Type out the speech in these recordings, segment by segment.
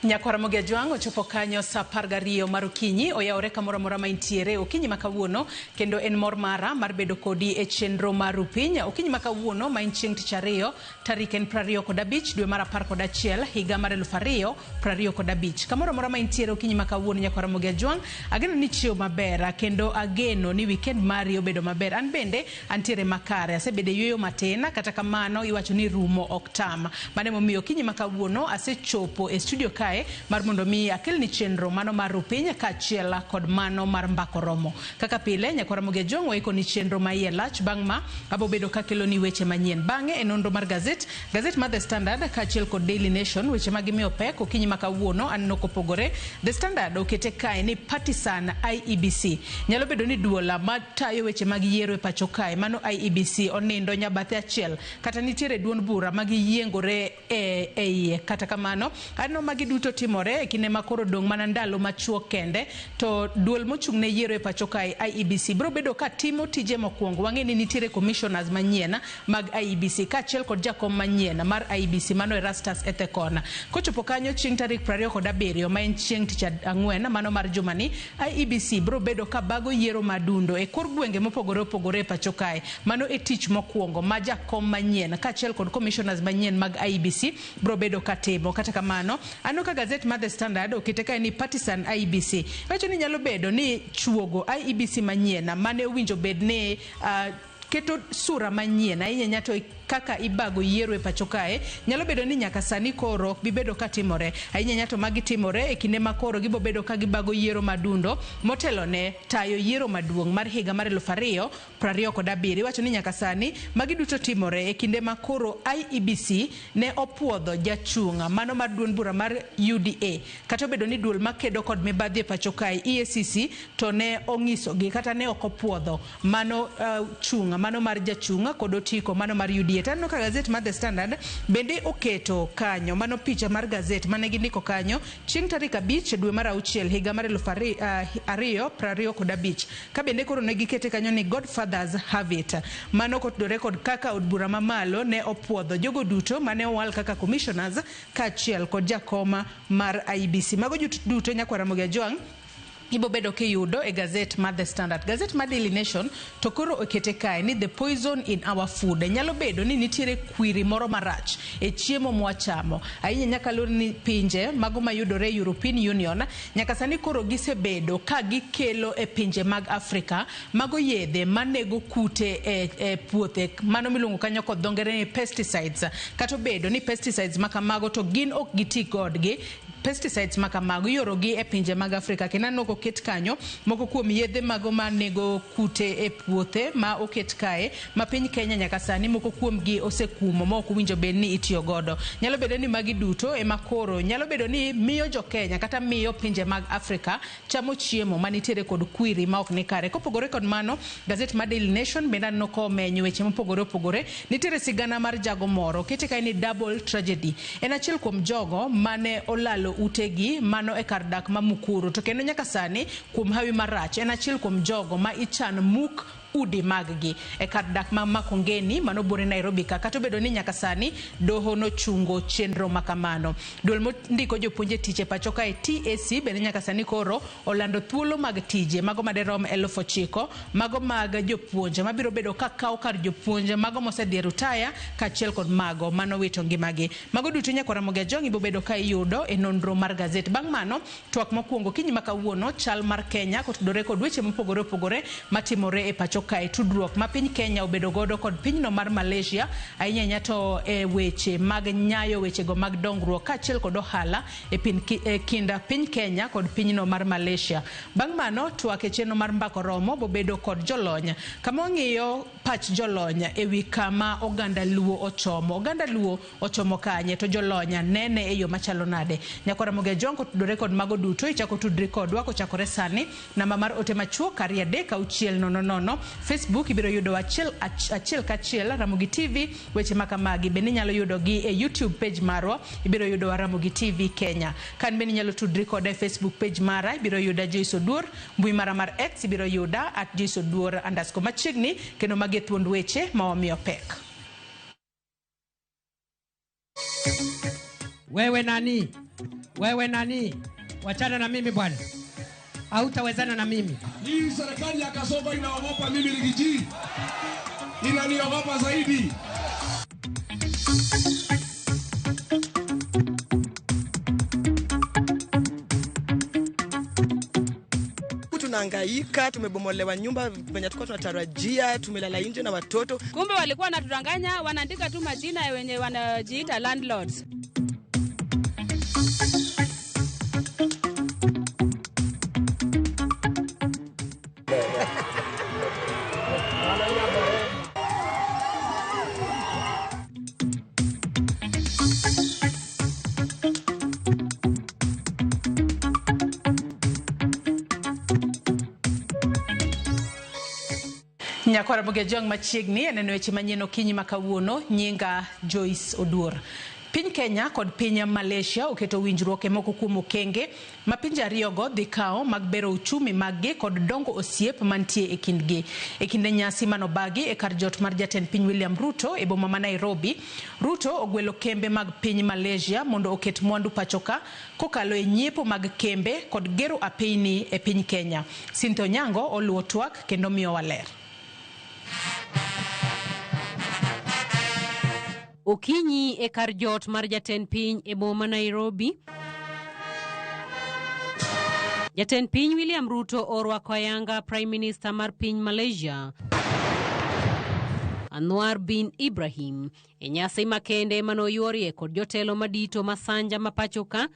Nyakwar Ramogi Ajwang' ochopo kanyo saa 12 mar okinyi, oyawore kamoro amora ma intiere okinyi ma kawuono, kendo en mor mara mar bedo kodi e chenro mar Rupiny okinyi ma kawuono ma en chieng' tich ariyo, tarik en 25 dwe mar 11 higa mar 2025. Kamoro amora ma intiere okinyi ma kawuono, Nyakwar Ramogi Ajwang', ageno ni ichiew maber kendo ageno ni weekend mari obedo maber. An bende antiere makare, asebedo e yueyo matin, kata kamano iwacho ni rumo ok tam. Mano emomiyo okinyi ma kawuono asechopo e studio kae mar mondo mi akelni chenro mano mar Rupiny kaachiel kod mano mar Mbako Romo. Kaka pile, Nyakwar Ramogi Ajwang' waikoni chenro ma iye lach. Bang' ma abo bedo kakeloni weche manyien. Bang'e e nonro mar gazet, gazet mar The Standard kaachiel kod Daily Nation, weche ma gimiyo pek okinyi ma kawuono aneno kopogore. The Standard okete kae ni partisan IEBC. Nyalo bedo ni duola matayo weche mag yiero e pacho kae, mano IEBC, onindo nyabathe achiel kata nitiere duond bura ma giyiengore e iye. Kata kamano, aneno magi duto timore e kinde ma koro dong' mana ndalo machuok kende to duol mochung' ne yiero e pacho kae IEBC biro bedo ka timo tije mokwongo. Wang'e ni nitiere commissioners manyien mag IEBC kaachiel kod jakom manyien mar IEBC mano Erastus Ethekon. Kochopo kanyo chieng' tarik 27 ma en chieng' tich ang'wen mano mar jumani, IEBC biro bedo ka bago yiero madundo e kor gwenge mopogore opogore e pacho kae. Mano e tich mokwongo ma jakom manyien kaachiel kod commissioners manyien mag IEBC biro bedo ka timo. Kata kamano, aneno ka gazet mar The Standard okete kae ni partisan IEBC. Wacho ni nyalo bedo ni chuogo IEBC manyien mane owinjo bed ni keto sura manyien ahinya ahinya to kaka ibago yiero e pacho kae, nyalo bedo ni nyaka sani koro ok bi bedo ka timore ahinya ahinya to magi timore e kinde ma koro gibo bedo ka gibago yiero madundo motelo ne tayo yiero maduong' mar higa mar 2027. Iwacho ni nyaka sani magi duto timore e kinde ma koro IEBC ne opuodho jachung' mano mar duond bura mar UDA, kata obedo ni duol makedo kod mibadhi e pacho kae EACC to ne ong'isogi kata ne ok opuodho mano chung' mano mar jachung' kod otiko mano mar UDA. To aneno ka gazet mar The Standard bende oketo kanyo mano picha mar gazet mane gindiko kanyo chieng' tarik 5 dwe mar 6 higa mar 2025, ka bende koro ne gikete kanyo ni Godfathers have it. Mano kotudore kod kaka od bura mamalo ne opuodho jogo duto mane owal kaka commissioners kaachiel kod jakoma mar IEBC. Mago duto, Nyakwar Ramogi Ajwang', ibo bedo kiyudo e gazet mar The Standard. Gazet mar Daily Nation to koro okete kae ni the poison in our food. Nyalo bedo ni nitiere kwiri moro marach e chiemo mwachamo. Ahinya nyaka luor ni pinje mago mayudore e European Union nyaka sani koro gisebedo ka gikelo e pinje mag Afrika mago yedhe manego kute e puothe, mano miluongo kanyo kod dho ngere ni pesticides. Kata obedo ni pesticides makamago to gin ok giti kodgi, pesticides makamago iorogi e pinje mag Afrika, kendo aneno koket kanyo moko kuom yedhe mago manego kute e puothe ma oket kae ma piny Kenya nyaka sani moko kuomgi osekumo ma ok owinjo bed ni itiyo godo. Nyalo bedo ni magi duto ema koro nyalo bedo ni miyo jo Kenya kata miyo pinje mag Afrika chamo chiemo manitiere kod kwiri ma ok ni kare. Kopogore kod mano, gazet mar Daily Nation bende aneno komenyo weche mopogore opogore. Nitiere sigana mar jago moro, okete kae ni double tragedy. En achiel kuom jogo mane olalo utegi mano e kar dak ma Mukuru, to kendo nyaka sani kuom hawi marach en achiel kuom jogo ma ichan muk udi maggi e kar dak ma Makongeni mano buore Nairobi ka, kata obedo ni nyaka sani doho nochungo chenro makamano. Duol mondiko jopuonj e tich e pacho kae TSC bende nyaka sani koro olando thuolo mag tije mago maderom 9,000 mago mag jopuonj mabiro bedo ka kawo kar jopuonj mago mosedhi e rutaya kaachiel kod mago manowito ngimagi. Mago duto, Nyakwar Ramogi Ajwang', ibiro bedo ka iyudo e nonro mar gazet. Bang' mano, twak mokwongo kinyi ma kawuono, chal mar Kenya kotudore kod weche mopogore opogore matimore e pacho kae, tudruok ma piny Kenya obedo godo kod pinyno mar Malaysia ahinya ahinya to e weche mag nyayo wechego mag dongruok kaachiel kod ohala e kind piny Kenya kod pinyno mar Malaysia. Bang' mano, twak e chenro mar Mbako Romo bobedo kod jolony kama wang'iyo pach jolony e wi kama oganda Luo ochomo. Oganda Luo ochomo kanye to jolony nene e yo machalo nade? Nyakwar Ramogi Ajwang', kotudore kod mago duto, ichako tudri kodwa kochakore sani. Namba mar ote machuok 23600. Facebook ibiro yudo achiel achiel kachiel Ramogi TV. Weche makamagi bende inyalo yudo gi e YouTube page marwa, ibiro yudowa Ramogi TV Kenya. Kan bende inyalo tudri koda e Facebook page mara, ibiro yuda Joyce Oduor. Mbui mara mar X ibiro yuda @JoyceOduor_ machiegni, kendo magi e thuond weche ma wamiyo pek. Wewe nani? Wewe nani? Wachana na mimi bwana. Hautawezana na mimi. Hii serikali ya Kasongo inaogopa mimi Riggy G. Inaniogopa zaidi. Tunahangaika, tumebomolewa nyumba venye tulikuwa tunatarajia, tumelala nje na watoto. Kumbe walikuwa wanatudanganya, wanaandika tu majina ya wenye wanajiita landlords. Nyakwara Mogejong machiegni aneno weche manyien okinyi ma kawuono. Nyinga Joyce Oduor. Piny Kenya kod piny Malaysia oketo winjruok e moko kuom okenge ma pinje ariyogo dhi kawo mag bero uchumi maggi kod dongo osiep mantie e kindgi. E kinde nyasi manobagi e kar jot mar jatend piny William Ruto e boma ma Nairobi, Ruto ogwelo kembe mag piny Malaysia mondo oket mwandu pachoka kokalo e nyiepo mag kembe kod gero apeyni e piny Kenya. Cynthia Onyango oluwo twak kendo miyowa ler. Okinyi e kar jot mar jatend piny e boma Nairobi, jatend piny William Ruto orwako ayanga Prime Minister mar piny Malaysia Anwar bin Ibrahim e nyasi makende manoyuorie kod jotelo madito masanja mapachoka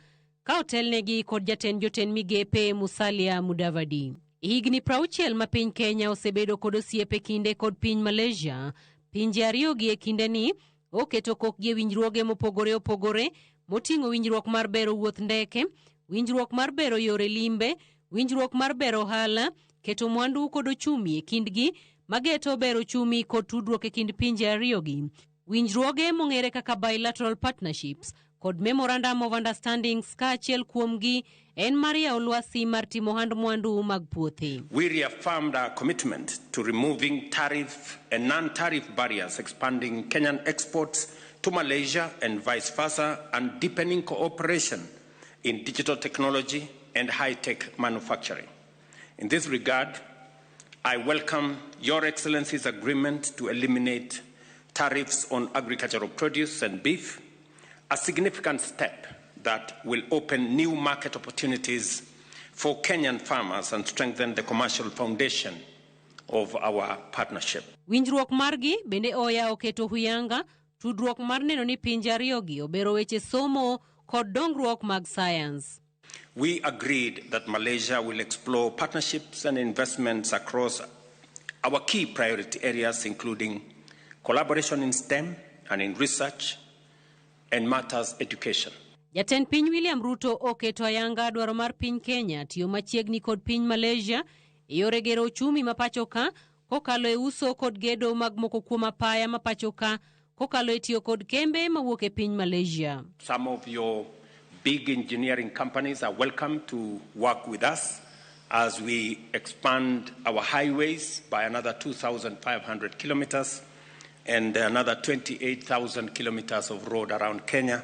ka otelnegi kod jatend jotend migepe Musalia Mudavadi. Higni 60 ma piny Kenya osebedo kod osiep e kinde kod piny Malaysia, pinje ariyogi e kindeni oketo kokgi e winjruoge mopogore opogore moting'o winjruok mar bero wuoth ndeke, winjruok mar bero yore limbe, winjruok mar bero ohala, keto mwandu kod ochumi e kindgi mageto bero ochumi kod tudruok e kind pinje ariyogi. Winjruoge mong'ere kaka bilateral partnerships kod memorandum of understandings kaachiel kuomgi en mar yawo lwasi mar timo ohand mwandu mag puothe. We reaffirmed our commitment to removing tariff and non-tariff barriers, expanding Kenyan exports to Malaysia and vice versa, and deepening cooperation in digital technology and high-tech manufacturing. In this regard, I welcome Your Excellency's agreement to eliminate tariffs on agricultural produce and beef, a significant step that will open new market opportunities for Kenyan farmers and strengthen the commercial foundation of our partnership. Winjruok margi bende oya oketo huyanga tudruok mar neno ni pinje ariyogi obero weche somo kod dongruok mag science. We agreed that Malaysia will explore partnerships and investments across our key priority areas, including collaboration in STEM and in research and matters education. Jatend piny William Ruto oketo ayanga dwaro mar piny Kenya tiyo machiegni kod piny Malaysia e yore gero ochumi ma pachoka kokalo e uso kod gedo mag moko kuom apaya ma pachoka kokalo e tiyo kod kembe mawuok e piny Malaysia. Some of your big engineering companies are welcome to work with us as we expand our highways by another 2,500 kilometers and another 28,000 kilometers of road around Kenya.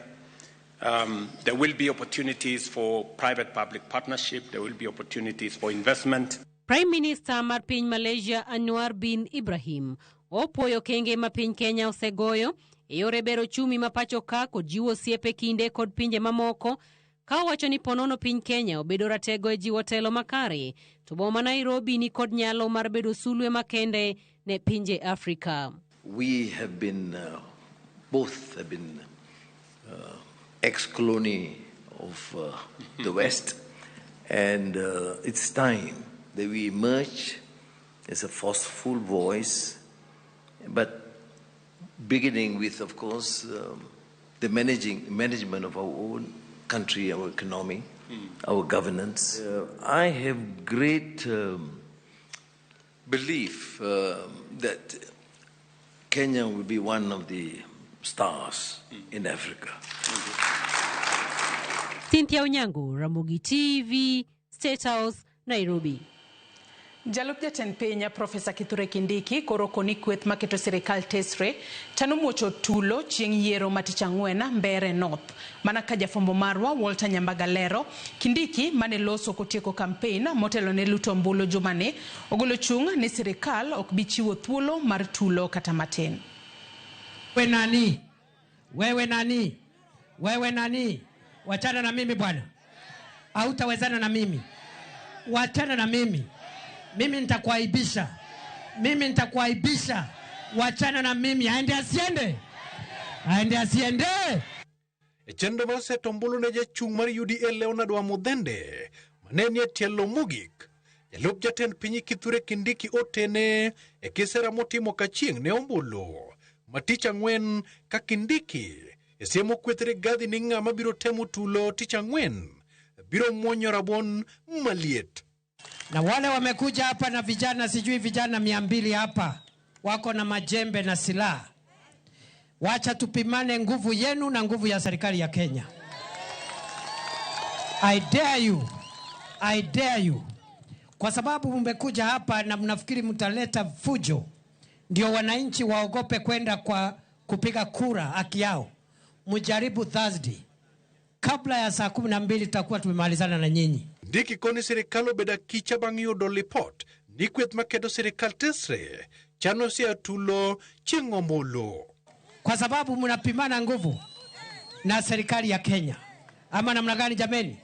There will be opportunities for private-public partnership. There will be opportunities for investment. Prime Minister mar piny Malaysia Anwar bin Ibrahim opuoyo kenge ma piny Kenya osegoyo e yore bero ochumi ma pachoka kod jiwo osiep e kinde kod pinje mamoko ka owacho ni ponono piny Kenya obedo ratego e jiwo telo makare to boma Nairobi ni kod nyalo mar bedo sulwe makende ne pinje Afrika. We have been, both have been ex-colony of the West, and it's time that we emerge as a forceful voice, but beginning with, of course, the management of our own country, our economy, our governance. I have great belief that Kenya will be one of the stars in Africa. Cynthia Onyango, Ramogi TV, State House, Nairobi. Jalup jatend piny Profesa Kithure Kindiki koro koni kweth maketo sirikal tesre chano muocho tulo chieng' yiero ma tich ang'wen Mbeere North. Mana ka jafwambo marwa Walter Nyambaga lero, Kindiki mane loso kotieko kampein motelo ne luto ombulu jumani ogolo chung' ni sirikal ok bi chiwo thuolo mar tulo kata matin. Wewe nani? Wewe nani? Wewe nani? Wachana na mimi bwana. Hautawezana na mimi. Wachana na mimi. Mimi nitakuaibisha. Mimi nitakuaibisha. Wachana na mimi. Aende asiende? Aende asiende? E chenro mar seto ombulu ne jachung' mar UDA Leonard Wamuthende mane nie tielo mogik, jalup jatend piny Kithure Kindiki otene e kisera motimo kachieng' ne ombulu ma tich ang'wen ka Kindiki e siemo kweth Rigathi ni ng'ama biro temo tulo tich ang'wen biro muonyo rabuon maliet. Na wale wamekuja hapa na vijana, sijui vijana 200 hapa wako na majembe na silaha. Wacha tupimane nguvu yenu na nguvu ya serikali ya Kenya. I dare you. I dare you. Kwa sababu mmekuja hapa na mnafikiri mtaleta fujo ndio wananchi waogope kwenda kwa kupiga kura haki yao. Mjaribu Thursday. Kabla ya saa 12 tutakuwa tumemalizana na nyinyi. Kindiki koni sirikal obedo akicha bang' yudo lipot ni kweth makedo sirikal tesre chano sia tulo chieng' ombulu. Kwa sababu mnapimana nguvu na serikali ya Kenya. Ama namna gani jameni?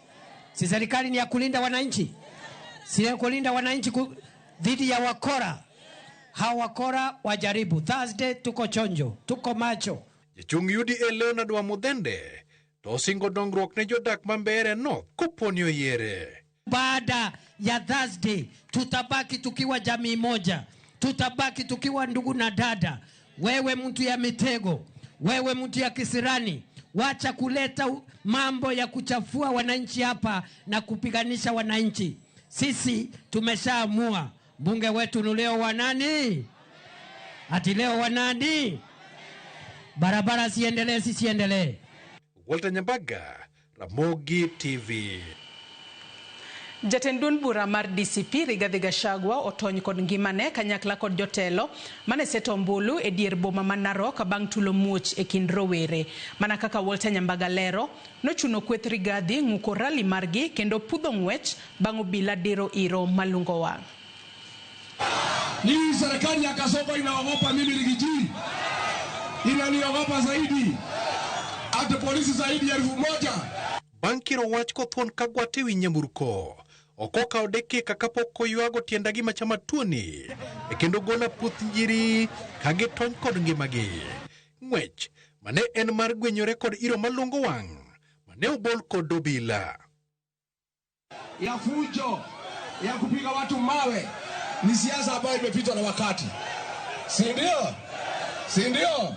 Si serikali ni ya kulinda wananchi? Si ya kulinda wananchi dhidi ya wakora? Hawa wakora wajaribu. Thursday tuko chonjo, tuko macho. Jachung' UDA Leonard Wamuthende to osingo dongruok ne jodak ma Mbeere North koponi oyiere. Baada ya Thursday tutabaki tukiwa jamii moja, tutabaki tukiwa ndugu na dada. Wewe mtu ya mitego, wewe mtu ya kisirani, wacha kuleta mambo ya kuchafua wananchi hapa na kupiganisha wananchi. Sisi tumeshaamua mbunge wetu ni leo wa nani? Ati leo wa nani? Barabara siendelee, sisiendelee. Walter Nyambaga, Ramogi TV. Jatend duond bura mar DCP Rigathi Gachagua otony kod ngimane kanyakla kod jotelo mane seto ombulu e dier boma ma Narok bang' tulo muoch e kind rowere. Mana kaka Walter Nyambaga lero, nochuno kweth Rigathi ng'uko rali margi kendo pudho ng'wech bang' obila diro iro malungo wang'. Hii serikali ya Kasongo inaogopa mimi Rigiji. Inaniogopa zaidi. Hata polisi zaidi ya 1000. Bang' kiro wach kothuon ka gwate wi nyamburko, ok okawo dakika kapok oywago tienda gima chama tuoni, e kendo golo aputh njiri ka gitony kod ngimagi. Ng'wech mane en mar gwenyore kod iro malungo wang' mane obol kod obila. Ya fujo, ya kupiga watu mawe, ni siasa ambayo imepitwa na wakati. Si ndio? Si ndio?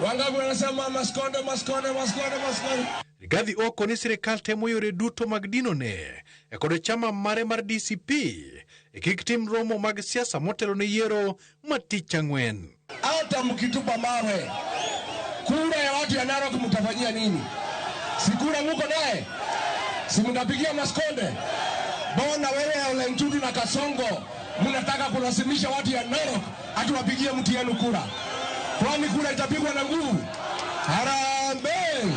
Wangapi wanasema maskonde, maskonde, maskonde, maskonde? Rigathi oko ni sirikal temo yore duto mag dinone e kod chama mare mar DCP e kik tim romo mag siasa motelo ne yiero ma tich ang'wen. Hata mkitupa mawe, kura ya watu ya Narok mtafanyia nini? Si kura muko naye? Si mtapigia maskonde? Bona wewe Ole Ntutu na Kasongo mnataka kulazimisha watu ya Narok ati wapigie mtu yenu kura? Kwani kura itapigwa na nguvu? Harambee!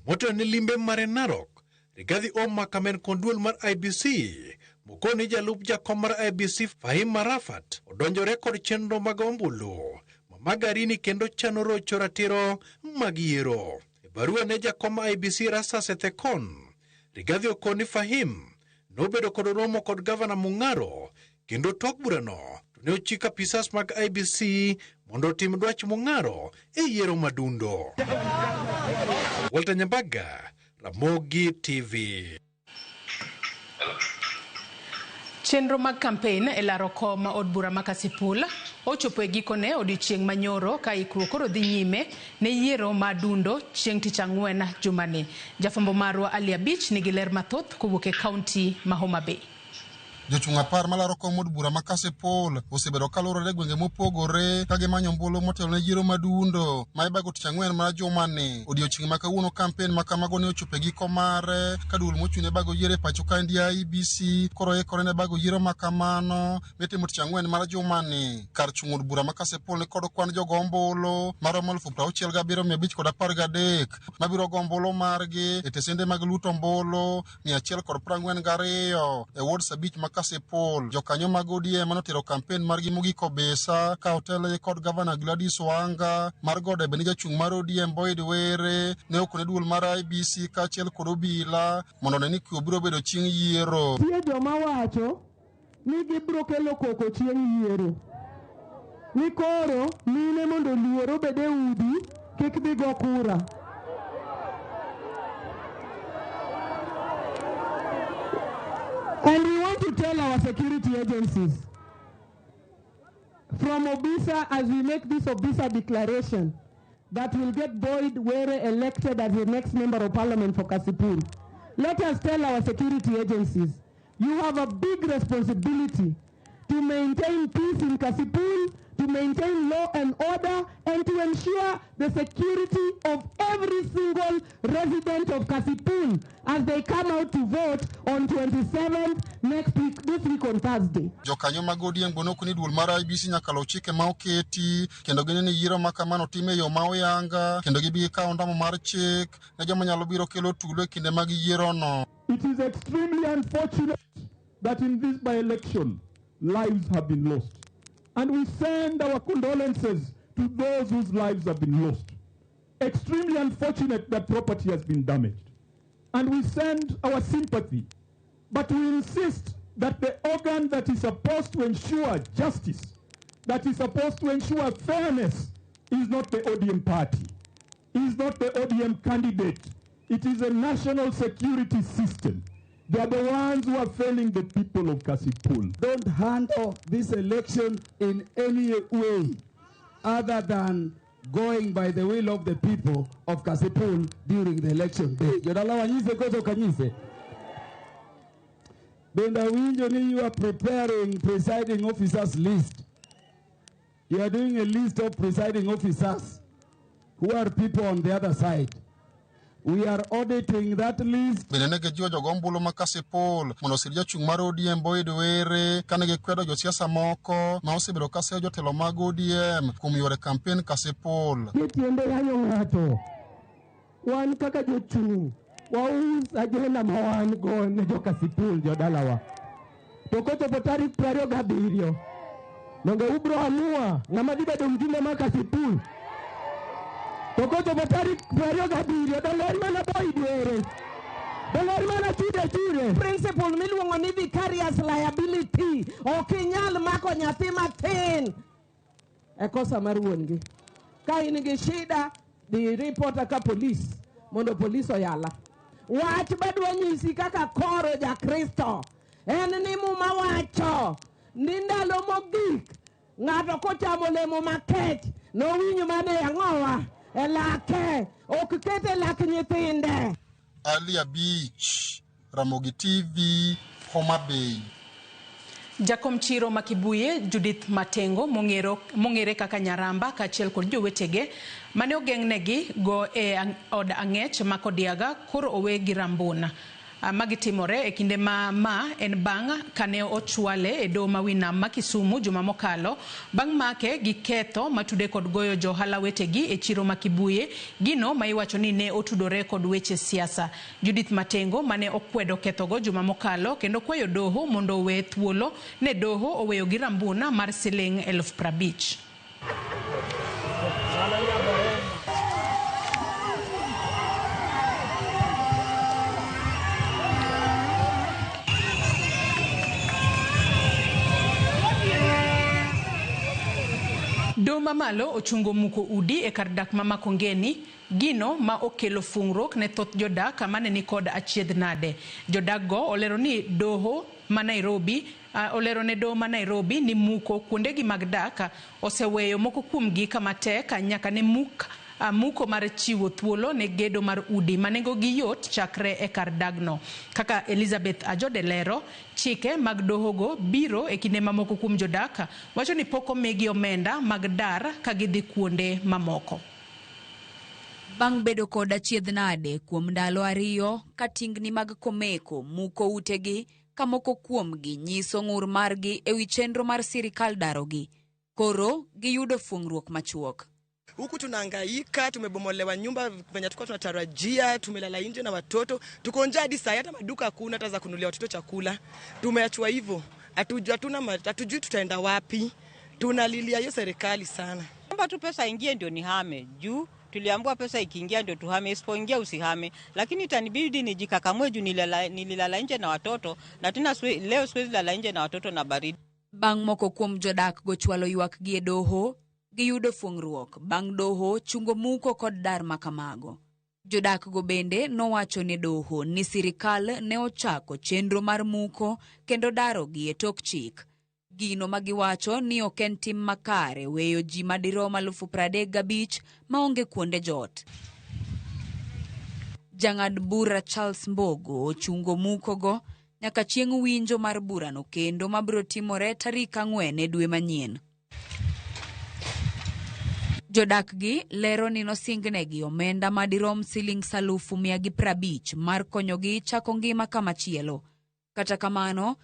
Motelo ne limbe mare Narok, Rigathi omako amen kod duol mar IEBC mokoni jalup jakom mar IEBC Fahim Arafat odonjore kod chenro mag ombulu ma Magarini kendo chano rocho ratiro mag yiero. E barua ne jakom IEBC Erastus Ethekon, Rigathi okoni Fahim nobedo kod romo kod gavana Mung'aro kendo tok burano to ne ochiko apisas mag IEBC mondo otim dwach Mung'aro e yiero madundo. Walter Nyambaga, Ramogi TV. Chenro mag kampen e laro kom od bura ma Kasipul ochopo e gikone odiochieng' manyoro ka ikruok koro dhi nyime ne yiero ma dundo chieng' tich ang'wen jumani. Jafwambo marwa Ali Abich nigi ler mathoth kowuok e kaunti ma Homa Bay. Jochung' 10 malaro kom od bura ma Kasipul osebedo kaluorore e gwenge mopogore ka gimanyo ombulu motelo ne yiero madundo ma ibago tich ang'wen mar jumani. Odiochieng' ma kawuono kampen ma kamago ne ochopo e giko mare ka duol mochung' ne bago yiero e pacho kaendi IEBC koro ikore ne bago yiero ma kamano mitimo tich ang'wen mar jumani. Kar chung' od bura ma Kasipul ni kod kwan jogo ombulu maromo 67,513 mabiro go ombulu margi e tesende mag luto ombulu 142 e ward 5 ma Kasipul. Jokanyo mag ODM manotero kampen margi mogik Obisa ka otelnegi kod gavana Gladys Wanga mar Gode bende jachung' mar ODM Boyd Were ne okone duol mar IEBC kaachiel kod obila mondo one ni kwe biro bedo chieng' yiero. Nitie joma wacho ni gibiro kelo koko chieng' yiero. Ni koro mine mondo oluor obed e udi kik dhi go kura. And we want to tell our security agencies from Obisa, as we make this Obisa declaration, that will get Boyd Were elected as the next member of parliament for Kasipul. Let us tell our security agencies, you have a big responsibility to maintain peace in Kasipul, to maintain law and order, and to ensure the security of every single resident of Kasipul as they come out to vote on 27th next week, this week on Thursday. Jokanyo mag ODM go nokoni duol mar IEBC nyaka luw chike ma oketi kendo gineno ni yiero ma kamano tim e yo ma oyanga kendo gibi gikawo ondamo mar chik ne joma nyalo biro kelo tulo e kinde mag yierono. It is extremely unfortunate that in this by-election, lives have been lost. And we send our condolences to those whose lives have been lost. Extremely unfortunate that property has been damaged. And we send our sympathy. But we insist that the organ that is supposed to ensure justice, that is supposed to ensure fairness, is not the ODM party, is not the ODM candidate. It is a national security system. They are the ones who are failing the people of Kasipul. Don't handle this election in any way other than going by the will of the people of Kasipul during the election day. Jodala wanyise koso kanyise. Bende awinjo ni you are preparing presiding officers list. You are doing a list of presiding officers who are people on the other side. We are auditing that list. Bende ne gijiwo jogo ombulu ma Kasipul mondo osir jachung' mar ODM Boyd Were kane gikwedo josiasa moko ma osebedo ka seyo jotelo mag ODM kuom yore kampen Kasipul. Tiende yanyo ng'ato. Wan kaka jochung' waus agenda ma wan go ne jo Kasipul jodalawa. To kochopo tarik 27 donge ubro amua ng'ama dhi bedo mjumbe ma Kasipul. To kochopo tarik 27 donge en mana Boyd Were. Donge en mana chude chude. Principle miluongo ni vicarious liability. Ok inyal mako nyathi matin e kosa mar wuon gi. Ka in gi shida, dhi report ka polis mondo polis oyala. Wach madwa nyisi kaka koro ja-Kristo en ni Muma wacho ni ndalo mogik ng'ato kochamo olemo makech nowinj mana e ang'owa e lake, ok ket e lak nyithinde. Ali Abich, Ramogi TV, Homa Bay. Jakom chiro ma Kibuye Judith Matengo mong'ere kaka Nyaramba kaachiel kod jowetege mane ogeng'negi go e od ang'ech ma Kodiaga koro owe gi rambun. Magitimore e kinde ma en bang' kane ochwale e doho ma Winam ma Kisumu juma mokalo bang' make gi ketho matude kod goyo johala wetegi e chiro ma Kibuye, gino ma iwacho ni ne otudore kod weche siasa. Judith Matengo mane okwedo kethogo juma mokalo kendo kwayo doho mondo owe thuolo ne doho oweyo gi rambuna mar siling 50,000. Doho mamalo ochungo muko udi e kar dak ma Makongeni, gino ma okelo fungruok ne thoth jodak mane ni kod achiedh nade. Jodak go olero ni doho ma Nairobi olero ne doho ma Nairobi ni muko kuondegi mag dak oseweyo moko kuomgi kama tek nyaka ne muk muko mar chiwo thuolo ne gedo mar udi ma nengogi yot chakre e kar dagno. Kaka Elizabeth Ajode lero, chike mag dohogo biro e kinde mamoko kuom jodak wacho ni pok omigi omenda mag dar ka gidhi kuonde mamoko. Bang' bedo kod achiedh nade kuom ndalo 2 ka tingni mag Komeko muko utegi ka moko kuomgi nyiso ng'ur margi ewi chenro mar sirikal darogi. Koro giyudo fuong'ruok machuok. Huku tunahangaika, tumebomolewa nyumba venye tulikuwa tunatarajia, tumelala nje na watoto, tuko njaa hadi saa hata maduka hakuna hata za kununulia watoto chakula. Tumeachwa hivyo, hatujui tutaenda wapi. Tunalilia hiyo serikali sana. Kwamba tu pesa ingie ndio nihame juu tuliambiwa pesa ikiingia ndio tuhame, isipoingia usihame. Lakini itanibidi nijikakamue juu nililala nje na watoto, na tena leo siwezi lala nje na watoto na baridi. Bang' moko kuom jodak go chwalo ywak gi e doho, giyudo fuong'ruok bang' doho chungo muko kod dar makamago. Jodak go bende nowacho ne doho ni sirikal ne ochako chenro mar muko kendo darogi e tok chik. Gino magiwacho ni ok en tim makare weyo ji madirom 35,000 maonge kuonde jot. Jang'ad bura Charles Mbogo ochungo mukogo nyaka chieng' winjo mar burano kendo mabiro timore tarik 4 e dwe manyien. Jodak gi lero ni nosingnegi omenda madirom siling 150,000 mar konyogi chako ngima kamachielo. Kata kamano,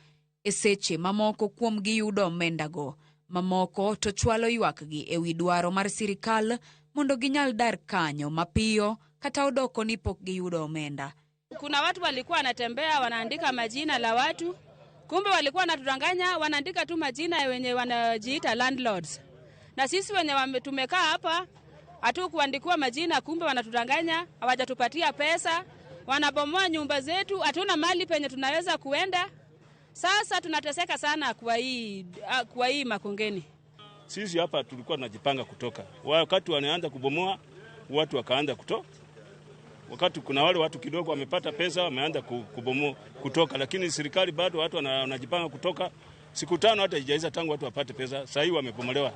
e seche mamoko kuom giyudo omendago, mamoko to chwalo ywakgi ewi dwaro mar sirikal mondo ginyal dar kanyo mapiyo kata odoko ni pok giyudo omenda. Kuna watu walikuwa wanatembea wanaandika majina la watu, kumbe walikuwa wanatudanganya, wanaandika tu majina wenye wanajiita landlords. Na sisi wenye tumekaa hapa hatukuandikiwa majina, kumbe wanatudanganya, hawajatupatia pesa, wanabomoa nyumba zetu, hatuna mali penye tunaweza kuenda. Sasa tunateseka sana kwa hii Makongeni. Sisi hapa tulikuwa tunajipanga kutoka. Wakati wanaanza kubomoa, watu wakaanza kutoka. Wakati kuna wale watu kidogo wamepata pesa wameanza kubomoa kutoka, lakini serikali bado watu wanajipanga kutoka. Siku 5 hata haijaisha tangu watu wapate pesa, sasa hivi wamebomolewa.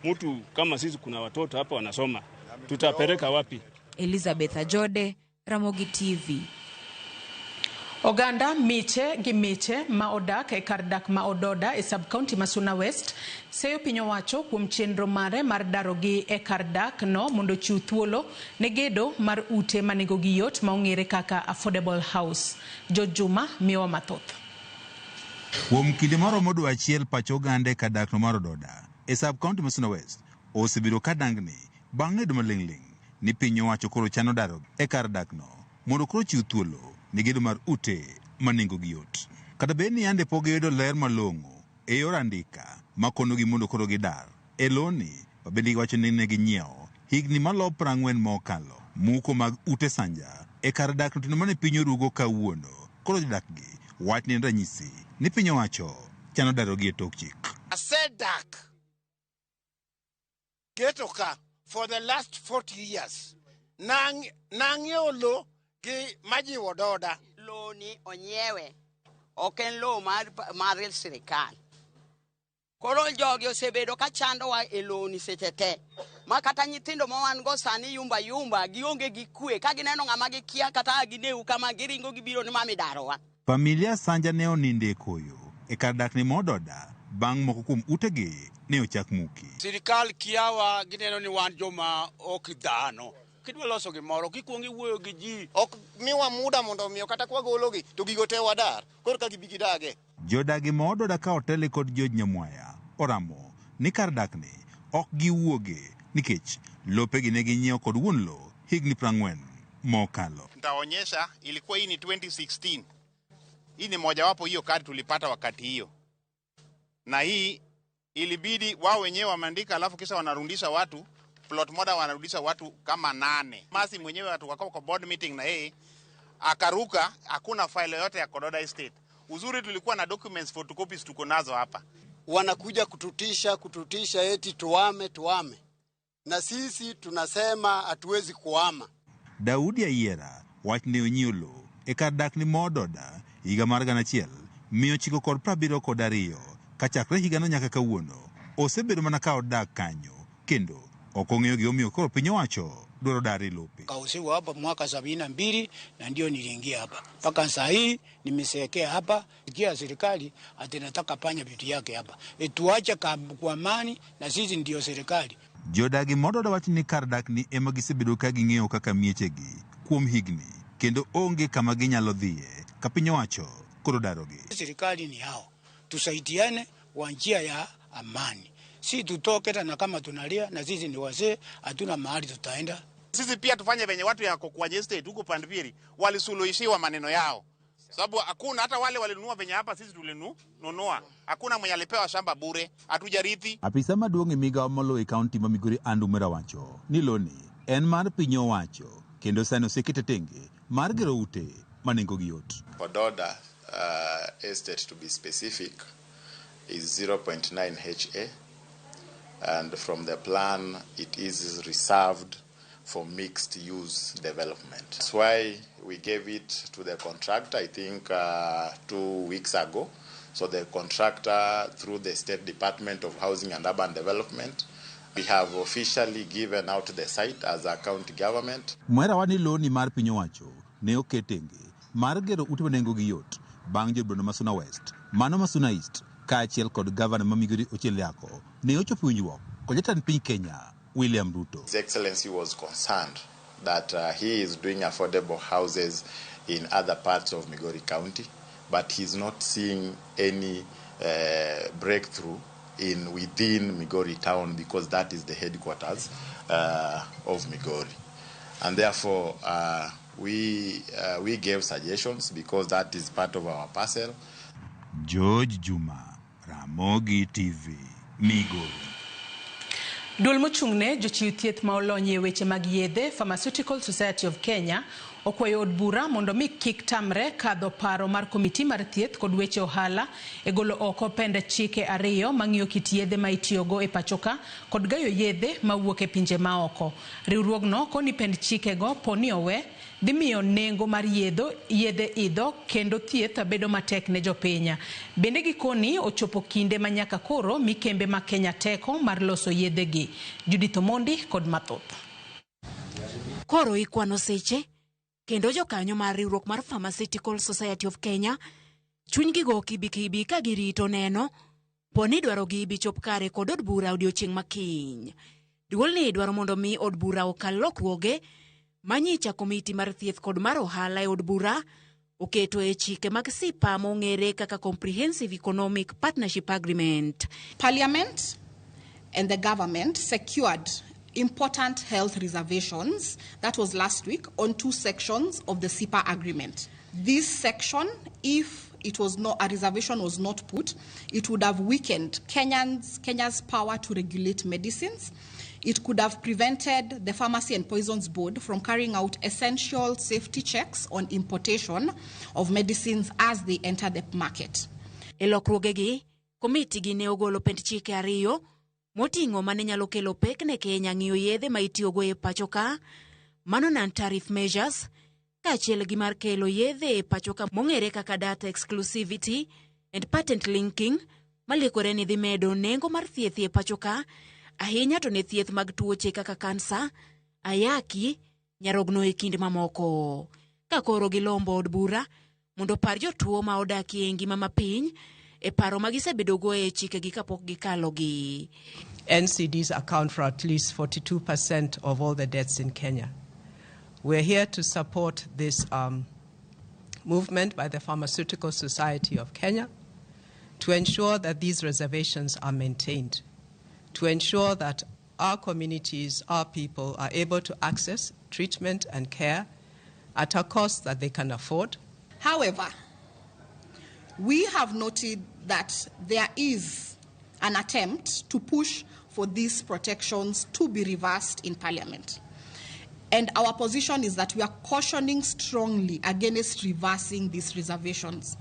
Mtu kama sisi kuna watoto hapa wanasoma, tutapeleka wapi? Elizabeth Ajode, Ramogi TV. Oganda miche gi miche ma odak e kar dak ma Ododa e sub-county ma Suna West seyo piny owacho kuom chenro mare mar darogi e kar dak no mondo ochiw thuolo ne gedo mar ute ma nengogi yot ma ong'ere kaka affordable house. George Juma miyowa mathoth. Kuom kinde maromo dwe achiel pacho oganda e kar dak no mar Ododa e sub-county ma Suna West osebedo ka dangni bang' ng'edo maling'ling' ni piny owacho koro chano daro e kar dak no mondo koro chiw thuolo ne gedo mar ute ma nengogi yot. Kata bed ni yande pok giyudo ler malong'o e yor andika makonogi mondo koro gidar e loni mabende giwacho ni ne ginyiewo higni malo 40 mokalo. Muko mag ute sanja e kar dak no mane piny orugo kawuono koro jodakgi wach ni en ranyisi ni piny owacho chano darogi e tok chik. Asedak geto ka for the last 40 years. Nang'iewo lo gi majiwo doda. Lo ni onyiewe, ok en lo mar sirikal. Koro jogi osebedo ka chandowa e lo ni seche te. Ma kata nyithindo ma wan go sani yumba yumba, gionge gi kwe. Ka gineno ng'ama gikia kata gineu kama giringo gibiro ni mami darowa. Familia Sanja ne oninde e koyo e kar dakni ma Ododa bang' moko kuom utegi ne ochak muki. Sirikal kiawa gineno ni wan joma ok dhano. Kidwa loso gimoro, kikuongo iwuoyo gi ji. Ok miwa muda mondo omiyo kata kwagologi to gigo te wadar, koro ka gibi gidage. Jodagi ma Ododa ka otele kod George Nyamwaya oramo ni kar dakni ok giwuoge nikech lopegi ne ginyiewo kod wuon lo higni 40 mokalo. Nitaonyesha ilikuwa hii ni 2016. Hii ni mojawapo hiyo kadi tulipata wakati hiyo. Na hii ilibidi wao wenyewe wameandika, alafu kisha wanarudisha watu plot moja, wanarudisha watu kama 8. Masi mwenyewe watu wako kwa board meeting na yeye akaruka, hakuna file yoyote ya Kododa Estate. Uzuri tulikuwa na documents, photocopies tuko nazo hapa. Wanakuja kututisha eti tuame. Na sisi tunasema hatuwezi kuama. Daudi Ayiera wach ne onyiewo lo e kar dakni ma Ododa higa mar 1972 kachakre higano nyaka kawuono osebedo mana ka odak kanyo kendo Ok ong'eyo gimomiyo koro piny owacho dwaro dare e lope. Kausiwa hapa mwaka 72 na ndio niliingia hapa mpaka saa hii nimesekea hapa. Ikia serikali ati nataka panya vitu yake hapa, tuache kwa amani, na sisi ndio serikali. Jodagi mododa wach ni kar dak ni ema gisebedo ka ging'eyo kaka miechegi kuom higni kendo onge kama ginyalo dhiye ka piny owacho koro darogi. Serikali ni hao, tusaidiane kwa njia ya amani, si tutoke tena kama tunalia, na sisi ni wazee, hatuna mahali tutaenda. Sisi pia tufanye venye watu ya Kokwanye Estate huko Pandpiri walisuluhishiwa maneno yao, sababu hakuna hata wale walinunua venye hapa sisi tulinunua, hakuna mwenye alipewa shamba bure, hatujarithi. Apisa maduong' e migawo moloyo e kaunti ma Migori Andrew Mwera wacho ni loni en mar piny owacho kendo sani osekete tenge mar gero ute ma nengogi yot. Ododa estate, to be specific, is 0.9 HA, and from the plan it is reserved for mixed use development. That's why we gave it to the contractor, I think 2 weeks ago. So the contractor, through the State Department of Housing and Urban Development, we have officially given out the site as a county government. Mwera wa ni loni mar piny owacho ne oket tenge mar gero ute ma nengogi yot bang' jod ma Suna West, mano ma Suna East kaachiel kod gavana ma Migori Ochieng Lyako ne ochopo winjruok kod jatend piny Kenya William Ruto. His Excellency was concerned that he is doing affordable houses in other parts of Migori County, but he's not seeing any breakthrough in within Migori town because that is the headquarters of Migori. And therefore, we gave suggestions because that is part of our parcel. George Juma, Ramogi TV, Migori. Duol mochung'ne jochiw thieth ma olony e weche mag yedhe Pharmaceutical Society of Kenya okwayo od bura mondo mi kik tamre kadho paro mar komiti mar thieth kod weche ohala e golo oko pend chike ariyo mang'iyo kit yedhe ma itiyogo e pachoka kod gayo yedhe mawuok e pinje maoko. Riwruogno koni pend chikego poni owe dhi miyo nengo mar yedho yedhe idho kendo thieth bedo matek ne jopiny. Bende gikoni ochopo kinde ma nyaka koro mi kembe ma Kenya teko mar loso yedhegi. Judith Omondi kod mathoth. Koro ikwano seche kendo jokanyo mar riwruok mar Pharmaceutical Society of Kenya chunygi go kibikibi ka girito neno poni dwarogi bi chop kare kod od bura odiochieng' ma kiny. Duolni dwaro mondo mi od bura okal lokruoge manyicha komiti mar thieth kod mar ohala e od bura oketo e chike mag CEPA mong'ere kaka Comprehensive Economic Partnership Agreement. Parliament and the government secured important health reservations, that was last week, on two sections of the CEPA agreement. This section, if it was not, a reservation was not put, it would have weakened Kenya's power to regulate medicines. It could have prevented the Pharmacy and Poisons Board from carrying out essential safety checks on importation of medicines as they enter the market. E lokruogegi, komiti gi ne ogolo pend chike ariyo moting'o mane nyalo kelo pek ne Kenya ng'iyo yedhe ma itiyogo e pacho ka, mano non-tariff measures, kaachiel gi mar kelo yedhe e pacho ka mong'ere kaka data exclusivity and patent linking malikore ni dhi medo nengo mar thieth e pacho ka, ahinya to ne thieth mag tuoche kaka kansa, ayaki, nyarogno e kind mamoko. Ka koro gilombo od bura mondo opar jotuo ma odakie e ngima mapiny e paro ma gisebedogo e chikegi kapok gikalogi. NCDs account for at least 42% of all the deaths in Kenya. We're here to support this movement by the Pharmaceutical Society of Kenya to ensure that these reservations are maintained, to ensure that our communities, our people are able to access treatment and care at a cost that they can afford. However, we have noted that there is an attempt to push for these protections to be reversed in Parliament. And our position is that we are cautioning strongly against reversing these reservations.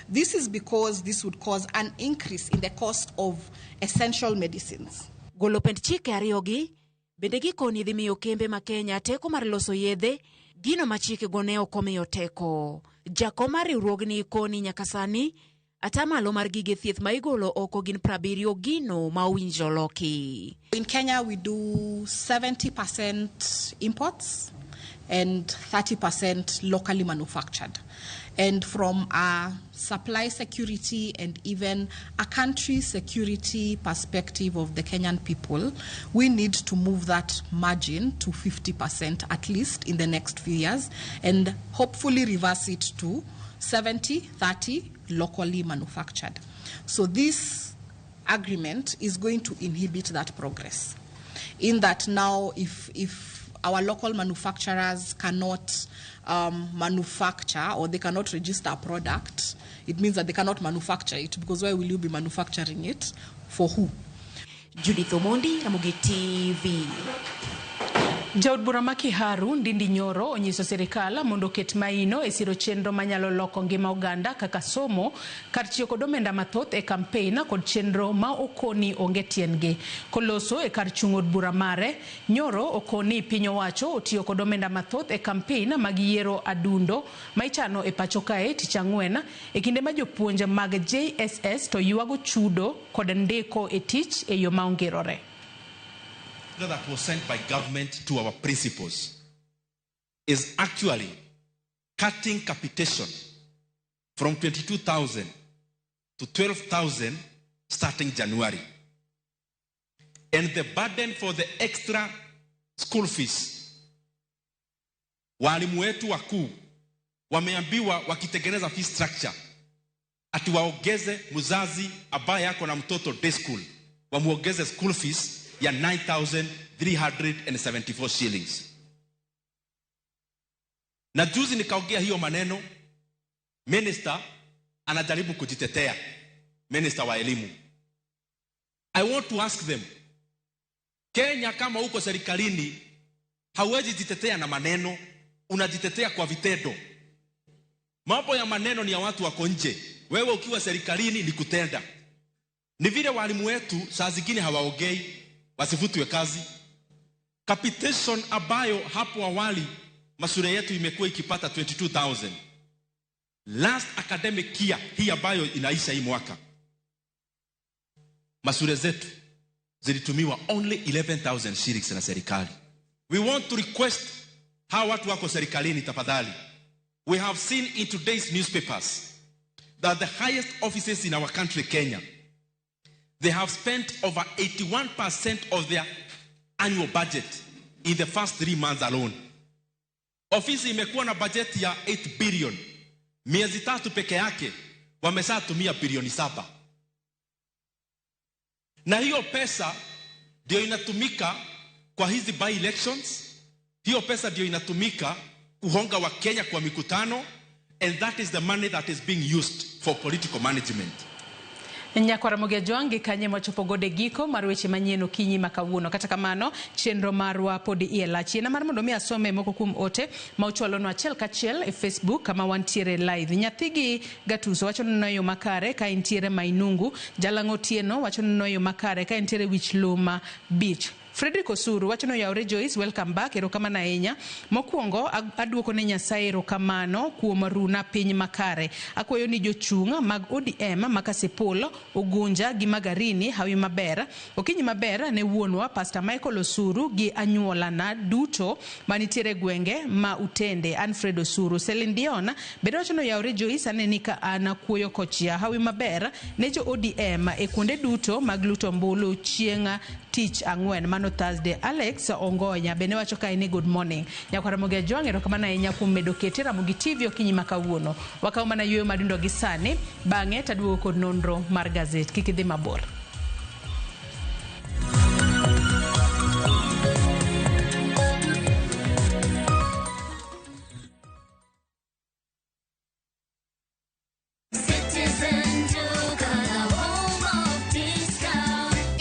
This is because this would cause an increase in the cost of essential medicines. Golo pend chike ariyogi bende gikoni dhi miyo kembe ma Kenya teko mar loso yedhe gino ma chikego ne ok omiyo teko. Jakom mar riwruogni koni nyaka sani Atamalo mar gige thieth ma igolo oko gin 70 gino ma owinjo loki. In Kenya, we do 70% imports and 30% locally manufactured. And from a supply security and even a country security perspective of the Kenyan people, we need to move that margin to 50% at least in the next few years and hopefully reverse it to 70-30 locally manufactured. So this agreement is going to inhibit that progress. In that now, if our local manufacturers cannot manufacture or they cannot register a product, it means that they cannot manufacture it, because why will you be manufacturing it? For who? Judith Omondi, Ramogi TV. Jaod bura ma Kiharu Ndindi Nyoro onyiso sirikal mondo oket maino e siro chenro manyalo loko ngima oganda kaka somo kar tiyo kod omenda mathoth e kampein kod chenro ma okoni onge tiendgi. Koloso e kar chung' od bura mare, Nyoro okoni piny owacho otiyo kod omenda mathoth e kampein mag yiero adundo ma ichano e pacho kae tich ang'wen e kinde ma jopuonj mag JSS to ywago chudo kod ndiko e tich e yo ma ongirore. That was sent by government to our principals is actually cutting capitation from 22,000 to 12,000 starting January. And the burden for the extra school fees, walimu wetu wakuu wameambiwa wakitengeneza fee structure ati waongeze mzazi ambaye ako na mtoto day school, wamuongeze school fees ya 9,374 shillings. Na juzi nikaongea hiyo maneno, minister anajaribu kujitetea, minister wa elimu. I want to ask them, Kenya kama uko serikalini, hauwezi jitetea na maneno, unajitetea kwa vitendo. Mambo ya maneno ni ya watu wako nje. Wewe ukiwa serikalini ni kutenda. Ni vile walimu wetu saa zingine hawaongei, wasifutwe kazi. Capitation ambayo hapo awali mashule yetu imekuwa ikipata 22,000. Last academic year hii ambayo inaisha hii mwaka, mashule zetu zilitumiwa only 11,000 shillings na serikali. We want to request hawa watu wako serikalini tafadhali. We have seen in today's newspapers that the highest offices in our country, Kenya, they have spent over 81% of their annual budget in the first 3 months alone. Ofisi imekuwa na budget ya 8 billion. Miezi 3 peke yake wameshatumia bilioni 7. Na hiyo pesa ndio inatumika kwa hizi by elections. Hiyo pesa ndio inatumika kuhonga wa Kenya kwa mikutano, and that is the money that is being used for political management. Nyakwara Ramogi Ajwang' kanye machopo gode giko mar weche manyien okinyi ma kawuono. Kata kamano, chenro marwa pod iye lach. Yiena mar mondo mi asome moko kuom ote ma ochwalonwa achiel kachiel e Facebook kama wantiere live. Nyathigi Gatuso wacho ni noyo makare ka entiere Mainungu. Jalang'o Otieno wacho ni noyo makare ka entiere Wich Luma Beach. Frederick Osuru wacho ni oyawre Joyce, welcome back, erokamano ahinya. Mokwongo aduoko ne Nyasaye erokamano kuom runa piny makare. Akwayo ni jochung' mag ODM ma Kasipul, Ugunja gi Magarini hawi maber. Okinyi maber ne wuonwa Pastor Michael Osuru gi anyuolana duto manitiere gwenge ma Utende. Alfred Osuru. Celine Dion bende wacho ni oyawre Joyce, aneni ka an akuoyo kochia. Hawi maber ne jo ODM e kuonde duto mag luto ombulu chieng' tich ang'wen mano Thursday. Alex Ongonya bende wacho kae ni good morning. Nyakwara Ramogi Ajwang' erokamano ahinya kuom medo kete Ramogi TV okinyi ma kawuono. Wakawo mana yueyo madundo gi sani, bang'e taduogo kod nonro mar gazet. Kik idhi mabor.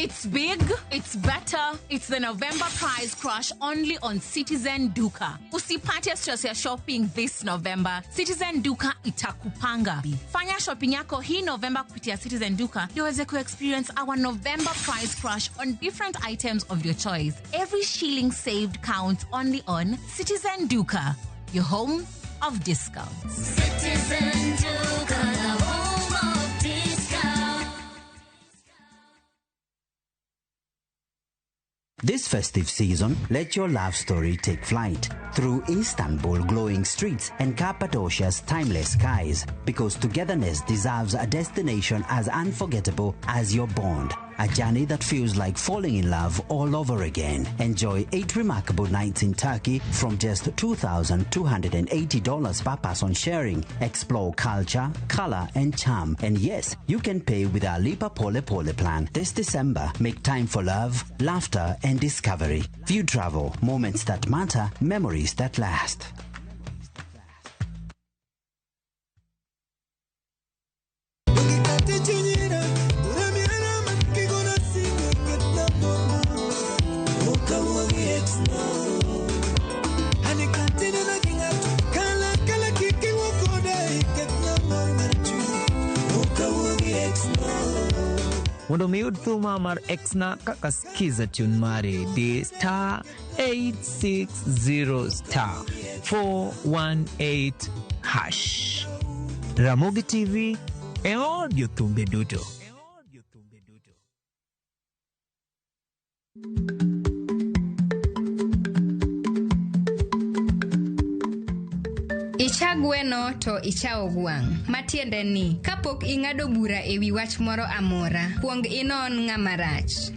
It's big, it's better, it's the November price crash only on Citizen Duka. Usipate stress ya shopping this November. Citizen Duka itakupanga. Fanya shopping yako hii November kupitia Citizen Duka ndio uweze ku-experience our November price crash on different items of your choice. Every shilling saved counts only on Citizen Duka, your home of discounts. Citizen Duka, the home of discounts. This festive season, let your love story take flight through Istanbul glowing streets and Cappadocia's timeless skies, because togetherness deserves a destination as unforgettable as your bond. A journey that feels like falling in love all over again. Enjoy 8 remarkable nights in Turkey from just $2,280 per person sharing. Explore culture, color, and charm. And yes, you can pay with our Lipa Pole Pole plan. This December, make time for love, laughter, and discovery. View Travel, moments that matter, memories that last. Mondo mi iyud thuma mar Exna kaka skiza tune mari di star 860 star 418 hash. Ramogi TV e od jothumbe duto. Icha gweno to ichawo gwang'. Matiende ni, kapok ing'ado bura e wi wach moro amora, kuong inon ng'ama rach.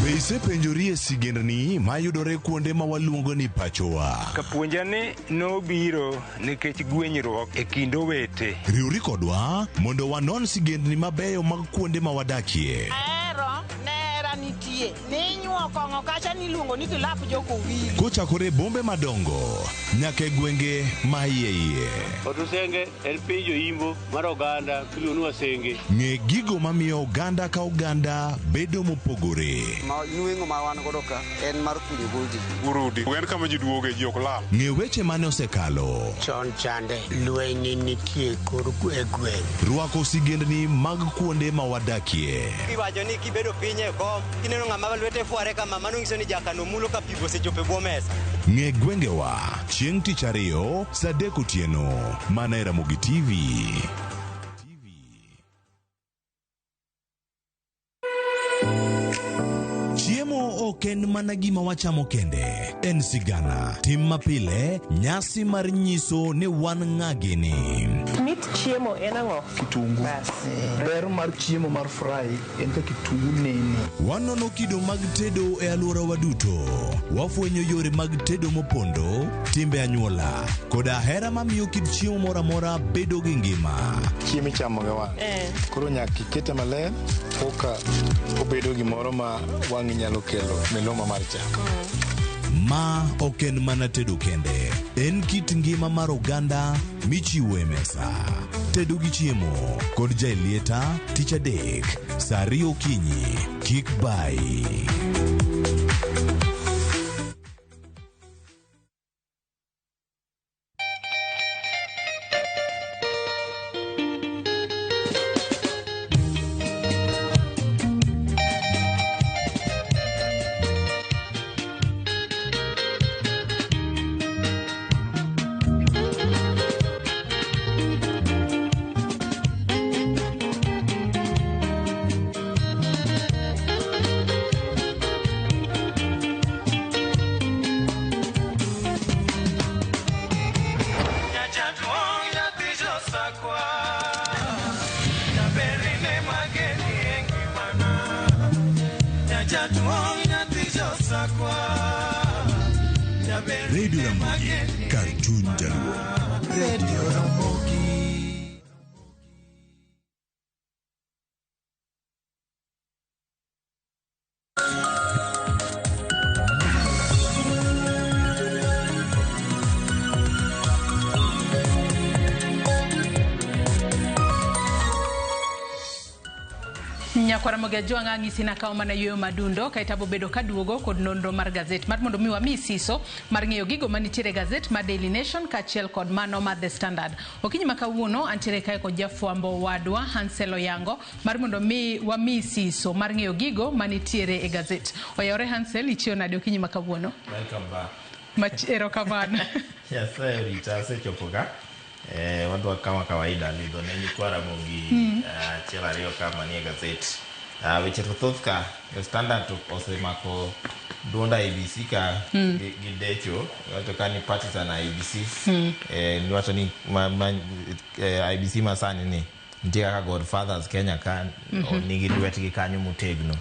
Be isepenjori e sigendni mayudore kuonde ma waluongo ni pachowa? Kapuonja ni nobiro nikech gwenyruok e kind owete. Riwri kodwa mondo wanon sigendni mabeyo mag kuonde ma wadakie. Ahero nera nitie ninyuo kong'o kacha niluongo ni kilap jokowili. Kochakore e bombe madongo nyaka e gwenge ma iye iye. Otusenge en piny joimbo mar oganda miluongo ni Wasenge. Ng'e gigo mamiyo oganda ka oganda bedo mopogore. Ma nweng'o ma wan godo ka en mar kunyo goji. Urudi en kama ji duoge ji ok lal. Ng'e weche mane osekalo. Chon chande lweny nitie kor e gweng'. Rwako sigendni mag kuonde ma wadakie. Iwacho ni kibedo piny e kom kineno ng'ama lwete fware kama mano nyiso ni jakano mulo ka pi osechopo e bwo mesa. Ng'e gwengewa chieng' tich ariyo saa 3 otieno mana e Ramogi TV. Chiemo ok en mana gima wachamo kende, en sigana, tim mapile, nyasi mar nyiso ni wan ng'a gini. Mit chiemo en ang'o? Kitungu. Ber mar chiemo mar fry en ka kitungu nene. Wanono kido mag tedo e alworawa duto. Wafwenyo yore mag tedo mopondo, timbe anyuola, koda hera mamiyo kit chiemo moro amora bedo gi ngima. Chiemo ichamo gi wang'. Koro nyaka ikete maler koka obedo gimoro ma wang'i nyalo kelo miluma mar chak. Ma ok en mana tedo kende, en kit ngima mar oganda michiwo e mesa. Tedo gi chiemo kod Jaelieta tich adek saa 2 okinyi. Kik bayi. Radio Ramogi, kar chuny Jaluo. Radio Ramogi. Nyakwara Ramogi Ajwang' ang'isi nakawo mana yueyo madundo kaeto abobedo kaduogo kod nonro mar gazet mar mondo mi wami siso mar ng'eyo gigo manitiere e gazet mar Daily Nation kaachiel kod mano mar The Standard. Okinyi ma kawuono antiere kae kod jafwambo wadwa Hansel Oyango mar mondo mi wami siso mar ng'eyo gigo manitiere e gazet. Oyawore Hansel, ichiewo nade okinyi ma kawuono? Welcome back. Erokamano. Nyasaye orita asechopo ka. Wadwa kama kawaida lidho ne nyikwa Ramogi achiel ariyo ka manie gazet. Weche to thoth ka The Standard to osemako duond IEBC ka gi decho wacho ka ni partisan IEBC niwacho ni IEBC masani ni nitie kaka Godfathers Kenya ka nigi lwetgi kanyo motegno.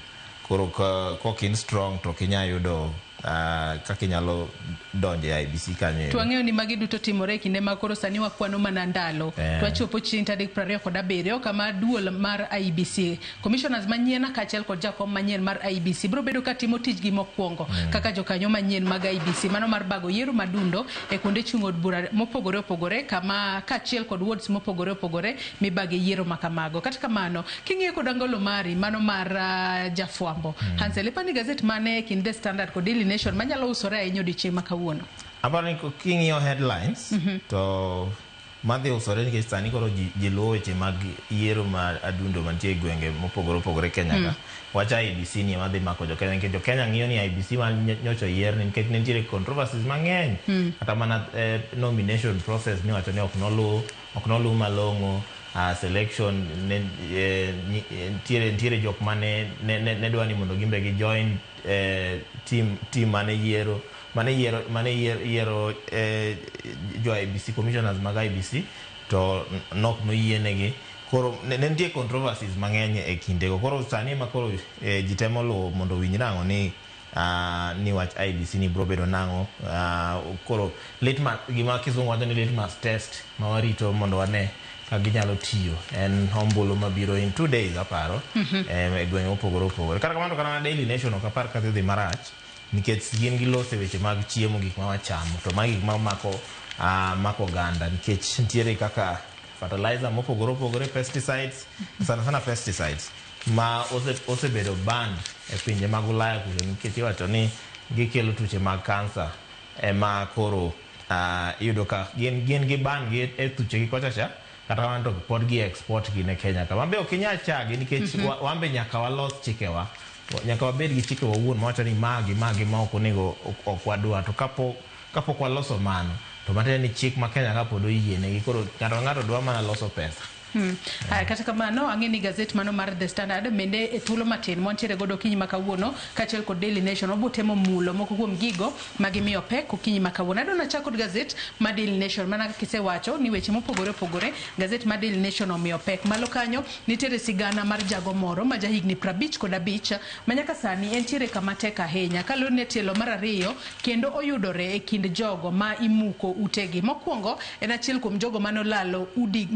Koro kok in strong to ok inyal yudo kaka inyalo donjo e IEBC kanyo. To wang'eyo ni magi duto timore e kinde ma koro sani wakwano mana ndalo. To wachopo chieng' tarik 27 kama duol mar IEBC, commissioners manyien kaachiel kod jakom manyien mar IEBC biro bedo ka timo tijgi mokwongo kaka jokanyo manyien mag IEBC, mano mar bago yiero madundo e kuonde chung' od bura mopogore opogore kama kaachiel kod wards mopogore opogore mibage yiero ma kamago. Kata kamano, king'iyo kod angolo mari mano mar jafwambo, Hansel, ipani gazet mane e kind The Standard kod Daily Nation manyalo usore ahinya odiochieng' ma kawuono? Aparo ni king'iyo headlines to madhi usore nikech sani koro ji luwo weche mag yiero ma adundo mantie e gwenge mopogore opogore Kenya ka. Wach IEBC ni ema dhi mako jo Kenya nikech jo Kenya ng'iyo ni IEBC ma nyocha oyier ni nikech ne nitiere controversies mang'eny. Kata mana nomination process miwacho ni ok noluw malong'o. Selection ne nitiere jok mane ne dwa ni mondo gimbe gi join team mane yiero jo IEBC commissioners mag IEBC to nok noyienegi. Koro ne nitie controversies mang'eny e kindego. Koro sani ma koro ji temo luwo mondo owinj nang'o ni ni wach IEBC ni biro bedo nang'o. Koro litmus, gima kisungu wacho ni litmus test ma warito mondo wane ka ginyalo tiyo en ombulu mabiro in 2 days aparo e gwenge mopogore opogore. Kata kamano kata Daily Nation ok apar ka dhi marach nikech gin gilose weche mag chiemo, gik ma wachamo to magi gik ma mako oganda nikech nitiere kaka fertilizer mopogore opogore, pesticides, sana sana pesticides ma osebedo banned e pinje mag Ulaya kucho nikech iwacho ni gikelo tuoche mag kansa ema koro iyudo ka gin gi ban gi e thuchegi kocha cha. Kata kamano to pod gi export gi ne Kenya ka. Wan be ok inyal chagi nikech wan be nyaka walos chikewa. Nyaka wabed gi chikewa owuon mawacho ni magi ma ok onego ok wadwa. To kapok waloso mano to matiende ni chik ma Kenya ka pod oyienegi. Koro ng'ato ka ng'ato dwa mana loso pesa. Kata kamano ang'e ni gazet mano mar The Standard bende e thuolo matin mwantiere godo okinyi ma kawuono kaachiel kod Daily Nation wabiro temo mulo moko kuom gigo ma gimiyo pek okinyi ma kawuono. Adwa nachak kod gazet mar Daily Nation mana kaka isewacho ni weche mopogore opogore gazet mar Daily Nation omiyo pek. Malo kanyo nitiere sigana mar jago moro ma jahigni 55 ma nyaka sani entiere kama tek ahinya kaluwore ni tielo mar 2 kendo oyudore e kind jogo ma imuko utegi. Mokwongo en achiel kuom jogo manolalo udi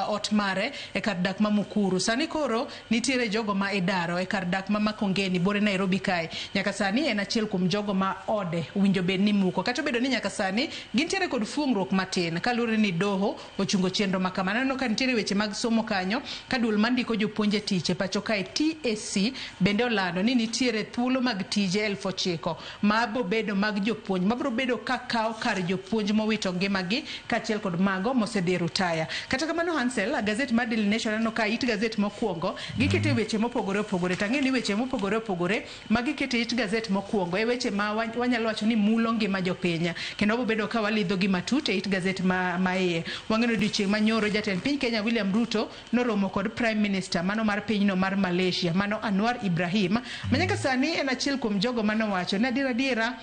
ot mare e kar dak ma Mukuru. Sani koro nitiere jogo ma idaro e kar dak ma Makongeni bore Nairobi kae. Nyaka sani en achiel kuom jogo ma ode owinjo bed ni muko. Kata obedo ni nyaka sani gintiere kod fuong'ruok matin kaluwore ni doho ochungo chenro ma kama. Aneno ka nitiere weche mag somo kanyo ka duol mandiko jopuonj e tich e pacho kae TSC bende olando ni nitiere thuolo mag tije 9,000 ma bobedo mag jopuonj mabiro bedo ka kawo kar jopuonj mowito ngimagi kaachiel kod mago mosedhi e rutaya. Kata kamano Hansel, gazet mar Daily Nation aneno ka it gazet mokwongo gikete weche mopogore opogore to ang'e ni weche mopogore opogore ma gikete it gazet mokwongo e weche ma wanyalo wacho ni mulo ngima jopiny kendo wabobedo ka walidho gi matut e it gazet ma iye. Wang'e ni odiochieng' manyoro jatend piny Kenya William Ruto noromo kod Prime Minister mano mar pinyno mar Malaysia mano Anwar Ibrahim ma nyaka sani en achiel kuom jogo manowacho ni adiera adiera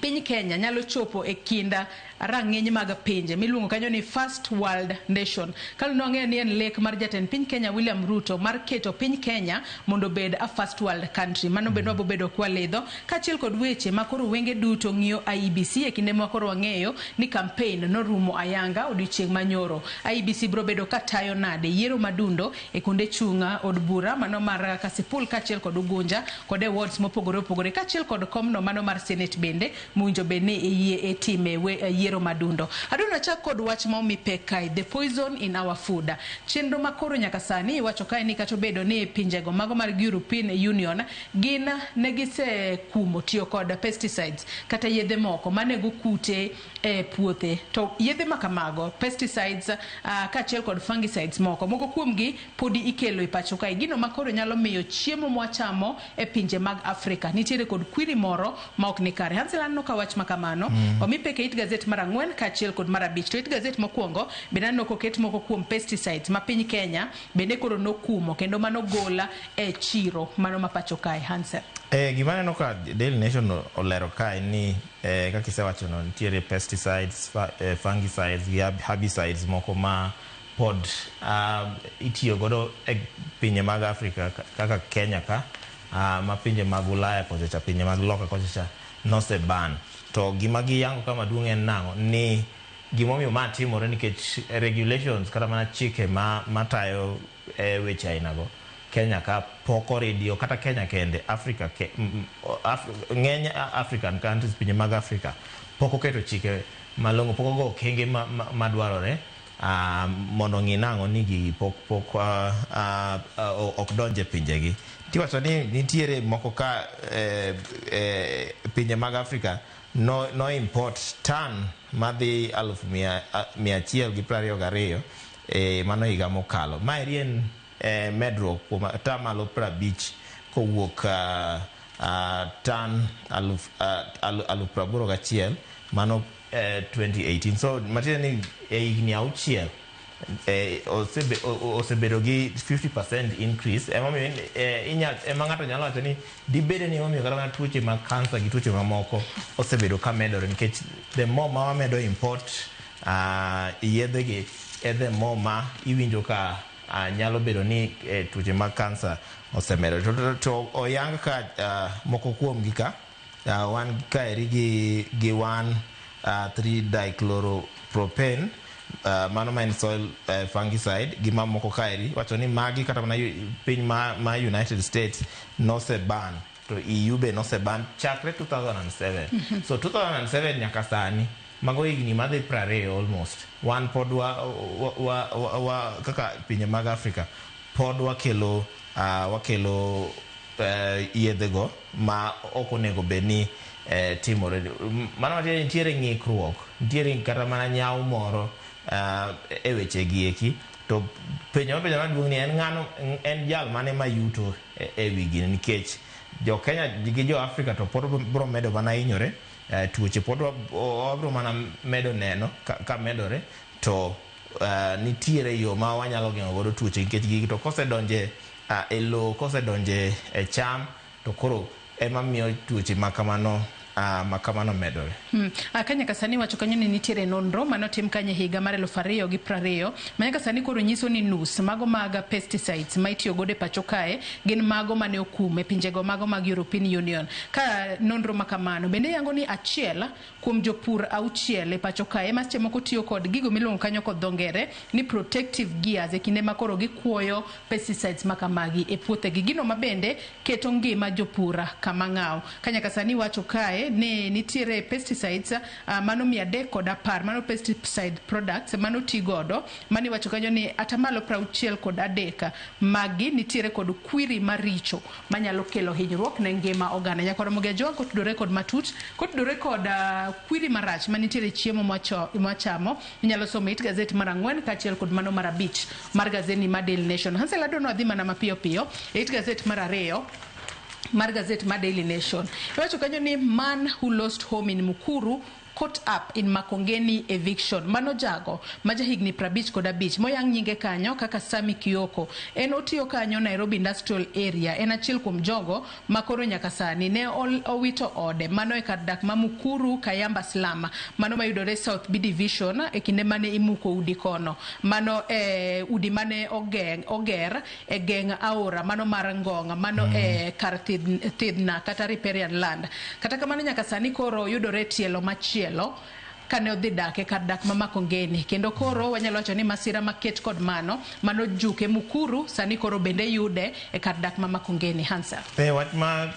piny Kenya nyalo chopo e kinda rang'iny mag pinje miluongo kanyo ni First World Nation. Kaluwore wang'eyo ni en lek mar jatend piny Kenya William Ruto mar keto piny Kenya mondo obed a first world country. Mano bende wabobedo kwalidho kaachiel kod weche ma koro wenge duto ng'iyo IEBC e kinde ma koro wang'eyo ni campaign norumo ayanga odiochieng' manyoro. IEBC biro bedo ka tayo nade yiero madundo e kuonde chung' od bura mano mar Kasipul kaachiel kod Ugunja kod e wards mopogore opogore kaachiel kod komno mano mar Senate bende mowinjo bed ni e time yiero madundo. Adwa nachak kod wach ma omi pek kae, the poison in our food. Chenro ma koro nyaka sani iwacho kae ni kata obedo ni pinjego mago mar European Union gin ne gisekumo tiyo kod pesticides kata yedhe moko manego kute e puothe. To yedhe ma kamago, pesticides kaachiel kod fungicides moko kuomgi podi ikelo e pacho kae. Gino ma koro nyalo miyo chiemo mwachamo e pinje mag Afrika nitiere kod kwiri moro ma ok ni kare. Hansel, aneno ka wach ma kamano omi pek e it gazet mar 4 kaachiel kod mar 5. To it gazet mokwongo bende aneno koket moko kuom pesticides ma piny Kenya bende koro nokumo kendo mano gola e chiro mano ma pacho kae. Hansel. Gima aneno ka Daily Nation olero kae ni kaka isewacho no, nitiere pesticides, fungicides gi herbicides moko ma pod itiyo godo e pinje mag Afrika kaka Kenya ka, ma pinje mag Ulaya kocha cha, pinje mag loka kocha cha noseban. To gima giyango ka maduong' en nang'o? Ni gimomiyo ma timore nikech regulations kata mana chike matayo weche ainago Kenya ka pok oridio, kata Kenya kende, Africa ng'eny African countries, pinje mag Afrika pok oketo chike malong'o, pok ogo okenge madwarore mondo ng'i nang'o ni gigi pok ok donj e pinjegi. Tiwacho ni nitiere moko ka pinje mag Afrika no import tan madhi 122,000 mano higa mokalo. Maeri en medruok kuom 50% kowuok tan 81,000 mano 2018. So matiende ni e higni 6 osebedo gi 50% increase. Emomiyo ema ng'ato nyalo wacho ni dibede ni emomiyo kata mana tuoche mag kansa gi tuoche mamoko osebedo ka medore, nikech the more ma wamedo import yedhe gi e the more ma iwinjo ka nyalo bedo ni tuoche mag kansa osemedore. To oyang ka moko kuom gi ka wan kaeri gi 1,3 dichloropropane, mano ma en soil fungicide gi mamoko kaeri wacho ni magi kata mana piny ma United States noseban, to EU be noseban chakre 2007. So 2007 nyaka sani mago higni madhi 20 almost, wan pod wa kaka pinje mag Afrika pod wakelo yedhego ma ok onego bed ni timore. Mano matiende nitiere ng'ikruok, nitiere kata mana nyawo moro e weche gi eki. To penjo maduong' ni en ng'ano, en jal mane mayuto e wi gini, nikech jo Kenya gi jo Afrika to pod biro medo mana hinyore, tuoche pod wabiro mana medo neno ka medore, to nitiere yo ma wanyalo geng'o godo tuoche nikech gigi to kosedonje e lowo, kosedonje e cham, to koro ema miyo tuoche makamano medore. Ka nyaka sani wacho kanyo ni nitiere nonro manotim kanyo higa mar 2020 ma nyaka sani koro nyiso ni nus mago mag pesticides ma itiyo godo e pacho kae gin mago mane okum e pinjego mago mag European Union. Ka nonro makamano bende yango ni achiel kuom jopur 6 e pacho kae ma seche moko tiyo kod gigo miluongo kanyo kod dho ngere ni protective gears e kinde ma koro gikuoyo pesticides makamagi e puothegi, gino ma bende keto ngima jopur kama ng'aw. Ka nyaka sani wacho kae ni nitiere pesticides mano 310, mano pesticide products mano ti godo mani wacho kanyo ni 63% magi nitiere kod kwiri maricho manyalo kelo hinyruok ne ngima oganda. Nyakoro Mogejo kotudore kod matut, kotudore kod kwiri marach manitiere chiemo mwachamo, inyalo somo it gazet mar 4 kaachiel kod mano mar 5 mar gazeti mar Daily Nation. Hansel Adono adhi mana mapiyo piyo e it gazet mar 2 mar gazet mar Daily Nation. Iwacho kanyo ni man who lost home in Mukuru caught up in Makongeni eviction. Mano jago ma jahigni 55 moyang nyinge kanyo kaka Sami Kioko. En otiyo kanyo Nairobi Industrial Area. En achiel kuom jogo makoro nyaka sani ne owito ode mano e kar dak ma Mukuru Kayamba Slum, mano mayudore South B Division e kinde mane imuko udi kono. Mano e udi mane oger e geng' aora mano mar Ngong, mano e kar thidhna kata riparian land. Kata kamano nyaka sani koro yudore tielo machielo kane odhi dak e kar dak ma Makongeni, kendo koro wanyalo wacho ni masira maket kod mano juke Mukuru sani koro bende yude e kar dak ma Makongeni. Hansa, wach ma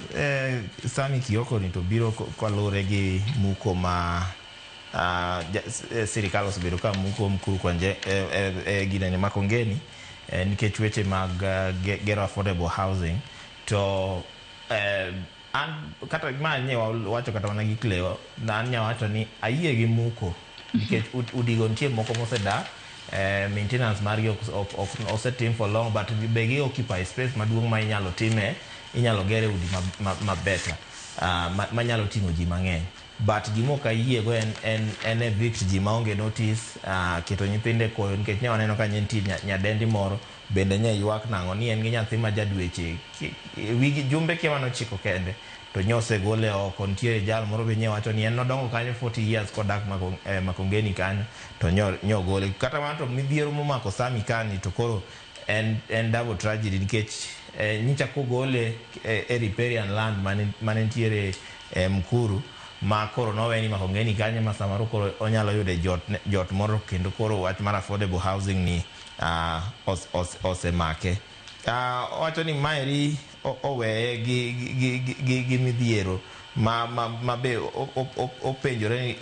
Sami Kioko ni to biro kaluwore gi muko ma sirikal osebedo ka muko Mukuru kwanje ginene Makongeni nikech weche mag gero affordable housing. To an kata ma nye wacho kata mana gi Cleo, na an nyawacho ni ayie gi muko nikech udigo nitie moko mosedak, maintenance margi ok osetim for long, but be gi occupy space maduong' ma inyalo time, inyalo gere udi ma better, manyalo ting'o ji mang'eny. But gima ok ayiego en evict ji maonge notice, keto nyithindo e koyo, nikech ne waneno ka nitie nyadendi moro bende nye ywak nang'o ni en gi nyathi ma jadweche wigi jumbe kia manochiko kende to nye osegole oko. Nitiere jal moro be nye wacho ni en nodongo kanyo 40 years kodak Makongeni kanyo to nyo ogole. Kata mano to midhiero momako Sami kani to koro en double tragedy, nikech nyicha kogole e riparian land mane nitiere Mukuru, ma koro noweni Makongeni kanyo, ma samoro koro onyalo yude jot moro, kendo koro wach mar affordable housing ni osemake. Owacho ni maeri oweye gi midhiero ma be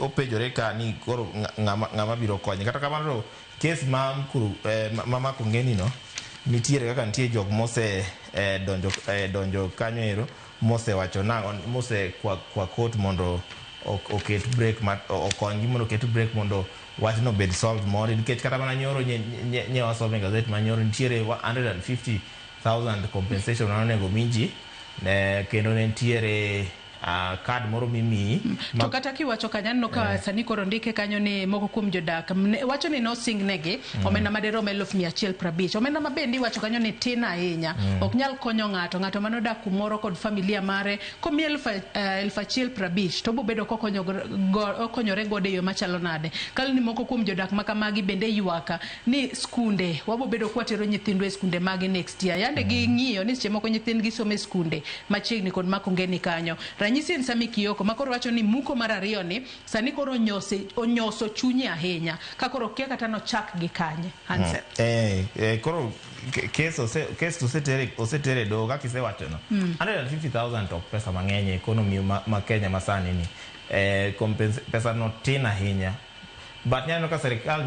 openjore ka ni koro ng'ama biro konye. Kata kamano to kes ma Mukuru, ma Makongeni no nitiere kaka nitie jok mose donjo kanyo ero, mosewacho nang'o, mose kwa court mondo oket break, ma okonygi mondo oket break mondo wachno obed solved mondi, nikech kata mana nyoro nye wasomo e gazet ma nyoro nitiere 150,000 compensation mane onego mi ji, kendo ne nitiere card moro mimiyi. To kata kiwacho kanyo, aneno ka sani koro ndike kanyo ni moko kuom jodak wacho ni nosingnegi omenda madirom 150,000, omenda ma bende iwacho kanyo ni tin ahinya, ok nyal konyo ng'ato manodak kumoro kod familia mare. Komiye 1,050,000 to obobedo kokonyore godo e yo machalo nade? Kalo ni moko kuom jodak makamagi bende ywaka ni skunde wabobedo kwatero nyithindwa e skunde magi next year. Yande ging'iyo ni seche moko nyithindgi somo e skunde machiegni kod Makongeni kanyo. Ranyisi en Sami Kioko ma koro wacho ni muko mar ariyo ni sani koro onyoso chunye ahinya, ka koro kia kata nochak gi kanye. Hansel. Koro kes osetere doho kaka isewacho no. 150,000 to pesa mang'eny e economy ma Kenya masani ni. Pesa no tin ahinya. But nyaneno ka sirikal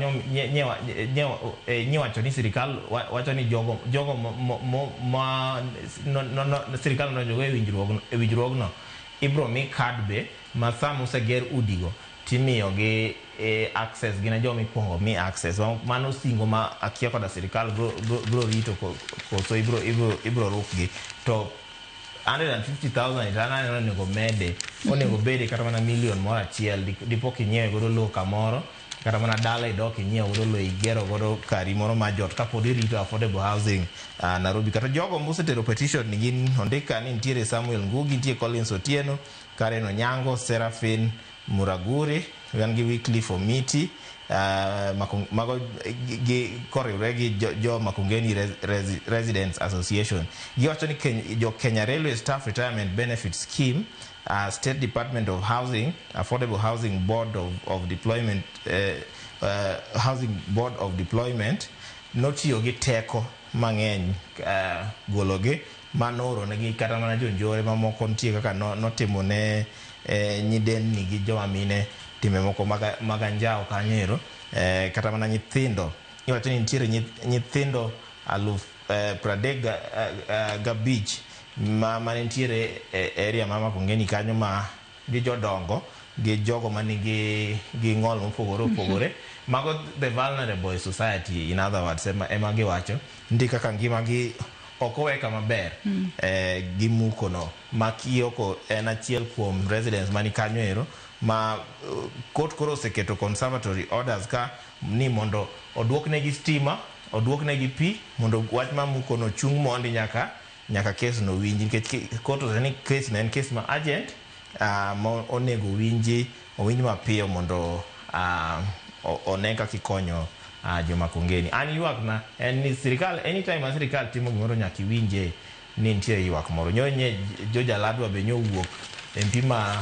nyewacho ni sirikal wacho ni jogo ma sirikal nodonjogo e winjruogno ibro mi card be ma sama oseger udigo timiyogi access, gin e joma ikuongo mi access. Mano singo ma akia koda sirikal bro rito koso ibro rukgi. To 150,000 to an aneno onego mede, onego bede kata mana milion moro achiel dipo kinyiewe godo lowo kamoro, kata mana dala idok inyiewo godo lowo igero godo kari moro mar jot kapod irito affordable housing Nairobi. Kata jogo mosetero petition ni gin ondik ka ni nitiere Samuel Ngugi, nitie Collins Otieno, Karen Onyango, Seraphine Muraguri, wan gi Wycliffe Omiti, mago gi koriwre gi jo Makongeni Residents Association. Giwacho ni jo Kenya Railway Staff Retirement Benefit Scheme, State Department of Housing, Affordable Housing Board of Deployment, Housing Board of Deployment notiyo gi teko mang'eny gologi manoro negi kata mana jonjore mamoko nitie kaka notimo ne nyidenni gi joma mine timbe moko mag anjawo kanyo ero, kata mana nyithindo. Iwacho ni nitiere nyithindo 35,000 ma nitiere e area ma Makongeni kanyo ma gi jodongo gi jogo manigi gi ng'ol mopogore opogore. Mago the vulnerable society, in other words, ema giwacho nitie kaka ngimagi ok owe kama ber gi muko no. Ma Kioko en achiel kuom residents mani kanyo ero ma court koro oseketo conservatory orders ka ni mondo oduoknegi stima, oduoknegi pi, mondo wach ma muko no chung mondi nyaka kes no winji, nikech court osewacho ni kes no en kes ma urgent, ma onego owinj mapiyo mondo one kaka ikonyo joma Makongeni. An ywak na en ni sirikal, anytime ma sirikal timo gimoro nyaka iwinje ni nitie ywak moro. Nyo jo Jaladwa be nyowuok MP ma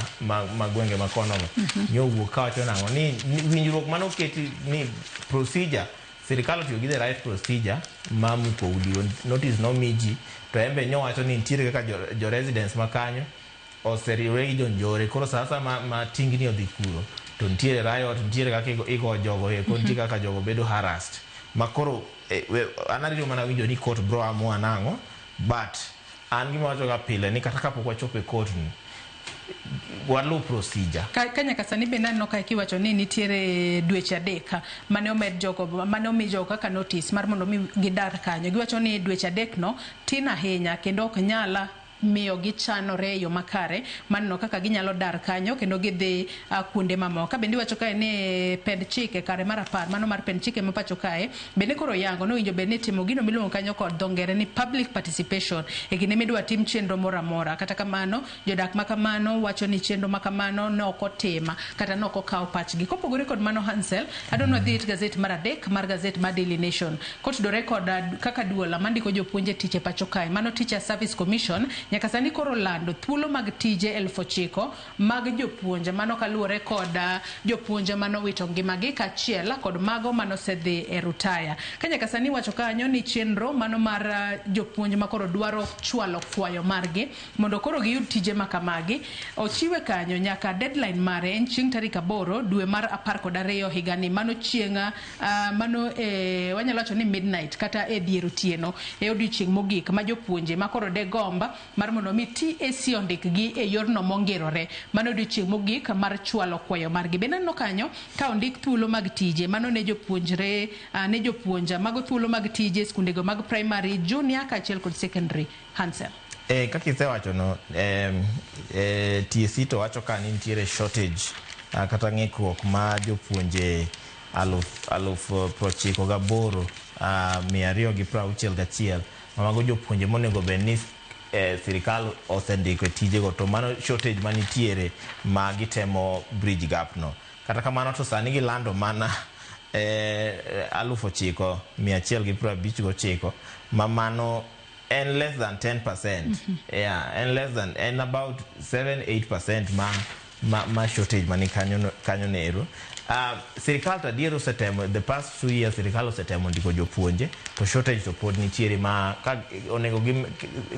gwenge ma kono go nyowuok kawacho nang'o ni winjruok manoketi ni procedure, sirikal otiyo gi the right procedure ma muko udi, notice nomi ji, to en be nyowacho ni nitiere kaka jo residents ma kanyo oseriwre gi jonjore. Koro sasa ma tingni odhi kuro to nitiere riot, nitiere kaka igo jogo eko, nitie kaka jogo bedo harassed. Ma koro an arito mana winjo ni court bro amua nang'o, but an gima wacho ga pile ni kata kapok wachopo e court ni waluw procedure. Ka nyaka sani bende aneno ka kiwacho ni nitiere dweche 3 mane omed jogo, mane omi jogo kaka notice mar mondo mi gidar kanyo. Giwacho ni dweche 3 no tin ahinya kendo ok nyala miyo gichanore e yo makare maneno kaka ginyalo dar kanyo kendo gidhi kuonde mamoko. Bende iwacho kae ni pend chike kare mar 10 mano mar pend chike ma pacho kae bende koro yango nowinjo bed ni itimo gino miluongo kanyo kod dho ngere ni public participation e kinde midwa tim chenro moro amora. Kata kamano jodak makamano wacho ni chenro makamano ne ok otima kata ne ok okawo pachgi. Kopogore kod mano Hansel, adwa ni wadhi it gazet mar 3 mar gazet mar Daily Nation kotudore kod kaka duola mandiko jopuonj e tich e pacho kae mano Teacher Service Commission nyaka sani koro lando thuolo mag tije 9,000 mag jopuonje mano kaluwore kod jopuonje manowito ngimagi kaachiel kod mago manosedhi e rutaya. Ka nyaka sani wacho kanyo ni chenro mano mar jopuonj makoro dwaro chwalo kwayo margi mondo koro giyud tije makamagi ochiwe kanyo nyaka deadline mare en chieng' tarik 8 dwe mar 12 higani mano chieng' mano wanyalo wacho ni midnight kata e dier otieno e odiochieng' mogik ma jopuonje makoro de gomba mar mondo mi TSC ondikgi e yorno mongirore mano odiochieng' mogik mar chwalo kwayo margi. Bende aneno kanyo ka ondik thuolo mag tije mano ne jopuonjre ne jopuonja mago thuolo mag tije skundego mag primary, junior kaachiel kod secondary. Hansel. Kaka isewacho no, TSC to wacho ka ni nitiere shortage kata ng'ikruok ma jopuonje 98,261 mago jopuonje monego bed ni sirikal osendiko e tijego, to mano shortage manitiere ma gitemo bridge gap no. Kata kamano to sani gilando mana 9,159 ma mano en less than 10%. Yeah, en less than, en about 7-8% ma shortage mani kanyo nero. Sirikal to adier osetemo the past 2 years sirikal osetemo ndiko jopuonje to shortage to pod nitiere ma ka onego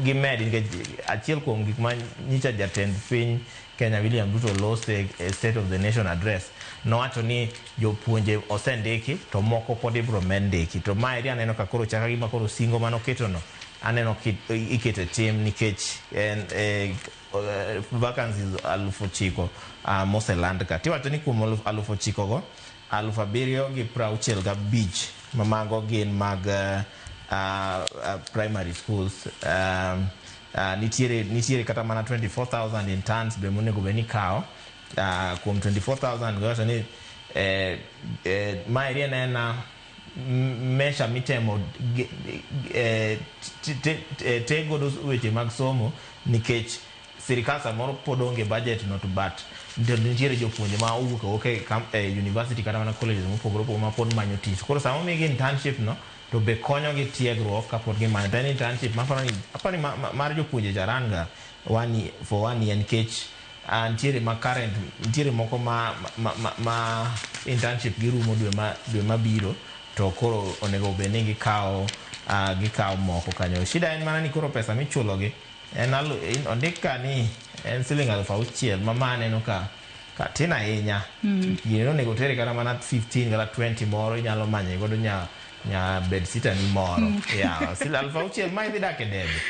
gimed nikech achiel kuom gik ma nyicha jatend piny Kenya William Ruto lose e State of the Nation address nowacho ni jopuonje osendiki to moko pod ibro med ndiki, to maeri aneno ka koro chaka gima koro singo manoketo no aneno ikete tim nikech en vacancies 9,000 moseland ka. Tiwacho ni kuom 9,000 go 7,065 mamago gin mag primary schools. Nitiere kata mana 24,000 interns be monego bed ni kawo. Kuom 24,000 giwacho ni maeri en ena measure mitemo teg godo weche mag somo nikech sirikal samoro pod onge budget no, to but nitiere jopuonje ma owuok awuoka e university kata mana colleges mopogore opogore ma pod manyo tich. Koro sama omigi internship no to be konyogi tiegruok kapod gimanyo. To en internship maparo ni mar jopuonje cha run ga for 1 year nikech nitiere ma current, nitiere moko ma internship girumo dwe mabiro to koro onego bed ni gikawo moko kanyo. Shida en mana ni koro pesa michulogi en ondik ka ni en siling 6,000 ma aneno ka tin ahinya. Gino onego tere kata mana 15 kata 20 moro inyalo manye godo nya bed sita ni moro. Yeah, 6,000 ma idhi dak e debe.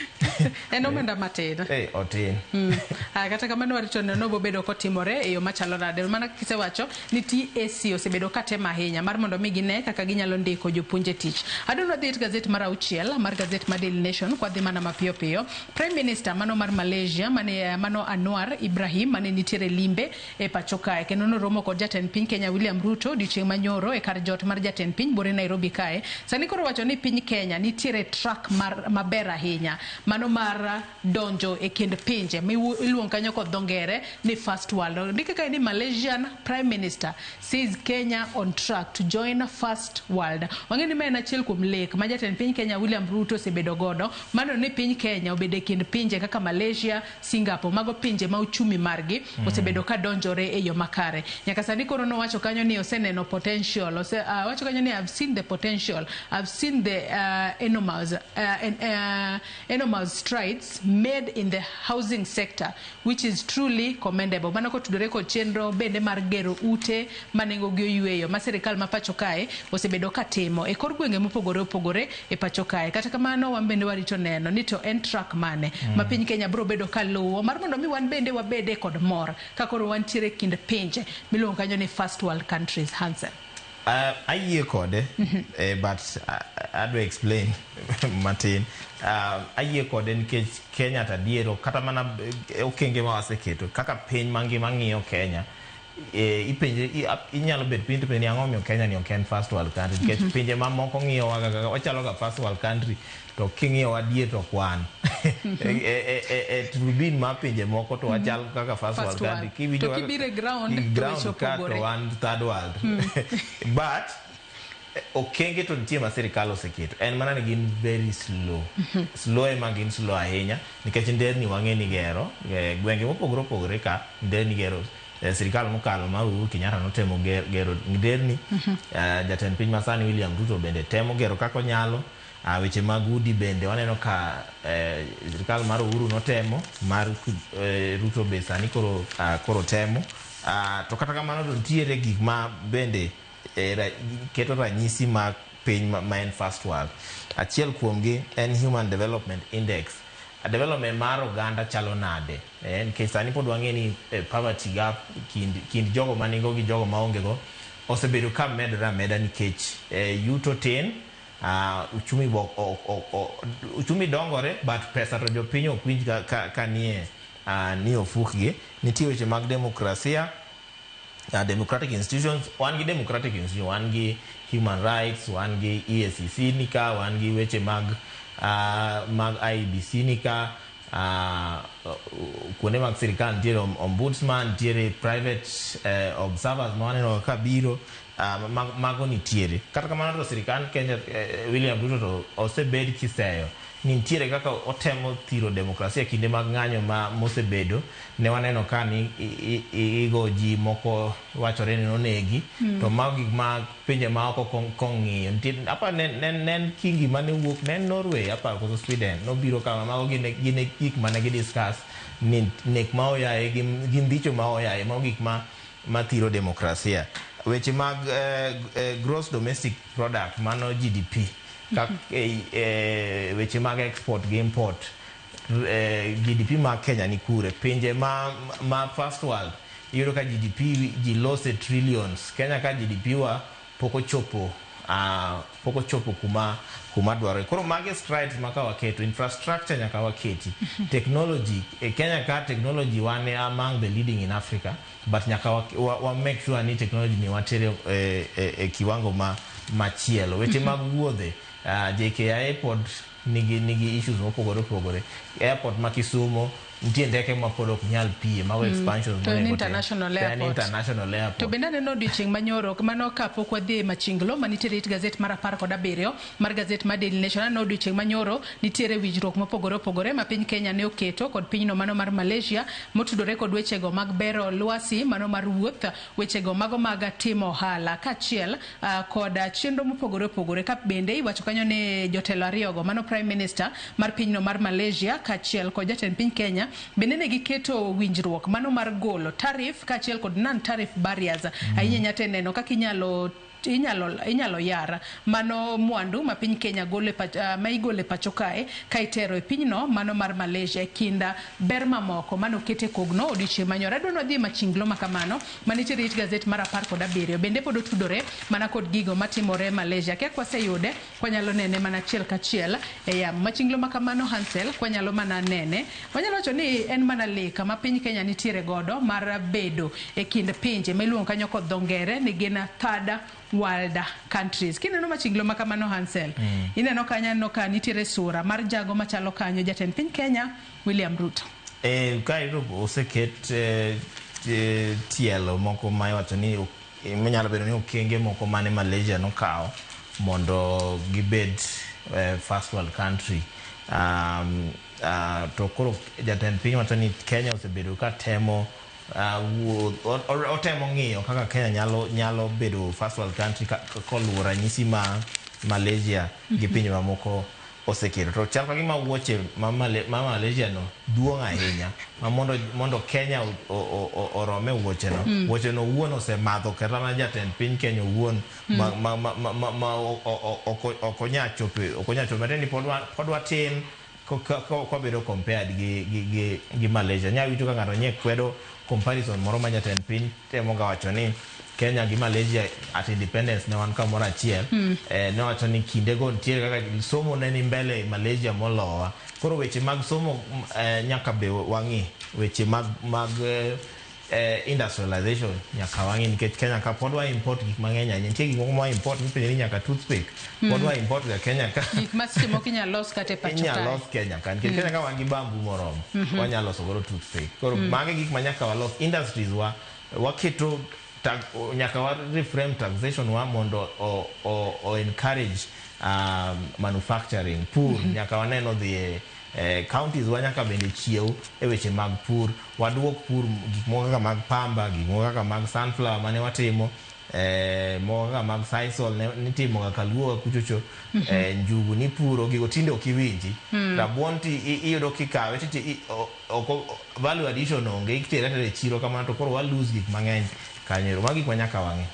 En omenda matin. Otin. Kata kamano warito neno bobedo kotimore e yo machalo nade. Mana kisewacho ni TSC osebedo katemo ahinya mar mondo mi gine kaka ginyalo ndiko jopuonje tich. Adwa dhi it gazet mar 6 mar gazet mar Daily Nation kwa dhi mana mapiyo piyo. Prime Minister mano mar Malaysia mane mano Anwar Ibrahim mane nitiere limbe e pacho kae kendo noromo kod jatend piny Kenya William Ruto odiochieng' manyoro e kar jot mar jatend piny Bore Nairobi kae. Sani koro wacho ni piny Kenya nitiere track maber ahinya mano mar donjo e kind pinje miluongo kanyo kod dho ngere ni first world. Ndike kae ni Malaysian Prime Minister says Kenya on track to join first world. Wang'e ni ma en achiel kuom lek ma jatend piny Kenya William Ruto osebedo godo mano ni piny Kenya obed e kind pinje kaka Malaysia, Singapore, mago pinje ma uchumi margi osebedo ka donjore e yo makare. Nyaka sani koro nowacho kanyo ni oseneno potential, wacho kanyo ni I've seen the potential, I've seen the enormous strides made in the housing sector, which is truly commendable. Mano kotudore kod chenro bende mar gero ute manengo gi oyweyo ma sirikal ma pacho kae osebedo katimo e kor gwenge mopogore opogore e pacho kae. Kata kamano wan bende warito neno ni to en track mane ma piny Kenya biro bedo kaluwo mar mondo mi wan bende wabede kod mor ka koro wantiere kind pinje miluongo kanyo ni first world countries. Hansen. Ayie kode, but adwa explain matin. Ayie kode nikech Kenya to adiero kata mana okenge ma waseketo kaka piny mangima ng'iyo Kenya, ipenje, inyalo bet piny to penjo ni ang'o omiyo Kenya ni ok en first world country, nikech pinje mamoko ng'iyowa kaka wachalo ga first world country, to king'iyowa adier to ok wan e tribune mar pinje moko to wachal kaka first world First world. country. Kiwinjo To kaka- kibiro e ground, to ground weche ka to opogore. wan third world. But okenge to nitie ma sirikal oseketo, en mana ni gin very slow. Slow ema gin slow ahinya, nikech nderni wang'e ni gero gwenge mopogore opogore ka nderni gero. Sirikal mokalo mar Uhuru Kenyatta notemo gero nderni. Jatend piny masani William Ruto bende temo gero kaka onyalo. Weche mag udi bende waneno ka sirikal mar Uhuru notemo, mar Ruto be sani koro temo. To kata kamano to nitiere gik ma bende keto ranyisi mar piny ma en first world. Achiel kuomgi en Human Development Index. Development mar oganda chalo nade? Nikech sani pod wang'e ni poverty gap kind jogo manigo gi jogo maonge go osebedo ka medore ameda nikech yuto tin, uchumi dongore but pesa to jopiny ok winj ka nie ofukgi. Nitie weche mag demokrasia, democratic institutions. Wan gi democratic institutions, wan gi human rights, wan gi EACC nika, wan gi weche mag IEBC nika, kuonde mag sirikal nitiere ombudsman, nitiere private observers ma waneno ka biro, mago nitiere. Kata kamano to sirikal Kenya, William Ruto to osebed kiseyo ni nitiere kaka otemo thiro demokrasia. Kinde mag ng'anyo ma mosebedo ne waneno ka ni igo ji moko, wachore ni nonegi. To mago gik ma pinje ma oko kong'iyo nitie apa ne en kingi mane wuok ne en Norway apa koso Sweden nobiro kama mago gin e gik mane gi discuss ni nek ma oyaye gi ndicho ma oyaye, mago gik ma mathiro demokrasia. Weche mag gross domestic product, mano GDP, kak, weche mag export gi import, GDP mag Kenya ni kure? Pinje ma first world iyudo ka GDP ji lose trillions. Kenya ka GDP wa pok ochopo kuma dwarore. Koro magi strides ma ka waketo infrastructure nyaka waketi technology e Kenya ka technology wan among the leading in Africa, but nyaka wa make sure ni technology ni watere e kiwango ma machielo. Weche mag wuodhe, JKIA pod nigi issues mopogore opogore. Airport ma Kisumo nitie ndeke ma pod ok nyal piye mago expansions To en monego tim. international To en airport. international airport. To bende aneno odiochieng' manyoro mano kapok wadhi e machinglo manitiere it gazet mar 17 mar gazet mar Daily Nation, aneno odiochieng' manyoro nitiere winjruok mopogore opogore ma piny Kenya ne oketo kod pinyno mano mar Malaysia motudore kod wechego mag bero lwasi mano mar wuoth, wechego mago mag timo ohala kaachiel kod chenro mopogore opogore. Ka bende iwacho kanyo ni jotelo ariyogo, mano Prime Minister mar pinyno mar Malaysia kaachiel kod jatend piny Kenya, bende ne giketo winjruok mano mar golo tariff kaachiel kod non tariff barriers ahinya ahinya te neno kaka inyalo yar mano mwandu ma piny Kenya golo e ma igolo e pacho kae ka itero e pinyno mano mar Malaysia, e kind ber mamoko mano oket e kogno odiochieng' manyoro. Adwa ni wadhi e machinglo ma kamano manitiere it gazet mar 17 bende pod otudore mana kod gigo matimore Malaysia. Kia kwaseyude kwanyalo nene mana achiel kachiel e yamo machinglo ma kamano. Hansel, kwanyalo mana nene, wanyalo wacho ni en mana lek ma piny Kenya nitiere godo mar bedo e kind pinje ma iluongo kanyo kod dho ngere ni gin third world countries. Kineno machinglo ma kamano, Hansel, ineno kanyo, aneno ka nitiere sura mar jago machalo kanyo jatend piny Kenya William Ruto. Ka iyudo oseket tielo moko ma iwacho ni minyalo bedo ni okenge moko mane Malaysia nokawo mondo gibed first world country, to koro jatend piny wacho ni Kenya osebedo ka temo otemo ng'iyo kaka Kenya nyalo bedo first world country koluwo ranyisi ma Malaysia gi pinje mamoko oseketo. To chal ka gima wuoche ma Malaysia no duong' ahinya ma mondo Kenya orome wuoche no. Wuoche no owuon osemadho kata mana jatend piny Kenya owuon ma ok onya chopo matiende ni pod watin kwabedo compared gi Malaysia. Nya winjo ka ng'ato nye kwedo comparison moro ma jatend piny temo ga wacho ni Kenya gi Malaysia at independence ne wan kamoro achiel. Ne wacho ni kindego nitiere kaka somo ne ni mbele Malaysia molowa. Koro weche mag somo nyaka be wang'i, weche mag industrialization nyaka wang'i, nikech Kenya ka pod wa import gik mang'eny ahinya. Nitie gik moko ma wa import mipenjo ni nyaka toothpick pod wa import ga Kenya ka. Gik ma seche moko inyalo los kata e pacho Inyalo kae. los Kenya ka, nikech Kenya ka wan gi bamboo moromo, wanyalo loso godo toothpick. Koro magi gik ma nyaka walos industries wa waketo nyaka wa reframe taxation wa mondo o encourage manufacturing, pur. Nyaka waneno dhi e counties wa, nyaka bende chiew e weche mag pur, waduok pur, gik moko kaka mag pamba, gik moko kaka mag sunflower mane watimo, moko kaka mag sisal nitimo ga kaluo kuchocho, njugu nipuro, gigo tinde ok iwinji. Rabuon ti iyudo kikawe titi ok value addition onge, itere atera e chiro kamano, to koro wa lose gik mang'eny kanyo ero. Magi gik ma nyaka wang'i.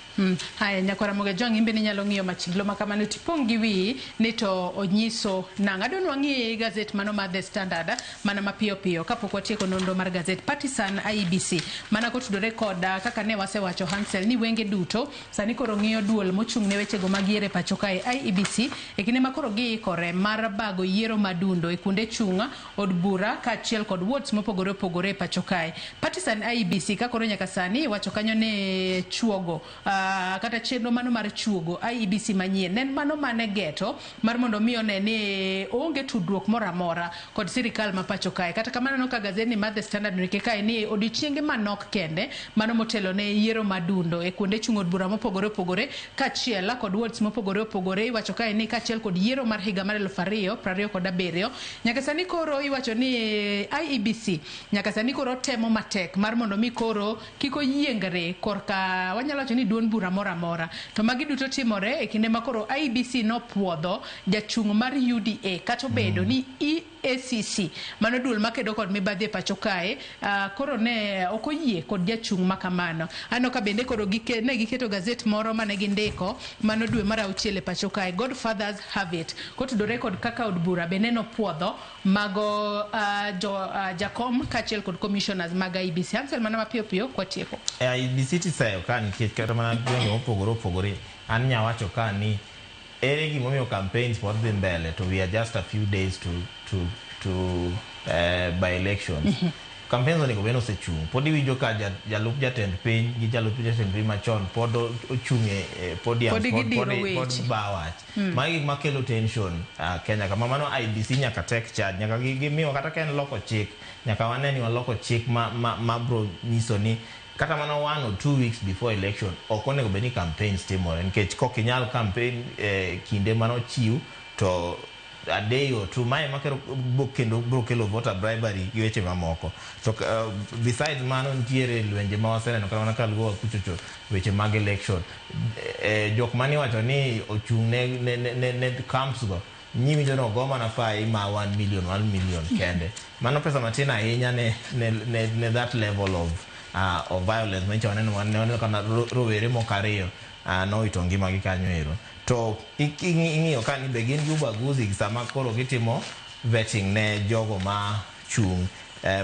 Haya, nyakwara Moge Jwang', in bende inyalo ng'iyo machiglo ma kamano tipong' gi wiyi ni to onyiso nang'o. Adwa ni wang'i gazet mano mar The Standard mana mapiyo piyo kapok watieko nonro mar gazet. Partisan IEBC mana kotudore kod kaka ne wasewacho Hansel ni wenge duto sani koro ng'iyo duol mochung' ne wechego mag yiero e pacho kae IEBC e kinde ma koro giikore mar bago yiero madundo e kuonde chung' od bura kaachiel kod wards mopogore opogore e pacho kae. Partisan IEBC ka koro nyaka sani iwacho kanyo ni chuogo kata chenro mano mar chuogo IEBC manyien en mano mane geto mar mondo mi one ni onge tudruok moro amora kod sirikal ma pacho kae. Kata kamano no ka gazeti mar The Standard ndike kae ni odiochienge manok kende mano motelo ne yiero madundo e kuonde chung' od bura mopogore opogore kaachiel kod wards mopogore opogore, iwacho kae ni kaachiel kod yiero mar higa mar 2027 nyaka sani koro iwacho ni IEBC nyaka sani koro temo matek mar mondo mi koro kik oyiengre korka wanyalo wacho ni duond bura moro amora. To magi duto timore e kinde ma koro IEBC nopuodho jachung' mar UDA kata obedo ni EACC mano duol makedo kod mibadhi e pacho kae koro ne ok oyie kod jachung' ma kamano. Aneno ka bende koro ne giketo gazet moro mane gindiko mano dwe mar auchiel e pacho kae, Godfathers have it, kotudore kod kaka od bura bende nopuodho mago jakom kaachiel kod commissioners mag IEBC. Hansel, mana mapiyo piyo kwatieko. IEBC tiseyo ka nikech kata mana gwenge mopogore opogore an nyawacho ka ni ere gimomiyo campaigns pod dhi mbele to we are just a few days to by elections. Campaigns onego bed ni osechung', pod iwinjo ka jalup jatend piny gi jalup jatend piny machon pod ochung' e podium, Pod gidiro pod weche. ba wach. Magi gik makelo tension Kenya kama. Mano IEBC nyaka take charge, nyaka gimiwa kata ka en loko chik, nyaka wane ni waloko chik ma bro nyiso ni kata mana 1 or 2 weeks before election ok onego bed ni campaigns timore, nikech kok inyal campaign kinde manochiw to a day or two mae makero kendo bro kelo voter bribery gi weche mamoko. To besides mano, nitiere lwenje ma waseneno kata mana kaluo kuchocho weche mag election, jok mane iwacho ni ochung' ne camps go nyiwinjo no go mana fai ma 1 million 1 million kende. Mano pesa matin ahinya ne that level of violence manyicha waneno kana rowere moko ariyo nowito ngimagi kanyo ero. To ing'iyo ka ni be gin gi ubaguzi sama koro gitimo vetting ne jogo ma chung'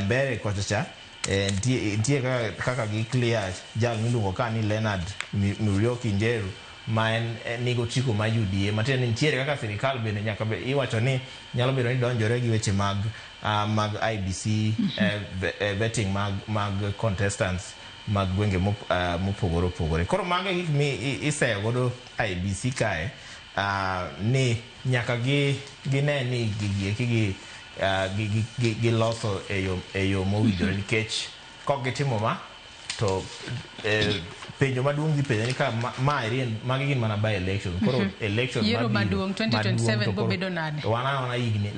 mbele kocha cha. Nitie kaka gi clear jal miluongo ka ni Leonard Muriuki Njeru ma en nigo otiko mar UDA, matiende ni nitiere kaka sirikal bende nyaka be iwacho ni nyalo bedo ni donjore gi weche mag IEBC vetting mag contestants mag gwenge mopogore opogore. Koro mago e gik mi iseyo godo IEBC kae ni nyaka gi gine ni gigi eki gi giloso e yo mowinjore, nikech kok gitimo ma to penjo maduong' dhi penjo ni ka ma eri magi gin mana by election koro election Yiero mabiro, maduong' 2027 maduong' to bo koro bedo nade? wan awana higni,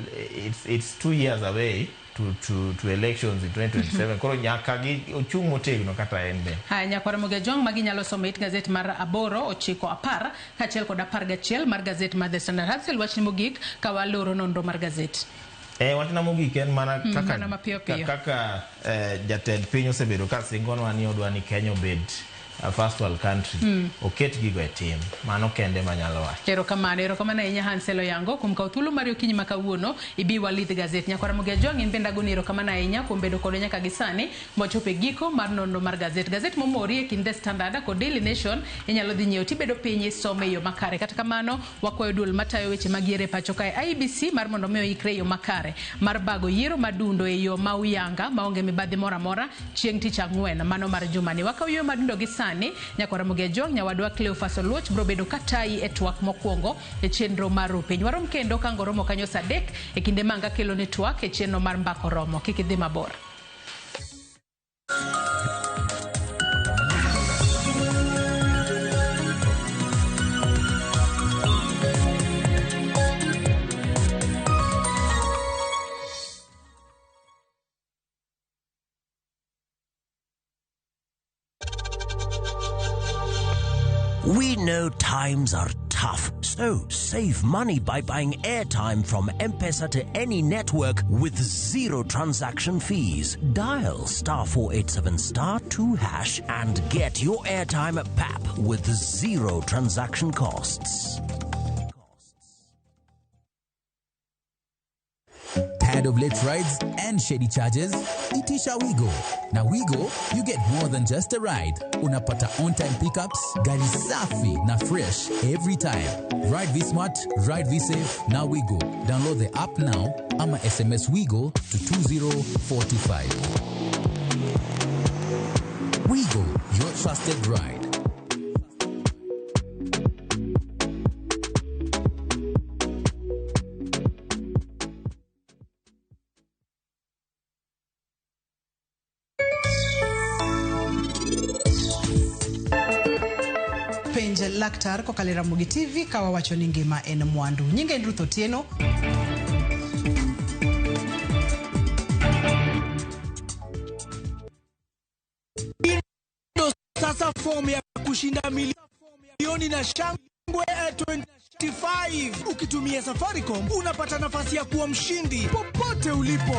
it's 2 years away to elections in 2027. Koro nyaka gi ochung' motegno kata en be. Haya, nyakwara Moge Jwang', magi nyalo somo it gazet mar 8, 9, 10 kaachiel kod 11 mar gazet mar The Standard. Hansel, wachni mogik ka waloro nonro mar gazet. Wachna mogik en mana kaka, mana mapiyo piyo. Kaka jatend piny osebedo ka singonwa ni odwa ni Kenya obed a first world country oket gigo e tim. Mano kende manyalo wacho. Erokamano, erokamano ahinya Hansel Oyango kuom kawo thuolo mari okinyi ma kawuono ibi walidh gazet. Nyakwara Ramogi Ajwang' in bende agoni erokamano ahinya kuom bedo kodwa nyaka gi sani mwachopo e giko mar nonro mar gazet. Gazet momori e kind The Standard kod Daily Nation inyalo dhi nyiewo tibedo piny isome e yo makare. Kata kamano wakwayo duol matayo weche mag yiero e pacho kae IEBC mar mondo mi oikre e yo makare mar bago yiero madundo e yo ma uyanga maonge mibadhi moro amora chieng' tich ang'wen mano mar jumani. Wakawo yo madundo gi sani nyakwara Ramogi Ajwang' nyawadwa Cleophas Oluoch biro bedo katayi e twak mokwongo e chenro mar Rupiny. Warom kendo ka ang' oromo kanyo saa 3 e kinde ma ang' akelo ni twak e chenro mar Mbaka Oromo. Kik idhi mabor. We know times are tough, so save money by buying airtime from M-Pesa to any network with zero transaction fees. Dial *487 *2# and get your airtime at PAP with zero transaction costs. Tired of late rides and shady charges? Itisha Wigo. Now Wigo, you get more than just a ride. Unapata on-time pickups, gari safi na fresh every time. Ride V-Smart, ride V-Safe, now Wigo. Download the app now ama SMS Wigo to 20425. Wigo, your trusted ride. Penj laktar kokalo e Ramogi TV ka wawacho ni ngima en mwandu. Nyinga en Ruth Otieno. Ndo sasa fomu ya kushinda milioni na shangwe 25. Ukitumia Safaricom unapata nafasi ya kuwa mshindi popote ulipo.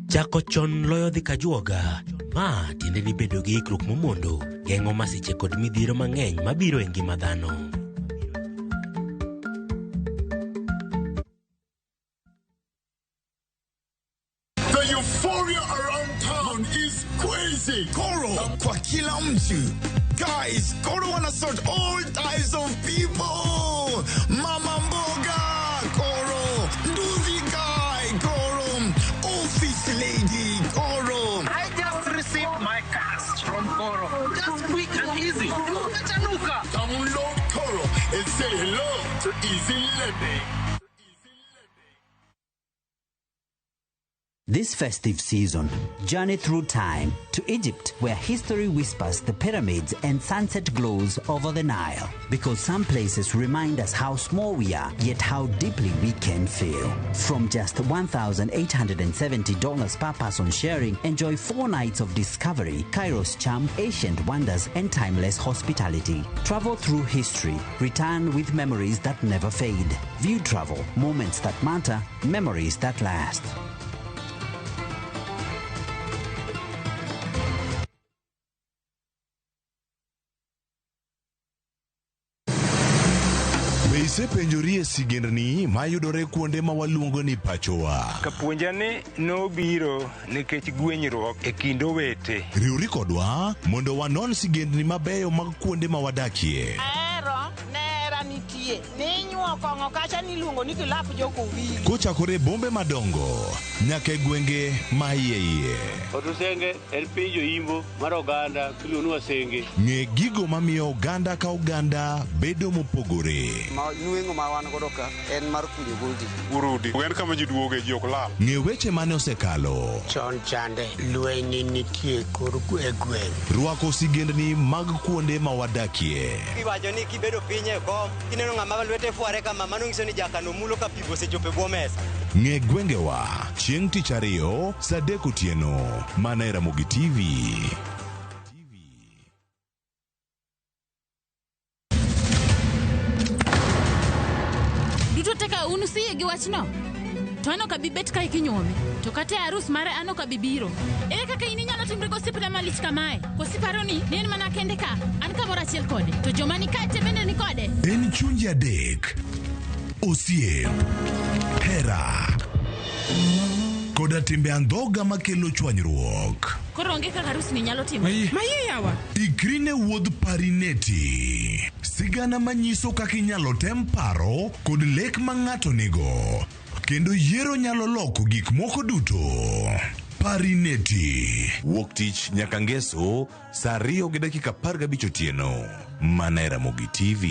Chako chon loyo dhi kajuoga. Ma tiende ni bedo gi ikruok momondo geng'o masiche kod midhiero mang'eny mabiro e ngima dhano. The euphoria around town is crazy. Koro kwa kila mtu. Guys, Koro wanna sort all types of people. Mama mboga, Koro. Nduthi guy, Koro. Office lady, Koro. I just received my cash from Koro. Just quick and easy. Chanuka. Download Koro and say hello to easy living. This festive season, journey through time to Egypt, where history whispers the pyramids and sunset glows over the Nile. Because some places remind us how small we are, yet how deeply we can feel. From just $1,870 per person sharing, enjoy 4 nights of discovery, Cairo's charm, ancient wonders, and timeless hospitality. Travel through history, return with memories that never fade. View travel, moments that matter, memories that last. Be isepenjori e sigendni mayudore kuonde ma waluongo ni pachowa? Kapuonja ni nobiro nikech gwenyruok e kind owete. Riwri kodwa mondo wanon sigendni mabeyo mag kuonde ma wadakie. Ahero nera nitie ninyuo kong'o kacha niluongo ni kilap jokowili. Kochakore e bombe madongo nyaka e gwenge ma iye iye. Otusenge en piny joimbo mar oganda miluongo ni Wasenge. Ng'e gigo mamiyo oganda ka oganda bedo mopogore. Nweng'o ma wan godo ka en mar kunyo goldi. Urudi. En kama ji duoge ji ok lal. Ng'e weche mane osekalo. Chon chande lweny nitie kor e gweng'. Rwako sigendni mag kuonde ma wadakie. Iwacho ni kibedo piny e kom, kineno ng'ama lwete fware kama, mano nyiso ni jakano mulo ka pi osechopo e bwo mesa. Ng'e gwengewa chieng' tich ariyo saa 3 otieno mana e Ramogi TV. Duto teka un usiyie gi wachno? To an ok abi bet kae kinyuome. To kata e arus mare an ok abi biro. Ere kaka in inyalo timri gosiepna malich kamae? Koso iparo ni ne en mana kende ka? An kamoro achiel kode. To joma ni kae te bende ni kode. En chunje adek, osiep, hera, koda timbe andhoga makelo chwanyruok. Koro onge kaka arusni nyalo timore. Maye yawa. Ikri ne wuodh Parineti, sigana manyiso kaka inyalo tem paro kod lek ma ng'ato nigo, kendo yiero nyalo loko gik moko duto. Parineti. Wuok tich nyaka ngeso saa 2:15 otieno, mana e Ramogi TV.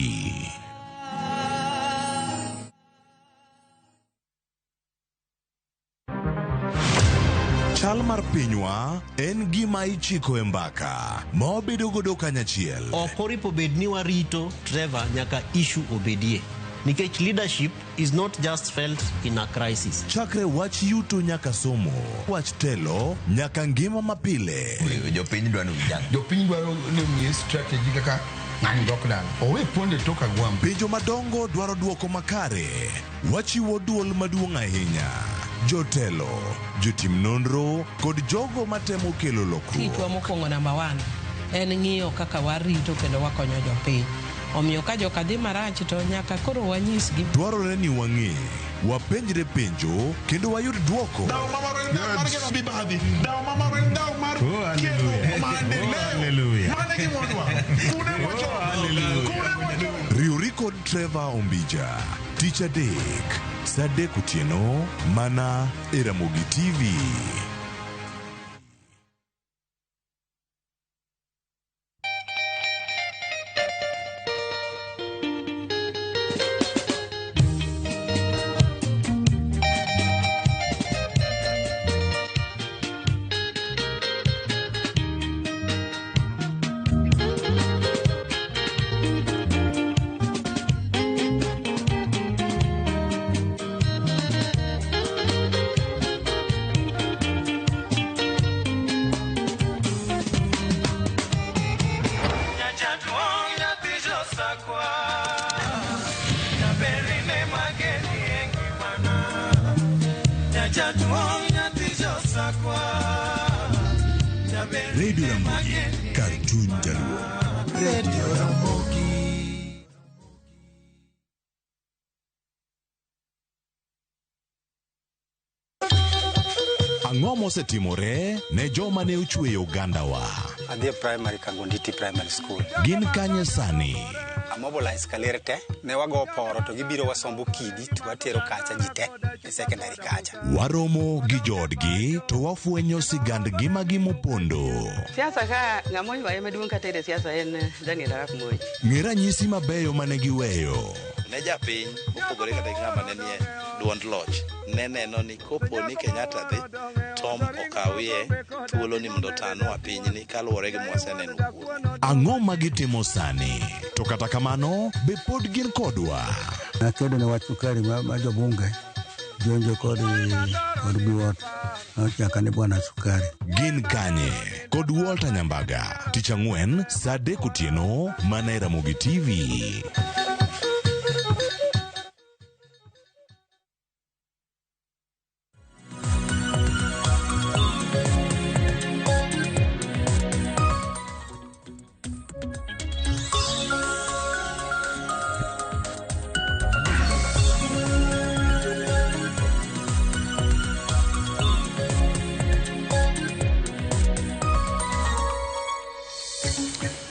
Chal mar pinywa en gima ichiko e mbaka ma wabedo godo kanyachiel. Ok oripo bed ni warito Trevor nyaka issue obedie. Nikech leadership is not just felt in a crisis. Chakre wach yuto nyaka somo, wach telo nyaka ngima mapile. Jopiny dwaro ni ujang. Jopiny dwaro ni omiye strategy kaka ng'ani dok dala. Owe ponde tok agwambo. Penjo madongo dwaro dwoko makare. Wachiwo duol maduong' ahinya. Jotelo, jotim nonro kod jogo matemo kelo lokruok. Tichwa mokwongo namba 1 en ng'iyo kaka warito kendo wakonyo jopiny. Omiyo ka joka dhi marach to nyaka koro wanyisgi. Dwarore ni wang'e, wapenjre penjo kendo wayud dwoko. Riwri kod Trevor Ombija tich adek saa 3 otieno mana e Ramogi TV. Radio Ramogi, kar chuny Jaluo. Radio Ramogi. Ang'o mosetimore ne joma ne ochweyo ogandawa? Adhi e primary Kangonditi Primary School. Gin kanye sani? Amobilize kaler te, ne wago poro to gibiro wasombo kidi to watero kacha ji te e secondary kacha. Waromo gi joodgi to wafwenyo sigand ngimagi mopondo. Siasa ka ng'ama oywaye maduong' katere siasa en Daniel Arap Moi. Ng'e ranyisi mabeyo mane giweyo. Ne japiny mopogore kata gi ng'ama ne nie duond loch ne neno ni kopo ni Kenyatta dhi Tom okawie thuolo ni mondo otanwa pinyni kaluwore gi mwaseneno kuome. Ang'o ma gitimo sani? To kata kamano, be pod gin kodwa? Nakedo ne wach sukari ma jobunge jonjo kod Biwott nochaka ni bwana sukari. Gin kanye? Kod Walter Nyambaga, tich ang'wen saa 3 otieno mana e Ramogi TV.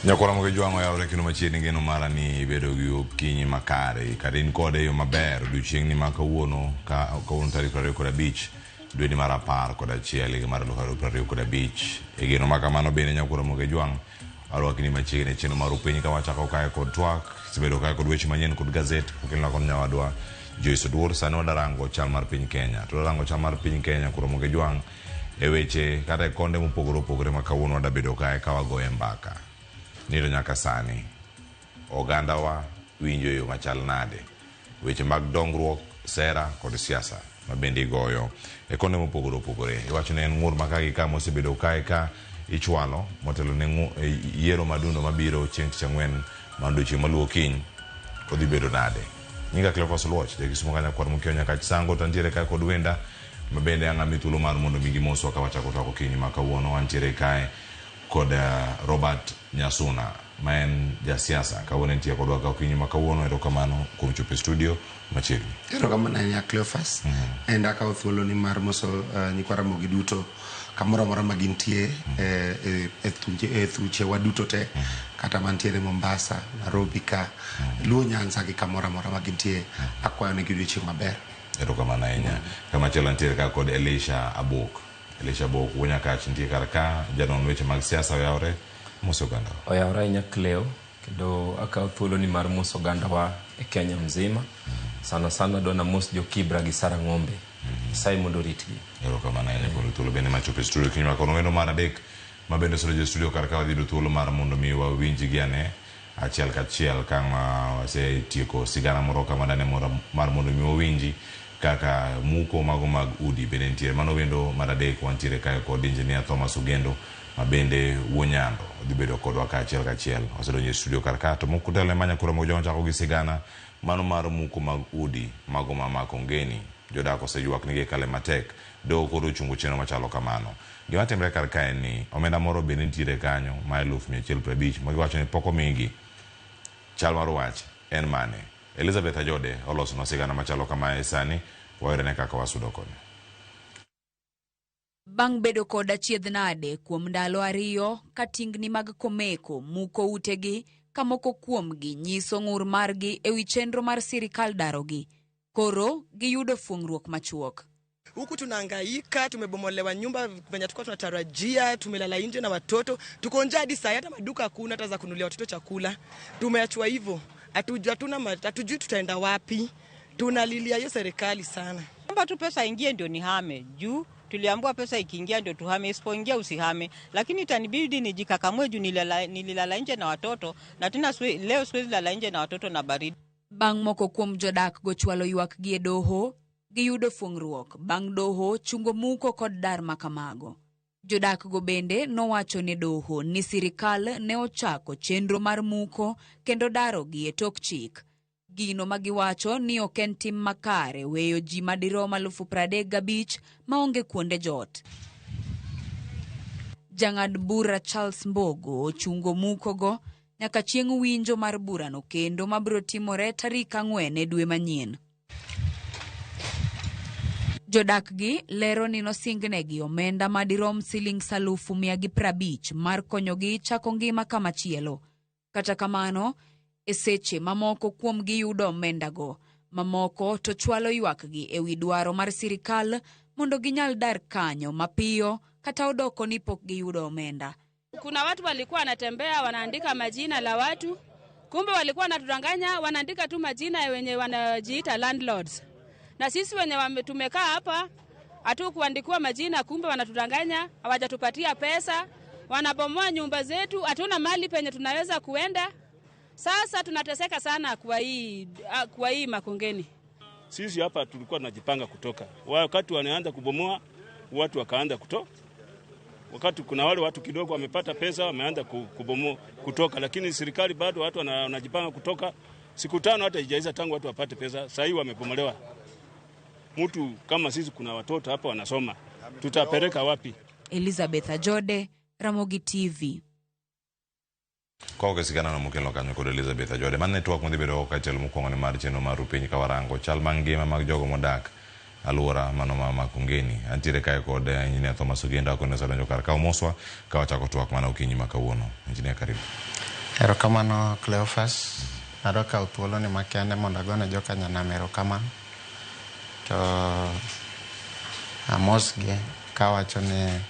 Nyakora moge jwang'o yawre kendo machiegni geno mara ni ibedo gi okinyi makare kata in kode e yo maber odiochieng'ni ma kawuono ka kawuono tarik 25 dwe ni mar 11 higa mar 2025 e geno ma kamano bende nyakora moge jwang' arwakni machiegni e chenro mar upiny ka wachako kae kod twak isebedo kae kod weche manyien kod gazet kokelna kod nyawadwa Joyce Oduor. Sani wadarango chal mar piny Kenya to wadarango chal mar piny Kenya koro moge jwang' e weche kata e konde mopogore opogore ma kawuono wadabedo kae ka wagoye mbaka. Nito nyaka sani ogandawa winjo yo machal nade weche mag dongruok, sera kod siasa ma bende igoyo e konde mopogore opogore. Iwacho ni en ng'ur ma ka gi ka mosebedo kae ka ichwalo motelo ne yiero madundo mabiro chieng' tich ang'wen mar odiochieng' maluwo kiny odhi bedo nade. Nyinga Cleophas Oluoch, ja Kisumo ka nyakwar Mukio Nyakach Sango, to antiere kae kod wenda ma bende ang' ami thuolo mar mondo mi gimoswa ka wachako twak okinyi ma kawuono. Wantiere kae kod Robert Nyasuna ma en jasiasa. Kawuono entie kodwa ka okinyi ma kawuono. Erokamano kuom chopo e studio machiegni. Erokamano ahinya, Cleophas. And akawo thuoloni mar moso nyikwa Ramogi duto kamoro amora ma gintie e thuchewa duto te, kata mantiere Mombasa, Nairobi ka, Luo Nyanza gi kamoro amora ma gintie. Akwayo negi odiochieng' maber. Erokamano ahinya. Kamachielo nitiere ka kod Elisha Abok. Elisha Abok wuo Nyakach nitie kar ka, janon weche mag siasa. Oyawre, mos oganda. Oyawre ahinya, Cleo, kendo akawo thuoloni mar moso ogandawa e Kenya mzima. Sana sana adwa namos jo Kibra gi Sarang'ombe. Nyasaye mondo oritgi. Erokamano ahinya kuom thuolo bende machopo e studio kiny makono. Wendo mar adek ma bende osedonjo e studio kar ka, wadhi yudo thuolo mar mondo mi wawinjgi ane achiel kachiel ka wasetieko sigana moro kama dane mar mondo mi wawinji kaka muko mago mag udi bende nitiere. Mano wendo mar adek. Wantiere kae kod Engineer Thomas Ogendo ma bende wuo Nyando, odhi bedo kodwa ka achiel kachiel osedonjo e studio kar ka. To mokotelo ne manya kura mogo chako gi sigana mano mar muko mag udi mago ma Makongeni. Jodak oseywak ni gikale matek. Doho koro ochungo chenro machalo kamano. Gima timre kar ka en ni omenda moro bende nitiere kanyo ma 150,000 ma giwacho ni pok omigi. Chal mar wach en mane? Elizabeth Ajode olosonwa sigana machalo kamae. Sani wayudane kaka wasudo kode. Bang' bedo kod achiedh nade kuom ndalo 2 ka tingni mag Komeko muko utegi ka moko kuomgi nyiso ng'ur margi ewi chenro mar sirikal darogi. Koro giyudo fuong'ruok machuok. Huku tunahangaika, tumebomolewa nyumba venye tulikuwa tunatarajia, tumelala nje na watoto, tuko njaa hadi saa hata maduka hakuna hata za kununulia watoto chakula. Tumeachwa hivyo, hatujui tutaenda wapi. Tunalilia hiyo serikali sana. Omba tu pesa ingie ndio nihame. Juu tuliambiwa pesa ikiingia ndio tuhame, isipoingia usihame. Lakini itanibidi nijikakamue juu nililala nje na watoto, na tena leo siwezi lala nje na watoto na baridi. Bang' moko kuom jodak go chwalo ywak gi e doho, giyudo fuong'ruok bang' doho chungo muko kod dar makamago. Jodak go bende nowacho ne doho ni sirikal ne ochako chenro mar muko kendo daro gi e tok chik. Gino magiwacho ni ok en tim makare weyo ji madirom 35,000 maonge kuonde jot. Jang'ad bura Charles Mbogo ochungo mukogo nyaka chieng' winjo mar burano kendo mabiro timore tarik 4 e dwe manyien. Jodak gi lero ni nosingnegi omenda madirom siling 150,000 mar konyogi chako ngima kamachielo. Kata kamano, e seche mamoko kuomgi yudo omendago, mamoko to chwalo ywakgi ewi dwaro mar sirikal mondo ginyal dar kanyo mapiyo kata odoko ni pok giyudo omenda. Kuna watu walikuwa wanatembea wanaandika majina la watu, kumbe walikuwa wanatudanganya, wanaandika tu majina wenye wanajiita landlords. Na sisi wenye tumekaa hapa hatukuandikiwa majina, kumbe wanatudanganya, hawajatupatia pesa, wanabomoa nyumba zetu, hatuna mali penye tunaweza kuenda. Sasa tunateseka sana kwa hii Makongeni. Sisi hapa tulikuwa tunajipanga kutoka. Wakati wanaanza kubomoa, watu wakaanza kutoka. Wakati kuna wale watu kidogo wamepata pesa wameanza kubomoa kutoka, lakini serikali bado watu wanajipanga kutoka. Siku 5 hata haijaisha tangu watu wapate pesa, sasa hivi wamebomolewa. Mtu kama sisi kuna watoto hapa wanasoma, tutapeleka wapi? Elizabeth Ajode, Ramogi TV. Kwa sigana no mokelo kanyo kod Elizabeth Ajode. Man network modhi bedo kachiel mokwongo ne mar chenro mar Rupiny ka warango chal mar ngima mag jogo modak alwora mano ma Makongeni. Antiere kae kod Engineer Thomas Ogendo akone osedonjo kar ka omoswa ka wachako twak mana okinyi ma kawuono. Engineer, karibu. Erokamano, Cleophas. Adwa kawo thuoloni makende mondo agone joka nyanam erokamano. To amosgi kawacho ni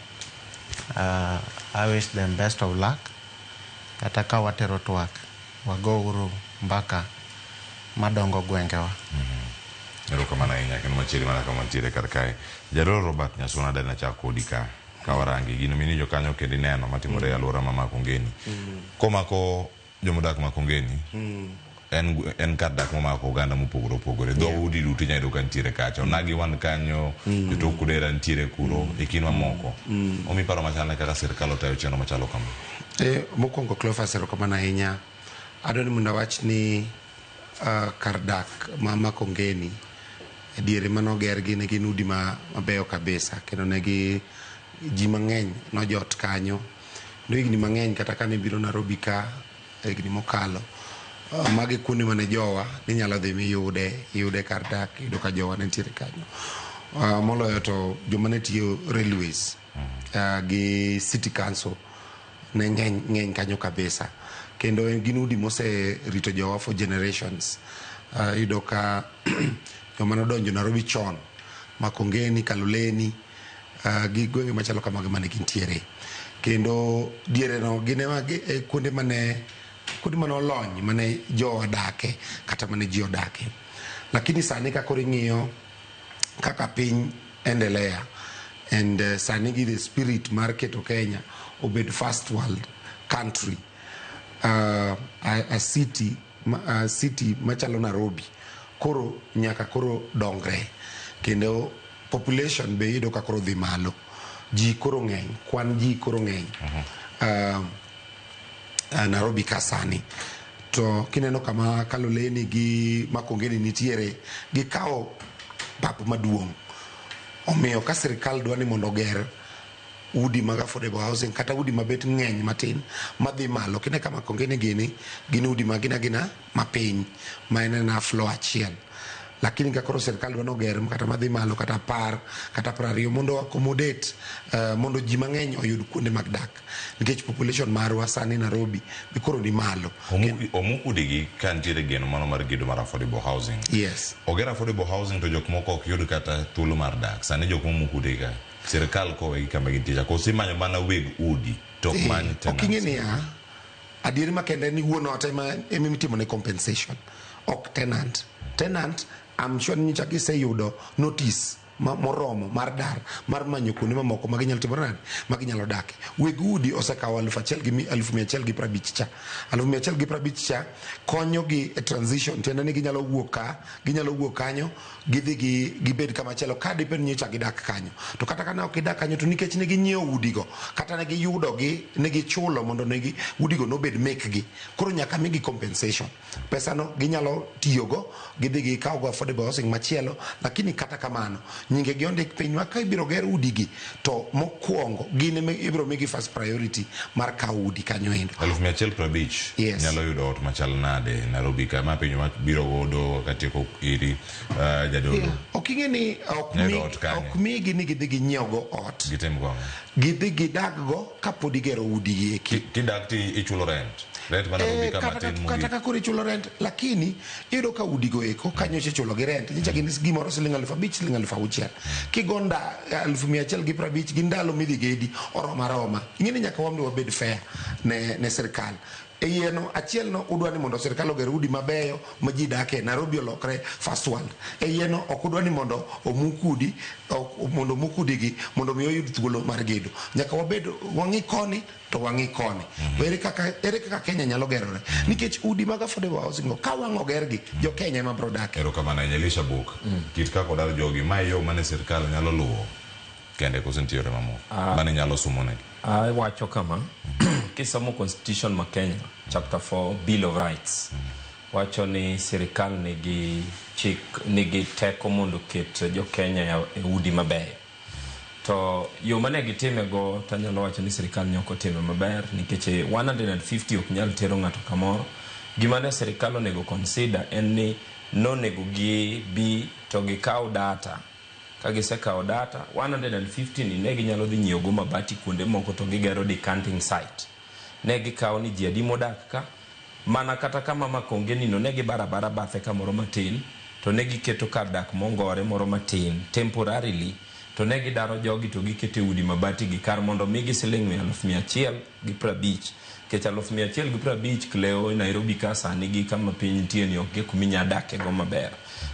I wish them best of luck. Kata ka watero twak, wago uru mbaka madongo gwengewa. Erokamano ahinya kendo machiegni mana kama wantiere kar kae. Jadolo Robert Nyasuna dani achak kodi ka kawarangi gino minjo kanyo kendo ineno matimore e alwora ma Makongeni. Komako jomodak Makongeni, en kar dak momako oganda mopogore opogore. Dhoudi duto inyalo yudo ka nitiere kacha. Onagi wan kanyo, jotok Kudera nitiere kuro, e kind mamoko. Omi paro machal kaka sirikal otayo chenro machalo kama. Mokwongo, Cleophas, erokamano ahinya. Adwa ni mondo awach ni kar dak ma Makongeni e diere manogergi ne gin udi mabeyo kabisa kendo ne gi ji mang'eny nojot kanyo. Kendo higni mang'eny kata kane biro Nairobi ka higni mokalo, magi kuonde mane jowa ninyalo dhi miyude, iyude kar dak, iyudo ka jowa ne nitiere kanyo. Moloyo to joma ne tiyo railways gi city council ne ng'eny ng'eny kanyo kabisa. Kendo gin udi moserito jowa for generations. Iyudo ka joma nodonjo Nairobi chon, Makongeni, Kaloleni, gi gwenge machalo kamago mane gintiere. Kendo diere no gin ema e kuonde mane olony mane jowa dake kata mane ji odake. Lakini sani ka koro ing'iyo kaka piny endelea and sani gi the spirit mar keto Kenya obed first world country, a city a city machalo Nairobi koro nyaka koro dongre kendo population be iyudo ka koro dhi malo, ji koro ng'eny, kwan ji koro ng'eny Nairobi ka sani. To kineno kama Kaloleni gi Makongeni nitiere, gikawo pap maduong'. Omiyo ka sirikal dwa ni mondo oger udi mag affordable housing kata udi mabet ng'eny matin madhi malo, kine ka Makongeni gini gin udi ma gin agina mapiny ma en ena floor achiel. Lakini ka koro sirikal dwa noger kata madhi malo kata 10 kata 20 mondo accommodate mondo ji mang'eny oyud kuonde mag dak, nikech population marwa sani Nairobi be koro ni malo. Omuk udigi ka nitiere geno mano mar gedo mar affordable housing. Yes. Oger affordable housing to jok moko ok yud kata thuolo mar dak. Sani jok momuk udigi ka sirikal kowegi kama gintie cha, koso imanyo mana weg udi to ok many tenants. Ok ing'e niya, adieri makende ni wuon ot ema imitimo ne compensation, ok tenant. Tenant, I'm sure ni nyocha giseyudo notice moromo mar dar mar manyo kuonde mamoko ma ginyalo timo nade, ma ginyalo dake. Weg udi osekawo 1,000 gi 150,000 cha. 150,000 cha konyogi e transition, tiende ni ginyalo wuok ka, ginyalo wuok kanyo, gidhi gi gibed kama chielo ka dibed ni nyocha gidak kanyo. To kata ka ne ok gidak kanyo to nikech ne ginyiewo udigo, kata ne giyudogi, ne gichulo mondo ne gi udigo nobed mekgi. Koro nyaka migi compensation. Pesa no ginyalo tiyogo, gidhi gikaw go affordable housing machielo, lakini kata kamano nyinge gi ondik piny ma ka ibiro ger udigi to mokwongo gin ema ibiro migi first priority mar kawo udi kanyo endo. 150,000 Yes. nyalo yudo ot machal nade Nairobi ka? Ma penjo mabiro godo katieko iri jadolo. Yeah. Ok ing'e ni ok Nyalo mi, yudo ot kanye? ok migi ni gidhi ginyiew go ot. Gitim go ang'o? Gidhi gidag go kapod igero udigi eki. Kidak ti ichulo rent. Rent ma Nairobi ka kata matin kata mogik. ka koro ichulo rent, lakini iyudo ka udigo eko kanyocha ichulo gi rent nyicha gin gimoro siling 5,000, siling 6,000 kigo nda 150,000 gi ndalo midhi gedi oromo aroma. Ing'e ni nyaka wambe wabed fair ne sirikal. E iye no achiel no udwa ni mondo sirikal oger udi mabeyo ma ji dake Nairobi olokre first world. E iye no ok udwa ni mondo omuk udi, mondo omuk udigi mondo mi oyud thuolo mar gedo. Nyaka wabed wang'i koni to wang'i koni. Ere kaka Kenya nyalo gerore? Nikech udi mag affordable housing go ka wang' ogergi, jo Kenya ema biro dak. Erokamano ahinya Elisha Buk. Kit kaka odar jogi, mae yo mane sirikal nyalo luwo kende koso nitie yore mamoko mane nyalo sumo negi? Awacho kama, kisomo constitution ma Kenya, chapter 4, Bill of Rights, wacho ni sirikal nigi chik, nigi teko mondo oket jo Kenya e udi mabeyo. To yo mane gitime go tanyalo wacho ni sirikal ne ok otime maber, nikech 150 ok nyal tero ng'ato kamoro. Gima ne sirikal onego consider en ni nonego gibi to gikaw data. Ka gisekawo data 150 ni ne ginyalo dhi nyiewo go mabati kuonde moko to gigero decanting site. Ne gikawo ni ji adi modak ka, mana kata kama Makongeni no ne gibara bathe kamoro matin, to ne giketo kar dak mongore moro matin temporarily, to ne gidaro jogi to giketo e udi mabati gi kar mondo migi siling 150,000. Nikech 150,000 Cleo e Nairobi ka sani gi kama piny nitie ni ok kuma inya dake go maber.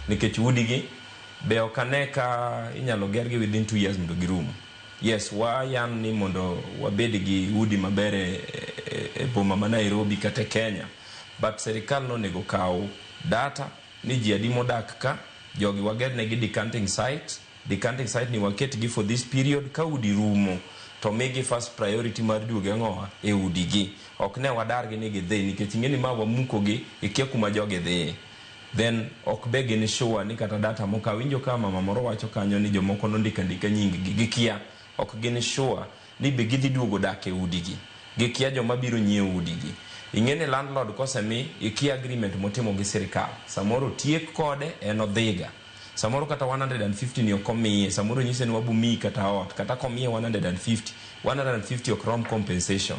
Nikech udi gi be ok ane ka inyalo gergi within 2 years mondo girum. Yes, wayan ni mondo wabed gi udi maber e boma ma Nairobi kata e Kenya. But sirikal nonego kaw data ni ji adi modak ka, jogi wagernegi decanting site. Decanting site ni waketgi for this period, ka udi rumo to migi first priority mar duogo ang'owa e udigi. Ok ne wadargi ni gidhi, nikech ing'e ni ma wamukogi, ikia kuma jogi dhiye. Then ok be gin sure ni kata data moko awinjo ka mama moro wacho kanyo ni jomoko nondiko andika nying gi gikia ok gin sure ni be gidhi duogo dak e udigi. Gikia joma biro nyiewo udigi. Ing'e ni landlord kosemi ikia agreement motimo gi sirikal. Samoro otiek kode en odhiga. Samoro kata 150 ni ok omiye, samoro onyise ni wabo miyi kata ot, kata komiye 150, 150 ok rom compensation.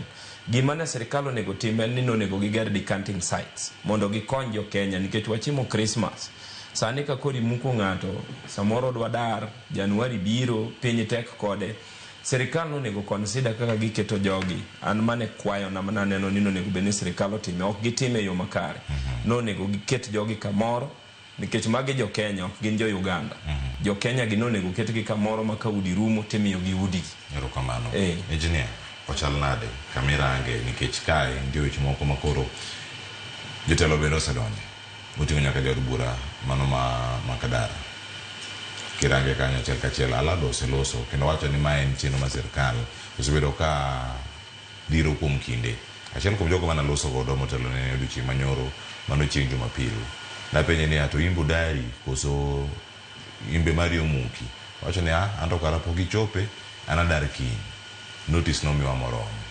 Gima ne sirikal onego tim en ni nonego giger decanting sites mondo gikony jo Kenya nikech wachimo Christmas. Sani ka koro imuko ng'ato, samoro odwa dar, Januari biro, piny tek kode. Sirikal nonego consider kaka giketo jogi. An mane kwayona mananeno ni nonego bed ni sirikal otime, ok gitime e yo makare. Nonego giket jogi kamoro nikech magi jo Kenya ok gin jo Uganda. Jo Kenya gi nonego ketgi kamoro ma ka udi rumo timiyogi udigi. Erokamano. Engineer, ochal nade kamirange nikech kae nitie weche moko ma koro jotelo bende osedonje moting'o nyaka jaod bura mano ma Makadara. Kirange kanyo achiel kachiel Alado oseloso kendo wacho ni mae en chenro ma sirkal osebedo ka dhiro kuom kinde. Achiel kuom jogo mane aloso godo motelo ne odiochieng' manyoro mano chieng' Jumapil. Napenje niya to in budari koso imbe mari omuki? Owacho ni ah anto kara pok gichope an adar kiny. Notice nomiwa moromo.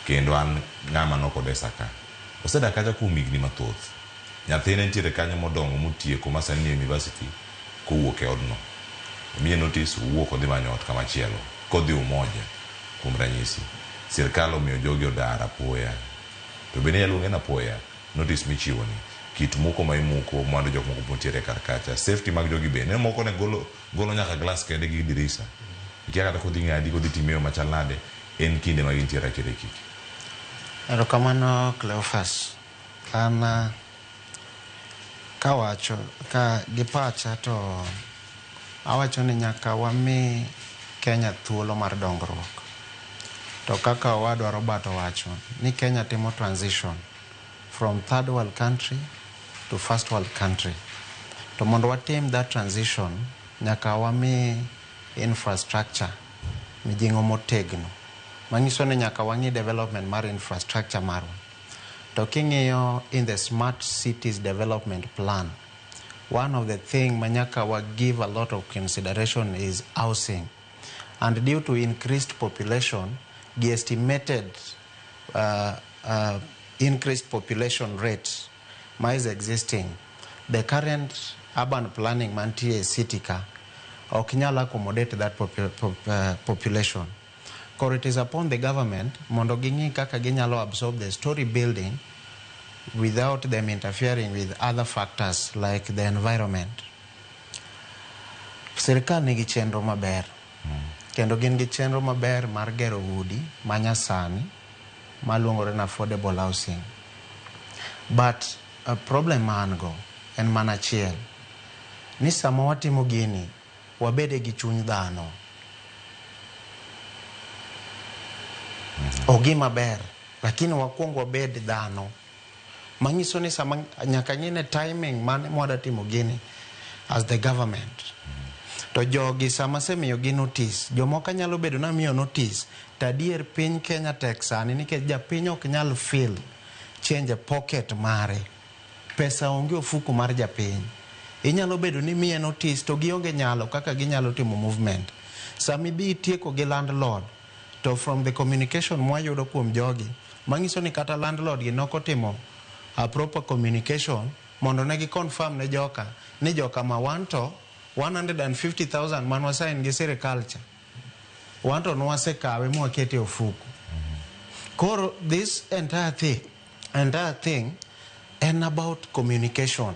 Kendo an ng'ama nokodesa ka. Osedak kacha kuom higni mathoth. Nyathine nitiere kanyo modongo motieko ma sani nie university kowuok e odno. Omiye notice owuok odhi manyo ot kamachielo. Kodhi Umoja kuom ranyisi. Sirkal omiyo jogi odar apoya. To bende inyalo luonge ni apoya notice michiwo ni. Kit muko ma imuko mwandu jok moko mantiere kar kacha. Safety mag jogi bende. Moko ne golo, golo nyaka glass kende gi dirisa. Ikia kata kodhi ng'adi, kodhi time yo machal nade. En kinde ma gintiere achiel e kiki. Erokamano Cleophas. An kawacho ka gi pacha to awacho ni nyaka wami Kenya thuolo mar dongruok. To kaka owadwa Robert owacho ni Kenya timo transition from third world country to first world country. To mondo watim that transition, nyaka wami infrastructure mijing'o motegno. Manyiso ni nyaka wang'i development mar infrastructure marwa. To king'iyo in the smart cities development plan, one of the thing manyaka wa give a lot of consideration is housing. And due to increased population, the estimated increased population rate ma is existing, the current urban planning mantie e city ka ok nyal accommodate that population. Koro it is upon the government mondo ging'i kaka ginyalo absorb the story building without them interfering with other factors like the environment. Sirikal nigi chenro maber. Kendo gin gi chenro maber mar gero udi manyasani maluongore ni affordable housing. But a problem ma an go en mana achiel, ni sama watimo gini, wabede gi chuny dhano. Ok gima ber, lakini wakwong wabed dhano. Manyiso ni sama nyaka ng'ine timing mane mwada timo gini as the government. To jogi sama asemiyogi notice, jomoko anyalo bedo namiyo notice, to adier piny Kenya tek sani nikech japiny ok nyal feel change e pocket mare. Pesa onge ofuku mar japiny. Inyalo bedo ni miye notice to gionge nyalo kaka ginyalo timo movement. Sama idhi itieko gi landlord, to from the communication mwayudo kuom jogi, manyiso ni kata landlord gi nokotimo a proper communication mondo ne gi confirm ne joka ni joka ma wan to 150,000 man wasign gi sirikal cha wan to nwasekawe mwakete e ofuku. Koro this entire thing en about communication.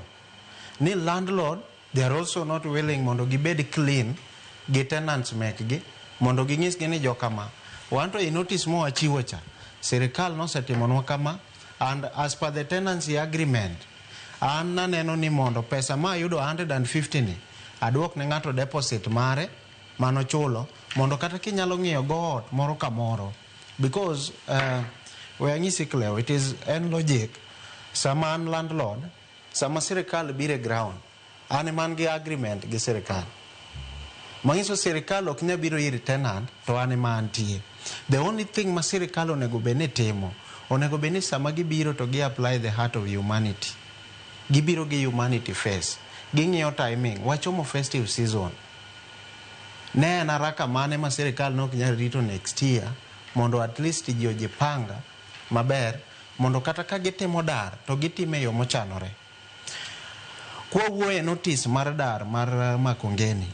Ni landlord, they are also not willing mondo gibed clean gi tenants mekgi mondo ginyisgi ni jokama wan to i notice mwachiwo cha sirikal nosetimonwa kama, and as per the tenancy agreement an naneno ni mondo pesa ma ayudo 150 ni aduok ne ng'ato deposit mare manochulo mondo kata kinyalo ng'iyo go ot moro kamoro, because we anyisi Cleo, it is en logic. Sama an landlord, sama sirikal biro e ground, an ema an gi agreement gi sirikal manyiso sirikal ok nyal biro ir tenant to an ema antie. The only thing ma sirikal onego bed ni timo, onego bed ni sama gibiro to gi apply the heart of humanity. Gibiro gi humanity face. Ging'iyo timing. Wachomo festive season. Ne en haraka mane ma sirikal ne ok nyal rito next year mondo at least ji ojipanga maber mondo kata ka gitimo dar to gitime e yo mochanore. Kwawuoyo e notice mar dar mar Makongeni,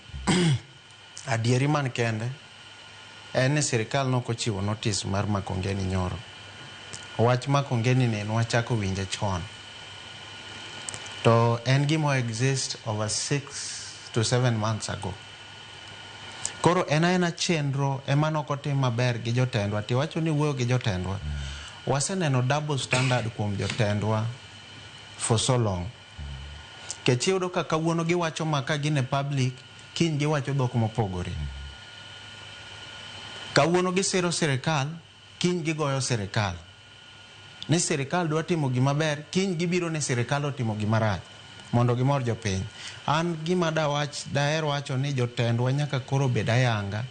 adieri man kende en ni sirikal nok ochiwo notice mar Makongeni nyoro. Wach Makongeni ni nwachako winje chon. To en gima exist over 6 to 7 months ago. Koro en aena chenro ema nok otim maber gi jotendwa. Tiwacho ni wuoyo gi jotendwa. Waseneno double standard kuom jotendwa for so long. Kech iyudo ka kawuono giwacho ma ka gin e public, kiny giwacho dhok mopogore. Kawuono gisiro sirikal, kiny gigoyo sirikal. Ni sirikal dwa timo gima ber, kiny gibiro ni sirikal otimo gima rach mondo gimor jopiny. An gima dawach, daher wacho ni jotendwa nyaka koro bed ayanga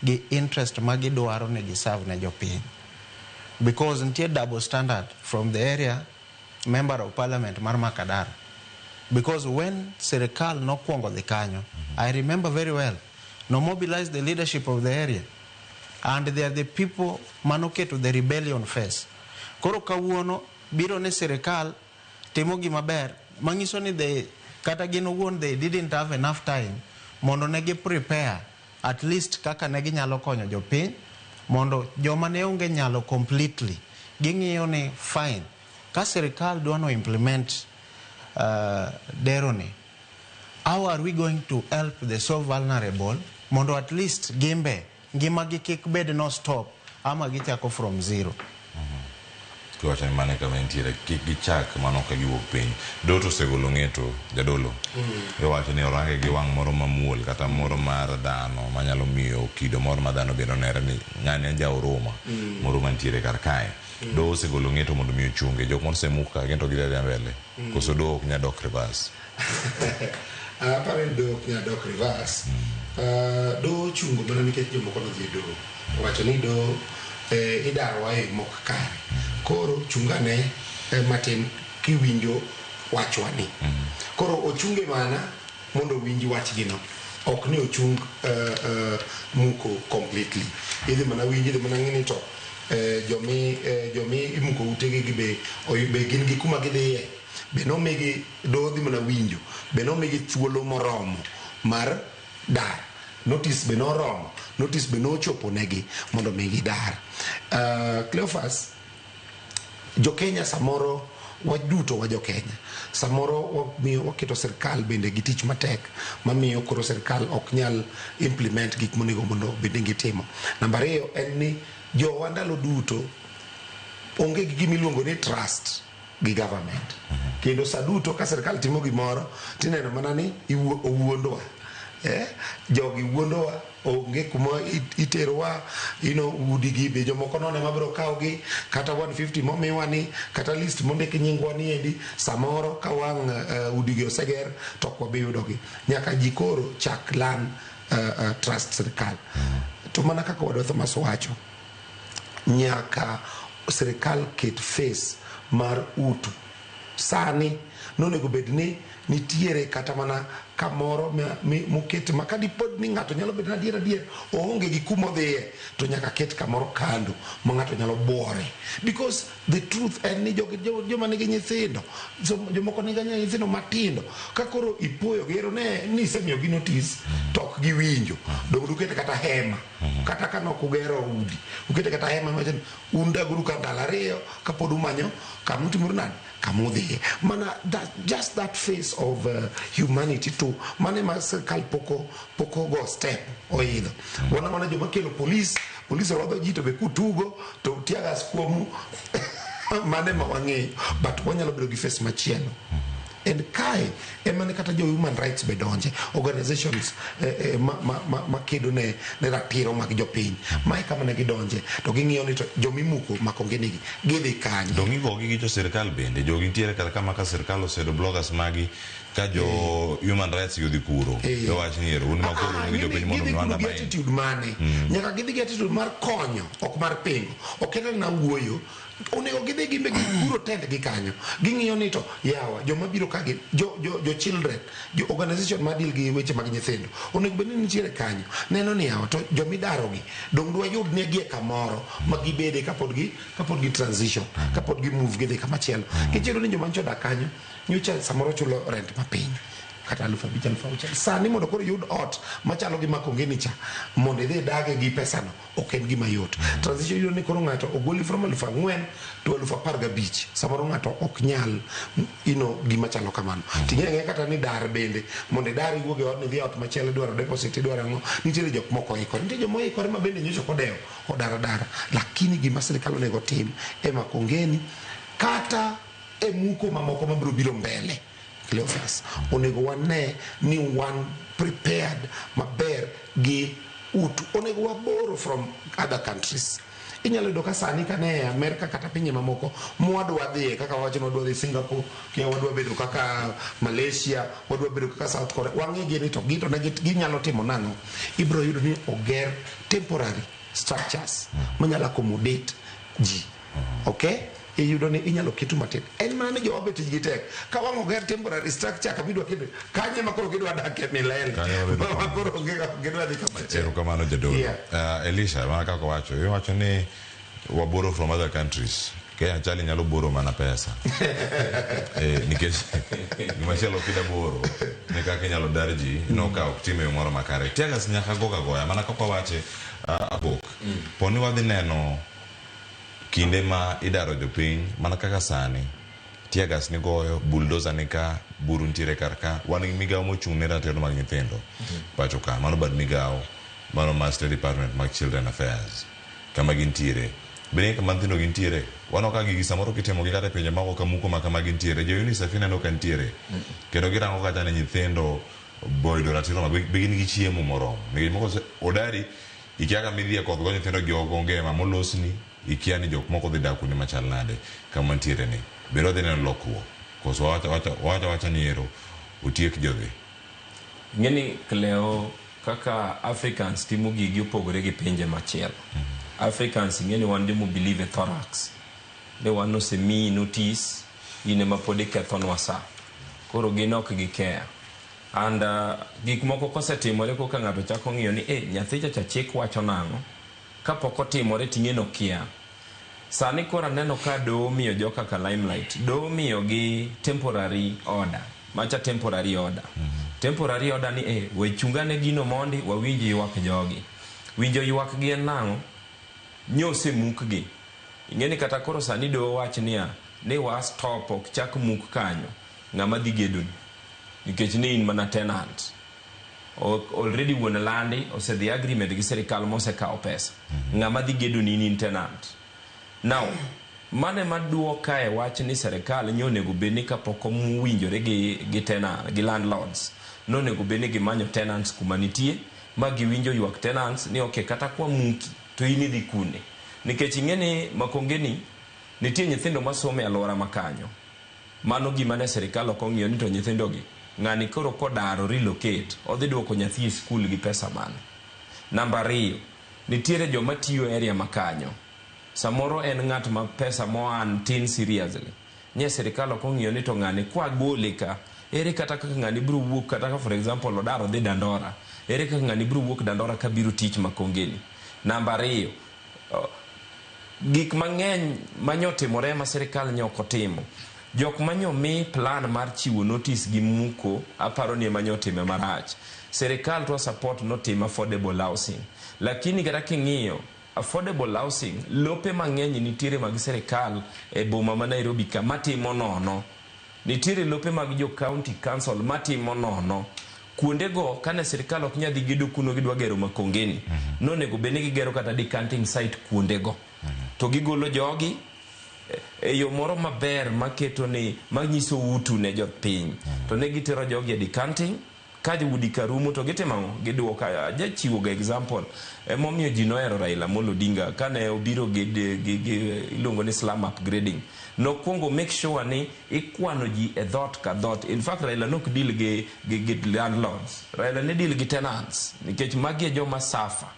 gi interest ma gidwaro ni giserve ne jopiny. Because nitie double standard from the area member of parliament mar Makadara. Because when sirikal nokwongo dhi kanyo, I remember very well, no mobilize the leadership of the area. And they are the people manoketo the rebellion face. Koro kawuono biro ni sirikal timo gima ber, manyiso ni they, kata gin owuon they didn't have enough time mondo ne gi prepare at least kaka ne ginyalo konyo jopiny mondo joma ne onge nyalo completely ging'iyo ni fine ka sirikal dwa no implement dero ni how are we going to help the so vulnerable mondo at least gimbe ngimagi kik bed no stop ama gichako from zero. Kiwacho ni mano e kama entiere, kik gichak mano ka giwuok piny. Doto osegolo ng'eto jadolo. Iwacho ni orange gi wang' moro mamuol kata moro mar dhano manyalo miyo kido moro ma dhano bende onere ni ng'ani en ja huruma moro mantiere kar kae. Doho osegolo ng'eto mondo mi ochunge. Jok moro osemuk ka gin to gidhi adhiya mbele. Koso doho ok nyal dok reverse. Aparo ni doho ok nyal dok reverse. Doho ochungo mana nikech jomoko nodhi e doho. Owacho ni doho idarowa e mok kare. Koro chungane matin kiwinjo wachwa ni. Koro ochunge mana mondo owinj wachgino. Ok ni ochung muko completely. Idhi mana winj, idhi mana ng'i ni to jomi imuko utegi gi be gin gi kuma gidhiye. Be nomigi doho dhi mana winjo. Be nomigi thuolo moromo mar dar. Notice be noromo. Notice be nochopo negi mondo mi gidar. Cleophas, jo-Kenya samoro waduto wa jo-Kenya samoro wamiyo waketo sirkal bende gi tich matek mamiyo koro sirkal ok nyal implement gik monego mondo bed ni gitimo. Namba ariyo en ni jowa ndalo duto onge gi gima iluongo ni trust gi government. Kendo sa duto ka sirkal timo gimoro tineno mana ni owuondwa. Jogi wuondowa, onge kuma iterowa, udi gi be jomoko none mabiro kawogi, kata 150 momiwa ni, kata list mondik nyingwa ni endi, samoro ka wang' udi gi oseger to ok wabi yudogi. Nyaka ji koro chak lan trust sirkal. To mana kaka wadwa Thomas wacho, nyaka sirkal ket face mar utu. Sani nonego bed ni nitiere kata mana kamoro moket ma ka dipod ni ng'ato nyalo bedo adier adier oonge gi kuma odhiye to nyaka ket kamoro kando ma ng'ato nyalo buore, because the truth en ni jogi joma nigi nyithindo, jomoko nigi nyithindo matindo, ka koro ipuoyo gi ero ne ni isemiyogi notice to ok giwinjo, dong ukete kata hema, kata ka nok ugero udi ukete kata hema mawacho ni un daguru ka ndalo ariyo kapod umanyo kama utimuru nade kama udhiye. Mana that, just that face of humanity to mane ma sirkal poko go step oidho. Wana joma kelo polis, polis rodho ji to be kutugo to tear gas kuomu mane ma wang'eyo, but wanyalo bedo gi face machielo. And kae ema ne kata jo human rights be donje, organizations ma kedo ne ratiro mag jopiny. Mae kama ne gidonje to ging'iyo ni to jomimuko Makongeni gi gidhi kanye. Dong igogi gi jo sirkal bende, jogi nitiere kar kama ka sirkal osedo bloggers magi ka jo human rights gi odhi kuro. Giwacho ni ero un ma koro un gi jopiny mondo Gidhi mi kuro gi undermine. attitude mane? Nyaka gidhi gi attitude mar konyo, ok mar pingo. Ok en na wuoyo Onego gidhi gimbe giguro tendgi kanyo. Ging'iyo ni to yawa joma biro ka gin jo children, jo organization ma deal gi weche mag nyithindo. Onego bed ni nitiere kanyo. Neno ni yawa to jomidarogi dong dwayud negi e kamoro ma gibede kapod gi transition, kapod gi move gidhi kamachielo. Kichiro ni joma nyocha odak kanyo nyocha samoro chulo rent mapiny kata 5,000 6,000. Sani mondo koro iyud ot machalo gi Makongeni cha mondo idhi idage gi pesano ok en gima yot. Transition iyudo ni koro ng'ato ogoli from 4,000 to 15,000. Samoro ng'ato ok nyal gima chalo kamano. Ting'e ang'eya kata ni dar bende mondo idar iwuog e odni idhi e ot machielo idwaro deposit idwaro ang'o. Nitiere jok moko oikore. Nitie joma oikore ma bende nyocha ok odewo odar adara. Lakini gima sirikal onego tim e Makongeni kata e muko mamoko mabiro biro mbele Cleophas, onego wane ni wan prepared maber gi utu. Onego waboro from other countries. Inyalo yudo ka sani kane e Amerka kata pinje mamoko mwadwa dhiye kaka wawacho ni wadwa dhi Singapore, kia wadwa bedo kaka Malaysia, wadwa bedo kaka South Korea. Wang'e gi ni to gin to ne ginyalo timo nang'o. Ibiro yudo ni oger temporary structures manyalo accommodate ji. Okay? Iyudo ni inyalo ketu matin. En mana ni jowa be tijgi tek. Ka wang' oger temporary structure kamidwa keto, kanye ma koro gidwa dak e milele. Ma koro gidwa dhi kamachielo. Erokamano jadolo. Elisha, mana kaka owacho, iwacho ni waboro from other countries. Kenya chali nyalo boro mana pesa. Nikech gimachielo ok idwa boro ni kaka inyalo dar ji no ka ok time yo moro makare. Teargas nyaka go goya mana kaka wache abok. Poni wadhi neno kinde ma idaro jopiny mana kaka sani teargas ni goyo, bulldozer ni ka, buru nitiere kar ka. Wan gi migawo mochung' ne ratiro mag nyithindo pacho ka. Mano bad migawo, mano mar State Department mag Children Affairs kama gintiere. Bende kama nyithindo gintiere, waneno ka gigi samoro kitimo gi kata e pinje maoko ka muko ma kama gintiere. Jo UNICEF ineno ka nitiere. Kendo girango kata ne nyithindo boyudo ratiro mag be gin gi chiemo moromo. Nikech moko odari ikia kama idhiye koth go nyithindo gi oko onge hema molosni, ikia ni jok moko dhi dak kuonde machal nade kama nitiere ni. Bende wadhi neno lokruok. Koso wacho awacha ni ero otiek jodhi. Ing'eni Cleo kaka Africans timo gigi opogore gi pinje machielo. Africans ing'eni wan jomo believe e thorax. Ne wan osemiyi notice, in ema pod ikethonwa sa. Koro gin ok gi care. And gik moko kosetimore koka ng'ato chako ng'iyo ni nyathi cha chik wacho nang'o? Kapok otimore ting'e nokia. Sani koro aneno ka doho miyo joka ka limelight. Doho miyo gi temporary order. Macha temporary order. Temporary order ni we chungane gino mondi wawinj ywak jogi. Winjo ywak gi en nang'o? Nyosemuk gi. Ing'eni kata koro sani doho wach niya ni wa stop ok chak muk kanyo. Ng'ama dhi gedoni. Nikech ni in mana tenant. Already wuon landi osedhi agreement gi sirikal mosekawo pesa. Ng'ama dhi gedoni in tenant. Now, mane maduoka e wach ni sirikal nyo onego bed ni kapok owinjore gi tenant, gi landlords, nonego bed ni gimanyo tenants kuma nitie, ma giwinjo ywak tenants ni okay kata kwa muki to in idhi kune. Nikech ing'e ni Makongeni nitie nyithindo masomo e alwora ma kanyo. Mano gima ne sirikal ok ong'iyo ni to nyithindogi ng'ani koro kodaro relocate odhi duoko nyathi e skul gi pesa mane. Namba 2, nitiere joma tiyo e area ma kanyo. Samoro en ng'at ma pesa moan tin seriously. Nye sirikal ok ong'iyo ni to ng'ani kwa gole ka, ere kata kaka ng'ani biro wuok kata ka for example odaro dhi Dandora, ere kaka ng'ani biro wuok Dandora ka biro tich Makongeni. Namba 2, gik mang'eny manyotimore ma sirikal nyo ok otimo. Jok manyo mi plan mar chiwo notice gi muko, aparo ni ema nyotime marach. Sirikal to support notim affordable housing. Lakini kata king'iyo affordable housing, lope mang'eny nitiere mag sirikal e boma ma Nairobi ka matimo nono. Nitiere lope mag jo county council matimo nono. Kuondego kane sirikal ok nyal dhi gedo kuno gidwa gero Makongeni. Nonego bed ni gigero kata decanting site kuondego. To gigolo jogi e yo moro maber maketo ni manyiso utu ne jopiny. To ne gitero jogi e decanting, ka udi ka rumo to gitimo ang'o? Giduoko. Ajachiwo ga example emomiyo ji nohero Raila Amolo Odinga kane obiro gi iluongo ni slum upgrading. Nokwongo make sure ni ikwano ji e dhoot ka dhoot. In fact Raila nok deal gi landlords. Raila ne deal gi tenants nikech magi e joma suffer.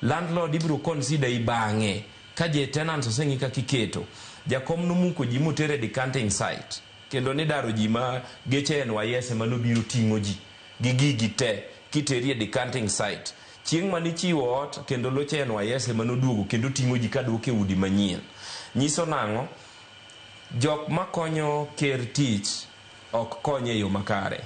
Landlord ibiro consider ibang'e. Ka je tenants oseng'i kaka iketo. Jakom nomuko ji motere decanting site. Kendo nidaro ji ma geche NYS ema nobiro ting'o ji gi gigi te kiteri e decanting site. Chieng' manichiwo ot kendo loche NYS ema noduogo kendo ting'o ji kaduoko e udi manyien. Nyiso nang'o? Jok makonyo ker tich ok konye e yo makare.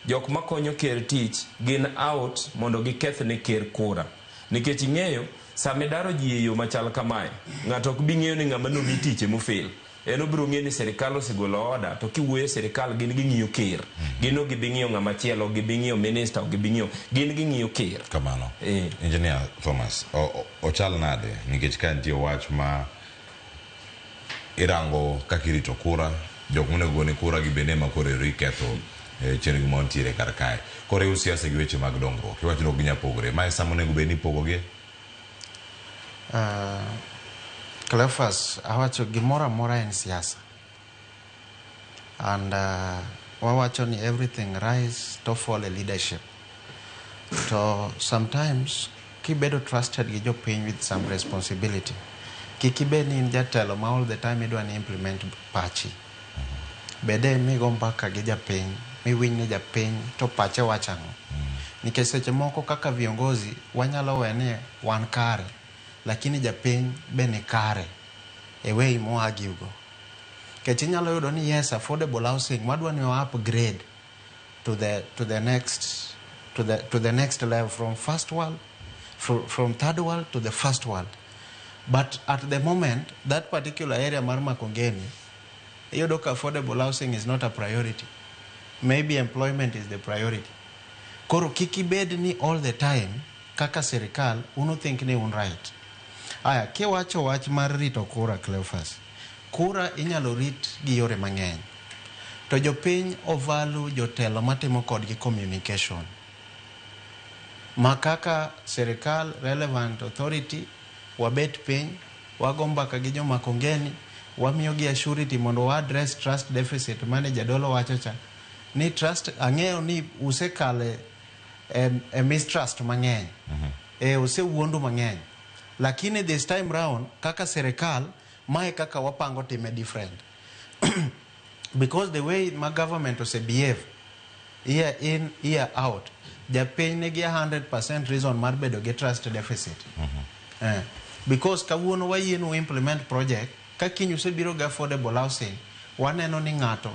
Jok makonyo ker tich gin out mondo giketh ne ker kura. Nikech ing'eyo, sama idaro ji e yo machal kamae, ng'ato ok bi ng'eyo ni ng'ama nomi tich emofel. En obiro ng'eyo ni sirikal osegolo order, to kiwuoyo e sirikal gin ging'iyo ker. Gin ok gibi ng'iyo ng'ama chielo, ok gibi ng'iyo minister, ok gibi ng'iyo, gin ging'iyo ker. Kamano. Engineer Thomas, ochal nade? Nikech ka nitie wach ma irango kaka irito kura, jok monego gone kura gi bende ema koro ero iketho chenro ma nitiere kar kae. Koro riw siasa gi weche mag dongruok. Iwacho ni ok ginyal pogore. Mae sama onego bed ni ipogogi? Cleophas, awacho gimoro amora en siasa. And wawacho ni everything rise to fall e leadership. To sometimes kibedo trusted gi jopiny with some responsibility, kik ibed ni in jatelo ma all the time idwa ni implement pachi. Bede migo mbaka gi japiny, miwinj ni japiny to pache wacho ang'o. Nikech seche moko kaka viongozi wanyalo we ni wan kare, lakini japiny be ni kare e way mo argue go. Nikech inyalo yudo ni yes, affordable housing wadwa ni wa upgrade to the next level from first world, from third world to the first world. But at the moment, that particular area mar Makongeni, iyudo ka affordable housing is not a priority. Maybe employment is the priority. Koro kik ibed ni all the time kaka sirikal unu think ni un right. Aya, kiwacho wach mar rito kura, Cleophas, kura inyalo rit gi yore mang'eny. To jopiny ovalu jotelo matimo kodgi communication. Ma kaka sirikal, relevant authority, wabet piny, wago mbaka gi jo Makongeni, wamiyogi surety mondo wa address trust deficit mane jadolo wacho cha. Ni trust, ang'eyo ni usekale e mistrust mang'eny. E osewuondu mang'eny. Lakini this time round, kaka sirikal, mae kaka wapango time different. Because the way ma government ose behave, year in, year out, japiny nigi 100% reason mar bedo gi trust deficit. Because kawuono wayienu implement project, ka kiny usebiro gi affordable housing, waneno ni ng'ato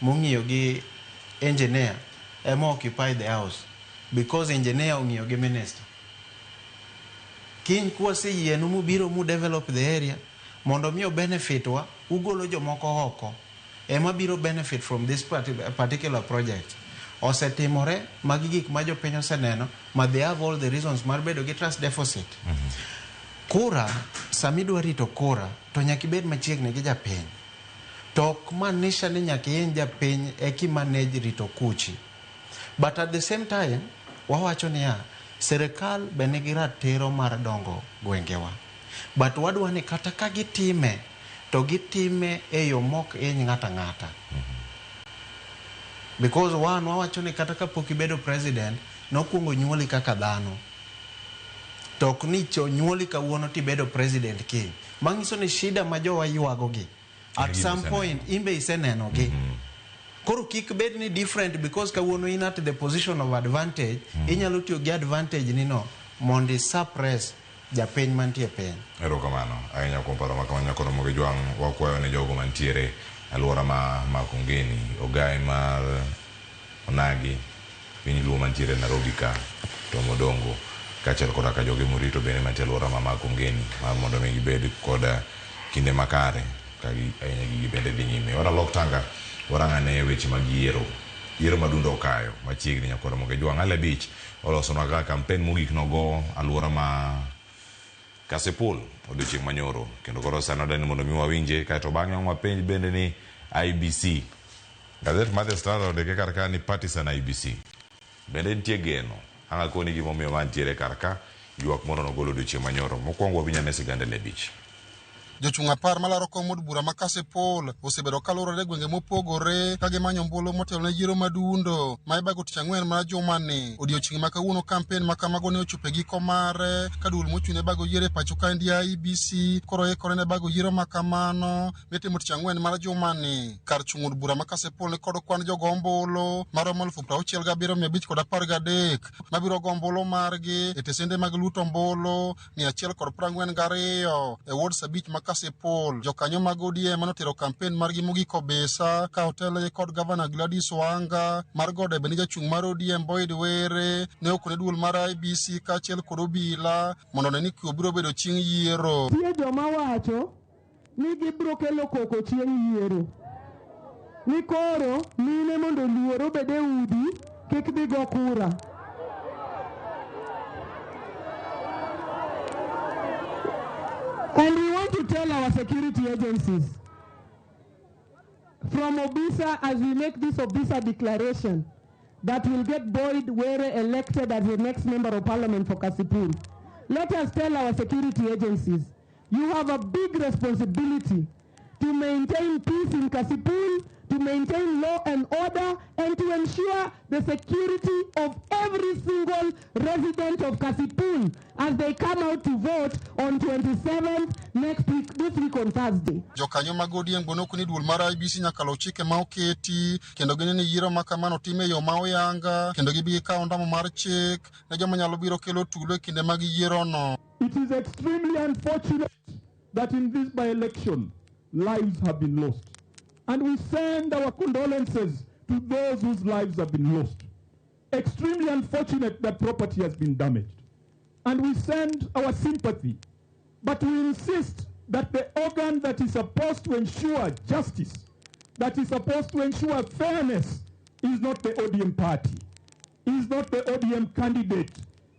mong'iyo gi engineer ema occupy the house because engineer ong'iyo gi minister. Kiny kwaseyienu mubiro mu develop the area mondo mi benefit wa, ugolo jomoko oko ema biro benefit from this particular project. Osetimore magi gik ma jopiny oseneno ma they have all the reasons mar bedo gi trust deficit. Kura, sama idwa rito kura, to nyaka ibed machiegni gi japiny. To ok maanisha ni nyaka ihiny japiny eki manage rito kuchi. But at the same time, wawacho niya, sirikal be nigi ratiro mar dongo gwengewa. But wadwa ni kata ka gitime, to gitime e yo mok hiny ng'ato ang'ata. Because one, wawacho ni kata kapok ibedo president, nokwongo nyuoli kaka dhano. To ok ni cho nyuoli kawuono tibedo president kiny. Manyiso ni shida ma jowa ywago gi, at some point imbe iseneno gi. Koro kik bed ni different because kawuono in at the position of advantage, inyalo tiyo gi advantage ni no mondo i suppress japiny mantie piny. Erokamano ahinya kuom paro ma kamano nyakoro Mogi Jwang'. Wakwayo ne jogo mantiere alwora ma Makongeni, ogai mar Onagi, piny Luo mantiere Nairobi ka, to Modongo, kaachiel koda ka joge morito bende mantie alwora ma Makongeni, mar mondo mi gibed kod kinde makare ka ahinya gigi bende dhi nyime. Waralok tanga, warang ane weche mag yiero. Yiero madundo okayo machiegni nyakoro Mogi Jwang'. Ale Beach olosonwa kaka kampen mogik nogo alwora ma Kasipul odiochieng' manyoro, kendo koro sani wadwani mondo mi wawinje, kaeto bang'e wapenj bende ni IEBC gazet mar The Standard ondike kar ka ni partisan IEBC bende nitie geno. Ang' akoni gimomiyo ma nitiere kar ka ywak moro nogolo odiochieng' manyoro. Mokwongo wawinj ane sigand Ale Beach. Jochung' 10 malaro kom od bura ma Kasipul osebedo kaluorore e gwenge mopogore ka gimanyo ombulu motelo ne yiero madundo ma ibago tich ang'wen mar jumani. Odiochieng' ma kawuono kampen ma kamago ne ochopo e giko mare ka duol mochung' ne bago yiero e pacho kaendi IEBC koro ikore ne bago yiero ma kamano mitimo tich ang'wen mar jumani. Kar chung' od bura ma Kasipul ni kod kwan jogo ombulu maromo 67,513 mabiro go ombulu margi e tesende mag luto ombulu 142 e ward 5 ma Kasipul. Jokanyo mag ODM manotero kampen margi mogik Obisa ka otelnegi kod gavana Gladys Wanga mar Gode bende jachung' mar ODM Boyd Were ne okone duol mar IEBC kaachiel kod obila mondo one ni kwe biro bedo chieng' yiero. Nitie joma wacho ni gibiro kelo koko chieng' yiero. Ni koro mine mondo oluor obed e udi kik dhi go kura. And we want to tell our security agencies from Obisa, as we make this Obisa declaration, that will get Boyd Were elected as the next member of parliament for Kasipul. Let us tell our security agencies, you have a big responsibility to maintain peace in Kasipul, to maintain law and order, and to ensure the security of every single resident of Kasipul as they come out to vote on 27th next week, this week on Thursday. Jokanyo mag ODM go nokoni duol mar IEBC nyaka luw chike ma oketi kendo gineno ni yiero ma kamano tim e yo ma oyanga kendo gibi gikawo ondamo mar chik ne joma nyalo biro kelo tulo e kinde mag yierono. It is extremely unfortunate that in this by-election, lives have been lost. And we send our condolences to those whose lives have been lost. Extremely unfortunate that property has been damaged. And we send our sympathy. But we insist that the organ that is supposed to ensure justice, that is supposed to ensure fairness, is not the ODM party, is not the ODM candidate.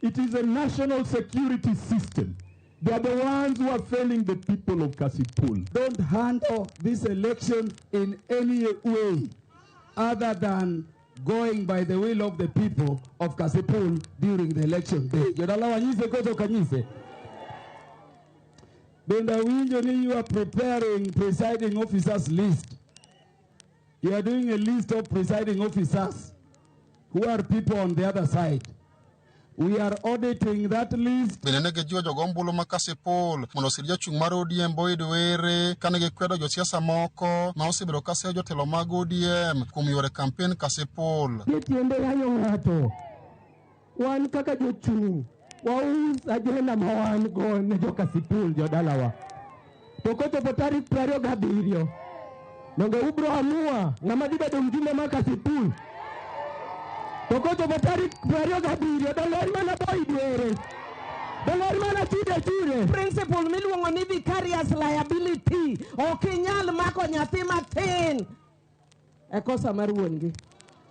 It is a national security system. They are the ones who are failing the people of Kasipul. Don't handle this election in any way other than going by the will of the people of Kasipul during the election day. Jodala wanyise koso kanyise. Bende winjo ni you are preparing presiding officers list. You are doing a list of presiding officers who are people on the other side. We are auditing that list. Bende ne gijiwo jogo ombulu ma Kasipul mondo osir jachung' mar ODM Boyd Were kane gikwedo josiasa moko ma osebedo ka seyo jotelo mag ODM kuom yore kampen Kasipul. Tiende yanyo ng'ato. Wan kaka jochung' waus agenda ma wan go ne jo Kasipul jodalawa. To kochopo tarik 27 donge ubro amua ng'ama dhi bedo mjumbe mar Kasipul. To kochopo tarik 27 donge en mana Boyd Were. Donge en mana Chude Chure. Principle miluongo ni vicarious liability. Ok inyal mako nyathi matin e kosa mar wuon gi.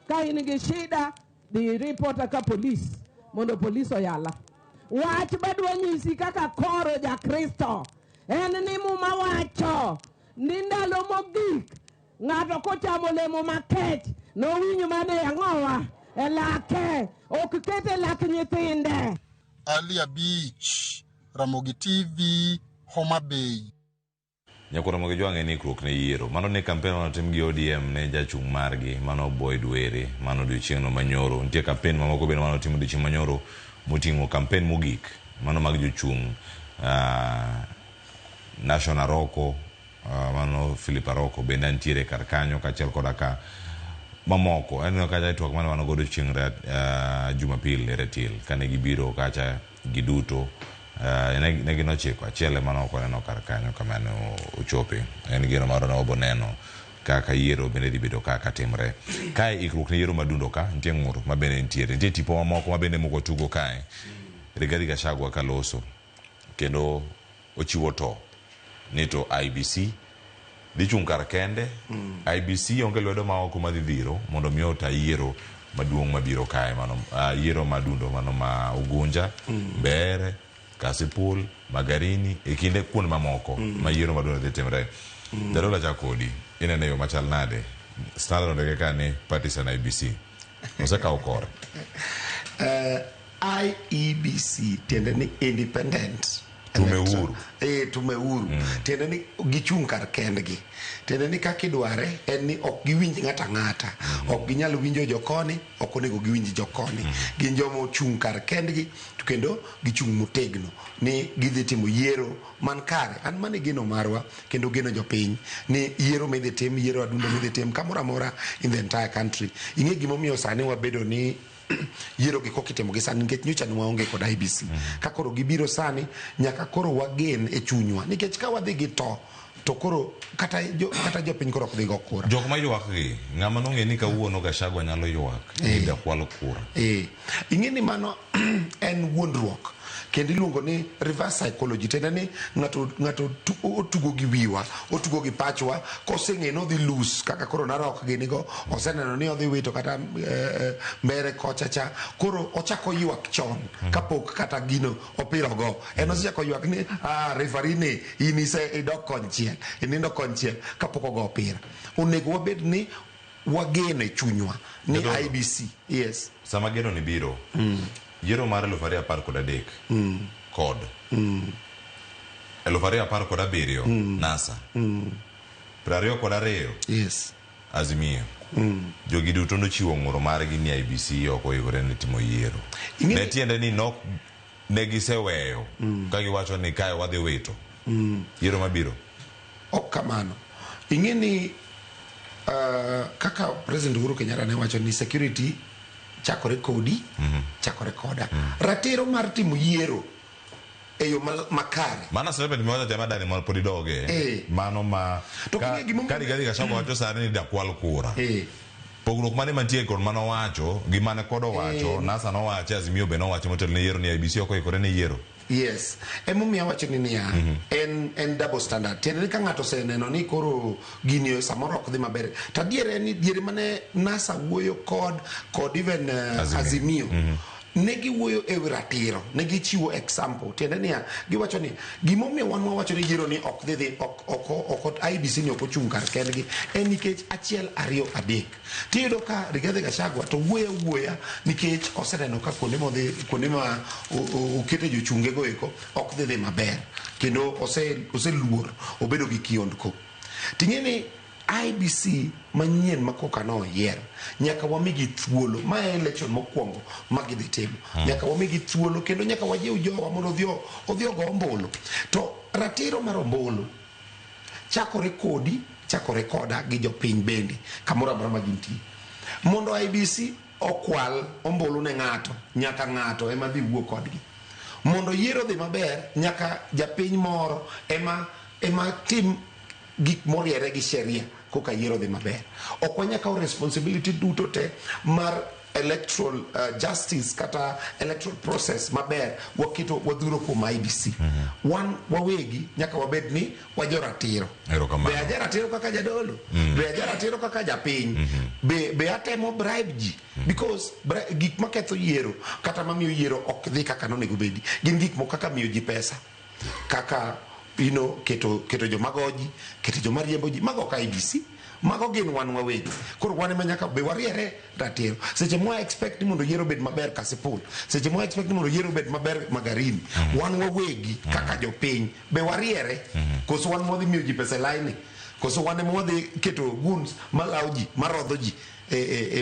Ka in gi shida, dhi report ka polis mondo polis oyala. Wach madwa nyisi kaka koro ja-Kristo en ni Muma wacho ni ndalo mogik ng'ato kochamo olemo makech nowinj mana e ang'owa e lake, ok kete lak nyithinde. Ali Abich, Ramogi TV, Homa Bay. Nyakwar Ramogi Jwang' en ikruok ne yiero. Mano ne kampen manotim gi ODM ne jachung' margi, mano Boyd Were, mano odiochieng'no manyoro. Nitie kampen mamoko bende manotim odiochieng' manyoro moting'o kampen mogik, mano mag jochung' National Aroko, mano Philip Aroko bende nitiere kar kanyo kaachiel koda ka mamoko. Aneno kacha twak mane wan godo chieng' Jumapil e Ratil kane gibiro kacha giduto ne gin 9, achiel ema ne ok waneno kar kanyo kama ne ochope. En geno marwa ne wabo neno kaka yiero bende dhi bedo kaka timre. Kae ikruok ne yiero madundo ka nitie ng'ur ma bende nitiere. Nitie tipo mamoko ma bende moko tugo kae. Rigathi Gachagua kaloso kendo ochiwo to ni to IEBC dhi chung' kar kende. IEBC onge lwedo ma oko madhi dhiro mondo mi ota yiero maduong' mabiro kae mano yiero madundo mano ma Ugunja, Mbeere, Kasipul, Magarini e kinde kuonde mamoko ma yiero maduong' dhi timre. Jadolo achako kodi, ineno yo machal nade? Standard ondike ka ni partisan IEBC osekawo kore. IEBC tiende ni Independent Tume huru. Tume huru. Tiende ni gichung' kar kendgi. Tiende ni kaka idware en ni ok giwinj ng'ato ang'ata. Ok ginyal winjo jokoni, ok onego giwinj jokoni. Gin joma ochung' kar kendgi to kendo gichung' motegno ni gidhi timo yiero man kare. An mano e geno marwa kendo geno jopiny ni yiero midhi tim, yiero adundo midhi tim kamoro amora in the entire country. Ing'e gimomiyo sani wabedo ni yiero gi koka itimo gi sani nikech nyocha ne waonge kod IEBC. Ka koro gibiro sani nyaka koro wagen e chunywa nikech ka wadhi gi to koro kata jopiny koro ok dhi go kura. Jok ma ywak gi, ng'ama nong'e ni kawuono Gachagua nyalo ywak ni dakwal kura. Ing'e ni mano en wuondruok kendo iluongo ni reverse psychology. Tiende ni ng'ato otugo gi wiwa, otugo gi pachwa, koseng'e ni odhi lose kaka koro Narok gini go, oseneno ni odhi wito kata mbere kocha cha, koro ochako ywak chon kapok kata gino opira go. En osechako ywak ni referee ni in ise idok konchiel, inindo konchiel kapok ogo opira. Onego wabed ni wageno e chunywa ni IEBC. Yes. Sama geno ni biro, yiero mar 2013 kod 2017 NASA 22 yes Azimio. Jogi duto nochiwo ng'uro margi ni IEBC ok oikore ne timo yiero. Ne tiende ni nok ne giseweyo ka giwacho ni kae wadhi wito yiero mabiro. Ok kamano. Ing'e ni kaka President Uhuru Kenyatta ne wacho ni security chakore kodi, chakore koda. Ratiro mar timo yiero e yo makare. Mano statement miwacho tema dani mondo pod idoge. Mano ma ka Rigathi Gachagua wacho sani ni dakwal kura. Pogruok mane mantie kod mano wacho gi mane kod owacho, NASA nowacho, Azimio be nowacho motelo ne yiero ni IEBC ok oikore ne yiero. Yes. Emomiyo awacho ni niya, en double standard. Tiende ni ka ng'ato oseneno ni koro gini samoro ok dhi maber. To adier en ni diere mane NASA wuoyo kod even Azimio. Ne giwuoyo e wi ratiro, ne gichiwo example. Tiende niya, giwacho ni gimomiyo wan wawacho ni yiero ni ok dhi ok IEBC ni ok ochung' kar kendgi en nikech 1, 2, 3. Tiyudo ka Rigathi Gachagua to wuoyo awuoya nikech oseneno ka kuonde ma okete jochunge go eko ok dhi maber kendo oseluor obedo gi kiondko. Ting'e ni IEBC manyien ma koka noyier nyaka wamigi thuolo. Ma e election mokwongo ma gidhi timo. Nyaka wamigi thuolo kendo nyaka wajiw jowa mondo odhi ogo ombulu. To ratiro mar ombulu chakore kodi, chakore koda gi jopiny bende kamoro amora ma gintie. Mondo IEBC okwal ombulu ne ng'ato, nyaka ng'ato ema dhi wuo kodgi. Mondo yiero dhi maber, nyaka japiny moro ema tim gik moriere gi sheria koka yiero dhi maber. Ok wanyal kawo responsibility duto te mar electoral justice kata electoral process maber waketo wadhuro kuom IEBC. Wan wawegi nyaka wabed ni wajoratiro. Be ajaratiro kaka jadolo, be ajaratiro kaka japiny, be atemo bribe ji because gik maketho yiero kata mamiyo yiero ok dhi kaka nonego bedi gin gik moko kaka miyo ji pesa, kaka keto joma goji, keto joma riembo ji. Mago ok IEBC, mago gin wan wawegi. Koro wan ema nyaka be wariere ratiro. Seche mwa expect ni mondo yiero obed maber Kasipul, seche mwa expect ni mondo yiero obed maber Magarini, wan wawegi kaka jopiny be wariere. Koso wan mwadhi miyo ji pesa e line, koso wan ema wadhi keto goons malawo ji, marodho ji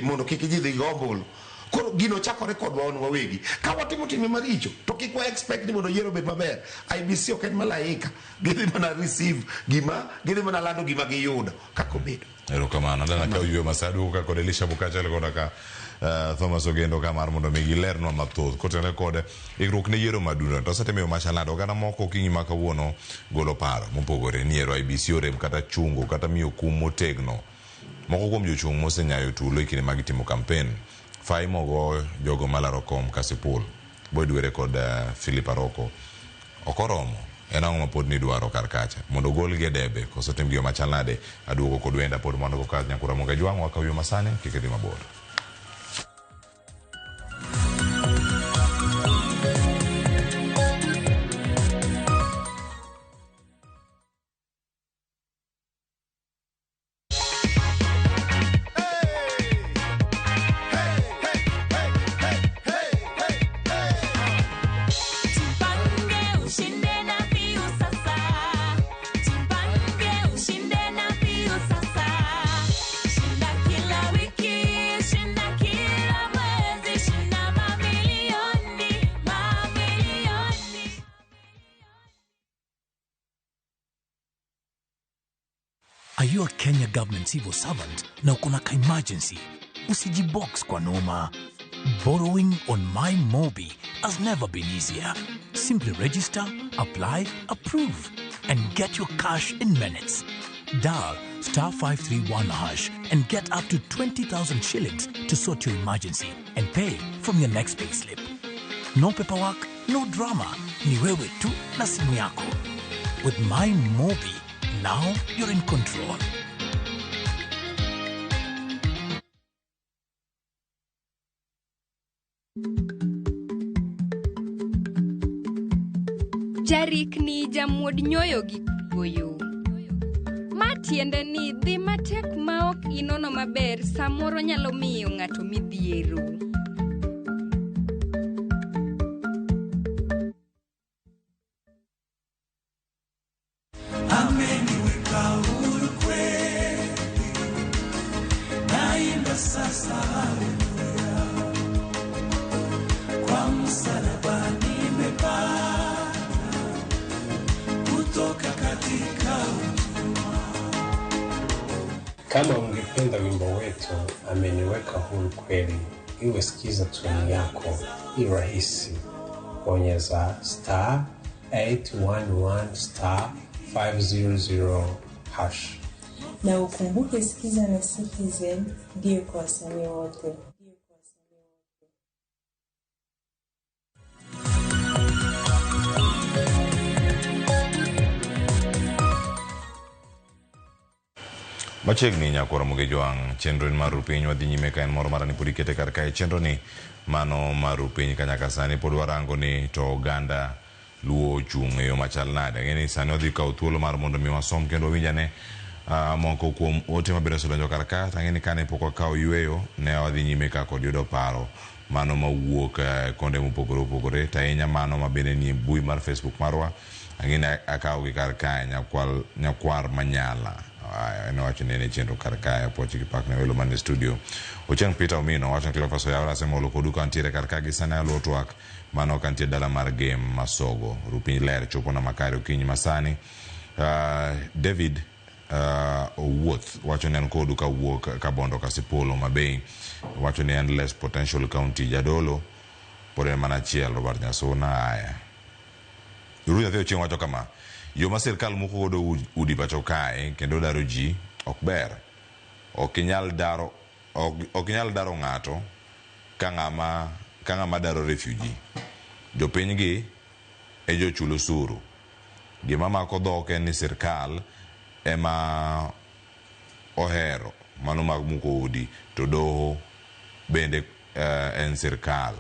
mondo kik ji dhi go ombulu. Koro gino chakore kodwa wan wawegi. Ka watimo timbe maricho to kik wa expect ni mondo yiero obed maber. IEBC ok en malaika, gidhi mana receive gima, gidhi mana lando gima giyudo kaka obedo. Erokamano. Dana ka oywe masadu ka kod Elisha Bukacha koda ka Thomas Ogendo ka mar mondo mi gilernwa mathoth kotenore kod ikruok ne yiero maduong'. To osetimo machalnade oganda moko okinyi ma kawuono golo paro mopogore ni yiero IEBC orem kata chungo kata miyo kum motegno. Moko kuom jochung' mosenyayo tulo e kinde ma gitimo kampen fai mogo jogo malaro kom Kasipul, Boyd Were kod Philip Aroko ok oromo. En ang'o ma pod nidwaro kar kacha mondo ogolgi e debe koso tim gi machal nade? Aduogo kod wenda pod mondo go ka nyakura moga jwang' wakawiyo masani kik idhi mabor. Are you a Kenya government civil servant na uko na ka emergency? Usijibox kwa noma. Borrowing on MyMobi has never been easier. Simply register, apply, approve, and get your cash in minutes. Dial star 531 hash and get up to 20,000 shillings to sort your emergency and pay from your next payslip. No paperwork, no drama. Ni wewe tu na simu yako. With MyMobi, now you're in control. Jarikni jamuod nyoyo gi kuoyo. Ma tiende ni dhi matek ma ok inono maber samoro nyalo miyo ng'ato midhiero. Ameniweka huru kweli, naimba sasa haleluya, kwa msalaba nimepata kutoka katika utumwa. Kama ungependa wimbo wetu Ameniweka Huru Kweli iwe sikiza tuni yako, i rahisi. Bonyeza star 811 star 500 hash. Na ukumbuke Sikiza na Citizen ndiyo kwa wasanii wote. Machiegni nyakwar Ramogi Jwang', chenro en mar Rupiny wadhi nyime ka en moro mara ni pod ikete kar kae chenro ni mano mar Rupiny ka nyaka sani pod warango ni to oganda Luo ochung' e yo machal nade. Ang'e ni sani wadhi kawo thuolo mar mondo mi wasom kendo wawinj ane moko kuom ote mabende osedonjo kar ka. Ang'e ni kane pok wakawo yueyo ne wadhi nyime ka kod yudo paro mano mawuok konde mopogore opogore to ahinya mano mabende nie mbui mar Facebook marwa. Ang'e ni akawo gi kar kae nyakwar Manyala. En owacho ni en e chenro kar kae apuoch gi pak ne welo man e studio. Ochieng' Peter Omino wacho ni Cleophas Oyawore asemolo kodu ka antiere kar ka gi sani aluwo twak mano ka nitie dala mar Gem Masogo. Rupiny ler chopo na makare okinyi masani. David Owuoth wacho ni an kodu kawuok Kabondo Kasipul Homa Bay. Wacho ni endless potential county Jadolo pod en mana achiel Robert Nyasuna aya. Ruth Nyathi Ochieng' wacho kama, yo ma sirkal muko godo udi pacho kae kendo daro ji ok ber. Ok inyal daro ok inyal daro ng'ato ka ng'ama daro refugee. Jopiny gi e jochul osuru. Gima mako dhok en ni sirkal ema ohero mano mag muko udi to doho bende en sirkal.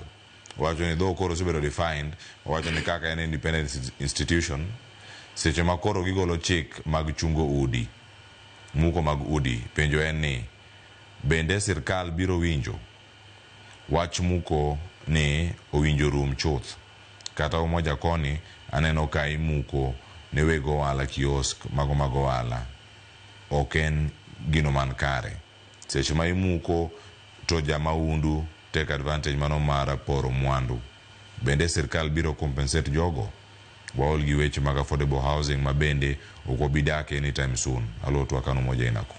Owacho ni dhoho koro osebedo defined, owacho ni kaka en independent institution, seche ma koro gigolo chik mag chungo udi, muko mag udi, penjo en ni bende sirkal biro winjo wach muko ni owinjo rum chuth. Kata Umoja koni aneno ka imuko ne weg ohala kiosk mago mag ohala. Ok en gino man kare. Seche ma imuko to jamaundu take advantage mano mar poro mwandu. Bende sirkal biro compensate jogo? Waol gi weche mag affordable housing ma bende ok wabi dak anytime soon. Aluwo twak an Umoja Inako.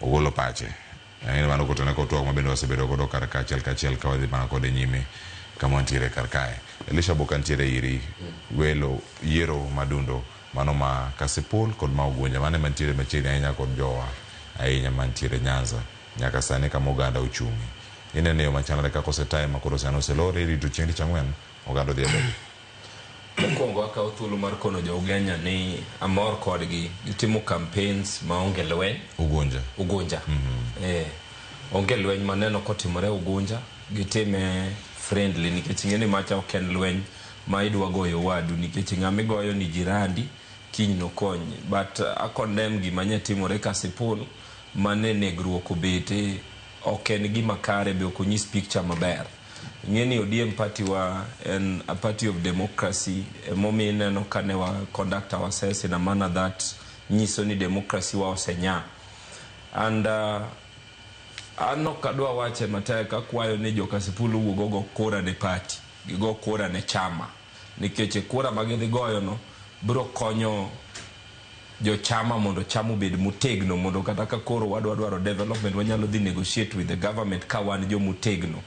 Ogolo pache. Ang'e mano kotene kod twak ma bende wasebedo godo kar ka achiel kachiel ka wadhi mana kode nyime kama wantiere kar kae. Elisha Boka ntiere iri welo yiero madundo mano ma Kasipul kod ma Ugunja mane mantiere machiegni ahinya kod jowa ahinya mantiere Nyanza nyaka sani kama oganda ochung'e. Ineno yo machalre kaka osetaye ma koro sani oselor irito chieng' tich ang'wen oganda odhi e doho. Mokwongo akawo thuolo mar kono jo Ugenya ni amor kodgi. Gitimo campaigns maonge lweny. Ugunja. Ugunja. Onge lweny maneno kotimore Ugunja. Gitime friendly nikech ing'e ni macha ok en lweny ma idwa goyo wadu nikech ng'ama igoyo ni jirandi kiny nokonyi. But a condemn gima nye timore Kasipul mane negruok obete ok en gima kare be ok onyis picture maber. Ing'e ni ODM party wa en a party of democracy emomiyo ineno kane wa conduct ourselves in a manner that nyiso ni democracy wa osenya. And an ok adwa wache matek akwayo ni jo Kasipul owuog ogo kura ne party, gigo kura ne chama. Nikech kura ma gidhi goyo no biro konyo Jochama mondo chama obed motegno, mondo kata ka koro wadwa dwaro development, wanyalo dhi negotiate with the government ka wan jomotegno.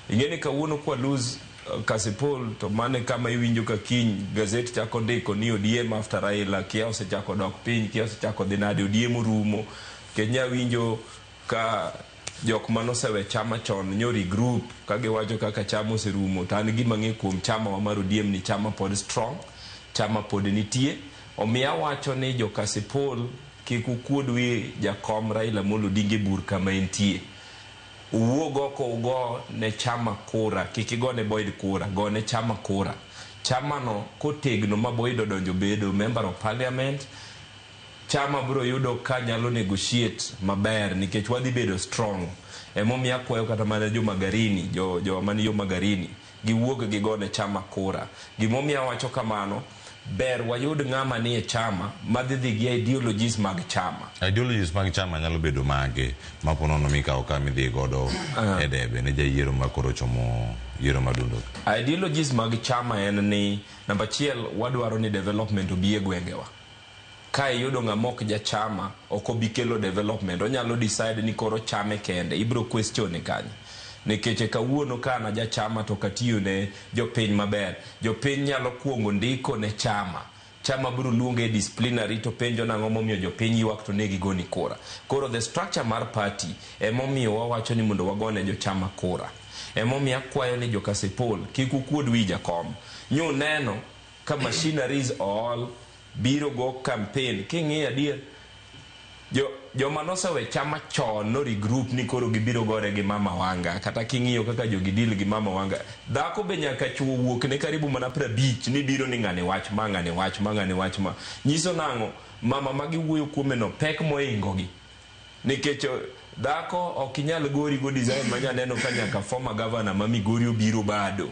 Ing'e ni kawuono kwa lose Kasipul, to mane kama iwinjo ka kiny gazet chako ndiko ni ODM after Raila, kia osechako dok piny, kia osechako dhi nade, ODM orumo. Nikech nya winjo ka jok manosewe chama chon nyo regroup ka giwacho kaka chama oserumo. To an gima ng'e kuom chama wa mar ODM ni chama pod strong, chama pod nitie. Omiyo awacho ni jo Kasipul kik ukuod wi jakom Raila Amolo Odinga e bur kama entie. Uwuog oko ugo ne chama kura, kik igo ne Boyd kura, go ne chama kura. Chama no kotegno ma Boyd odonjo bedo member of parliament, chama biro yudo ka nyalo negotiate maber nikech wadhi bedo strong. Emomiyo akwayo kata mana jo Magarini, jo mani yo Magarini, giwuog gigo ne chama kura. Gimomiyo awacho kamano, ber wayud ng'ama nie chama madhi dhi gi ideologies mag chama. Ideologies mag chama nyalo bedo mage ma po nono mikawo ka midhi godo e debe ne jayiero ma koro chomo yiero madundo? Ideologies mag chama en ni, namba achiel, wadwaro ni development obi e gwengewa. Ka iyudo ng'ama ok jachama, ok obi kelo development. Onyalo decide ni koro chame kende, ibro question kanyo. Nikech kawuono ka an jachama to katiyo ne jopiny maber, jopiny nyalo kuongo ndiko ne chama. Chama biro luonge e disciplinary to penjo nang'o momiyo jopiny ywak to ne gigoni kura. Koro the structure mar party emomiyo wawacho ni mondo wagone jochama kura. Emomiyo akwayo ni jo Kasipul kik ukuod wi jakom. Nyuneno ka machineries ool biro go campaign. King'iyo adier, joma nosewe chama chon no regroup ni koro gibiro gore gi Mama Wanga. Kata king'iyo kaka jogi deal gi Mama Wanga, dhako be nyaka chuo wuok ne karibu mana 50 ni biro ni ng'ani wach ma, ng'ani wach ma, ng'ani wach ma. Nyiso nang'o? Mama ma giwuoyo kuome no pek moingo gi. Nikech dhako ok inyal gori go design ma nyaneno ka nyaka former governor ma Migori obiro bado.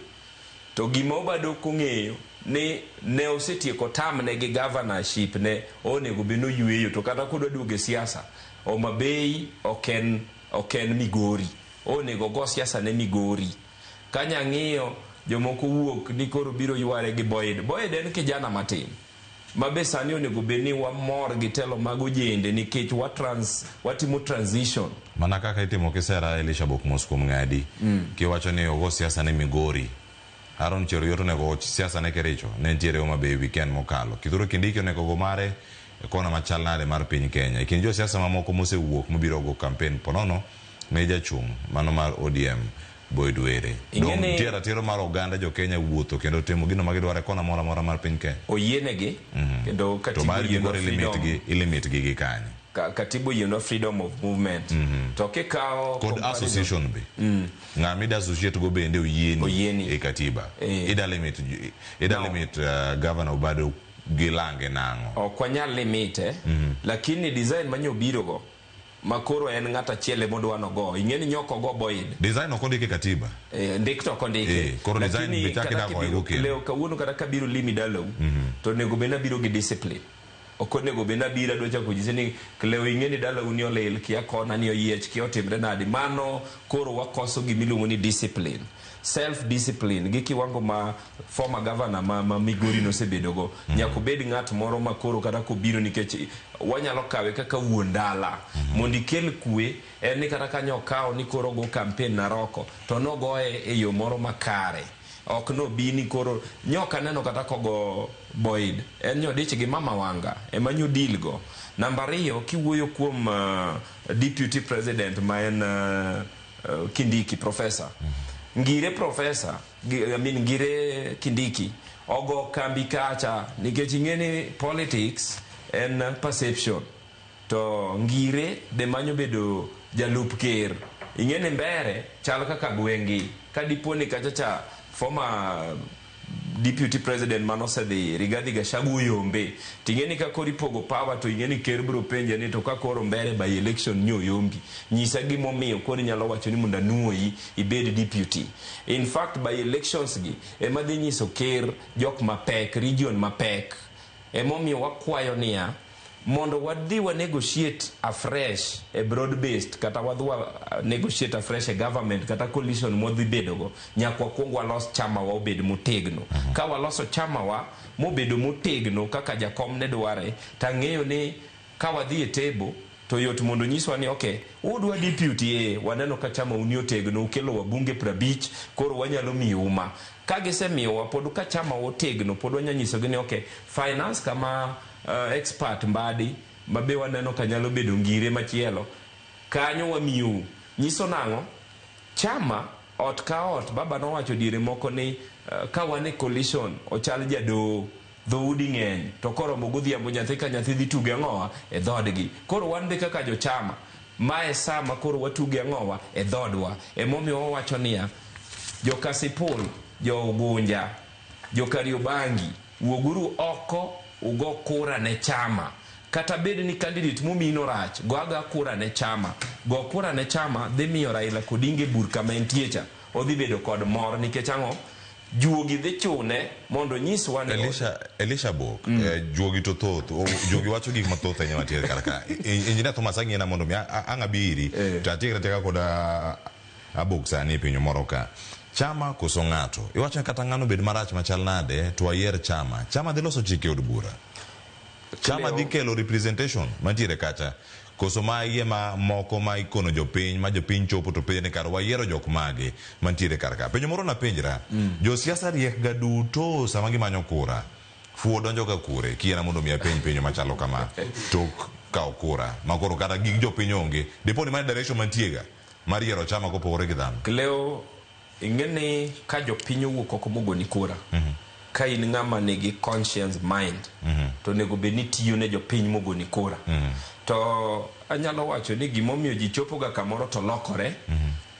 To gima Obado ok ong'eyo ni ne osetieko term ne gi governorship ne onego bed ni oyweyo, to kata kodwa duogo e siasa, Homa Bay ok en Migori, onego go siasa ne Migori. Kanya ng'iyo jomoko wuok ni koro biro yware gi Boyd. Boyd en kijana matin ma be sani onego bed ni wamor gi telo mag ojende nikech watimo transition. Mana kaka itimo kisera Elisha Bok mos kuom ng'adi kiwacho ni ogo siasa ne Migori, Aaron Cheruiyot onego go siasa ne Kericho, ne nitiere Homa Bay weekend mokalo. Kithure Kindiki onego go mare e kona machal nade mar piny Kenya. E kind josiasa mamoko mosewuok mobiro go campaign ponono ne jachung' mano mar ODM Boyd Were. Dong nitie ratiro mar oganda jo Kenya wuotho kendo timo gino ma gidwaro e kona moro amora mar piny Kenya. Oyienegi kendo To katiba mar gi oyienwa koro ilimit freedom. gi, ilimit gi gi kanye? Katiba oyienwa freedom of movement. To kikawo Kod association be. Ng'ama ida associate go bende oyieni e katiba. Ida limit governor Obado gi lange nang'o? Ok wanyal limite, lakini design manyo go ma koro en ng'at achiel ema odwa nogo. Ing'e ni nyok ogo Boyd. Design ok ondiki e katiba. Ndik to ok ondike. Koro design Lakini be chak kata idak kibiro- go kendo. Leo kawuono kata kabiro limi dalau, to onego bed nabiro gi discipline. Ok onego bed nabiro adwa chako nyise ni leo ing'e ni dalau ni olil, kia kona ni oyiech, kia otimre nadi. Mano koro wakoso gimiluongo ni discipline. Self discipline gi kiwango ma former governor ma Migori nosebedo go. Nyaka obed ng'at moro ma koro kata kobiro, nikech wanyalo kawe kaka wuon dala. Mondo ikel kwe en ni kata kanyo okawo ni koro go campaign Naroko to nogoye e yo moro makare. Ok nobi ni koro nyok aneno kata kogo Boyd, en nyodich gi Mama Wanga ema nyo deal go. Namba ariyo, kiwuoyo kuom deputy president ma en Kindiki professor, Ngire professor, I mean Ngire Kindiki ogo kambi kacha, nikech ing'e ni politics en perception, to Ngire be manyo bedo jalup ker. Ing'e ni mbere chal kaka gwengi ka dipo ni kacha cha former deputy president manosedhi Rigathi Gachagua oyombe, ting'e ni ka koro ipogo power, to ing'e ni ker biro penje ni to ka koro mbere by election ni oyombi, nyisa gimomiyo koro inyalo wacho ni mondo anuoyi ibed deputy. In fact, by elections gi ema dhi nyiso ker jok mapek region mapek. Emomiyo wakwayo niya, Mondo wadhi wa negotiate afresh e broad based, kata wadhi wa negotiate afresh e government kata coalition mwadhi bedogo, nyaka wakwong walos chama wa obed motegno. Ka waloso chama wa mobedo motegno kaka jakom ne dware, tang'eyo ni ka wadhi e table to yot mondo nyiswa ni okay, udwa deputy, waneno ka chama uni otegno, ukelo wabunge 50, koro wanyalo miyou ma. Ka gisemiyowa, pod ka chama otegno, pod wanyalo nyisogi ni okay, finance kama expert Mbadi mabe waneno ka nyalo bedo ngire machielo kanyo wamiyou. Nyiso nang'o? Chama ot ka ot, baba nowacho diere moko ni ka wan e coalition ochal jadoho, dhoudi ng'eny, to koromo godhiambo nyathi ka nyathi dhi tuge ang'owa e dhoodgi. Koro wan be kaka jochama, mae sa ma koro watuge ang'owa e dhoodwa. Emomiyo wawacho niya, jo-Kasipul, jo-Ugunja, jo-Kariobangi, wuoguru oko ugo kura ne chama. Kata bed ni candidate momino rach, go aga kura ne chama. Go kura ne chama dhi miyo Raila Odinga e bur kama entie cha, odhi bedo kod mor nikech ang'o? Juogi dhi chune mondo onyiswa ni Elisha Bok, juogi to thoth, juogi wacho gik mathoth ahinya mantiere kar ka. Engineer Thomas, ang'ina mondo mi ang' abiri to atiekre atieka kod Abok sani e pinyo moro ka. Chama koso ng'ato? Iwacho ni kata ng'ano bed marach machal nade to wayier chama. Chama dhi loso chike od bura. Chama dhi kelo representation mantiere kacha. Koso ma iye ma moko ma ikono jopiny, ma jopiny chopo to penjo ni kar wayiero jok mage mantiere kar ka. Penjo moro napenjra, josiasa riek ga duto sama gimanyo kura. Fuo donjo ga kure? Kiyiena mondo mi apenj penjo machalo kama tok kawo kura. Ma koro kata gik jopiny onge. Dipo ni mano direction mantie ga mar yiero chama kopogore gi dhano. Cleo, ing'e ni ka jopiny owuok oko mogoni kura, ka in ng'ama nigi conscience mind, to onego bed ni tiyo ne jopiny mogoni kura. To anyalo wacho ni gimomiyo ji chopo ga kamoro to lokore,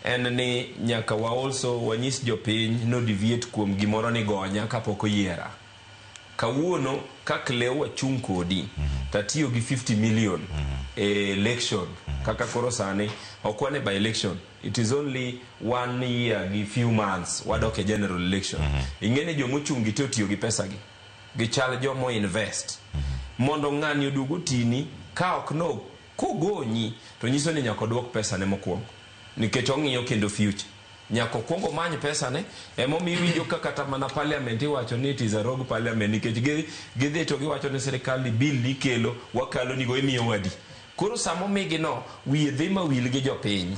en ni nyaka wa also wanyis jopiny no deviate kuom gimoro ni gonya kapok oyiera. Kawuono ka Cleo wachung' kodi, tatiyo gi 50 million e election, kaka koro sani ok wan e by election, it is only one year gi few months wadok e general election. Ing'e ni jomochung' gi te otiyo gi pesa gi, gichal jomo invest mondo ng'ani oduog otini. Ka ok no kogonyi to nyiso ni nyaka oduok pesa ne mokwongo, nikech ong'iyo kendo future, nyaka okwong omany pesa ne. Emomiyo iwinjo ka kata mana parliament iwacho ni it is a rogue parliament, nikech gidhi to giwacho ni sirikal ni bill ikelo wakalo nigo imiyo wadi. Koro sama omigi no, wiye dhi mawil gi jopiny.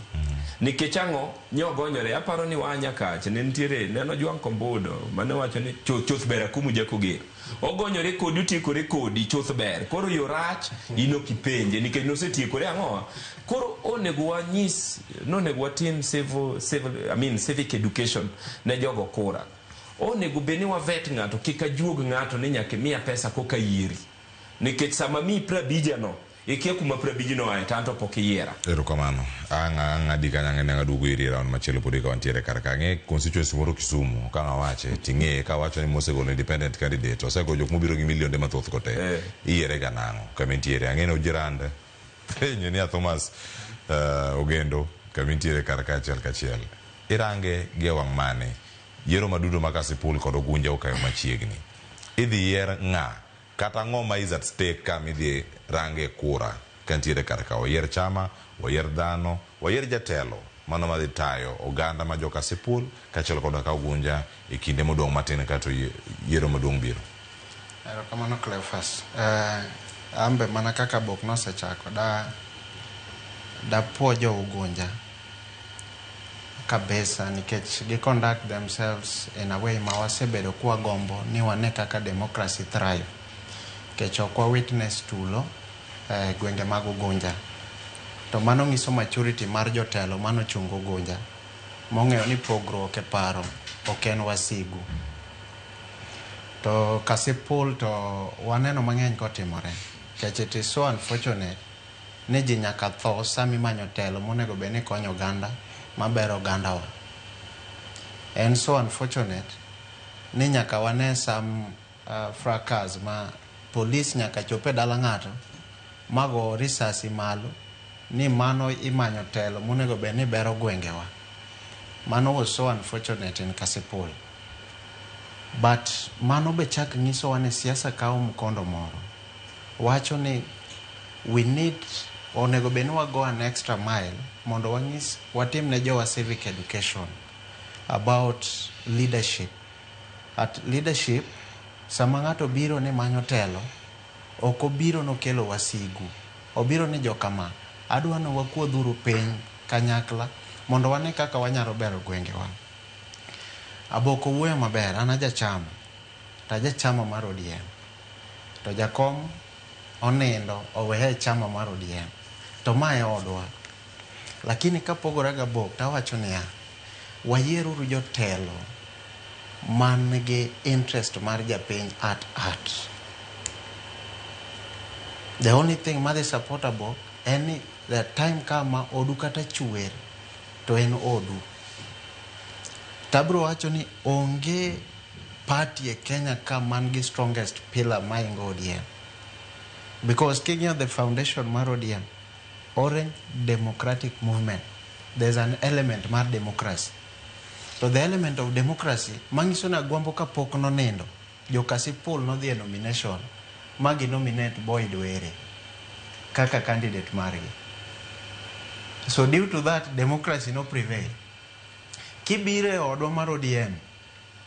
Nikech ang'o? Nyogonyore. Aparo ni waa Nyakach ne nitiere neno Jwang' Kombudo mane wacho ni chuth chuth ber akumu Jakogero. Ogonyore kodi, otiekore kodi, chuth ber. Koro yo rach in ok ipenje nikech nosetiekore ang'o? Koro onego wanyis, nonego watim civil, I mean civic education ne jogo kura. Onego bed ni wavet ng'ato, kik ajuog ng'ato ni nyaka imiya pesa koka yieri. Nikech sama miyi 50 no, ikia kuma 50 no ae, to an to pok iyiera. Erokamano. Ang' adi kanyo ang'e ni ang' aduogo iri e round machielo pod ka wantiere kar ka. Ang'e constituency moro Kisumu ka ang' awache ting'eye ka awacho ni mosegolo independent candidate osego jok mobiro gi milionde mathoth go te. Iyiere ga nang'o kama intiere? Ang'e ni ojirande. Engineer Thomas Ogendo kama intiere kar ka achiel kachiel. Irange gi e wang' mane? Yiero maduto ma Kasipul kod Ugunja okayo machiegni. Idhi yier ng'a? Kata ang'o ma is at stake ka midhi range kura kantiere kar ka? Wayier chama, wayier dhano, wayier jatelo mano madhi tayo oganda ma jo Kasipul kaachiel koda ka Ugunja e kinde modong' matin kato yiero maduong' biro. Erokamano, Cleophas. Ambe mana kaka Bok nosechako da dapuo jo Ugunja kabisa, nikech gi conduct themselves in a way ma wasebedo kwagombo ni wane kaka democracy thrive, nikech ok wa witness tulo e gwenge mag Ugunja, to mano nyiso maturity mar jotelo manochungo Ugunja mong'eyo ni pogruok e paro ok en wasigu. To Kasipul to waneno mang'eny kotimore, nikech it is so unfortunate ni ji nyaka tho sama imanyo telo monego bed ni konyo oganda mabero ogandawa. En so unfortunate ni nyaka wane some fracas ma police nyaka chop e dala ng'ato mago risasi malo ni mano imanyo telo monego bed ni bero gwengewa. Mano was so unfortunate in Kasipul. But mano be chak nyisowa ni siasa kawo mkondo moro. Wacho ni We need, onego bed ni wago an extra mile mondo wanyis, watim ne jowa civic education about leadership. At leadership, sama ng'ato biro ni manyo telo, ok obiro nokelo wasigu. Obiro ni jokama, adwa ni wakuodhuru piny kanyakla mondo wane kaka wanyalo bero gwengewa. Aboko wuoyo maber, an ajachama, to ajachama mar ODM. To jakom onindo oweya e chama mar ODM. To ma e odwa. Lakini kapogora gi Abok tawacho niya, wayieruru jotelo man gi interest mar japiny at heart. The only thing madhi support Abok en ni the time kama odu kata chwer to en odu. Tabro wacho ni onge party e Kenya ka man gi strongest pillar maingo ODM. Because king'iyo the foundation mar ODM, Orange Democratic Movement, there's an element mar democracy. To the element of democracy, manyiso ni Agwambo kapok nonindo, jo Kasipul nodhi e nomination ma gi nominate Boyd Were kaka candidate margi. So due to that, democracy no prevail. Kibiro e odwa mar ODM,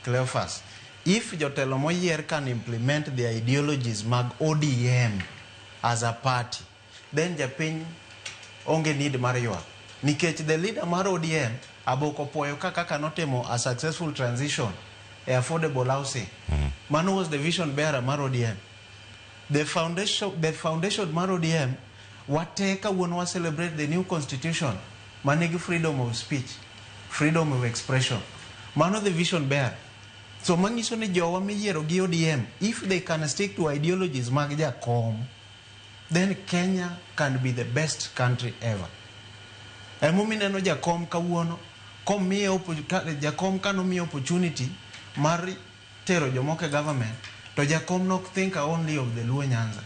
Cleophas, if jotelo moyier can implement their ideologies mag ODM as a party, then japiny onge need mar ywak. Nikech the leader mar ODM, Aboko puoyo ka kaka notimo a successful transition e affordable housing. Mano was the vision bearer mar ODM. The foundation mar ODM, wate kawuono wa celebrate the new constitution manigi freedom of speech, freedom of expression. Mano the vision bearer. So manyiso ni jowa miyiero gi ODM, if they can stick to ideologies mag jakom, then Kenya can be the best country ever. Emomiyo ineno jakom kawuono, komiye jakom kanomiye opportunity mar tero jomoko e government, to jakom nok think only of the Luo Nyanza.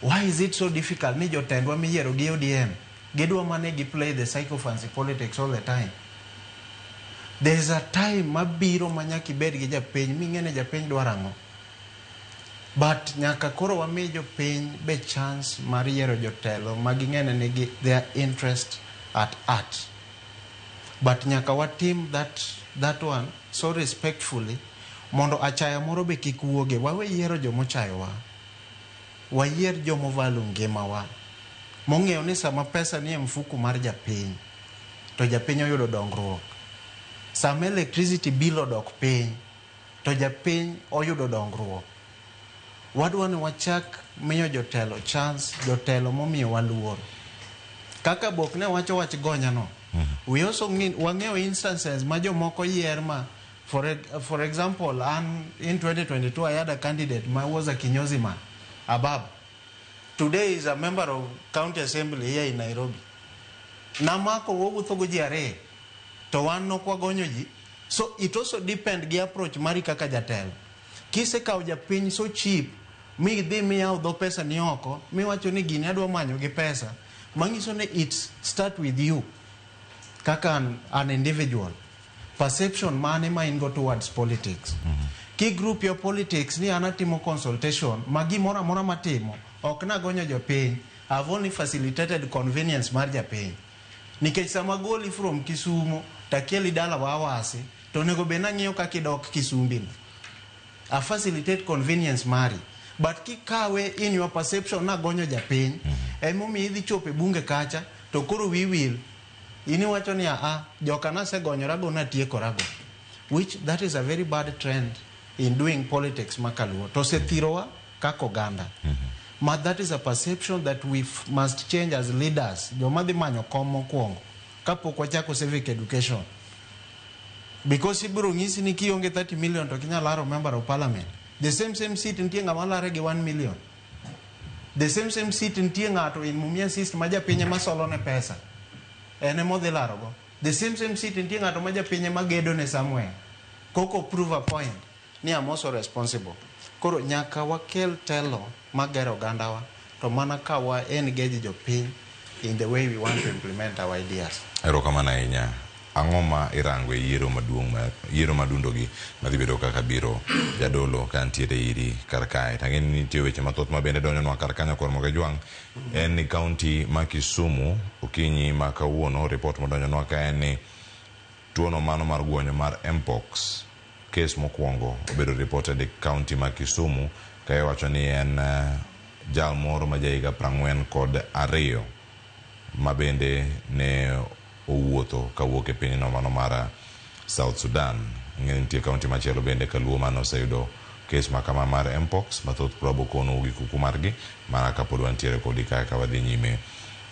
Why is it so difficult ni jotendwa miyiero gi ODM, gidwa mane gi play the sycophancy politics all the time? There is a time mabiro ma nyaka ibed gi japiny ming'e ni japiny dwaro ang'o. But nyaka koro wami jopiny be chance mar yiero jotelo ma ging'e ni nigi their interest at heart. But nyaka watim that one so respectfully mondo achaya moro be kik wuoge. Wawe yiero jomochayowa. Wayier jomo value ngimawa. Mong'eyo ni sama pesa nie mfuku mar japiny, to japiny oyudo dongruok. Sama electricity bill odok piny, to japiny oyudo dongruok. Wadwa ni wachak miyo jotelo chance, jotelo momiyowa luor. Kaka Bok ne wacho wach gonya no. We also wang'eyo instances ma jomoko yier ma for example, an in 2022 I had a candidate ma was a kinyozi man, Abab. Today is a member of county assembly here in Nairobi. Namako wawuotho go ji ariyo, to wan nok wagonyo ji. So it also depend gi approach mari kaka jatelo. Kisekawo japiny so cheap, mi idhi miyawo dho pesa ni oko, miwacho ni gini adwa manyo gi pesa, manyiso ni it start with you kaka an individual. Perception mane ma in go towards politics. Ki group your politics ni an atimo consultation, ma gimoro amora matimo, ok nagonyo jopiny, I've only facilitated convenience mar japiny. Nikech sama goli from Kisumo, takeli dala wa Awasi, to onego bed nang'iyo kaka idok Kisumbi no. I facilitate convenience mari. But kikawe in your perception nagonyo japiny, emomiyo idhi chopo e bunge kacha, to koro wi wil. In iwacho ni a joka nasegonyorago natiekorago. Which that is a very bad trend in doing politics makaluo. To osethirowa kaka oganda. Ma that is a perception that we must change as leaders. Joma dhi manyo kom mokwongo kapok wachako civic education. Because ibiro nyisi ni kionge 30 million to ok inyal laro member of parliament. The same same seat nitie ng'ama lare gi 1 million. The same same seat nitie ng'ato in Mumias East ma japiny ema solo ne pesa. En ema odhi larogo. The same same seat nitie ng'ato ma japiny ema gedo ne somewhere. Koko prove a point ni I'm also responsible. Koro nyaka wakel telo magero ogandawa to mana ka wa engage jopiny in the way we want to implement our ideas. Erokamano ahinya. Ang'o ma irango e yiero maduong' ma yiero madundo gi madhi bedo kaka biro jadolo ka ntiere iri kar kae. To ang'e ni nitie weche mathoth ma bende donjonwa kar kanyo kor Moga Jwang' en ni kaunti ma Kisumu okinyi ma kawuono ripot modonjonwa ka en ni tuono mano mar guonyo mar Mpox kes mokwongo obedo reported e kaunti ma Kisumu ka iwacho ni en jal moro ma jahiga 42 ma bende ne owuotho kawuok e pinyno mano mar South Sudan. Ng'e ni nitie kaunti machielo bende kaluo mane oseyudo kes ma kama mar Mpox mathoth prabo kono gi kuku margi mana kapod wantiere kodi kae ka wadhi nyime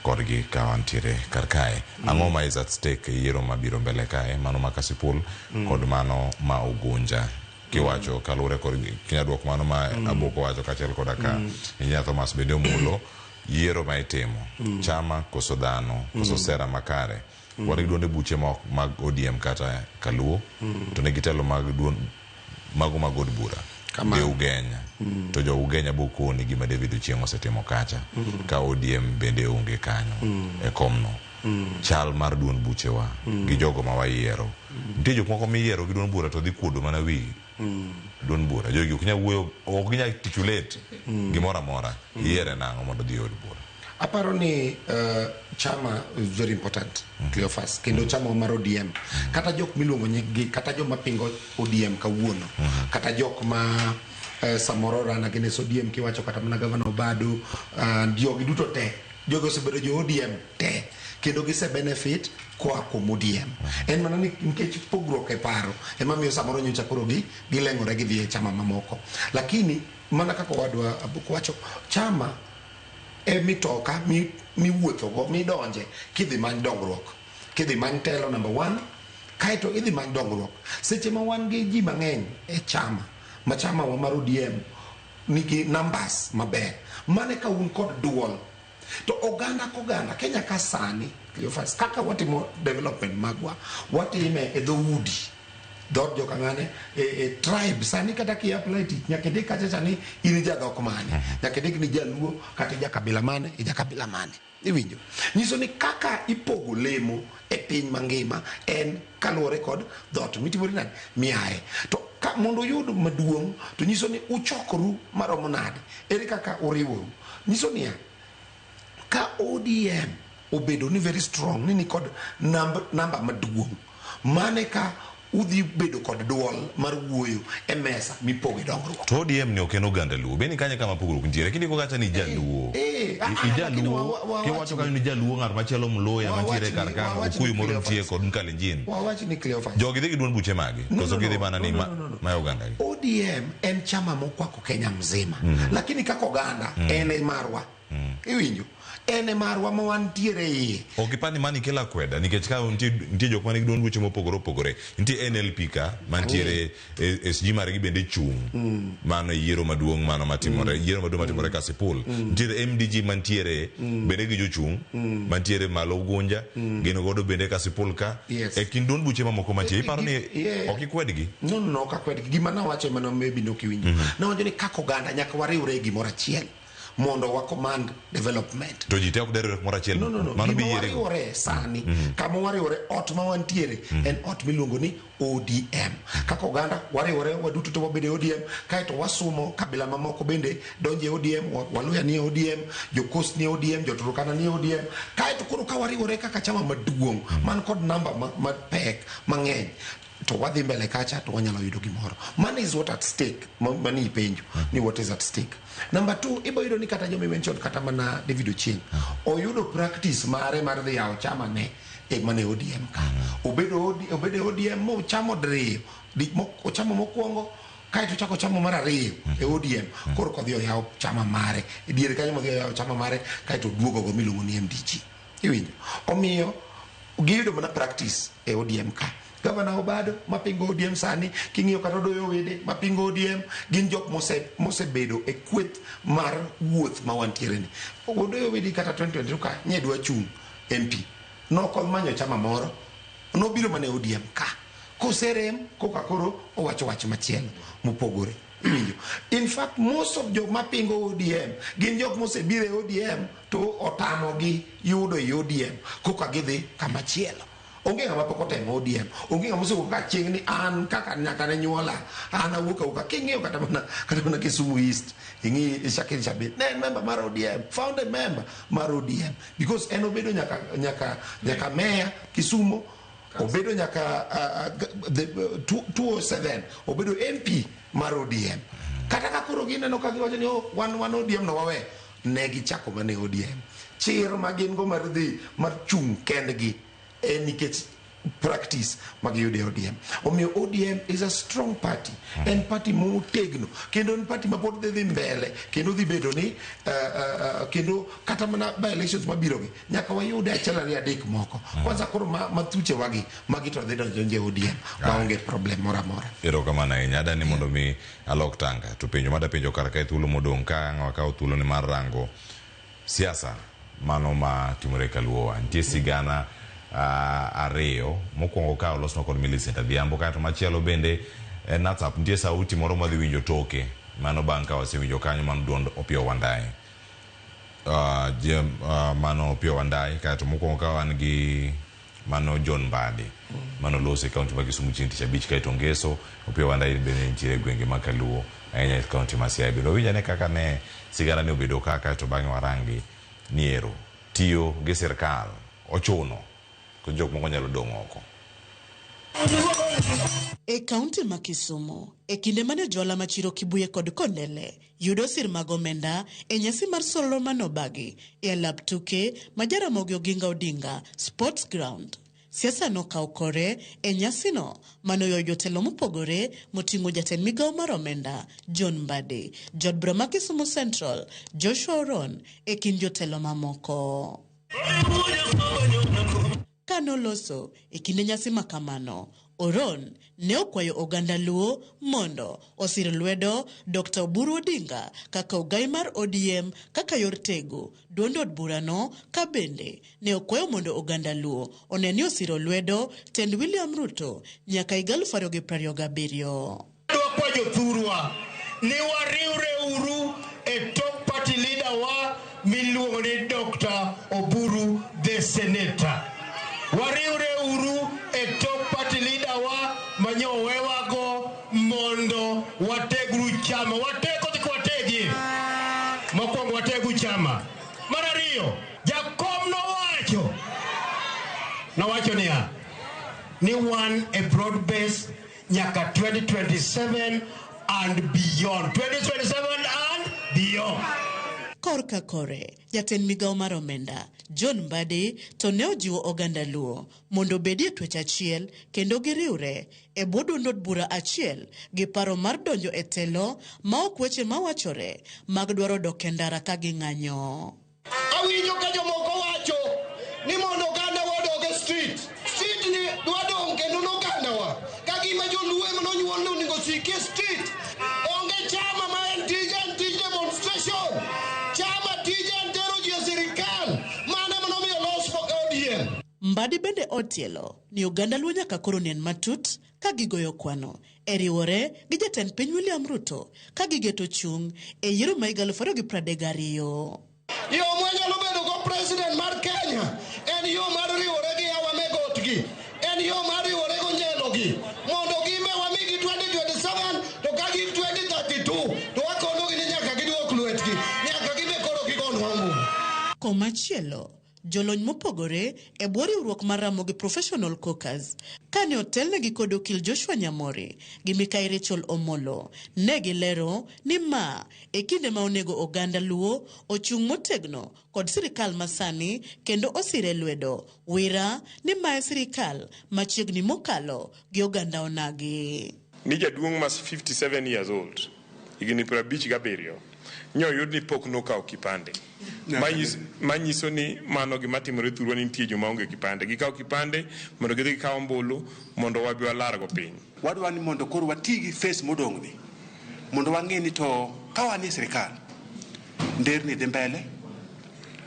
kodgi ka wantiere kar kae. Ang'o ma is at stake e yiero mabiro mbele kae mano ma Kasipul kod mano ma Ugunja kiwacho kaluwore kod kinya duoko mano ma Aboko wacho kaachiel koda ka Engineer Thomas bende omulo yiero ma itimo chama koso dhano koso sera makare wan gi duonde buche ma ok mag ODM kata kaluo to nigi telo mag duond mago mag od bura Kamano. de Ugenya to jo Ugenya bokoni gima David Ochieng osetimo kacha ka ODM bende onge kanyo e komno chal mar duond buchewa gi jogo ma wayiero nitie jok moko miyiero gi duond bura to dhi kuodo mana wi duond bura jogi ok nyal wuoyo ok ginyal articulate gimoro amora iyiere nang'o mondo odhi e od bura Aparo ni chama is very important, Cleophas, kendo chama mar ODM. Kata jok miluongo nying-gi, kata joma pingo ODM kawuono, kata jok ma samoro run against ODM kiwacho kata mana Gavana Obado, jogi duto te, jogi osebedo jo ODM te, kendo gise benefit koa kuom ODM. En mana ni nikech pogruok e paro, ema miyo samoro nyocha koro gi gileng'ore gidhi e chama mamoko. Lakini mana kaka owadwa Abuk wacho, chama e mitoka miwuothogo midonje kidhi many dongruok kidhi many telo number one kaeto idhi many dongruok seche ma wan gi ji mang'eny e chama ma chama wa mar ODM nigi numbers maber mane ka un kod duol to oganda koganda Kenya ka sani Cleophas kaka watimo development magwa watime e dhoudi dhood jokang'ane e tribe sani kata ki apply tich nyaka indik kacha cha ni in ja dhok mane nyaka indik ni jaluo kata ija kabila mane ija kabila mane iwinjo nyiso ni kaka ipogo lemo e piny mangima en kaluwore kod dhoot mitimori nade miaye to ka mondo uyud maduong' to nyiso ni uchokoru maromo nade ere kaka uriworu nyiso niya ka ODM obedo ni very strong ni nikod namba maduong' mane ka udhi bedo kod duol mar wuoyo e mesa mipoge dongruok to ODM ni ok en oganda luo bende kanye kama pogruok nitiere kindiko kacha ni jaluo Lakini ijaluo kiwacho kanyo ni jaluo ng'at machielo mluya mantiere kar kanyo wawach ni okuyu moro Cleophas. nitie kod mkalenjin Wawach ni Cleophas jogi dhi gi duond buche magi No, koso no, gidhi no. mana ni No, no, no, no. ma oganda gi ODM en chama mokwako Kenya mzima lakini kaka oganda en e marwa iwinjo en e marwa ma wantiere iye ok ipar ni mani kelo akweda nikech ka nitie jok manigi duond buche mopogore opogore nitie NLP ka mantiere SG margi bende chung' mano e yiero maduong' mano matimore yiero maduong' matimore Kasipul nitiere MDG mantiere bende gi jochung' mantiere malo Ugunja gin godo bende Kasipul ka Yes. e kind duond buche mamoko mantie iparo ni ok ikwedgi No, ok akwedgi. Gima nawacho ema maybe nok iwinjo. Nawacho ni kaka oganda nyaka wariwre e gimoro achiel mondo wa command development. To ji te ok deriwre kumoro achiel. No. Mano Gima biyierego. wariwore sani, kama wariwore, ot ma wantiere en ot miluongo ni ODM. Kaka oganda wariwore waduto to wabedo e ODM, kaeto wasumo kabila mamoko bende donjo e ODM, Waluya ni e ODM, Jokost ni e ODM, Joturkana ni e ODM. Kaeto koro ka wariwore kaka chama maduong' man kod namba mapek mang'eny to wadhi mbele kacha to wanyalo yudo gimoro. Money is what at stake, mani ipenjo ni what is at stake. Number two, ibo yudo ni kata joma mention kata mana David Ochieng oyudo practice mare mar dhi yawo chama ne e mane ODM ka. Obedo e ODM mochamo diriyo, ochamo mokwongo kaeto ochako chamo mar ariyo e ODM koro kodhi oyawo chama mare e diere kanyo modhi oyawo chama mare kaeto oduogo go miluongo ni MDG. Iwinjo? Omiyo giyudo mana practice e ODM ka. Gavana Obado mapingo ODM sani, king'iyo kata Odoyo Wede mapingo ODM, gin jok mosebedo e kweth mar wuoth ma wantiere ni. Odoyo Wede kata 2022 ka nye dwa chung' MP. Nok omanyo chama moro, nobiro mana e ODM ka. Koserem, koka koro owacho wach machielo mopogore. Iwinjo? In fact, most of jok mapingo ODM gin jok mosebiro e ODM to otamogi yudo e ODM koka gidhi kamachielo. Onge ng'ama pok otemo ODM, onge ng'ama osewuok ka chieng' ni an kaka nyaka ne nyuola, an awuok awuoka. King'iyo kata mana Kisumu East, ing'i Shakil Shabir, ne en member mar ODM, founder member mar ODM, because en obedo nyaka mayor Kisumo, obedo nyaka the 207, obedo MP mar ODM. Kata ka koro gineno ka giwacho ni, "Oh, wan ODM no wawe," ne gichako mana e ODM. Chir ma gin go mar dhi mar chung' kendgi en nikech practice magiyudo e ODM. Omiyo ODM is a strong party, en party motegno kendo en party mapod dhi mbele kendo dhi bedo ni kendo kata mana by elections mabiro gi nyaka wayude achiel, ariyo, adek moko kwanza koro ma thuchewagi magi to dhi donjo e ODM maonge problem moro amora. Erokamano ahinya. Adani mondo mi alok tanga to penjo mada penjo kar kae, thuolo modong' ka ang' wakawo thuolo ni mar rango siasa mano ma timore kaluowa. Nitie sigana ariyo. Mokwongo ka olosnwa kod Millicent Adhiambo, kaeto machielo bende en WhatsApp. Nitie sauti moro madhi winjo toke mano bang' ka wasewinjo kanyo mano duond Opiyo Wandayi, mano Opiyo Wandayi. Kaeto mokwongo ka wan gi mano John Mbadi mano loso e kaunti ma Kisumu chieng' tich abich, kaeto ngeso Opiyo Wandayi bende nitiere e gwenge ma Kaluo, ahinya e kaunti ma Siaya. Bende wawinj ane kaka ne sigana ni obedo ka, kaeto bang'e warangi ni ero tiyo gi sirkal ochuno ko jok moko nyalo dong' oko. E kaunti ma Kisumu, e kinde mane johala ma chiro Kibuye kod Kondele yudo sir mag omenda e nyasi mar solro manobagi e alap tuke ma Jaramogi Oginga Odinga Sports Ground. Siasa nokawo kore e nyasino manoywayo jotelo mopogore moting'o jatend migawo mar omenda John Mbadi, jaod bura ma Kisumu Central Joshua Oron e kind jotelo mamoko. Kanoloso e kinde nyasi makamano, Oron ne okwayo oganda Luo mondo osir lwedo Dr. Oburu Odinga kaka ogai mar ODM kaka yor tego duond od burano, ka bende ne okwayo mondo oganda Luo one ni osiro lwedo tend William Ruto nyaka higa 2027. Dwa kwa jothurwa ni wariwre uru e tok party leader wa miluongo ni Dr. Oburu the Senator. Wariwre uru e tok party leader wa manyowewago mondo wategru chama. Watego dhi kwategi. Mokwongo wategu chama. Mar ariyo, jakom nowacho niya ni wan e broad base nyaka 2027 and beyond, 2027 and beyond. Korka kore, jatend migawo mar omenda John Mbadi to ne ojiwo oganda Luo mondo obedie twech achiel kendo giriwre e bwo duond od bura achiel gi paro mar donjo e telo ma ok weche mawachore mag dwaro dok e ndara ka ging'anyo. Awinjo ka jomoko wacho ni mondo oganda wa odog e street. Street ni dwa dong' kendo nogandawa. Ka gima joluo ema nonyuol ni onego osiki e street. Onge chama ma en tije en tij demonstration. Chama tije en tero ji e sirikal. Mano ema nomiyo los ODM. Mbadi bende otielo ni oganda Luo nyaka koro nen matut ka gigoyo kwano e riwore gi jatend piny William Ruto ka gigeto chung' e yiero ma higa 2032. Yo mwanyalo bedo go president mar Kenya en yo mar riwore gi yawa megotgi. En yo mar riwore go njelogi. Mondo gimbe wamigi 2027 to ka gik 2032 to wakonogi ni nyaka giduok lwetgi. Nyaka gimbe koro gigonwa ombulu. Komachielo, jolony mopogore e bwo riwruok mar Ramogi Professional Caucus kane otelnegi kod okil Joshua Nyamori gi Mikai Rachel Omolo ne gilero ni ma e kinde ma onego oganda Luo ochung' motegno kod sirikal masani kendo osire lwedo wira ni ma e sirikal machiegni mokalo gi oganda onagi. Ni jaduong' ma 57 years old, higni 57, nyoyud ni pok nokawo kipande. Manyiso ni mano gima timore thurwa, ni nitie joma onge kipande. Gikawo kipande mondo gidhi gikaw ombulu mondo wabi walargo piny. Wadwa ni mondo koro wati gi face modong' ni mondo wang'e ni to ka wan e sirikal, nderni dhi mbele,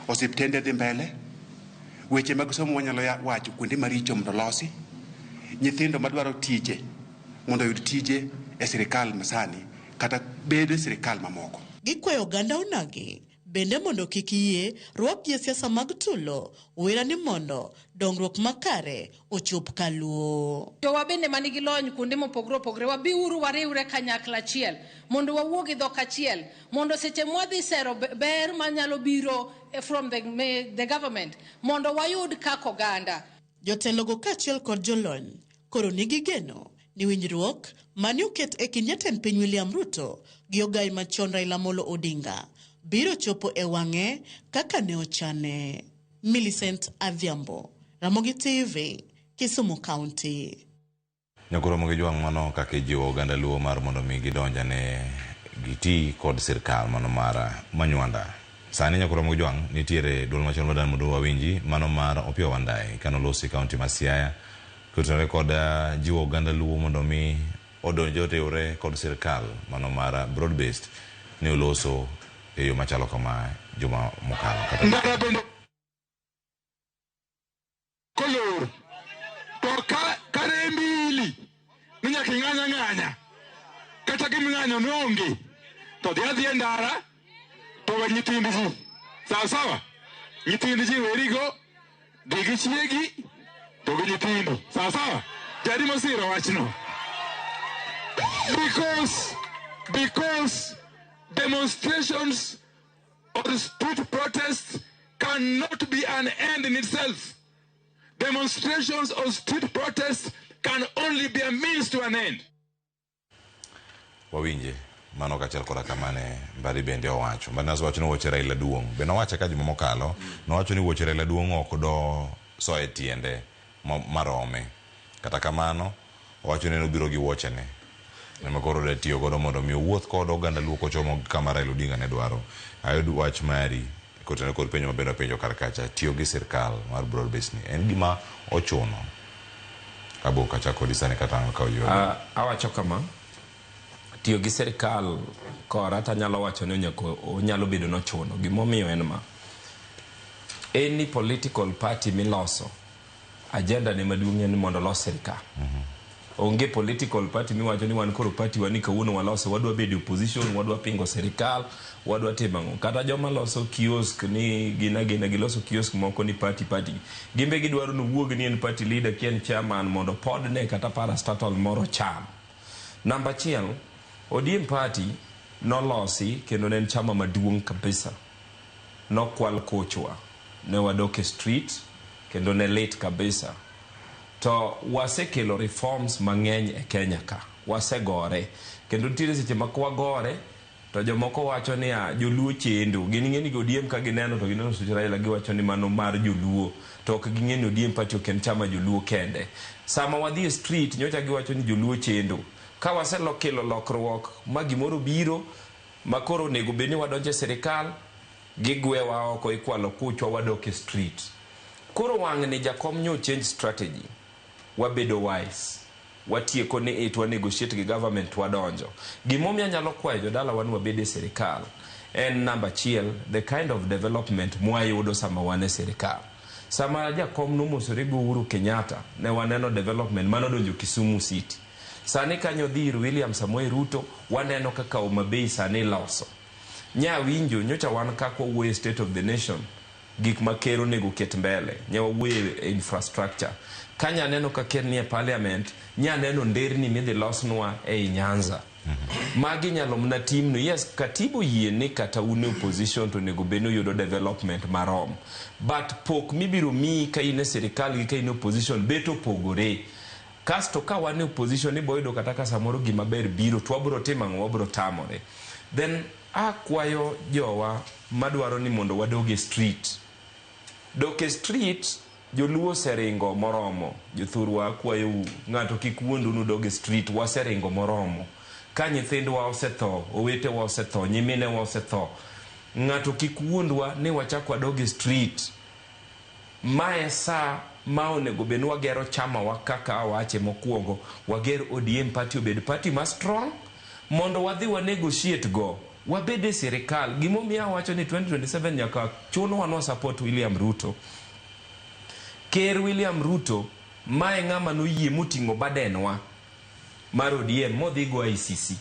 osiptende dhi mbele, weche mag somo wanyalo wacho kuonde maricho mondo losi, nyithindo madwaro tije mondo oyud tije e sirikal masani kata bedo e sirikal mamoko. Gikwayo oganda onagi. Bende mondo kik yie rwakgi e siasa mag tulo, wera ni mondo dongruok makare ochop kaluo. Jowa bende manigi lony kuonde mopogore opogore, wabiuru wariwre kanyakla achiel mondo wawuo gi dhok achiel mondo seche mwadhi sero ber manyalo biro from the government mondo wayud kaka oganda. Jotelogo kaachiel kod jolony koro nigi geno ni winjruok mane oket e kind jatend piny William Ruto gi ogai machon Raila Amolo Odinga biro chopo e wang'e kaka ne ochane. Millicent Adhiambo, Ramogi TV, Kisumu County. Nyakoro Ramogi Jwang' mano kaka ijiwo oganda Luo mar mondo mi gidonjane giti kod sirkal mano mar Manywanda. Sani Nyakoro Ramogi Jwang' nitiere duol machon madan mondo wawinji mano mar Opiyo Wandayi kanolosi e kaunti ma Siaya kotenore kod jiwo oganda Luo mondo mi odonj oriwre kod sirkal mano mar broad based ne oloso e yo machalo kama juma mokalo kata Ndara bende kolor to ka karembi ili ni nyaka ing'any ang'anya kata giming'anyo ne onge to dhi adhiya e ndara to we nyithind ji sawa sawa nyithind ji werigo dhi gi chiegi to gi nyithindo sawa sawa jadi mosiro wachno because demonstrations or street protests cannot be an end in itself. Demonstrations or street protests can only be a means to an end. Wawinje mano kachiel koda kamane Mbadi bende owacho. Mbadi nosewacho ni wuoche Raila duong'. Be nowache ka juma mokalo, nowacho ni wuoche Raila duong' ok do so e tiende marome. Kata kamano, owacho ni nobiro gi wuochene. Ema koro odwa tiyo godo mondo mi owuoth kod oganda Luo kochomo kama Raila Odinga ne dwaro. Ayud wach mari kotenore kod penjo mabende wapenjo kar kacha. Tiyo gi sirkal mar broad based ni en gima ochuno. Abok achako kodi sani kata ang' kaw yore. Awacho kama, tiyo gi sirikal kora tanyalo wacho ni onyalo bedo nochuno. Gimomiyo en ma, any political party miloso, agenda ne maduong' en mondo olos sirikal. Onge political party miwacho ni wan koro party wa ni kawuono waloso, wadwa bedo opposition, wadwa pingo sirikal, wadwa timo ang'o. Kata joma loso kiosk ni gin agina giloso kiosk moko ni party party. Gimbe gidwaro ni owuog ni en party leader ki en chairman mondo podne kata parastatal moro cham. Namba achiel, ODM party nolosi kendo ne en chama maduong' kabisa. Nokwal kochwa, ne wadok e street kendo ne lit kabisa. To wasekelo reforms mang'eny e Kenya ka, wasegore. Kendo nitiere seche ma kwagore to jomoko wacho niya joluo chendo. Gin ing'e ni ODM ka gineno to gineno such Raila giwacho ni mano mar joluo. To ok ging'e ni ODM party ok en chama joluo kende. Sama wadhi e street nyocha giwacho ni joluo chendo. Ka wasekelo lokruok ma gimoro biro ma koro onego bed ni wadonjo e sirikal, gigwewa oko ikwalo kuchwa wadok e street. Koro wang'ni jakom nyo change strategy. Wabedo wise. Watieko ni it wa negotiate gi government wadonjo. Gimomiyo anyalo kwayo jodalawa ni wabed e sirikal en namba achiel, the kind of development mwayudo sama wan e sirikal. Sama jakom nomosore gi Uhuru Kenyatta, ne waneno development manodonjo Kisumu City. Sani kanyo dhi ir William Samoei Ruto, waneno kaka Homa Bay sani iloso. Nya winjo, nyocha wan kaka wawuoyo e state of the nation, gik ma ker onego ket mbele, nya wawuoyo e infrastructure. Kanya neno ka ker nie parliament, nya neno nderni midhi losnwa ei Nyanza. Magi nyalo mana timnu. Yes, katiba oyie ni kata un e opposition to onego bed ni uyudo development marom. But pok mibiro miyi ka in e sirikal gi ka in e opposition bet opogore. Kasto ka wan e opposition ibo yudo kata ka samoro gima ber biro to wabro timo ang'o, wabro tamore. Then akwayo jowa madwaro ni mondo wadog e street. Dok e street, joluo oseringo moromo. Jothurwa akwayou, ng'ato kik wuondu ni udog e street, waseringo moromo. Ka nyithindwa osetho, owetewa osetho, nyiminewa osetho, ng'ato kik wuondwa ni wachak wadog e street. Mae sa ma onego bed ni wagero chama wa kaka awache mokwongo, wager ODM party obed party ma strong, mondo wadhi wa negotiate go, wabed e sirikal. Gimomiyo awacho ni 2027 nyaka chunwa ni support William Ruto. Ker William Ruto mae ng'ama noyie moting'o burden wa mar ODM modhi go ICC.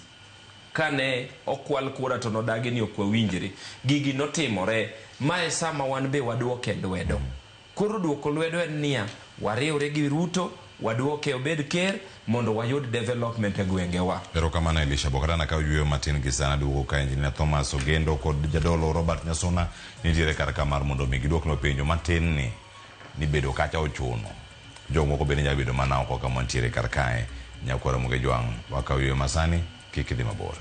Kane okwal kura to nodagi ni ok wawinjre. Gigi notimore. Mae sama wan be waduoke lwedo. Koro duoko lwedo en niya, wariwre gi Ruto, waduoke obed ker mondo wayud development e gwengewa. Erokamano Elisha Bokadana ka oyueyo matin gi sana duogo ka Engineer Thomas Ogendo kod Jadolo Robert Nyasuna nitiere kar ka mar mondo mi giduoknwa penjo matin ni ni bedo kacha ochuno. Jomoko bende nyalo bedo mana oko kama wantiere kar kae. Nyakwar Ramogi Jwang' wakaw yueyo masani kik idhi mabor.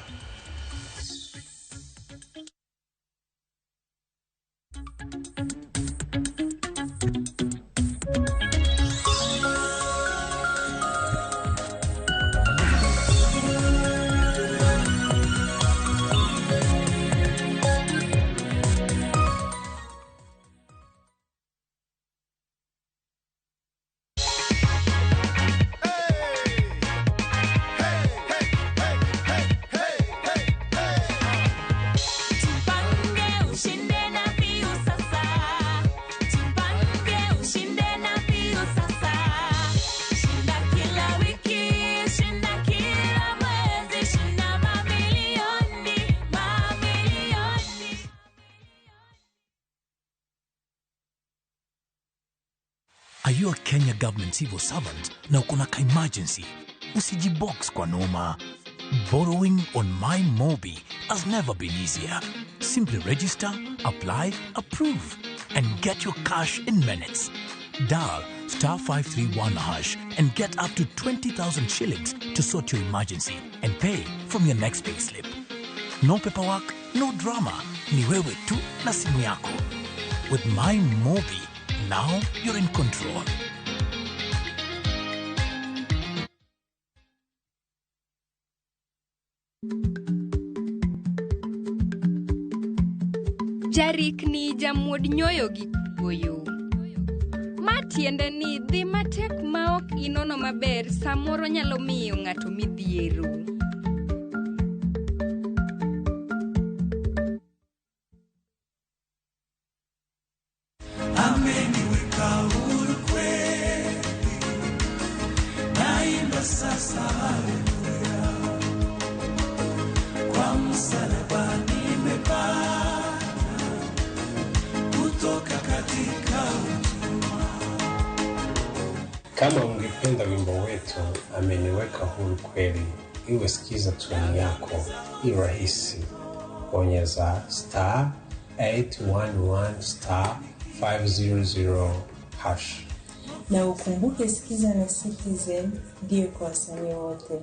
Jipange ushinde na Piu sasa. Jipange ushinde na Piu sasa. Shinda kila wiki, shinda kila mwezi, shinda mamilioni, mamilioni. Are you a Kenya government civil servant na uko na ka emergency? Usijibox kwa noma. Borrowing on My Mobi has never been easier. Simply register, apply, approve, and get your cash in minutes. Dial star 531 hash and get up to 20,000 shillings to sort your emergency and pay from your next payslip. No paperwork, no drama. Ni wewe tu na simu yako. With My Mobi, now you're in control. Jarikni jamuod nyoyo gi kuoyo. Ma tiende ni dhi matek ma ok inono maber samoro nyalo miyo ng'ato midhiero. Ameniweka huru kweli, naimba sasa haleluya, kwa msalaba nimepata kutoka katika utumwa. Kama ungependa wimbo wetu Ameniweka Huru Kweli iwe sikiza tuni yako, i rahisi. Bonyeza star 811 star 500 hash. Na ukumbuke Sikiza na Citizen ndiyo kwa wasanii wote.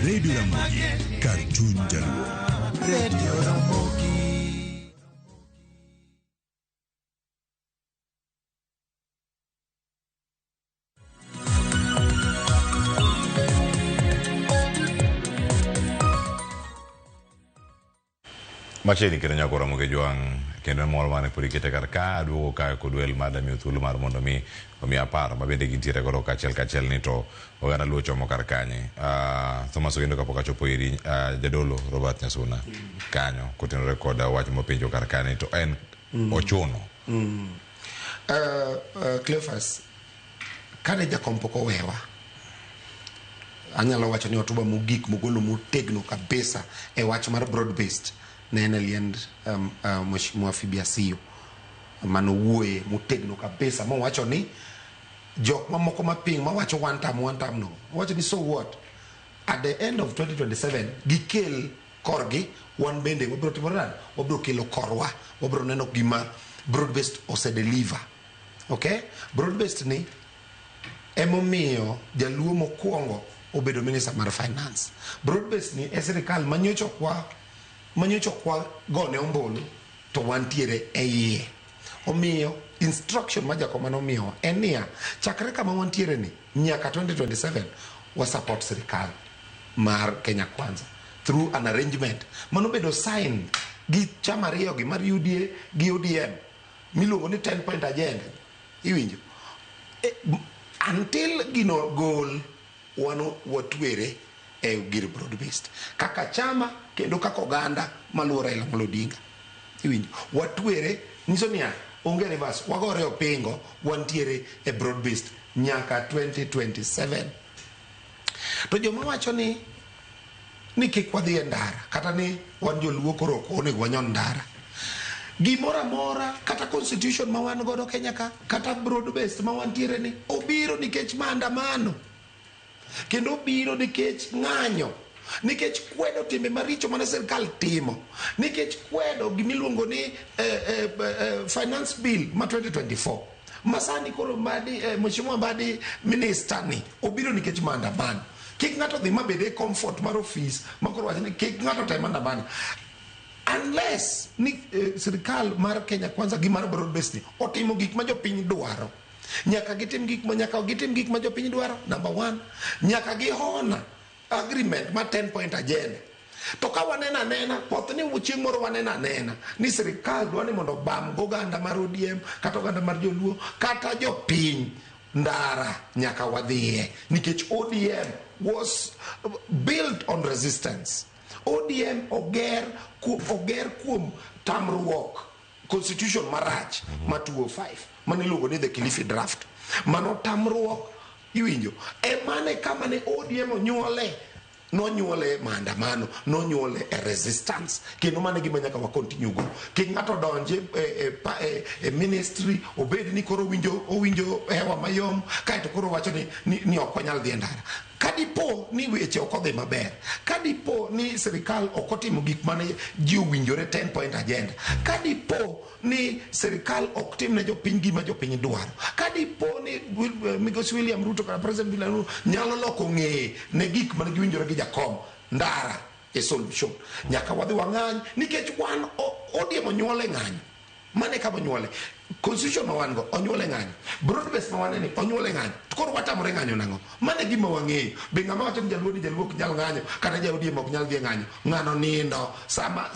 Radio Ramogi, kar chuny Jaluo. Radio Ramogi. Machiegni kendo nyako Ramogi Jwang' kendo mor mane pod ikete kar ka aduogo ka kod wel mar damiyo thuolo mar mondo mi omiya paro ma bende gintiere godo kachiel kachiel ni to oganda luo chomo kar kanye. Thomas Ogendo kapok achopo iri Jadolo Robert Nyasuna kanyo kotenore kod wach mopenjo kar kani to en ochuno. Cleophas, kane jakom pok owewa, anyalo wacho ni hotuba mogik mogolo motegno kabisa e wach mar broad based ne en e liend Mheshimiwa Phoebe Asiyo manowuoye motegno kabisa mowacho ni jok mamoko maping mawacho one term no, owacho ni so what, at the end of 2027 gikel korgi, wan bende wabiro timo nade, wabiro kelo korwa, wabiro neno gima broad based osedeliver. Okay, broad based ni emomiyo jaluo mokwongo obedo minister mar finance. Broad base ni e sirikal manyocha okwa manyocha okwa gone ombulu to wantiere e iye. Omiyo instruction ma jakoma nomiyowa en niya, chakre kama wantiere ni nyaka 2027 wa support sirikal mar Kenya Kwanza through an arrangement manobedo signed gi chama ariyo gi mar UDA gi ODM miluongo ni 10 point agenda. Iwinjo? Until gino gol wan watwere e gir broad based kaka chama kendo kaka oganda maluwo Raila Amolo Odinga. Iwinjo? Watwere nyiso niya onge reverse, wagore opingo, wantiere e broad based nyaka 2027. To joma wacho ni kik wadhi e ndara kata ni wan joluo koro ok onego wanyon ndara, gimoro amora kata constitution ma wan godo Kenya ka kata broad based ma wantiere ni obiro nikech maandamano kendo obiro nikech ng'anyo, nikech kwedo timbe maricho mane sirikal timo, nikech kwedo gimiluongo ni finance bill ma 2024 masani koro Mbadi, Mheshimiwa Mbadi minister ni obiro nikech maandamano. Kik ng'ato dhi mabed e comfort mar ofis makoro wach ni kik ng'ato tem andamano unless ni sirikal mar Kenya Kwanza gi mar broad based ni otimo gik ma jopiny dwaro. Nyaka gitim gik ma nyaka gitim gik ma jopiny dwaro. Number 1, nyaka gihona agreement ma 10 point agenda. To ka waneno anena poth ni chieng' moro waneno anena ni sirikal dwa ni mondo obam goganda mar ODM kata oganda mar joluo kata jopiny, ndara nyaka wadhiye nikech ODM was built on resistance. ODM oger kuom tamruok constitution marach ma 205 mane iluongo ni the Kilifi draft. Mano tamruok iwinjo emane kama ne ODM onyuole, nonyuole maandamano, nonyuole e resistance, kendo mano e gima nyaka wa continue go. Kik ng'ato donje e ministry obed ni koro owinjo hewa mayom kaeto koro wacho ni ok wanyal dhi e ndara. Kadipo ni weche ok odhi maber, kadipo ni sirikal ok otimo gik mane ji owinjore 10 point agenda, kadipo ni sirikal ok tim ne jopiny gima jopiny dwaro, kadipo ni Migosi William Ruto kata President William Ruto nyalo loko ng'eye ne gik mane giwinjore gi jakom, ndara e solution. Nyaka wadhi wang'any nikech wan ODM onyuole ng'anyo. Mane kama onyuole. Constitution ma wan go onyuole ng'anyo. Broad base ma wan ni onyuole ng'anyo. To koro watamore ng'anyo nang'o? Mane gima wang'eyo. Be ng'ama wacho ni jaluo ni jaluo ok nyal ng'anyo kata ja ODM ok nyal dhi e ng'anyo. Ng'ano nindo. Sama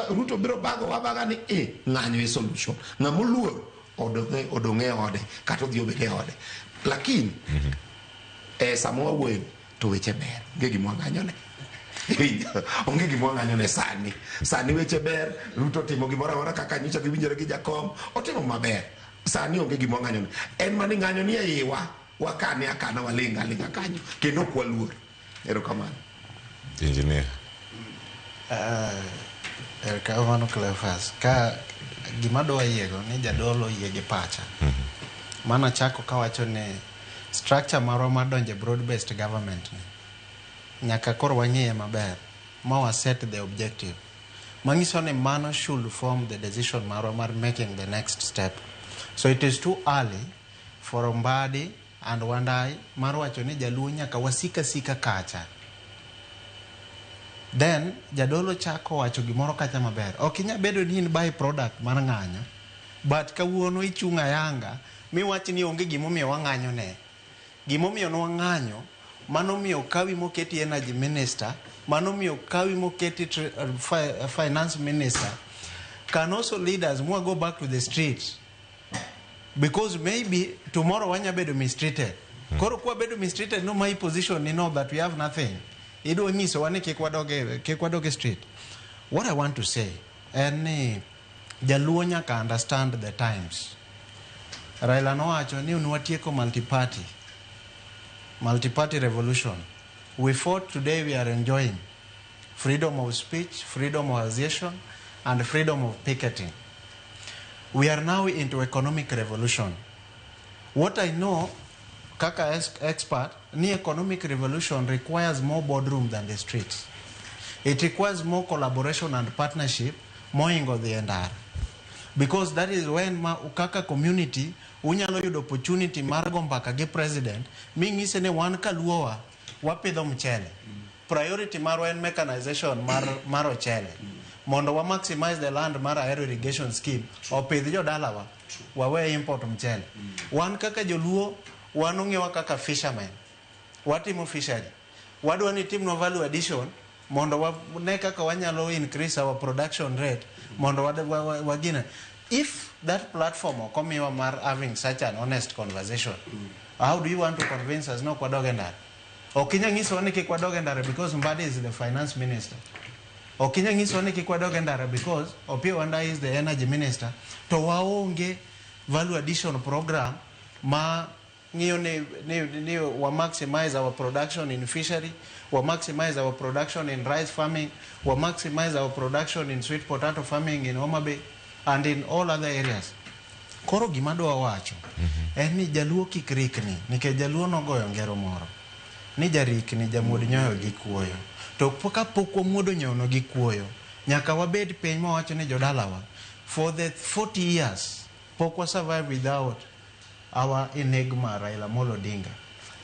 Ruto biro bago wabaga ni ng'anyo e solution. Ng'ama oluor odong' e ode kata odhi obed e ode. Lakini sama wawuoyo to weche ber. Onge gima wang'anyone. Onge gima wang'anyone sani. Sani weche ber, Ruto timo gimoro amora kaka nyocha giwinjore gi jakom, otimo maber. Sani onge gima wang'anyone. En mani ng'anyo ni e iwa, wakane akana waling' aling'a kanyo kendo ok waluor. Erokamano. Engineer. Erokamano Cleophas. Ka gima dwa yiego ni jadolo yie gi pacha. Mana chako kawacho ni structure marwa mar donjo e broad based government ni nyaka koro wang'iye maber ma wa set the objective manyiso ni mano should form the decision marwa mar making the next step. So it is too early for Mbadi and Wandai mar wacho ni jaluo nyaka wasika sika kacha. Then jadolo chako wacho gimoro kacha maber. Ok inyal bedo ni in by product mar ng'anyo, but kawuono ichung' ayanga miwach ni onge gimomiyo wang'anyo ne. Gimomiyo nwang'anyo mano miyo kawi moketi energy minister, mano miyo kawi moketi finance minister, can also leaders more go back to the street because maybe tomorrow wanya bedo mistreated. Koro kwa bedo mistreated no my position ni know that we have nothing. Idwa nyiso wa ni kik wadog e street. What I want to say en ni jaluo nyaka understand the times. Raila nowacho ni nwatieko multi-party revolution. We fought, today we are enjoying freedom of speech, freedom of association, and freedom of picketing. We are now into economic revolution. What I know, kaka expert, ni economic revolution requires more boardroom than the streets. It requires more collaboration and partnership, moingo the ndara. Because that is when ma kaka community unyalo yudo opportunity mar go mbaka gi president ming'ise ni wan kaluowa Wapidho mchele. Priority marwa en mechanization mar ochele. Mondo wa maximize the land mar Ahero irrigation scheme. Opidh jodalawa. Wawe import mchele. Wan kaka joluo, wan ong'ewa kaka fishermen. Watimo fishery. Wadwa ni timnwa value addition mondo wane kaka wanyalo increase our production rate mondo wagine. If that platform ok omiwa mar having such an honest conversation, how do you want to convince us no ok wadog e ndara? Ok inyal nyisowa ni kik wadog e ndara because Mbadi is the finance minister. Ok inyal nyisowa ni kik wadog e ndara because Opiyo Wandayi is the energy minister. To waonge value addition program ma ng'iyo ni wa maximize our production in fishery, wa maximize our production in rice farming, wa maximize our production in sweet potato farming in Homa Bay and in all other areas. Koro gima adwa wacho en ni jaluo kik rikni, nikech jaluo nogoyo ngero moro ni jarikni jamuod nyoyo gi kuoyo. To kapok wamuodo nyoyono gi kuoyo, nyaka wabed piny mawacho ni jodalawa, for the 40 years pok wa survive without our enigma Raila Amolo Odinga.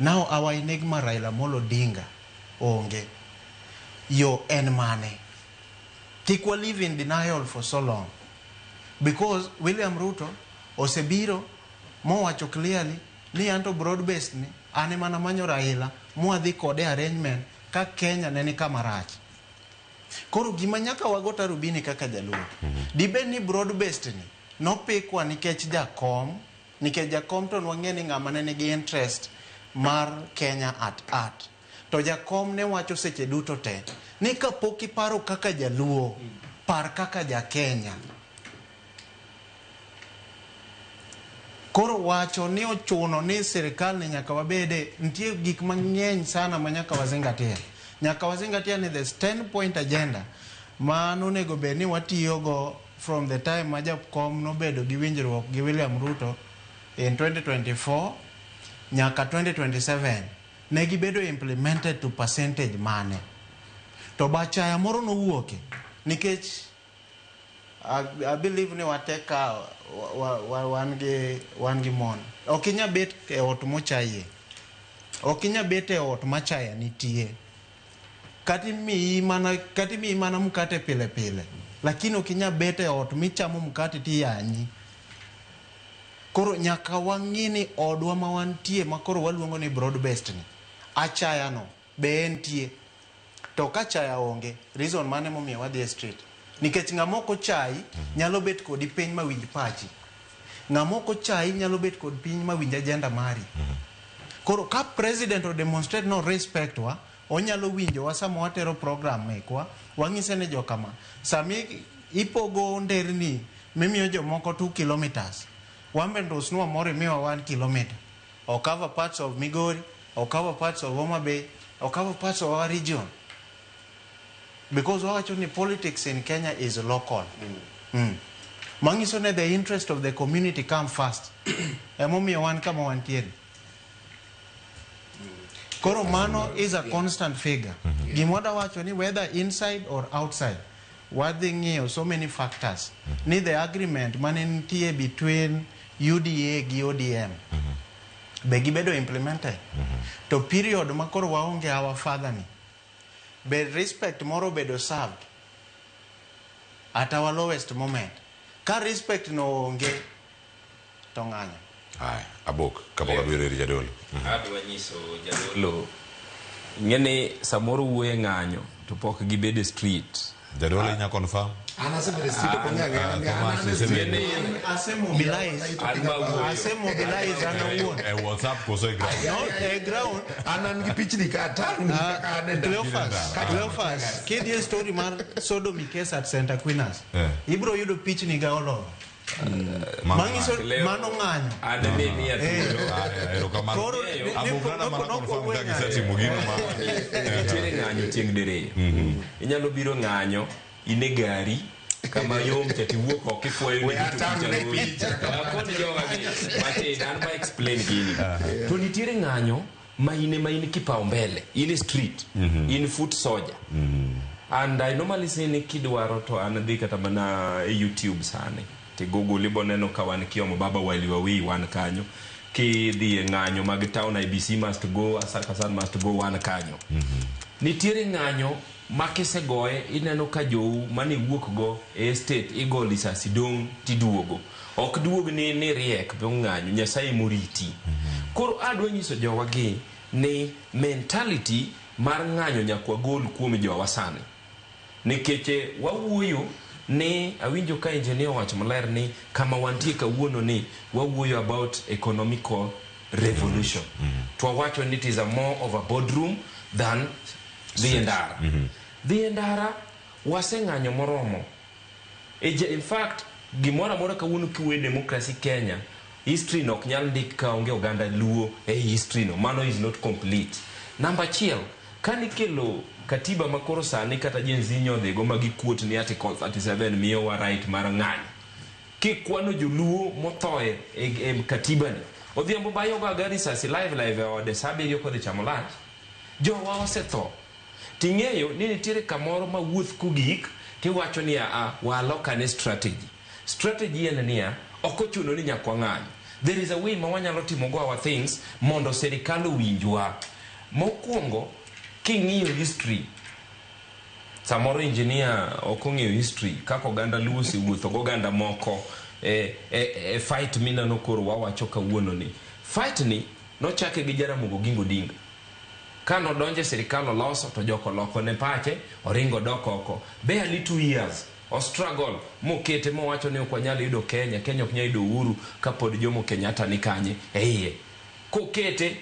Now our enigma Raila Amolo Odinga onge. Yo en mane? Kik wa live in denial for so long. Because William Ruto osebiro mowacho clearly ni anto broad based ni an ema namanyo Raila mwadhi kode arrangement ka Kenya ne ni kama rach. Koro gima nyaka wago tarubini kaka jaluo. Dibed ni broad based ni nopikwa nikech jakom, nikech jakom to nwang'e ni ng'ama ne nigi interest mar Kenya at art. To jakom ne wacho seche duto te ni kapok iparo kaka jaluo, par kaka ja Kenya. Koro wacho ni ochuno ni sirikal ni nyaka wabede, nitie gik mang'eny sana ma nyaka wazingatia. Nyaka wazingatia ni the 10 point agenda ma nonego bed ni watiyogo from the time ma jakom nobedo gi winjruok gi William Ruto in 2024 nyaka 2027 ne gibedo implemented to percentage mane. To bachaya moro nowuoke nikech I believe ni wateka wan gi mon. Ok inyal bet e ot mochaye. Ok inyal bet e ot machaya nitie. Kata imiyi mana mkate pile pile. Lakini ok inyal bet e ot michamo mkate tiyanyi. Koro nyaka wang'i ni odwa ma wantie ma koro waluongo ni broad based ni. Achaya no be entie. To ka achaya onge, reason mane momiyo wadhi e street? Nikech ng'ama ok ochayi nyalo bet kodi piny mawinj pachi. Ng'ama ok ochayi nyalo bet kod piny mawinj agenda mari. Koro ka president o demonstrate no respect wa, onyalo winjowa sama watero program mekwa, wang'ise ni jokama. Sami ipogo nderni mimiyo jomoko 2 kilometers. Wan bende usnwa moro imiwa 1 kilometer. O cover parts of Migori, o cover parts of Homa Bay, o cover parts of our region. Because wawacho ni politics in Kenya is local. Manyiso ni the interest of the community come first. Emomiyo wan kama wantiere. Koro mano is a constant figure. Gima wadwa wacho ni whether inside or outside, wadhi ng'iyo so many factors. Ni the agreement mane nitie between UDA gi ODM. Be gibedo implemented. To period ma koro waonge our father ni, be respect moro bedo served at our lowest moment. Ka respect no onge, to ng'anyo. Aya, abok kapok abiro ir jadolo. Adwa nyiso jadolo ng'eni samoro wuoye ng'anyo to pok gibedo e street. Jadolo inya confirm? An asebedo e street ok ong'e ang'eya ni an Thomas, e street. Asemobilize. Asemobilize an awuon. E WhatsApp koso e ground? No, e ground. An an gi pichni ka atang' kaka an e ndara. Cleophas, kidhi e story mar sodomy case at St. Aquinas, ibro yudo pichni ga all over. Manyiso mano ng'anyo. An ne miya thuolo. Koro Abok nana mana confirm ka gisetimo gino ma Nitiere ng'anyo tieng' diriyo. Inyalo biro ng'anyo in e gari kama yom cha tiwuok oko ifweyo ni We gito atang' picha ne goyi. picha. Akoni joga gi matin an ma explain gini. To nitiere ng'anyo ma in ema in kipaumbele, in e street, in foot soldier. And I normally say ni kidwaro to an dhi kata mana e YouTube sani. Ti Google ibo neno ka wan kiomo baba wali wawi wan kanyo. Kidhi e ng'anyo mag town IBC must go, Asakasan must go, wan kanyo. Nitiere ng'anyo ma kisegoye ineno ka jou mane iwuok go e estate igo lisasi dong' tiduogo. Ok duog ni ni riek be ng'anyo, Nyasaye moriti. Koro adwa nyiso jowa gi ni mentality mar ng'anyo nyaka wagol kuom jowa sani. Nikech wawuoyo ni awinjo ka engineer owacho maler ni kama wantie kawuono ni wawuoyo about economical revolution. To wawacho ni it is a more of a boardroom than dhi e ndara. Dhi e ndara waseng'anyo moromo. In fact, gimoro amora kawuono kiwuoyo democracy Kenya, history no ok nyal ndik ka onge oganda Luo e history no. Mano is not complete. Namba achiel, kanikelo katiba ma koro sani kata Gen Z nyodhigo ma gikuot ni Article 37 miyowa right mar ng'anyo. Kikwano joluo mothoe e katiba ni, Odhiambo bayogo aga risasi live live e ode sa 7 kodhi chamo lunch. Jowa osetho. Ting'eyo ni nitiere kamoro ma wuoth kogik tiwacho ni aa walokane strategy. Strategy en niya, ok ochuno ni nyaka wang'any. There is a way ma wanyalo timo go our things mondo sirikal owinjwa. Mokwongo, king'iyo history, samoro engineer ok ong'eyo history kaka oganda Luo osewuotho gi oganda moko e fight mineno koro wawacho kawuono ni. Fight ni nochake gi Jaramogi Oginga Odinga. Ka nodonjo e sirikal oloso to jok oloko ne pache, oringo odok oko. Barely 2 years, o struggle mokete mowacho ni ok wanyal yudo Kenya, Kenya ok nyal yudo uhuru kapod Jomo Kenyatta ni kanye e iye. Kokete,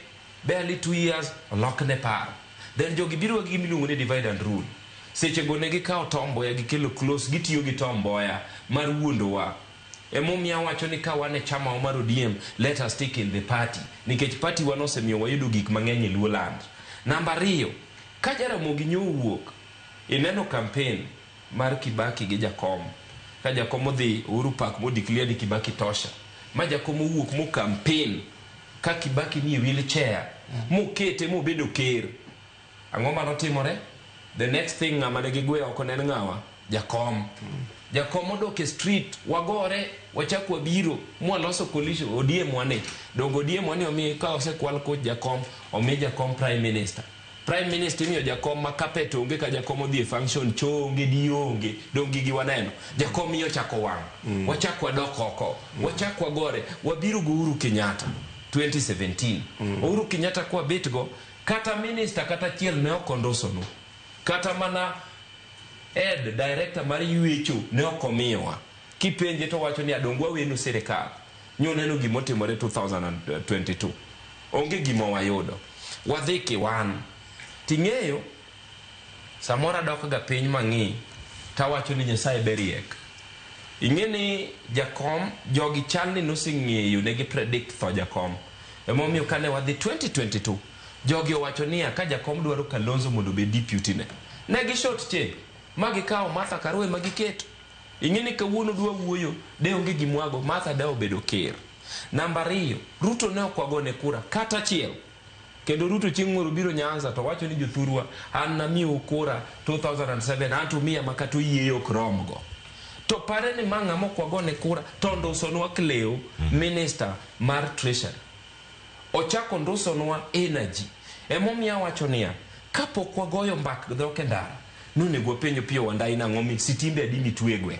barely 2 years, olokne paro. Then jogi biro gi gima iluongo ni divide and rule. Seche go ne gikawo Tom Mboya gikelo close, gitiyo gi Tom Mboya mar wuondowa. Emomiyo awacho ni ka wan e chama mar ODM, let us stick in the party. Nikech party wa nosemiyo wayudo gik mang'eny e Luo land. Namba ariyo, ka Jaramogi nyo owuok, ineno campaign mar Kibaki gi Jakom. Ka Jakom odhi Uhuru Park mo declare ni Kibaki tosha. Ma Jakom owuok mo campaign ka Kibaki nie wheelchair, mokete mobedo ker. Ang'o manotimore? The next thing ng'ama ne gigweyo oko ne en ng'awa? Jakom. Jakom odok e street, wagore, wachak wabiro, mwaloso coalition, ODM wane. Dongo ODM wane omi ka osekwal koch Jakom, omi Jakom prime minister. Prime minister imiyo Jakom ma carpet onge ka Jakom odhi e function, cho onge, diyo onge, dong gigi waneno. Jakom miyo ochako wang'. Wachak wadok oko, wachak wagore, wabiro go Uhuru Kenyatta 2017. Uhuru Kenyatta kwabet go, kata minister kata achiel ne ok ondosonu. Kata mana head director mar ywecho ne ok omiyowa. Kipenje to wacho ni adong wawenu sirikal. Nyoneno gimotimore 2022. Onge gima wayudo. Wadhi kiwan. Ting'eyo, samoro adok ga piny mang'i, tawacho ni Nyasaye be riek. Ing'e ni Jakom, jogi chal ni noseng'eyo ne gi predict tho Jakom. Emomiyo kane wadhi 2022, jogi owacho niya ka Jakom dwaro Kalonzo mondo obed deputy ne. Ne gi short change, ma gikawo Martha Karua ma giketo. Ing'e ni kawuono dwa wuoyo, de onge gimwago, Martha de obedo ker. Namba ariyo, Ruto ne ok wagone kura kata achiel. Kendo Ruto chieng' moro biro Nyanza to wacho ni jothurwa an namiyou kura 2007 an to miya ma kata oyieyo ok romgo. To pare ni ma ng'ama ok wagone kura to ondusonwa Cleo, minister mar treasury. Ochako ondusonwa energy. Emomiyo awacho niya, kapok wagoyo mbak dhok e ndara, nonego wapenj Opiyo Wandayi nang'o mi sitimbe adi mitwe e gweng'.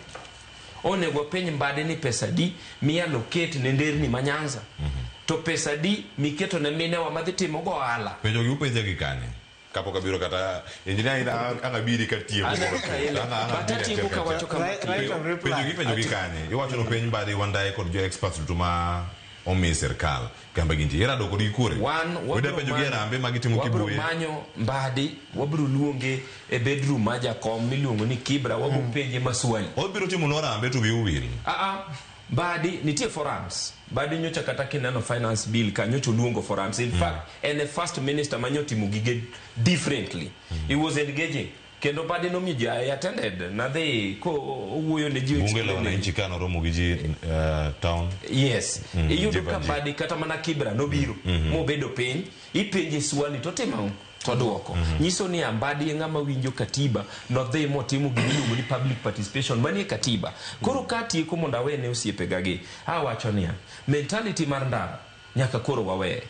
Onego wapenj Mbadi ni pesa adi miallocate ne nderni ma Nyanza. To pesa adi miketo ne minewa madhi timo go ohala. Penjo gi upenja gi kanye? Kapok abiro kata engineer ina ang' abiri ka tieko. Aneno ka ile. But atieko kawacho kama Cleo. Penjo gi penjo gi kanye? Iwacho no penj Mbadi Wandayi kod jo experts duto ma omi sirkal kamba gintie. Irado kodgi kure? Wan Weda penjo gi Harambee ma gitimo wabiro Kibuye. manyo Mbadi, wabiro luonge e bedroom mar Jakom miluongo ni Kibra, wabiro penje maswali. Obiro timo nwa Harambee to wiu wil. Mbadi nitie forums. Mbadi nyocha kata kineno finance bill ka nyocha oluongo forums. In fact, en e first minister ma nyotimo gige differently. He was engaging. Kendo Mbadi nomiyo ji I attended. Nadhi ko owuoyo ne ji Bunge la explain ne ji. wananchi ka noromo gi ji town. Yes. Iyudo ji ka ji. Mbadi kata mana Kibra nobiro mobedo piny, ipenje swali to timo ang'o? To duoko. Nyiso ni Mbadi e ng'ama winjo katiba, nodhi motimo gima iluongo ni public participation manie katiba. Koro ka atieko mondo awene osiepega gi, awacho niya, mentality mar ndara Nyaka koro wawe.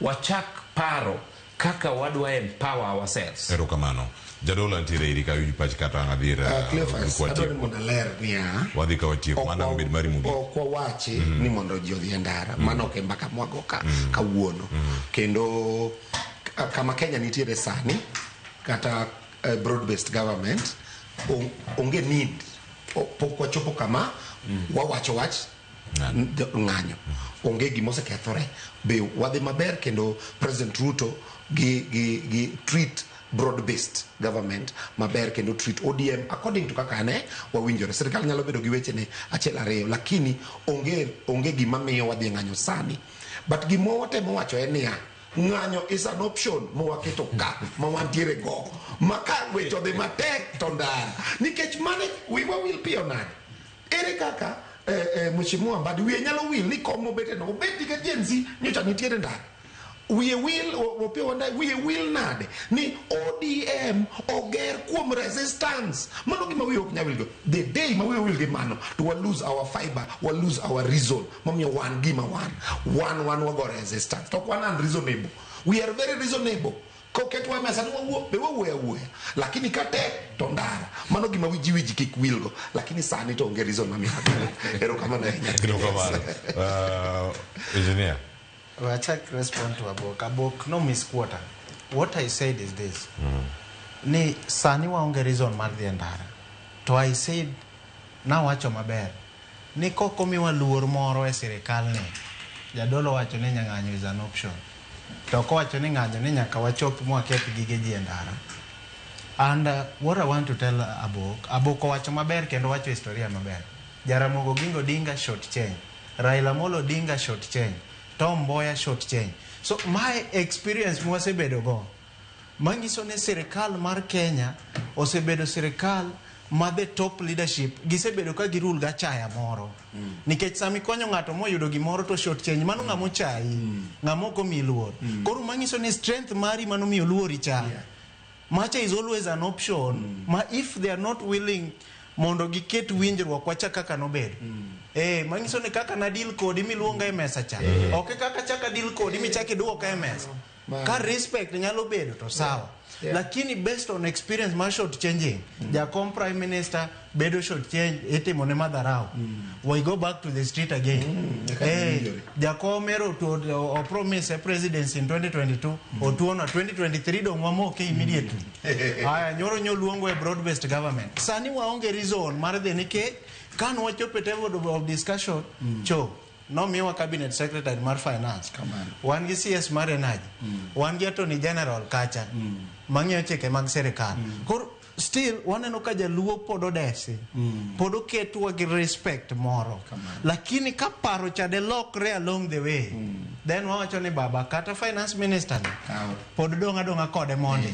Wachak paro kaka wadwa empower ourselves. Erokamano. Jadolo nitiere iri ka winj pach kata ang' adhi ir Cleophas, adwa ni mondo aler niya, Wadhi ka watieko, mano ang' bed mari mogik. ok wawachi ni mondo ji odhi e ndara. Mano ok e mbaka mwago ka kawuono. Kendo kama Kenya nitiere sani, kata broad based government onge need. Pok wachopo kama wawacho wach ng'anyo. Onge gima osekethore. Be wadhi maber kendo President Ruto gi treat broad based government maber kendo treat ODM according to kaka ne wawinjore. Sirikal nyalo bedo gi wechene achiel ariyo, lakini onge gima miyo wadhi e ng'anyo sani. But gima watemo wacho en niya, ng'anyo is an option ma waketo ka ma wantiere go, ma ka weche odhi matek to ndara, nikech mane wiwa wil piyo nade? Ere kaka Mheshimiwa Mbadi wiye nyalo wil ni kom mobete no obet nikech Gen Z nyocha nitiere ndara? Wiye wil Opiyo Wandayi wiye wil nade ni ODM oger kuom resistance? Mano gima wiye ok nyal wilgo. The day ma wiye wil gi mano, to wa lose our fiber, wa lose our reason momiyo wan gima wan wago resistance. To ok wan unreasonable, we are very reasonable. Koketwa e mesa ni wawuo, be wawuoyo awuoya, lakini ka tek to ndara. Mano gima wiji kik wilgo, lakini sani to onge reason mamiyo. Erokamano ahinya. Erokamano. Engineer. Wachak respond to Abok. Abok no misquoter. What I said is this. Ni sani waonge reason mar dhi e ndara. To I said, nawacho maber, ni kok omiwa luor moro e sirikal ni, jadolo wacho ni ng'anyo is an option. To kowacho ni ng'anyo ni nyaka wachop mwaketh gige ji e ndara. And what I want to tell Abok, Abok owacho maber kendo wacho historia maber. Jaramogi Oginga Odinga short change. Raila Amolo Odinga short change. Tom Mboya short change. So my experience mwasebedo go, manyiso ni sirikal mar Kenya osebedo sirikal ma the top leadership gisebedo ka girul gachaya moro. Nikech sami konyo ng'ato moyudo gimoro to short change, mano ng'ama ochayi, ng'ama ok omiyi luor. Koro manyiso ni strength mari manomiyo luori cha. Macha is always an option. Ma if they are not willing mondo giket winjruok wacha kaka nobedo. Manyiso ni kaka na deal kodi miluonga e mesa cha. Ok kaka chaka deal kodi michak iduoka e mesa. Ka respect nyalo bedo to sawa. Lakini based on experience mar short changing, jakom prime minister bedo short change itimo ne madharau. We go back to the street again. Jakom ero to o promise a presidency in 2022, otuono 2023 dong wamoke immediately. Aya nyoro nyoluongo e broad based government. Sani waonge reason mar dhi nikech kan wachopo e table of discussion, cho nomiwa cabinet secretary mar finance. Wan gi CS mar energy. Wan gi attorney general kacha. Mang'iyo chike mag sirikal. Koro still waneno ka jaluo pod odesi. Pod oketwa gi respect moro. Lakini ka paro cha de lokre along the way, then wawacho ni baba kata finance minister ni pod dong' adong'a kode mondi.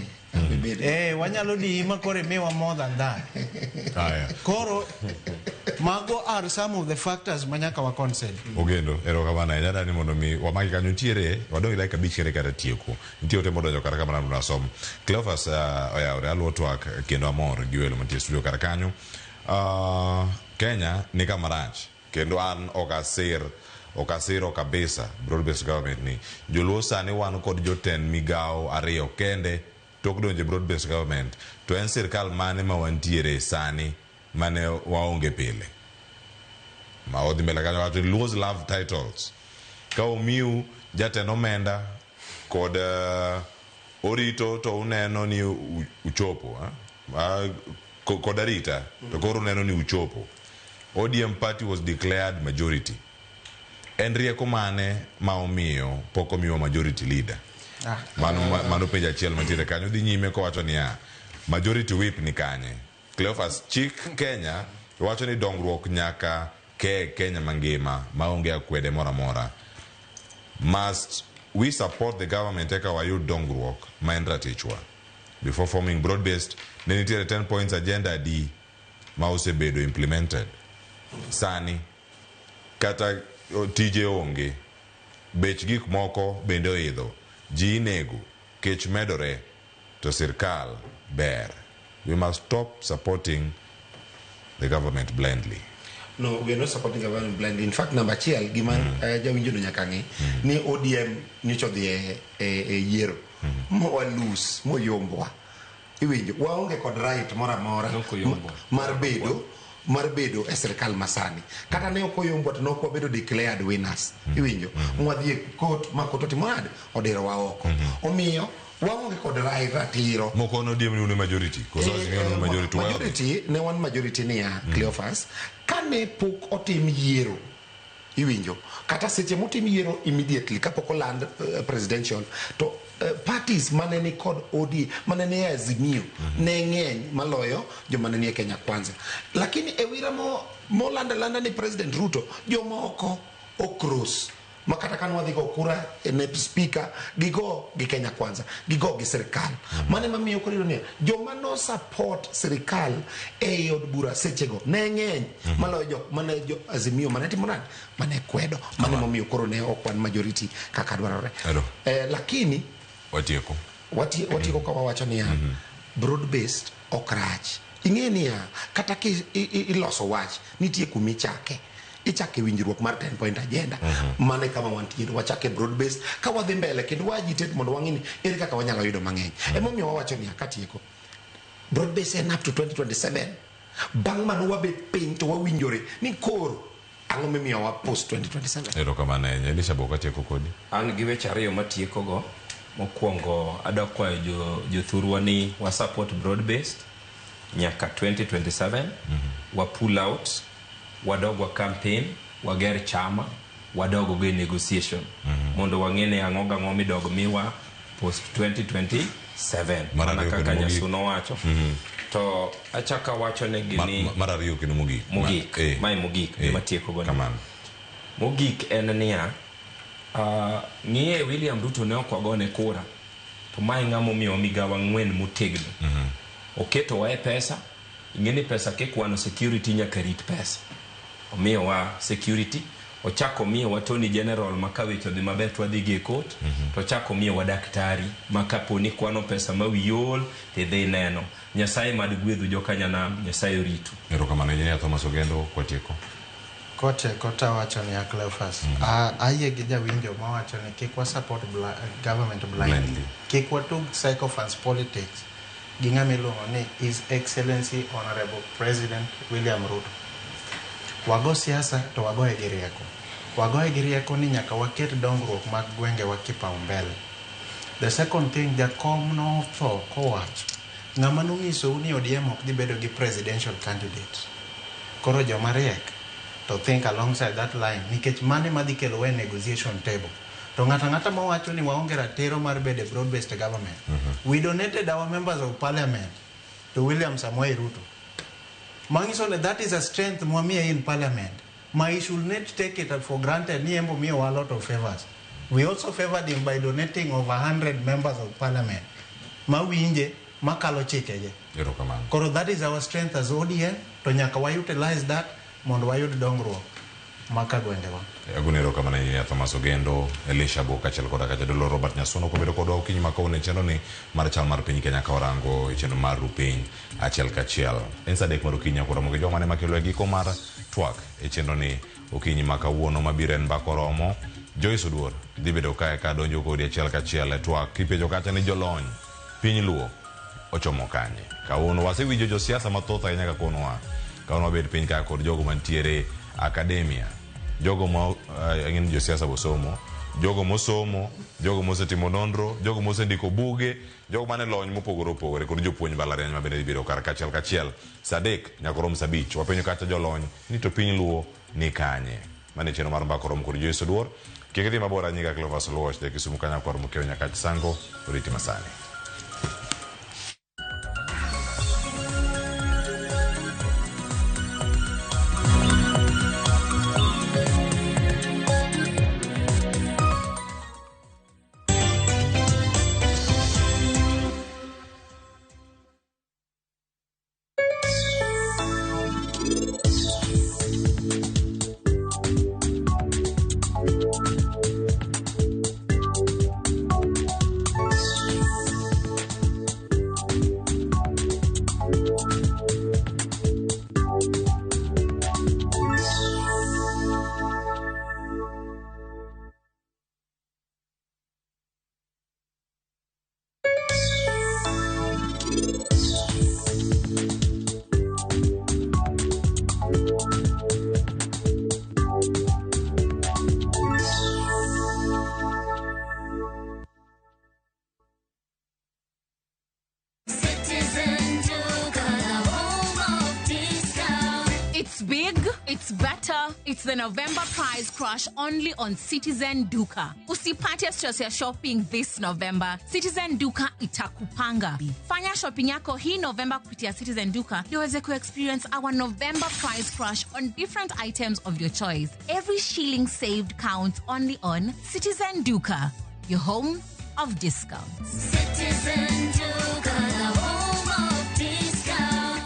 Wanyalo diyi ma koro imiwa more than that. Koro mago are some of the factors ma nyaka wa consider. Ogendo, erokamano ahinya. Adani mondo mi wamaki kanyo nitiere wadong' gi dakika 5 kende kata tieko. Nitie ote modonjo kar ka mana mondo asom. Cleophas oyawore aluwo twak kendo amor gi welo mantie e studio kar kanyo. Kenya ni kama rach kendo an ok asiro kabisa broad based government ni. Joluo sani wan kod jotend migawo 2 kende tok donjo e broad based government, to en sirkal mane ma wantiere sani mane waonge pile? Ma odhi mbele kanyo wacho Luos love titles. Ka omiu jatend omenda kod orito to uneno ni uchopo, kod arita to koro uneno ni uchopo. ODM party was declared majority. En rieko mane ma omiyo pok omiwa majority leader? Mano penjo achiel mantiere kanyo. Dhi nyime kowacho niya, majority whip ni kanye? Cleophas, chik Kenya wacho ni dongruok nyaka ke Kenya mangima maonge akwede moro amora. Must we support the government eka wayud dongruok ma en ratichwa? Before forming broad based, ne nitiere 10 points agenda adi ma osebedo implemented? Sani kata tije onge, bech gik moko bende oidho, ji inego, kech medore, to sirkal ber. We must stop supporting the government blindly. No, we are not supporting government blindly. In fact, number achiel gima jawinjo no nyaka ng'e ni ODM nyocha odhi e yiero ma walose moyombwa. Iwinjo, waonge kod right moro amora mar bedo e sirikal masani. Kata ne ok oyombwa to ne ok wabedo declared winners. Iwinjo, mwadhi e court ma court otimo nade, odirowa oko. Omiyo waonge kod right, ratiro. Moko no ODM ni un e majority koso Azimio ni un e majority? Majority ne wan majority niya, Cleophas, kane pok otim yiero, iwinjo, kata seche motim yiero immediately kapok oland presidential to parties mane ni kod OD mane ni e Azimio ne ng'eny maloyo joma ne ni e Kenya Kwanza, lakini e wira mo moland alanda ni President Ruto, jomoko ocross ma kata ka nwadhi go kura ne speaker, gigo gi Kenya Kwanza, gigo gi sirikal. Mano ema miyo koro iyudo niya, joma no support sirikal ei od bura sechego ne ng'eny maloyo jok mane jo Azimio mane timo nade, mane kwedo. Mano emomiyo koro ne ok wan majority kaka dwarore. Lakini Watieko. Watieko ka wawacho niya, broad based ok rach. Ing'e niya, kata ki iloso wach, nitie kumichake, ichake winjruok mar 10 point agenda. Mano e kama wantie, wachake broad based ka wadhi mbele kendo wa agitate mondo wang'e ni ere kaka wanyalo yudo mang'eny. Emomiyo wawacho niya, katieko, broad based en up to 2027. Bang' mano wabet piny to wawinjore ni koro ang'o mimiyowa post 2027. Erokamano ahinya. Elisha Bok, atieko kodi. An gi weche ariyo matiekogo. Mokwongo, adwa kwayo jothurwa ni wa support broad based nyaka 2027. Wa pull out, wadog wa campaign, wager chama, wadog go e negotiation mondo wang'e ni ang'o gang'o midog miwa post 2027. Mar Mana ariyo kaka kendo mogik. Nyasuno wacho. To achako awacho negi ni Mar ariyo kendo mogik. Mogik. Mae mogik gima tieko go. Mogik en niya, ng'iye William Ruto ne ok wagone kura to mae ng'ama omiyowa migawo 4 motegno. Oketowa e pesa. Ing'e ni pesa kikwano security nyaka rit pesa. Omiyowa security, ochako omiyowa Attorney General ma ka weche odhi maber to wadhi gi e court. To ochako omiyowa daktari ma kapo ni kwano pesa ma wiyi ol tidhi neno. Nyasaye mad gwedhu jokanyanam, Nyasaye oritu. Erokamano, Engineer Thomas Ogendo, kwatieko. Kotieko tawacho niya, Cleophas, ayie gi jawinjo mawacho ni kik wa support government blindly. Blindly. Kik watug sycophants politics gi ng'ama iluongo ni His Excellency Honorable President William Ruto. Wago siasa to wagoye gi rieko. Wagoye gi rieko ni nyaka waket dongruok mag gwengewa kipaumbele. The second thing, jakom notho kowacho ng'ama nonyisou ni ODM ok dhi bedo gi presidential candidate. Koro joma riek to think alongside that line nikech mano ema dhi kelowa e negotiation table. To ng'ato ang'ata mawacho ni waonge ratiro mar bedo e broad based government. We donated our members of parliament to William Samoei Ruto. Manyiso ni that is a strength mwamiye in parliament. Ma he should not take it for granted ni embo miyowa a lot of favors. We also favored him by donating over 100 members of parliament. Mawinje, makalo chikege. Erokamano. Koro that is our strength as ODM, to nyaka wa utilize that mondo wayud dongruok maka gwengewa. Agone erokamano ahinya Thomas Ogendo, Elisha Bok kaachiel koda ka jadolo Robert Nyasuno kobedo kodwa okinyi ma kawuono e chenro ni mar chal mar piny Kenya ka warango e chenro mar ru piny achiel kachiel. En sa 3 mar okinyi akoromo gi joma ne makelo e giko mar twak e chenro ni okinyi ma kawuono mabiro en mbaka oromo. Joyce Oduor dhi bedo kae ka donjo kodi achiel kachiel e twak kipenjo kacha ni jolony piny Luo ochomo kanye. Kawuono wasewinjo josiasa mathoth ahinya ka konowa. Kawuono wabet piny ka kod jogo mantiere academia, jogo ma ang'e ni josiasa bosomo, jogo mosomo, jogo mosetimo nonro, jogo mosendiko buge, jogo mane lony mopogore opogore kod jopuonj mbalariany ma bende dhi bedo kar kachiel kachiel. Sa 3 nyaka rom sa 5 wapenjo kacha jolony ni to piny Luo ni kanye. Mano e chenro mar mbaka oromo kod Joyce Oduor. Kik idhi mabor anyinga Cleophas Oluoch, ja Kisumu kanya kwar Mokeo Nyakach Sango, oriti masani. It's better. It's the November price crash only on Citizen Duka. Usipate stress ya shopping this November. Citizen Duka itakupanga. Fanya shopping yako hii November kupitia Citizen Duka ndio uweze kuexperience our November price crash on different items of your choice. Every shilling saved counts only on Citizen Duka, your home of discounts. Citizen Duka, the home of discount.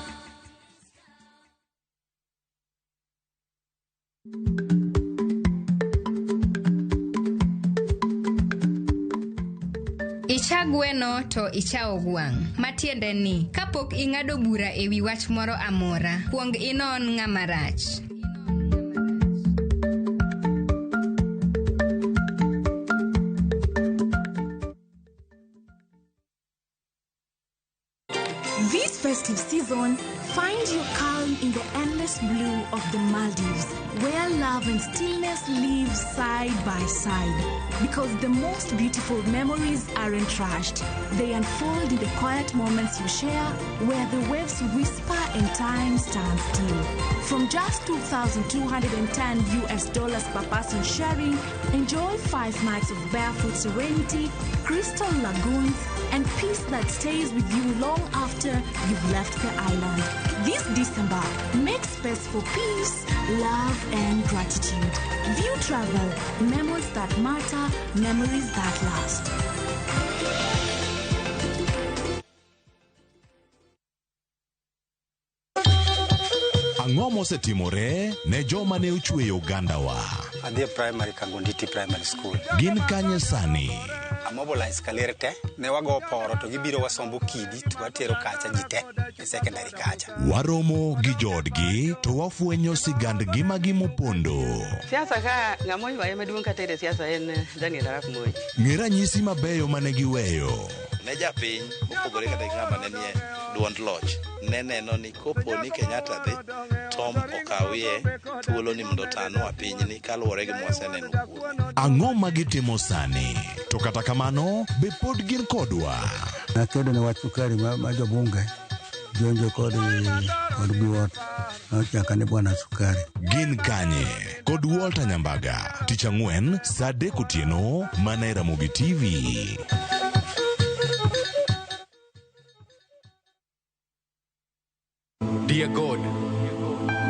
Icha gweno to ichawo gwang'. Matiende ni, kapok ing'ado bura e wi wach moro amora, kuong inon ng'ama rach. This festive season, find your calm in the endless blue of the Maldives, where love and stillness live side by side. Because the most beautiful memories aren't rushed, they unfold in the quiet moments you share, where the waves whisper and time stands still. From just $2,210 US dollars per person sharing, enjoy 5 nights of barefoot serenity, crystal lagoons, and peace that stays with you long after you've left the island. This December, make space for peace, love, and gratitude. View Travel, memories that matter, memories that last. Ang'o mosetimore ne joma ne ochweyo ogandawa? Adhi e primary Kangonditi Primary School. Gin kanye sani? Amobilize kaler te, ne wago poro to gibiro wasombo kidi to watero kacha ji te e secondary kacha. Waromo gi joodgi to wafwenyo sigand ngimagi mopondo. Siasa ka ng'ama oywaye maduong' kata e siasa en Daniel Arap Moi. Ng'e ranyisi mabeyo mane giweyo. Ne japiny mopogore kata gi ng'ama ne nie duond loch ne neno ni kopo ni Kenyatta dhi Tom okawie thuolo ni mondo otanwa pinyni kaluwore gi mwaseneno kuome. Ang'o ma gitimo sani? To kata kamano, be pod gin kodwa? Nakedo ne wach sukari ma jobunge jonjo kod biwot nochaka ni bwana sukari. Gin kanye? Kod Walter Nyambaga, tich ang'wen saa 3 otieno mana e Ramogi TV. Dear God,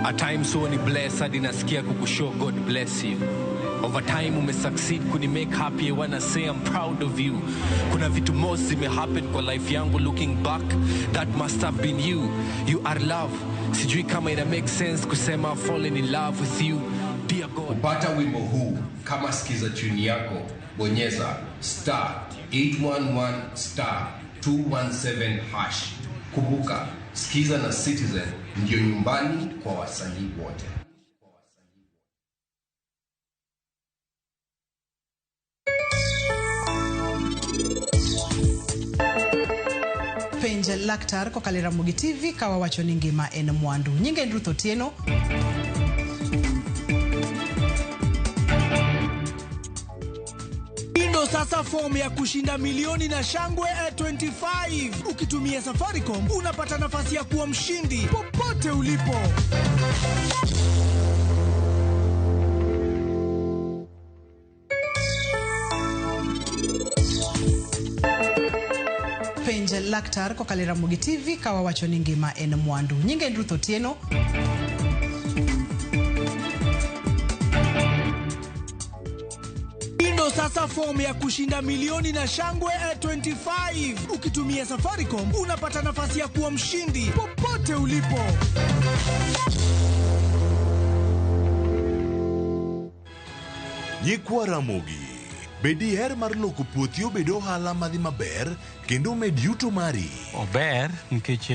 at times huwa ni bless hadi nasikia kukushow God bless you. Over time umesucceed kuni make happy, I wanna say I'm proud of you. Kuna vitu most zimehappen kwa life yangu, looking back that must have been you. You are love. Sijui kama ina make sense kusema I've fallen in love with you. Dear God. Kupata wimbo huu kama skiza tune yako, bonyeza star 811 star 217 hash. Kumbuka, Skiza na Citizen ndio nyumbani kwa wasanii wote. Penj laktar kokalo e Ramogi TV ka wawacho ni ngima en mwandu. Nyinga en Ruth Otieno. Ndo sasa fomu ya kushinda milioni na shangwe 25. Ukitumia Safaricom unapata nafasi ya kuwa mshindi popote ulipo. Penj laktar kokalo e Ramogi TV ka wawacho ni ngima en mwandu. Nyinga en Ruth Otieno. Ndo sasa fomu ya kushinda milioni na shangwe 25. Ukitumia Safaricom unapata nafasi ya kuwa mshindi popote ulipo. Nyikwa Ramogi, be diher mar loko puothi obed ohala madhi maber kendo med yuto mari? Ober nikech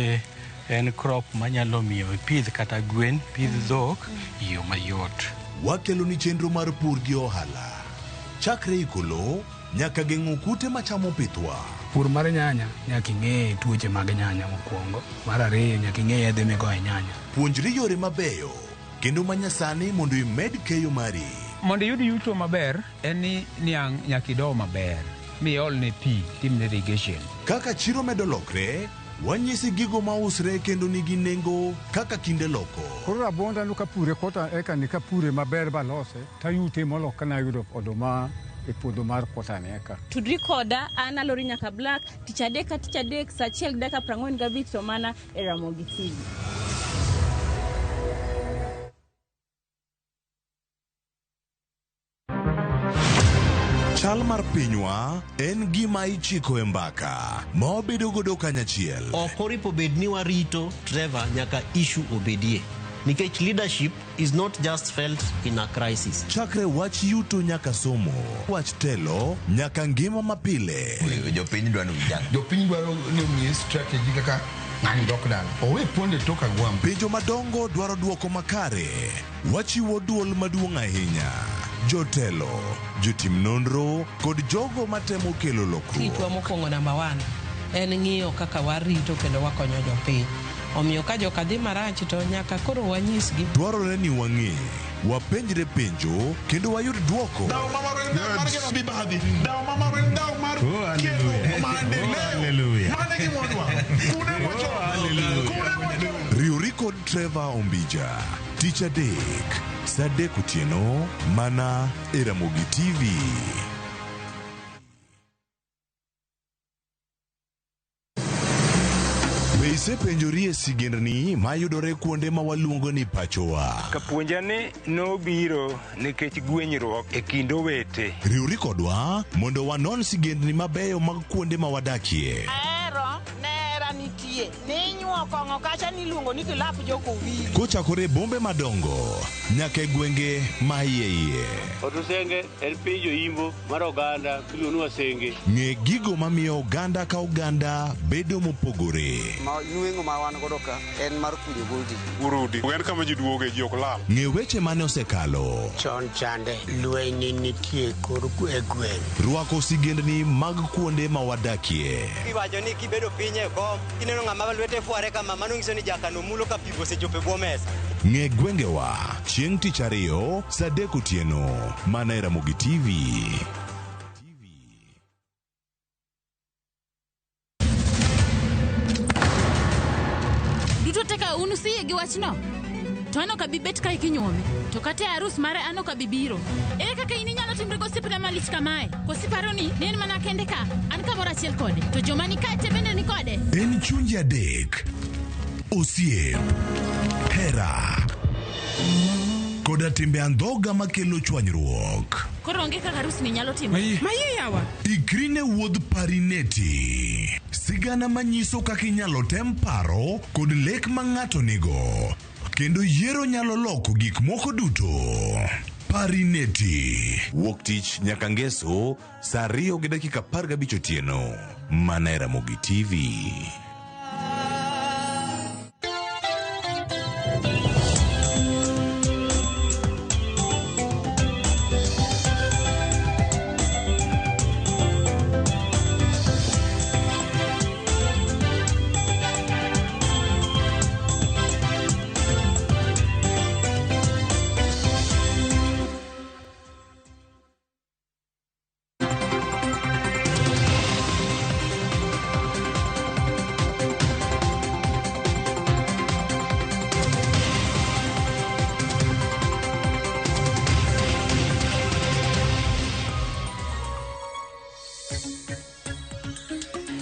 en crop manyalo miyo ipidh kata gwen, pidh dhok e yo mayot. Wakeloni chenro mar pur gi ohala. Chakre iko lowo nyaka geng'o kute machamo pithwa. Pur mar nyanya nyaka ing'e tuoche mag nyanya mokwongo. Mar ariyo nyaka ing'e yedhe migoyo e nyanya. Puonjri yore mabeyo kendo manyasani mondo imed keyo mari. Mondo iyud yuto maber en ni niang' nyaka ido maber miolne pi timne irrigation. Kaka chiro medo lokre, Wanyisi gigo mausre kendo nigi nengo kaka kinde loko. Koro rabuonda no kapure kota eka ni kapure maber balose tayute molo kana ayudo oduma e puodho mar kota ni eka. Tudri koda an Alori Nyaka Black tich adek ka tich adek saa achiel gi dakika 45 to mana e Ramogi TV. Chal mar pinywa en gima ichiko e mbaka ma wabedo godo kanyachiel. Ok oripo bed ni warito Trevor nyaka issue obedie. Nikech leadership is not just felt in a crisis. Chakre wach yuto nyaka somo, wach telo nyaka ngima mapile. Jopiny dwaro vijana. Jopiny dwaro ni omiye strategy kaka ng'ani dok dala. Owe ponde tok agwambo. Penjo madongo dwaro dwoko makare. Wachiwo duol maduong' ahinya. Jotelo, jotim nonro kod jogo matemo kelo lokruok. Tichwa mokwongo namba one en ng'iyo kaka warito kendo wakonyo jopiny. Omiyo ka joka dhi marach to nyaka koro wanyisgi. Dwarore ni wang'e, wapenjre penjo kendo wayud dwoko. Riwri kod Trevor Ombija tich adek saa adek otieno mana e Ramogi TV. Be isepenjori e sigendni mayudore kuonde ma waluongo ni pachowa? Kapuonja ni nobiro nikech gwenyruok e kind owete. Riwri kodwa mondo wanon sigendni mabeyo mag kuonde ma wadakie. Ahero nera nitie ninyuo kong'o kacha niluongo ni kilap jokowili. Kochakore e bombe madongo nyaka e gwenge ma iye iye. Otusenge en piny joimbo mar oganda miluongo ni Wasenge. Ng'e gigo mamiyo oganda ka oganda bedo mopogore. Ma nweng'o ma wan godo ka en mar kunyo goldi. Urudi. En kama ji duoge ji ok lal. Ng'e weche mane osekalo. Chon chande lweny nitie kor e gweng'. Rwako sigendni mag kuonde ma wadakie. Iwacho ni kibedo piny e kom kineno ng'ama lwete fware kama mano nyiso ni jakano mulo ka pi osechopo e bwo mesa. Ng'e gwengewa chieng' tich ariyo saa adek otieno mana e Ramogi TV. Duto te ka un usiyie gi wachno? To an ok abi bet kae kinyuome. To kata e arus mare an ok abi biro. Ere kaka in inyalo timri gosiepna malich kamae? Koso iparo ni ne en mana kende ka? An kamoro achiel kode. To joma ni kae te bende ni kode. En chunje adek, osiep, hera koda timbe andhoga makelo chwanyruok. Koro onge kaka arus ni nyalo timore. Mayie yawa. Ikri ne wuodh Parineti. Sigana manyiso kaka inyalo tem paro kod lek ma ng'ato nigo. Kendo yiero nyalo loko gik moko duto. Parineti. Wuok tich nyaka ngeso saa 2:15 otieno. Mana e Ramogi TV.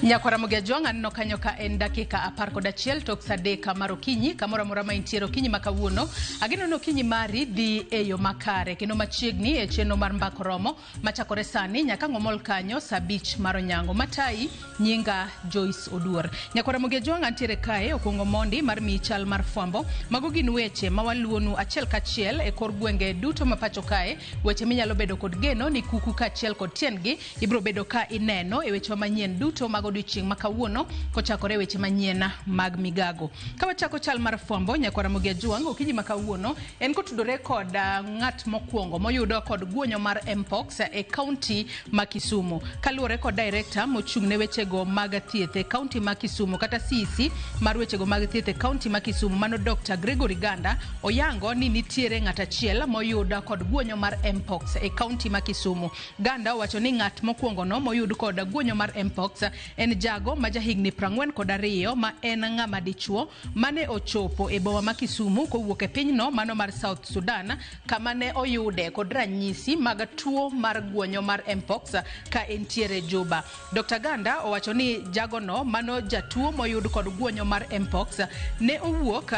Nyakwara Ramogi Ajwang' aneno kanyo ka en dakika 11 tok saa 3 mar okinyi kamoro amora ma intiere okinyi ma kawuono. Ageno ni okinyi mari dhi e yo makare kendo machiegni e chenro mar Mbak Romo machakore sani nyaka ng'omol kanyo saa 5 mar onyango. Matayi nyinga Joyce Oduor. Nyakwara Ramogi Ajwang' antiere kae okuongo mondi mar miyi chal mar fwambo. Mago gin weche ma waluonu achiel kachiel e kor gwenge duto ma pacho kae, weche minyalo bedo kod geno ni kuku kaachiel kod tiendgi ibiro bedo ka ineno e weche manyien duto mag odiochieng' ma kawuono kochakore weche manyien mag migago. Ka wachako chal mar fwambo nyakwara Ramogi Ajwang' okinyi ma kawuono en kotudore kod ng'at mokwongo moyudo kod guonyo mar Mpox e kaunti ma Kisumu. Kaluwore kod director mochung' ne wechego mag thieth e kaunti ma Kisumu kata CEC mar wechego mag thieth e kaunti ma Kisumu mano Dr. Gregory Ganda oyango ni nitiere ng'at achiel moyudo kod guonyo mar Mpox e kaunti ma Kisumu. Ganda owacho ni ng'at mokwongo no moyud kod guonyo mar Mpox en En jago ma jahigni 42 ma en ng'ama dichuo mane ochopo e boma ma Kisumu kowuok e pinyno mano mar South Sudan, kama ne oyude kod ranyisi mag tuo mar guonyo mar Mpox ka entiere Juba. Dr. Ganda owacho ni jagono mano jatuo moyud kod guonyo mar Mpox ne owuok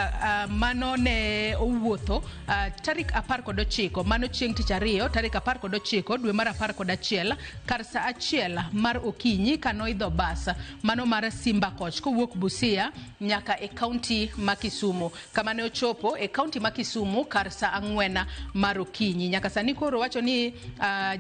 mano ne owuotho tarik 19 mano chieng' tich ariyo tarik 19 dwe mar 11 kar saa 1 mar okinyi kanoidho bas mano mar Simba Coach kowuok Busia nyaka e kaunti ma Kisumu, kama ne ochopo e kaunti ma Kisumu kar saa 4 mar okinyi. Nyaka sani koro wacho ni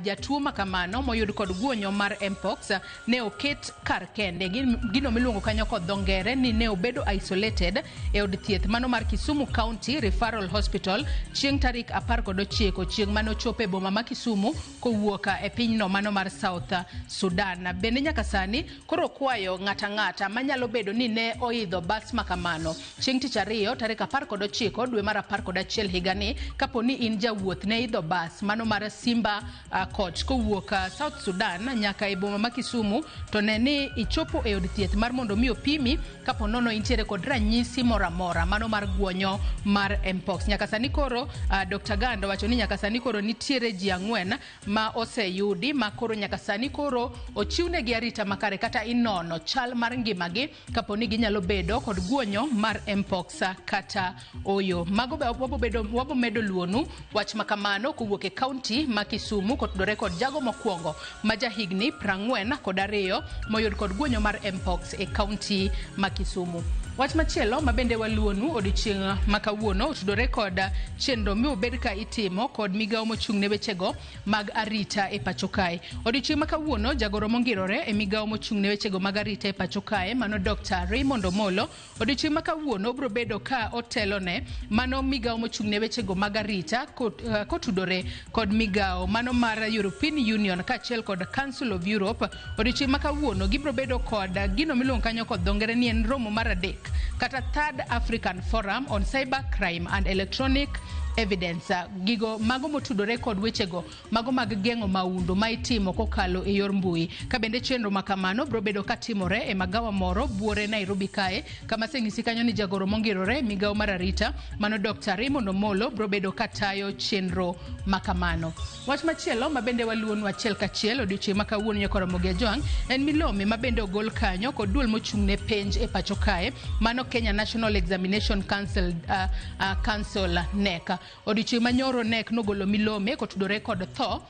jatuo makamano moyud kod guonyo mar Mpox ne oket kar kende, gino miluongo kanyo kod dho ngere ni ne obedo isolated e od thieth mano mar Kisumu County Referral Hospital chieng' tarik 19 chieng' mane ochopo e boma ma Kisumu kowuok e pinyno mano mar South Sudan. Bende nyaka sani koro kwayo ng'ata ng'ata manyalo bedo ni ne oidho bas makamano chieng' tich ariyo tarik 19 dwe mar 11 higani, kapo ni in jawuoth ne idho bas mano mar Simba Coach kowuok South Sudan nyaka e boma ma Kisumu, to ne ni ichopo e od thieth mar mondo mi opimi kapo nono intiere kod ranyisi moro amora mano mar guonyo mar Mpox. Nyaka sani koro Dr. Ganda wacho ni nyaka sani koro nitiere ji 4 ma oseyudi ma koro nyaka sani koro ochiwnegi arita makare kata inono chal mar ngimagi kapo ni ginyalo bedo kod guonyo mar Mpox kata oyo. Mago be wabomedo luonu wach makamano kowuok e kaunti ma Kisumu kotudore kod jago mokwongo ma jahigni 42 moyud kod guonyo mar Mpox e kaunti ma Kisumu. Wach machielo mabende waluonu odiochieng' ma kawuono otudore kod chenro miobed ka itimo kod migawo mochung' ne wechego mag arita e pacho kae. Odiochieng' ma kawuono jagoro mongirore e migawo mochung' ne wechego mag arita e pacho kae mano Dr. Raymond Omolo odiochieng' ma kawuono obiro bedo ka otelone mano migawo mochung' ne wechego mag arita kotudore kod migawo mano mar European Union kaachiel kod Council of Europe. Odiochieng' ma kawuono gibiro bedo kod gino miluongo kanyo kod dho ngere ni en romo mar 3 kata Third African Forum on Cyber Crime and Electronic Evidence. Gigo mago motudore kod wechego mago mag geng'o maundu ma itimo kokalo e yor mbui. Ka bende chenro makamano biro bedo katimore e magawa moro buore Nairobi kae, kama seng'isi kanyo ni jagoro mongirore migawo mar arita mano Dr. Raymond Omolo biro bedo katayo chenro makamano. Wach machielo mabende waluonu achiel kachiel odiochieng' ma kawuono nyakoromogi Ajwang' en milome mabende ogol kanyo kod duol mochung' ne penj e pacho kae mano Kenya National Examination Council, Council NEC. Odiochieng' manyoro NEC nogolo milome kotudore kod tho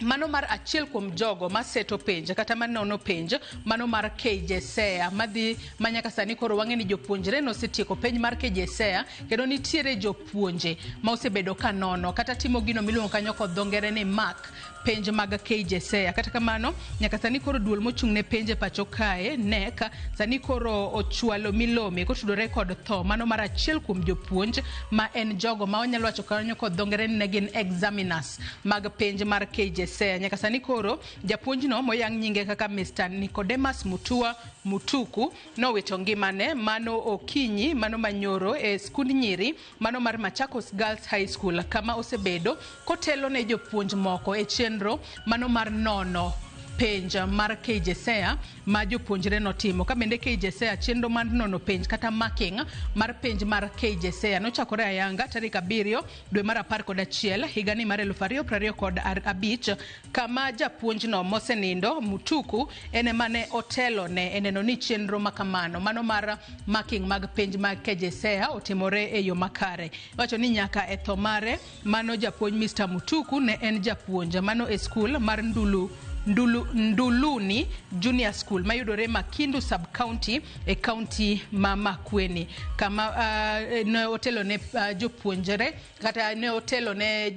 mano mar achiel kuom jogo maseto penj kata manono penj mano mar KJSEA madhi manyaka sani koro wang'e ni jopuonjre nosetieko penj mar KJSEA kendo nitiere jopuonje ma osebedo ka nono kata timo gino miluongo kanyo kod dho ngere ni mark penj mag KJSEA. Kata kamano nyaka sani koro duol mochung' ne penj e pacho kae NEC sani koro ochwalo milome kotudore kod tho mano mar achiel kuom jopuonj ma en jogo ma wanyalo wacho kanyo kod dho ngere ni ne gin examiners mag penj mar KJSEA. Nyaka sani koro japuonjno moyang nyinge kaka Mr. Nicodemus Mutua Mutuku nowito ngimane mano okinyi mano manyoro e skund nyiri mano mar Machakos Girls High School, kama osebedo kotelo ne jopuonj moko e chenro mano mar nono penj mar KJSEA ma jopuonjre notimo. Ka bende KJSEA chenro mar nono penj kata marking mar penj mar KJSEA nochakore ayanga tarik 7 dwe mar 11 higani mar 2025, kama japuonjno mosenindo Mutuku en ema ne otelo ne e neno ni chenro makamano mano mar marking mag penj mag KJSEA otimore e yo makare. Iwacho ni nyaka e tho mare mano japuonj Mr. Mutuku ne en japuonj mano e skul mar Nduluni Junior School mayudore Makindu Sub County e kaunti ma Makueni, kama ne otelo ne jopuonjre kata ne otelo ne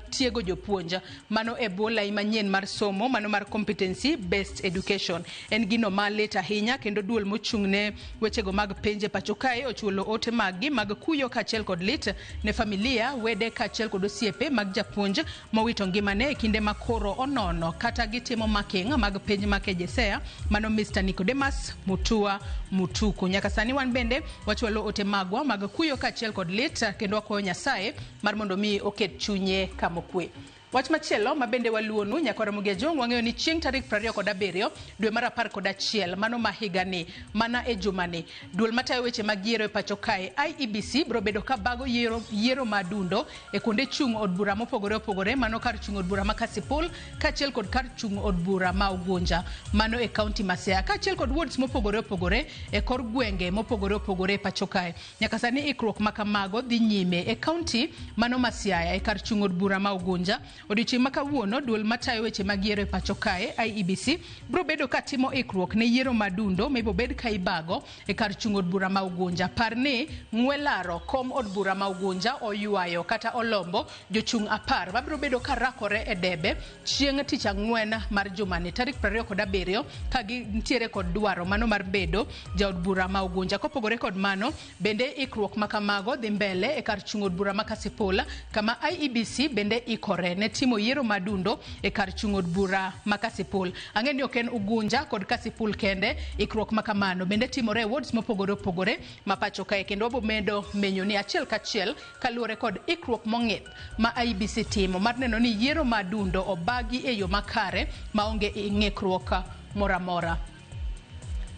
tiego jopuonj mano e bwo lai manyien mar somo mano mar competency based education. En gino malit ahinya kendo duol mochung' ne wechego mag penj e pacho kae ochulo ote maggi mag kuyo kaachiel kod lit ne familia, wede kaachiel kod osiepe mag japuonj mowito ngimane e kinde ma koro onono kata gitimo marking mag penj mag KJSEA mano Mr. Nicodemus Mutua Mutuku. Nyaka sani wan bende wachwalo ote magwa mag kuyo kaachiel kod lit kendo wakwayo Nyasaye mar mondo mi oket chunye kama okwe. Wach machielo ma bende waluonu nyakwar Ramogi Ajwang' wang'eyo ni chieng' tarik 27 dwe mar 11 mano ma higani mana e jumani duol matayo weche mag yiero e pacho kae IEBC biro bedo ka bago yiero madundo e kuonde chung' od bura mopogore opogore mano kar chung' od bura ma Kasipul kaachiel kod kar chung' od bura ma Ugunja mano e kaunti ma Siaya kaachiel kod wards mopogore opogore e kor gwenge mopogore opogore e pacho kae. Nyaka sani ikruok ma kamago dhi nyime e kaunti mano ma Siaya e kar chung' od bura ma Ugunja. Odiochieng' ma kawuono duol matayo weche mag yiero e pacho kae IEBC biro bedo ka timo ikruok ne yiero madundo ma ibiro bed ka ibago e kar chung' od bura ma Ugunja. Par ni ng'we laro kom od bura ma Ugunja oywayo kata olombo jochung' 10 mabiro bedo ka rakore e debe chieng' tich ang'wen mar jumani tarik 27 ka gintiere kod dwaro mano mar bedo jaod bura ma Ugunja. Kopogore kod mano bende ikruok ma kamago dhi mbele e kar chung' od bura ma Kasipul kama IEBC bende ikore ne timo yiero madundo e kar chung' od bura ma Kasipul. Ang'e ni ok en Ugunja kod Kasipul kende, ikruok ma kamano bende timore e wards mopogore opogore ma pacho kae kendo wabo medo menyo ni achiel kachiel kaluwore kod ikruok mong'ith ma IEBC timo mar neno ni yiero madundo obagi e yo makare maonge ng'ikruok moro amora.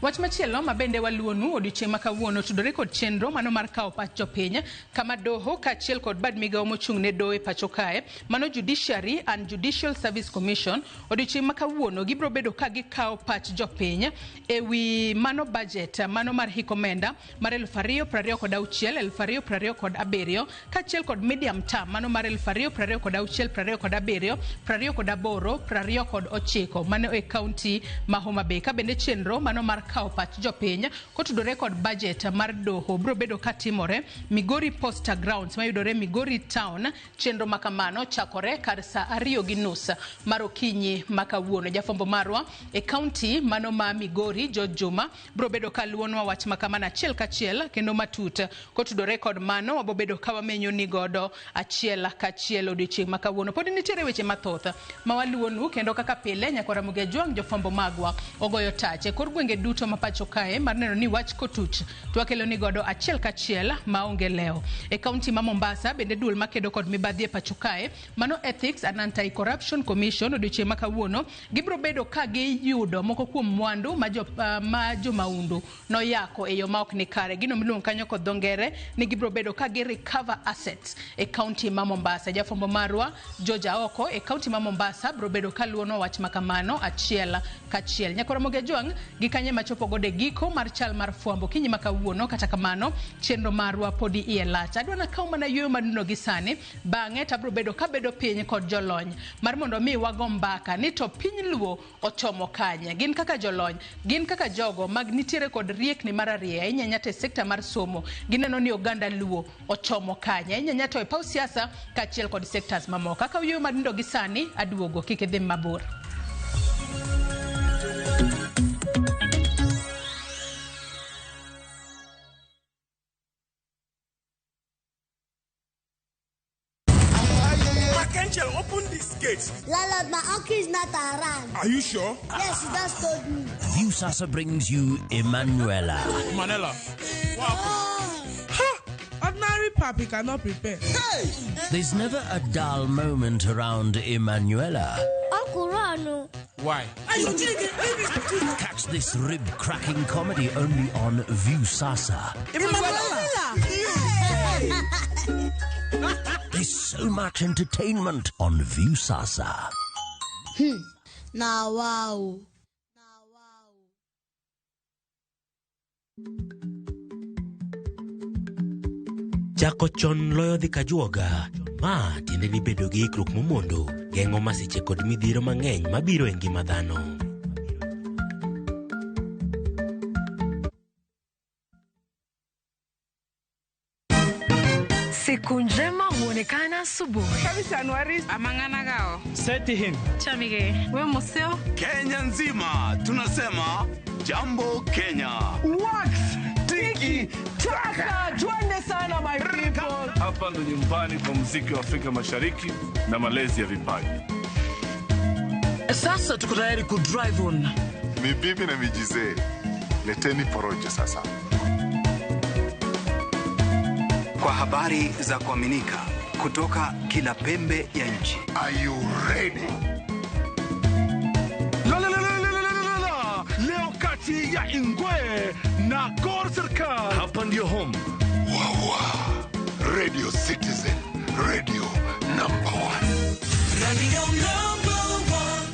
Wach machielo ma bende waluonu odiochieng' ma kawuono tudore kod chenro mano mar kawo pach jopiny kama doho kaachiel kod bad migawo mochung' ne doho e pacho kae mano Judiciary and Judicial Service Commission odiochieng' ma kawuono gibiro bedo ka gikawo pach jopiny ewi mano budget mano mar hik omenda mar 2026 2027 kaachiel kod medium term mano mar 2026 27 28 29 mano e kaunti ma Homa Bay. Ka bende chenro mano mar kawo pach jopiny kotudore kod budget mar doho biro bedo katimore Migori Posta Grounds mayudore Migori Town. Chenro makamano chakore kar saa 2:30 mar okinyi ma kawuono. Jafwambo marwa e kaunti mano ma Migori George Juma biro bedo kaluwonwa wach makamano achiel kachiel kendo matut. Kotudore kod mano wabo bedo ka wamenyo ni godo achiel kachiel odiochieng' ma kawuono. Pod nitiere weche mathoth ma waluwonu kendo kaka pile nyakwar Ramogi Ajwang' jofwambo magwa ogoyo tach e kor gwenge duto ma pacho kae mar neno ni wach kotuch to wakelo ni godo achiel kachiel maonge lewo. E kaunti ma Mombasa bende duol makedo kod mibadhi e pacho kae mano Ethics and Anti-Corruption Commission odiochieng' ma kawuono gibiro bedo ka giyudo moko kuom mwandu ma jomaundu noyako e yo ma ok ni kare. Gino miluongo kanyo kod dho ngere ni gibiro bedo ka gi recover assets e kaunti ma Mombasa. Jafwambo marwa George Aoko e kaunti ma Mombasa biro bedo ka luwono wach makamano achiel kachiel. Nyakwar Ramogi Ajwang' gi kanye machopo godo e giko mar chal mar fwambo kinyi ma kawuono. Kata kamano chenro marwa podi iye lach. Adwa nakaw mana yueyo madundo gi sani, bang'e to abiro bedo kabedo piny kod jolony mar mondo mi wago mbaka ni to piny Luo ochomo kanye. Gin kaka jolony, gin kaka jogo mag nitiere kod riekni mararieya ahinya ahinya to e sekta mar somo gineno ni oganda Luo ochomo kanye ahinya ahinya to e paw siasa kaachiel kod sectors mamoko. Kaka yueyo madundo gi sani aduogo, kik idhi mabor. Angel, open this gate. Landlord, my uncle is not around. Are you sure? Yes, he just told me. Viusasa brings you Emanuela. Manela. Wow. Ha! Ordinary papi cannot prepare. Hey! There's never a dull moment around Emanuela. Uncle Ron. Why? Catch this rib-cracking comedy only on Viusasa. Emanuela! There's so much entertainment on Viusasa. Now, wow. Chako chon loyo dhi kajuoga. Ma tiende ni bedo gi ikruok momondo geng'o masiche kod midhiero mang'eny mabiro e ngima dhano. Siku njema huonekana asubuhi. Chamige. We museo. Kenya nzima tunasema Jambo Kenya. Wax tiki taka, twende sana my people. Hapa ndo nyumbani kwa muziki wa Afrika Mashariki na malezi ya vipaji. Sasa tuko tayari ku drive on. Ni bibi na mijizee. Leteni porojo sasa. Kwa habari za kuaminika, Kutoka kila pembe ya nchi. Are you ready? La, la, la, la, la, la, la, la. Leo kati ya Ingwe na Gor Serikal. Hapa ndio home. Wawa. Radio Citizen, radio number one. Radio number one.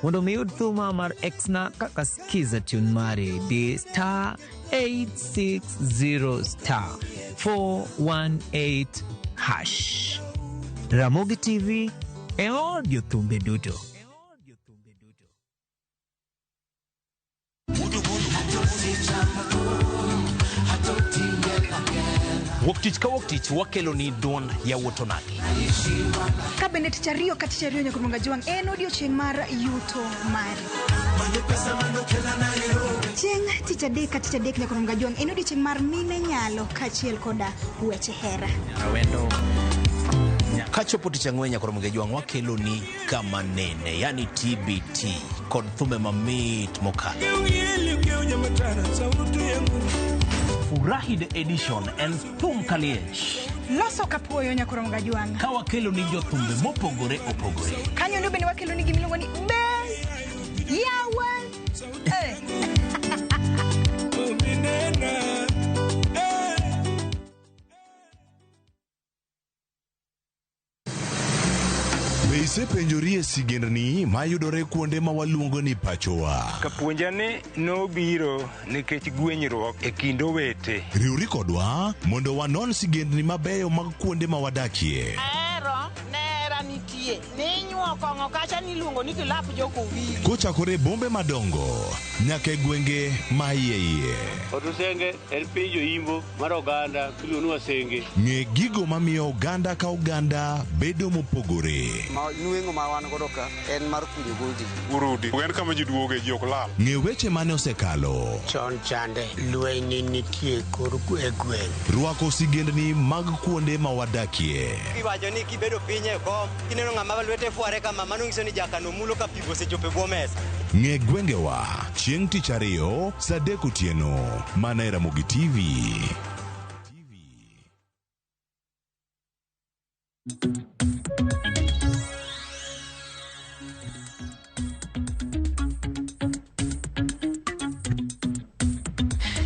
Mondo mi yud thuma mar Exna kaka skiza tune mari di star 860 star 418 hash. Ramogi TV e od jothumbe duto. Wuok tich ka wuok tich wakelo ni duond yawuot onagi. Ka bende tich ariyo ka tich ariyo nyaka Jwang' en odiochieng' mar yuto mari. Chieng' tich adek ka tich adek nyaka Jwang' en odiochieng' mar mine nyalo kaachiel koda weche hera. Kachopo tich ang'wen nyaka Ramogi Jwang' wakelo ni kama nene, yani TBT kod thumbe mamit mokalo. Furahi the edition en thum kaliech. Loso kapuoyo nyaka Jwang'. Ka wakelo ni jothumbe mopogore opogore. Kanyo ndo bende wakelo ni gimiluongo ni be yawa. Be isepenjori e sigendni mayudore kuonde ma waluongo ni pachowa? Kapuonja ni nobiro nikech gwenyruok e kind owete. Riwri kodwa mondo wanon sigendni mabeyo mag kuonde ma wadakie. Ahero nera nitie ninyuo kong'o kacha niluongo ni kilap jokowili. Kochakore e bombe madongo nyaka e gwenge ma iye iye. Otusenge en piny joimbo mar oganda miluongo ni Wasenge. Ng'e gigo mamiyo oganda ka oganda bedo mopogore. Ma nweng'o ma wan godo ka en mar kunyo goldi. Urudi. En kama ji duoge ji ok lal. Ng'e weche mane osekalo. Chon chande lweny nitie kor e gweng'. Rwako sigendni mag kuonde ma wadakie. Iwacho ni kibedo piny e kom, kineno ng'ama lwete fware kama, mano nyiso ni jakano mulo ka pi osechopo e bwo mesa. Ng'e gwengewa chieng' tich ariyo saa 3 otieno mana e Ramogi TV.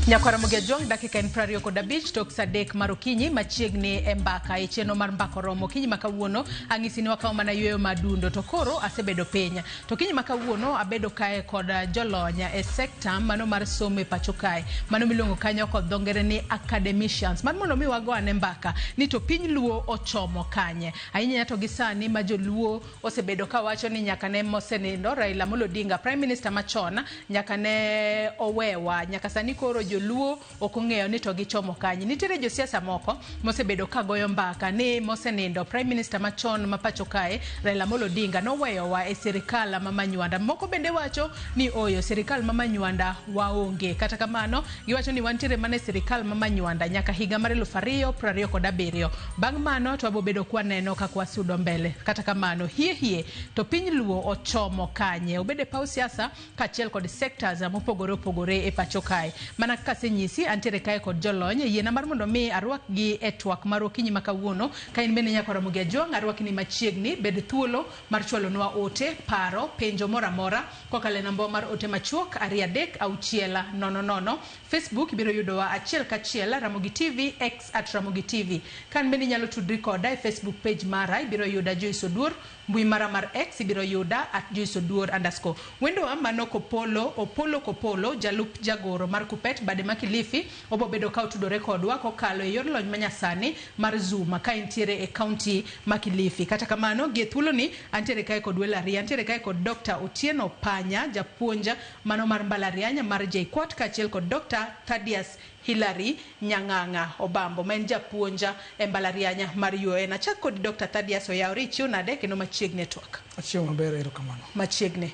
Nyakwara Ramogi Ajwang' dakika en 25 tok saa 3 mar okinyi machiegni e mbaka e chenro mar Mbaka Oromo. Okinyi ma kawuono ang'isi ni wakawo mana yueyo madundo to koro asebedo piny. To okinyi ma kawuono abedo kae kod jolony e sekta mano mar somo e pacho kae. Mano miluongo kanyo kod dho ngere ni academicians. Mar mondo mi wago ane mbaka ni to piny Luo ochomo kanye. Ahinya to gi sani ma joluo osebedo kawacho ni nyaka ne mosenindo Raila Amolo Odinga Prime Minister machon nyaka ne owewa nyaka sani koro joluo ok ong'eyo ni to gichomo kanye. Nitiere josiasa moko mosebedo ka goyo mbaka ni mosenindo Prime Minister machon ma pacho kae Raila Amolo Odinga noweyowa e sirikal ma Manywanda. Moko bende wacho ni oyo sirikal ma Manywanda waonge. Kata kamano giwacho ni wantiere mana e sirikal ma Manywanda nyaka higa mar 2027. Bang' mano to wabobedo kwaneno kaka wasudo mbele. Kata kamano hie to piny Luo ochomo kanye. Obede paw siasa kaachiel kod sectors mopogore opogore e pacho kae. Mana kaka asenyisi antiere kae kod jolony yiena mar mondo mi arwakgi e twak mar okinyi ma kawuono. Ka in bende nyakwara Ramogi Ajwang' arwakni machiegni, bed thuolo mar chwalonwa ote, paro, penjo moro amora kokalo e namba mar ote machuok 2 3 6 0 0. Facebook ibiro yudowa achiel kachiel Ramogi TV, X @Ramogi TV. Ka in bende inyalo tudri koda e Facebook page mara ibiro yuda Joyce Oduor, mbui mara mar X ibiro yuda @JoyceOduor_. Wendowa mano Kopolo, Opolo Kopolo, jalup jagoro mar Kupet bade ma Kilifi, obobedo ka otudore kodwa kokalo e yor lony manyasani mar Zoom ka entiere e county ma Kilifi. Kata kamano gie thuoloni antiere kae kod welo ariyo, antiere kae kod Dr. Otieno Panya, japuonj mano mar mbalariany mar JKUAT kaachiel kod Dr. Thaddeus Hilary Nyang'ang'a Obambo ma en japuonj e mbalariany mar UoN. Achak kod Dr. Thaddeus Oyawre, ichiew nade kendo machiegni e twak? Achiew maber, erokamano. Machiegni.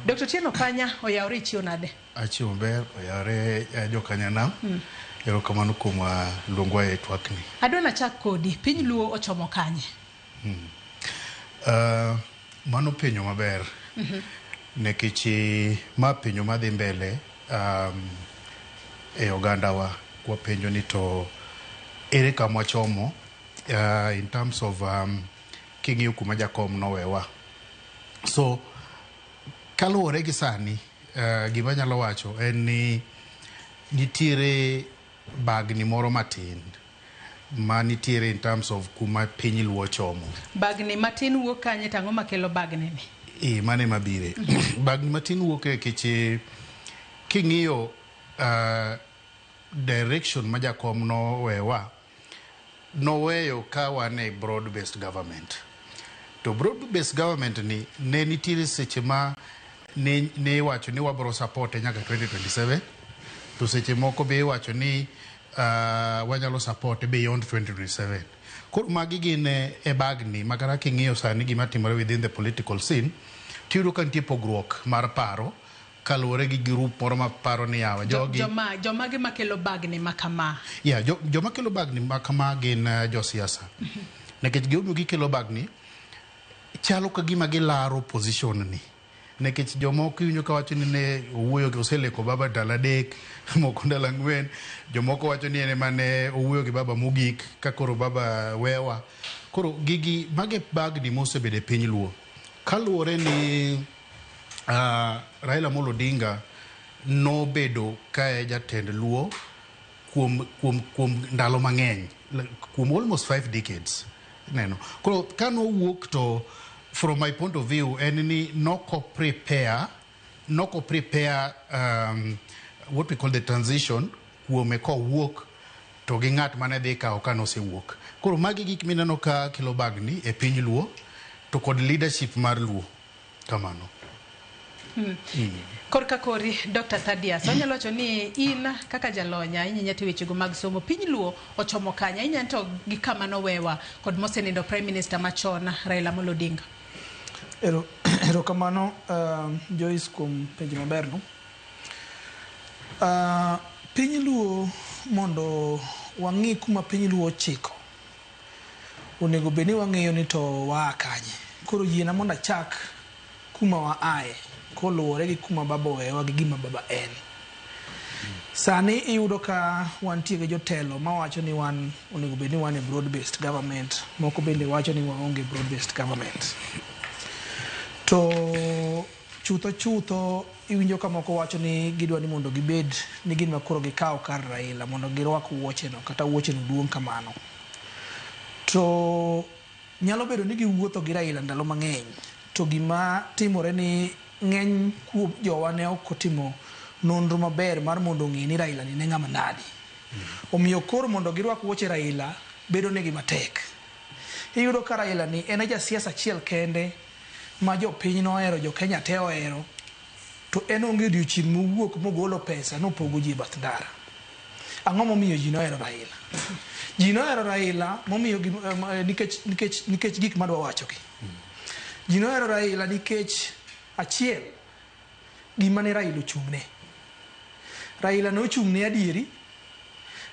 Dr. Tieno Panya, oyawre, ichiew nade? Achiewo maber, oyawre jokanyanam. Erokamano kuom luongwa e twakni. Adwa nachak kodi, piny Luo ochomo kanye? Mano penjo maber. Nikech ma penjo madhi mbele e ogandawa. Wapenjo ni to ere kama wachomo in terms of king'iyo kuma jakom nowewa. So kaluwore gi sani, gima anyalo wacho en ni nitiere bagni moro matin ma nitiere in terms of kuma piny Luo chomo. Bagni matin wuok kanye, to ang'o makelo bagni ni? E, mano ema bire. Bagni matin wuok nikech king'iyo direction ma jakom nowewa, noweyo ka wan e broad based government. To broad based government ni ne nitiere seche ma ne iwacho ni wabro support nyaka 2027, to seche moko be iwacho ni wanyalo support beyond 2027. Koro magi gin e bagni ma kata king'iyo sani gima timore within the political scene, tiyudo ka nitie pogruok mar paro kaluwore gi group moro ma paro ni yawa jogi Jomage makelo bagni ma kama? Yeah, joma kelo bagni ma kama gin josiasa. Nikech gimomiyo gikelo bagni, chalo ka gima gilaro position ni. Nikech jomoko iwinjo ka wacho ni ne owuoyo gi oseleko baba ndalo 3, moko ndalo 4, jomoko wacho ni en ema ne owuoyo gi baba mogik ka koro baba wewa. Koro gigi mage bagni mosebedo e piny Luo. Kaluwore ni Raila Amolo Odinga nobedo ka e jatend Luo kuom ndalo mang'eny, kuom almost 5 decades. Neno. Koro ka nowuok to from my point of view en ni noko prepare what we call the transition kuome kowuok to gi ng'at mane dhi kawo ka nosewuok. Koro magi gik mineno ka kelo bagni e piny Luo to kod leadership mar Luo. Kamano. Korka kori, Dr. Thadias, wanyalo wacho ni in kaka jalony ahinya e wechego mag somo, piny Luo ochomo kanye? Ahinya to gi kama nowewa kod mosenindo Prime Minister machon Raila Amolo Odinga. Erokamano Joyce kuom penjo maber no. Piny Luo, mondo wang'i kuma piny Luo ochiko, onego bed ni wang'eyo ni to waa kanye. Koro yiena mondo achak kuma wa aye koluwore gi kuma baba owewa gi gima baba en. Sani iyudo ka wantie gi jotelo mawacho ni wan onego bed ni wan e broad based government, moko bende wacho ni waonge broad based government. To chutho chutho iwinjo ka moko wacho ni gidwa ni mondo gibed ni gin ma koro gikaw kar Raila mondo girwak wuoche no, kata wuoche no duong' kamano. To nyalo bedo ni giwuotho gi Raila ndalo mang'eny, to gima timore ni ng'eny kuom jowa ne ok otimo nonro maber mar mondo ong'e ni Raila ni ne ng'ama nadi. Omiyo koro mondo girwak wuoche Raila bedo negi matek. Iyudo ka Raila ni en e jasiasa achiel kende ma jopiny nohero, jo Kenya te ohero, to en onge odiochieng' mowuok mogolo pesa nopogo ji e bath ndara. Ang'o momiyo ji nohero Raila? Ji nohero Raila momiyo nikech gik madwa wachogi. Ji nohero Raila nikech achiel, gima ne Raila ochung'ne. Raila ne ochung' ne adieri,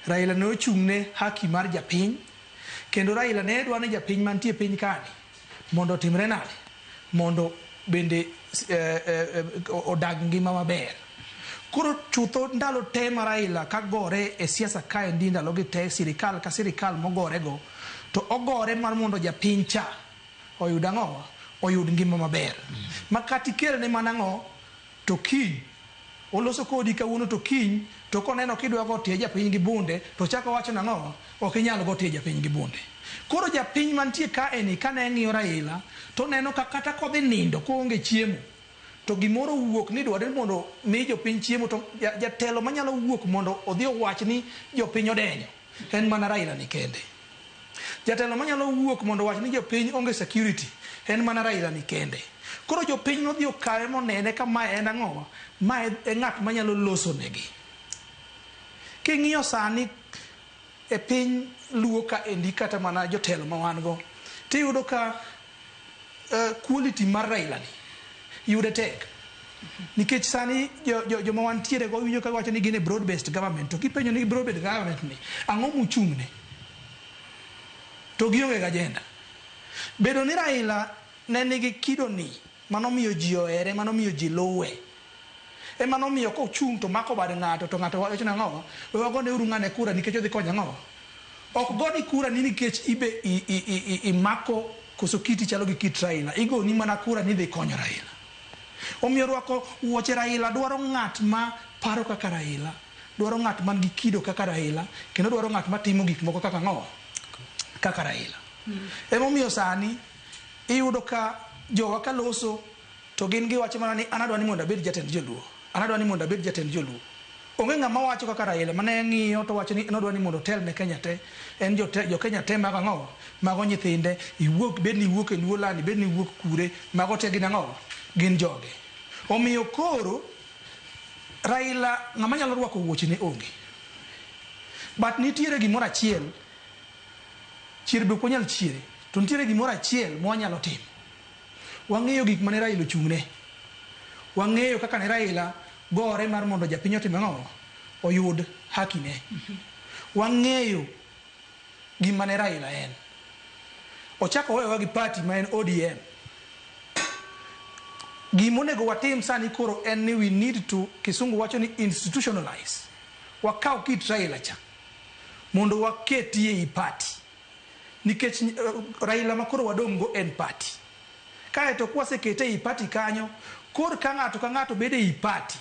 Raila ne ochung' ne haki mar japiny, kendo Raila ne dwa ni japiny mantie piny kani mondo otimre nade, mondo bende odag ngima maber. Koro chutho ndalo te ma Raila ka gore e siasa kaendi, ndalo gi te, sirikal ka sirikal mogorego, to ogore mar mondo japiny cha oyud ang'owa, oyud ngima maber. Ma kata ikelne mana ang'o, to kiny oloso kodi kawuono, to kiny to koneno kidwa go tie japiny gi bunde, to chako wacho nang'owa, ok inyal go tie japiny gi bunde. Koro japiny mantie kaeni kane ng'iyo Raila to neno ka kata kodhi nindo koonge chiemo, to gimoro owuok ni dware mondo mi jopiny chiemo, to jatelo manyalo wuok mondo odhi owach ni jopiny odenyo en mana Raila ni kende. Jatelo manyalo wuok mondo owach ni jopiny onge security en mana Raila ni kende. Koro jopiny nodhi okawe monene ka mae en ang'owa, mae e ng'at manyalo loso negi. King'iyo sani e piny Luo ka endi, kata mana jotelo ma wan go, tiyudo ka quality mar Raila ni yude tek. Nikech sani joma wantiere go winjo ka wacho ni gin e broad based government to kipenjo ni broad based government ni ang'o muchung'ne to gionge gi agenda. Bedo ni Raila ne nigi kido ni manomiyo ji ohere, manomiyo ji luwe. Ema nomiyo kochung' to mako bad ng'ato to ng'ato wacho nang'o, we wagone uru ng'ane kura nikech odhi konyo ang'o. Ok goni kura ni nikech ibe imako koso kiti chalo gi kit Raila. Igoni mana kura ni idhi konyo Raila. Omiyo rwako wuoche Raila dwaro ng'at ma paro kaka Raila, dwaro ng'at man gi kido kaka Raila, kendo dwaro ng'at ma timo gik moko kaka ang'o? Kaka Raila. Emomiyo sani iyudo ka jowa ka loso to gin giwacho mana ni an adwa ni mondo abed jatend joluo, an adwa ni mondo abed jatend joluo. Onge ng'ama wacho kaka Raila mane ng'iyo to wacho ni en odwa ni mondo otel ne Kenya te, en jo Kenya te mago ang'o? Mago nyithinde, iwuok bed ni iwuok e Luo land, bed ni iwuok kure, mago te gin ang'o? Gin joge. Omiyo koro Raila ng'ama nyalo rwako wuochene onge. But nitiere gimoro achiel, chier be ok wanyal chiere, to nitiere gimoro achiel ma wanyalo timo. Wang'eyo gik mane Raila ochung'ne. Wang'eyo kaka ne Raila gore mar mondo japiny otim ang'o? Oyud haki ne. Wang'eyo gima ne Raila en. Ochako oweyowa gi party ma en ODM. Gima onego watim sani koro en ni we need to, kisungu wacho ni institutionalize. Wakaw kit Raila cha mondo waketie ei party. Nikech Raila ma koro wadong' go en party. Kaeto kwasekete ei party kanyo, kor ka ng'ato ka ng'ato bedo ei party.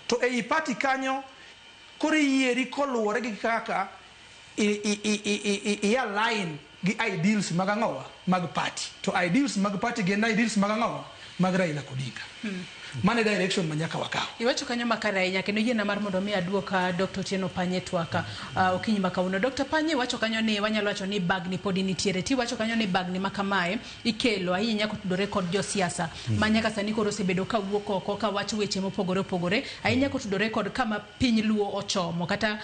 To ei party kanyo, koro iyieri koluwore gi kaka i align gi ideals mag ang'owa? Mag party. To ideals mag party gin ideals mag ang'owa? Mag Raila Odinga. Mano e direction ma nyaka wakaw. Iwacho kanyo makare ahinya kendo yiena mar mondo mi aduok Dr. Otieno Panye twak okinyi ma kawuono. Dr. Panye iwacho kanyo ni wanyalo wacho ni bagni podi nitiere. Tiwacho kanyo ni bagni ma kamae ikelo ahinya kotudore kod josiasa ma nyaka sani koro osebedo ka wuok oko ka wacho weche mopogore opogore ahinya kotudore kod kama piny Luo ochomo kata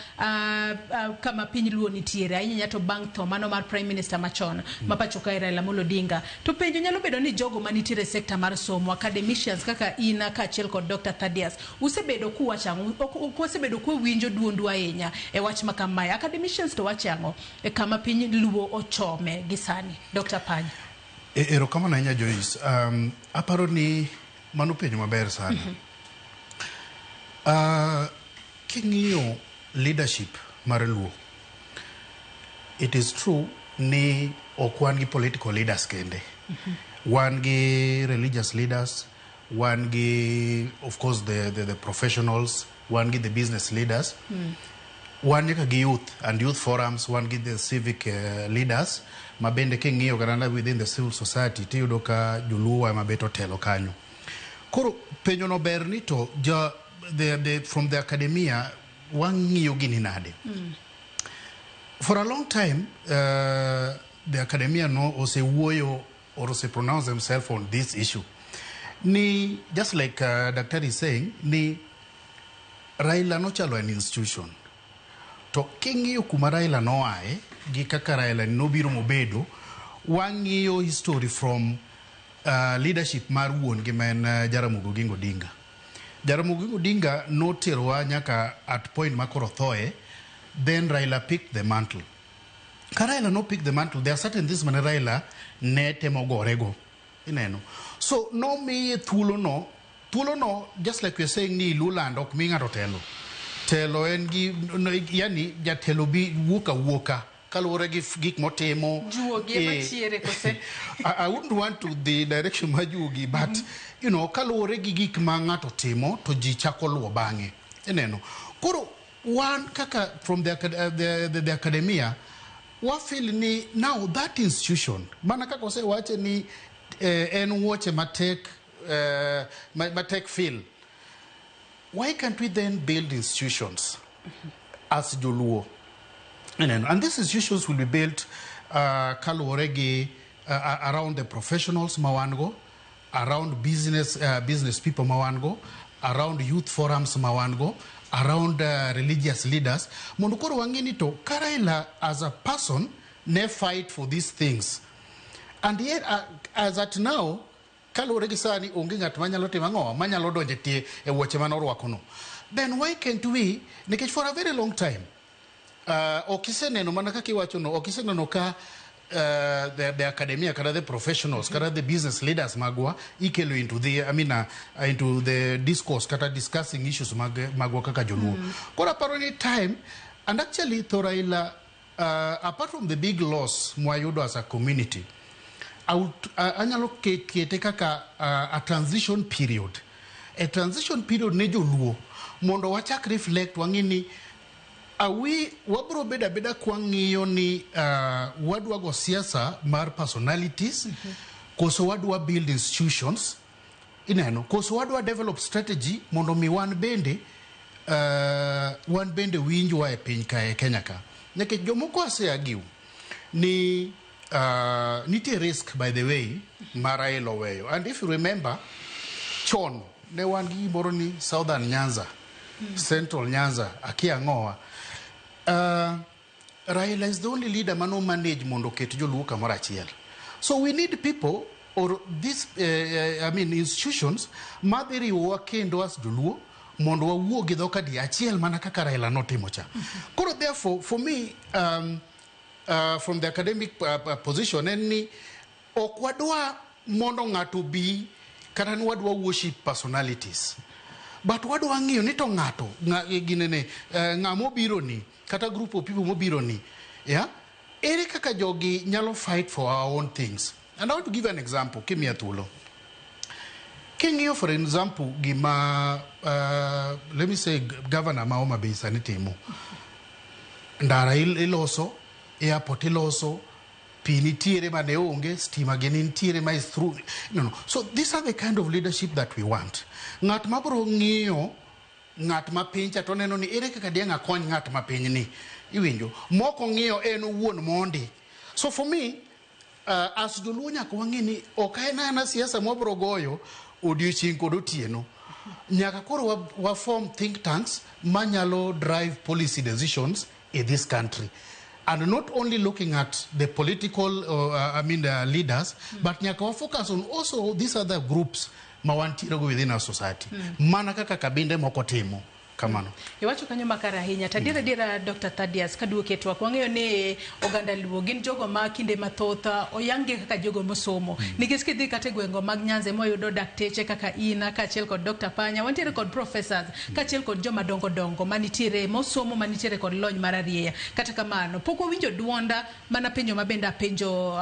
kama piny Luo nitiere ahinya to bang' tho mano mar Prime Minister machon ma pacho kae Raila Amolo Odinga. To penjo nyalo bedo ni jogo manitiere e sekta mar somo, academicians kaka in kaachiel kod Dr. Thaddeus, usebedo kuwacho ang'o? Ok wasebedo kwawinjo duondu ahinya e wach ma kamae. Academicians to wacho ang'o e kama piny Luo ochome gi sani? Dr. Pany. Erokamano ahinya Joyce. Aparo ni mano penjo maber sana. King'iyo leadership mar Luo, it is true ni ok wan gi political leaders kende. Wan gi religious leaders, wan gi of course the professionals, wan gi the business leaders, wan nyaka gi youth and youth forums, wan gi the civic leaders, ma bende king'iyo kata within the civil society tiyudo ka joluo ema bet otelo kanyo. Koro penjo no ber ni to ja, the, from the academia wang'iyo gini nade? For a long time, the academia no osewuoyo or ose pronounce themselves on this issue. Ni, just like Doctor is saying, ni Raila nochalo an institution. To king'iyo kuma Raila noae, gi kaka Raila nobiro mobedo, wang'iyo history from leadership mar wuon gi ma en Jaramogi Oginga Odinga. Jaramogi Oginga Odinga noterowa nyaka at point ma koro thoe, then Raila picked the mantle. Ka Raila no pick the mantle, there are certain things mane Raila ne temo gorego. Ineno. So nomiye thuolo no, thuolo no, just like we are saying ni Luo land ok mi ng'ato telo. Telo en gi, no, yani jatelo bi wuok awuoka kaluwore gi gik motimo. Juogi ema chiere kose? I wouldn't want to the direction ma juogi, but kaluwore gi gik ma ng'ato timo to ji chako luwo bang'e. Ineno. Koro wan kaka from the academia wa feel ni now that institution mana kaka osewache ni en wuoche matek matek feel. Why can't we then build institutions as Joluo? And these institutions will be built kaluwore gi around the professionals ma wan go, around business people ma wan go, around youth forums ma wan go, around religious leaders. Mondo koro wang'e ni to ka Raila as a person ne fight for these things. And yet, as at now, Kaluwore gi sani onge ng'at manyalo timo ang'o manyalo donjo e tie e wuoche mane orwakono. Then why can't we, nikech for a very long time ok iseneno mana kaka iwachono, ok iseneno ka the academia kata the professionals kata the business leaders magwa ikelo into the, I mean, into the discourse kata discussing issues magwa kaka joluo. Koro aparo ni time, and actually tho Raila, apart from the big loss mwayudo as a community, anyalo kete kaka a transition period. A transition period ne joluo mondo wachak reflect, wang'i ni awi wabro bedo abeda kwang'iyo ni wadwa go siasa mar personalities, koso wadwa build institutions, ineno, koso wadwa develop strategy mondo mi wan bende winjwa e piny ka, e Kenya ka, nikech jomoko ase argue ni nitie risk, by the way, ma Raila oweyo. And if you remember, chon ne wan gi gimoro ni Southern Nyanza, Central Nyanza, akia ang'owa. Raila is the only leader mano manage mondo oket joluo kamoro achiel. So we need people or this I mean, institutions madhi riwowa kendo as joluo mondo wawuo gi dhok adi achiel mana kaka Raila notimo cha. Koro therefore, for me, from the academic position, en ni ok wadwa mondo ng'ato bi kata ni wadwa worship personalities, but wadwa ng'iyo ni to ng'ato ginene, ng'ama obiro ni kata group of people mobiro ni, yeah? Ere kaka jogi nyalo fight for our own things? And I want to give an example kimiya thuolo. King'iyo, for example, gima, let me say, governor ma Homa Bay sani timo, ndara iloso, airport iloso, pi nitiere mane onge, stima gini nitiere ma is through. No. So these are the kind of leadership that we want. Ng'at ma biro ng'iyo ng'at ma piny cha to neno ni ere kaka diang' akony ng'at ma piny ni, iwinjo, mok ong'iyo en owuon mondi. So for me, as joluo nyaka wang'e ni ok en aena siasa mwabiro goyo odiochieng' kod otieno. Nyaka koro wa form think tanks manyalo drive policy decisions in this country, and not only looking at the political I mean, the leaders, but nyaka wa focus on also these other groups ma wantiere go within our society, mana kaka kabinde moko timo kamano. Iwacho kanyo makare ahinya. To adiera adiera, Dr. Thadius, kaduoke e twak, wang'eyo ni oganda luo gin jogo ma kinde mathoth oyang gi kaka jogo mosomo. Nikech kidhi kata e gwengo mag Nyanza ema wayudo dakteche kaka ina kaachiel kod Dr. Panya, wantiere kod professors kaachiel kod joma dongo dongo manitiere mosomo, manitiere kod lony mar arieya. Kata kamano, pok wawinjo duonda mana penjo ma bende apenjo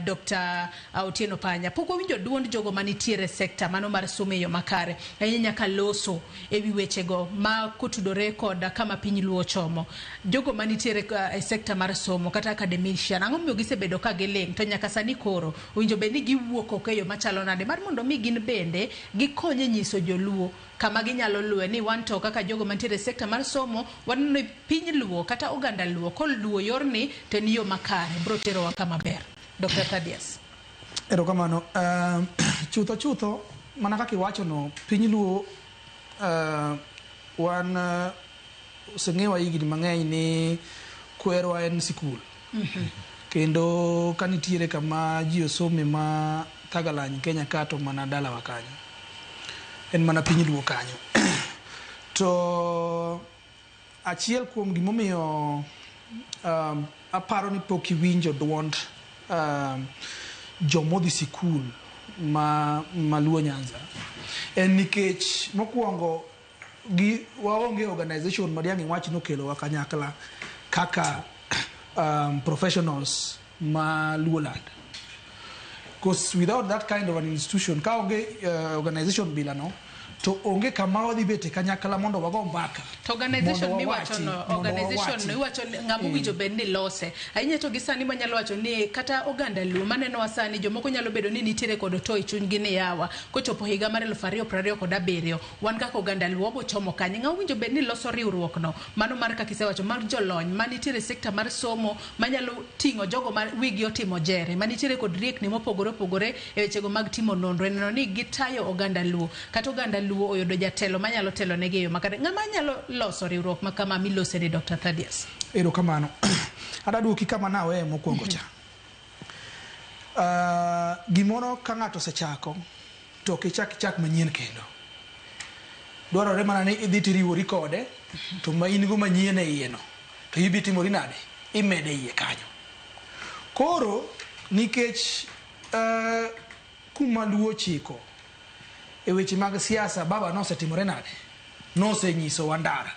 Dr. Otieno Panya. Pok wawinjo duond jogo manitiere e sekta mano mar somo e yo makare. Ahinya nyaka loso ewi wechego ma kotudore kod kama piny luo chomo. Jogo manitiere e sekta mar somo kata academician, ang'o momiyo gisebedo ka giling' to nyaka sani koro owinjo bed ni giwuok oko e yo machalo nade mar mondo mi gin bende gikony e nyiso joluo kama ginyalo luwe ni wan to kaka jogo mantiere e sekta mar somo waneno ni piny luo kata oganda luo koluwo yorni to en yo makare biro terowa kama ber. Dr. Thadius. Erokamano. Chutho chutho, mana kaka iwachono, piny luo wan oseng'ewa higni mang'eny ni kwerwa en sikul. Kendo ka nitiere kama ji osome ma thagalany Kenya ka to mana dalawa kanyo. En mana piny luo kanyo. To achiel kuom gimomiyo aparo ni pok iwinjo duond jomodhi sikul ma Luo Nyanza en nikech mokwongo gi waonge organization ma diang' iwach nokelowa kanyakla kaka professionals ma Luoland. Because without that kind of an institution, ka onge organization bila no, to onge kama wadhi bete kanyakla mondo wago mbaka. To organization Mondo miwacho wawachi, no, mondo organization wawachi. no iwacho ni ng'ama owinjo bed ni lose ahinya to gi sani manyalo wacho ni kata oganda luo manenowa sani, jomoko nyalo bedo ni nitiere kod to e chunygi ni yawa kochopo higa mar 2027, wan kaka oganda luo wabo chomo kanye? Ng'ama owinjo bed ni loso riwruok no mano mar kaka isewacho mar jolony manitiere e sekta mar somo manyalo ting'o jogo ma wigi otimo jere manitiere kod riekni mopogore opogore e wechego mag timo nonro e neno ni gitayo oganda luo kata oganda luo oyudo jatelo manyalo telo negi e yo makare. Ng'ama nyalo loso riwruok ma kama milose ni, Dr. Thadius? Erokamano. Adwa duoki kama naweye mokwongo cha. Gimoro ka ng'ato osechako to ok ichak ichak manyien kendo. Dwarore mana ni idhi tiriwori kode to ma in go manyien e iye no to ibi timori nade? Imede iye kanyo. Koro nikech kuma Luo chiko e weche mag siasa baba nosetimore nade? Nosenyisowa ndara.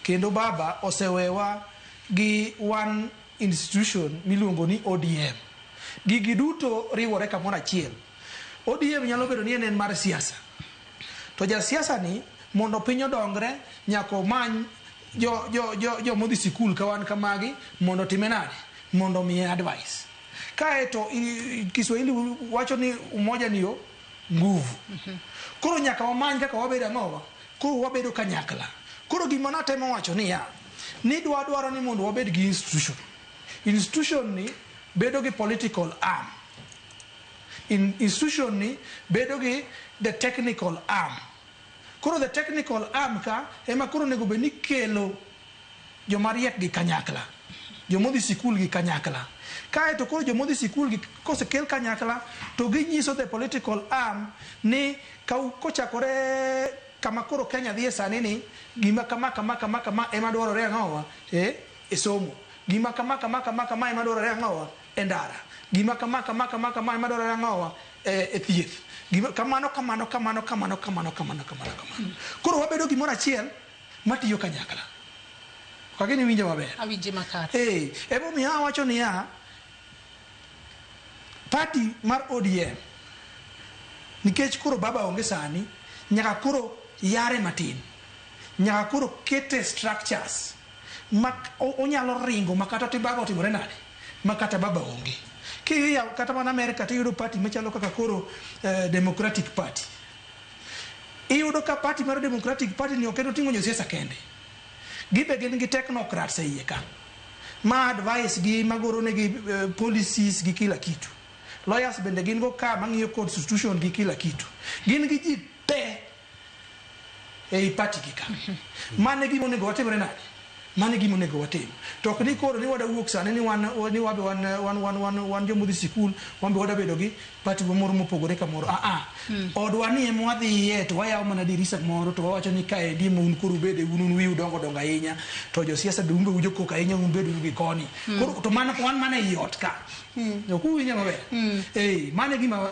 Kendo baba osewewa gi one institution miluongo ni ODM. Gigi duto riwore kamoro achiel. ODM nyalo bedo ni en mar siasa. To jasiasa ni mondo piny odongre nyaka omany jo modhi sikul ka wan kamagi mondo otime nade? Mondo omiye advice. Kaeto Kiswahili wacho ni umoja niyo nguvu. Koro nyaka wamany kaka wabedo ang'owa? Koro wabedo kanyakla. Koro gima natemo wacho niya, ni dwa dwaro ni mondo wabed gi institution. Institution ni bedo gi political arm. Institution ni bedo gi the technical arm. Koro the technical arm ka ema koro onego bed ni kelo joma riek gi kanyakla. Jomodhi sikul gi kanyakla. Kaeto koro jomodhi sikul gi kosekel kanyakla to ginyiso the political arm ni kochakore kama koro Kenya dhiye sani ni gima kama kama kama kama ema dwarore ang'owa e somo. Gima kama kama kama kama ema dwarore ang'owa e ndara. Gima kama kama kama kama ema dwarore ang'owa e thieth. Gima kamano kamano kamano kamano kamano kamano kamano kamano. Koro wabedo gimoro achiel matiyo kanyakla. Kagini winjo maber. Awinji makare. Emomiyo awacho niya, party mar ODM nikech koro baba onge sani, nyaka koro yare matin. Nyaka koro kete structures ma onyalo ringo ma kata baba otimore nade? Ma kata baba onge. Kiya kata mana Amerika tiyudo party machalo kaka koro Democratic Party. Iyudo ka party mar Democratic Party ni ok en oting'o josiasa kende. Gibe gin gi technocrats e iye ka. Ma advice gi magoro negi policies gi kila kitu. Lawyers bende gin go ka mang'iyo constitution gi kila kitu. Gin gi ji te ei party gi ka. Mano e gima onego watimre nade? Mano e gima onego watim. To ok ni koro ni wada wuok sani ni wan ni wabe wan wan wan wan wan jomodhi sikul, wan be wada bedo gi party moro mopogore kamoro. Ah ah. Odwa ni ema wadhiye to wayawo mana dirisa moro to wawacho ni kaendi ema un koro ubede un wiu dongo dongo ahinya to josiasa be un be ujo koko ahinya un bedo gi koni. Koro to mano wan mana ei ot ka. Ok uwinja maber? Mano e gima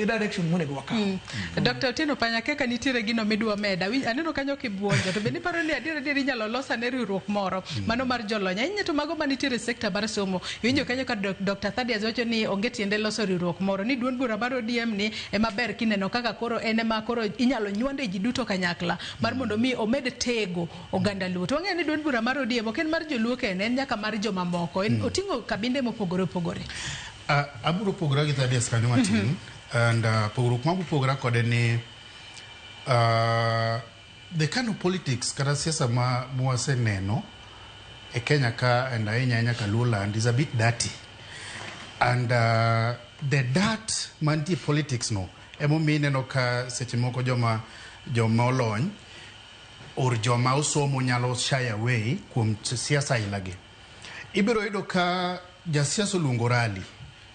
direction monego wakaw. Dr. Otieno Panya, kaka nitiere gino midwa meda. Aneno kanyo kibuonjo to bende iparo ni adier adier inyalo los ane riwruok moro mano mar jolony ahinya to mago manitiere e sekta mar somo. Iwinjo kanyo ka Dr. Thaddeus wacho ni onge tiende loso riwruok moro ni duond bura mar ODM ni ema ber kineno kaka koro en ema koro inyalo nywande ji duto kanyakla mar mondo mi omed tego oganda Luo. To wang'eyo ni duond bura mar ODM ok en mar joluo kende, en nyaka mar jomamoko. En oting'o kabinde mopogore opogore. Abiro pogora gi Thaddeus kanyo matin. And pogruok ma pogora kode ni the kind of politics kata siasa ma mwaseneno e Kenya ka and ahinya ahinya ka Luoland is a bit dirty. And the dirt mantie politics no emomiyo ineno ka seche moko joma olony or joma osomo nyalo shy away kuom siasa aila gi. Ibiro yudo ka jasiasa oluongo rally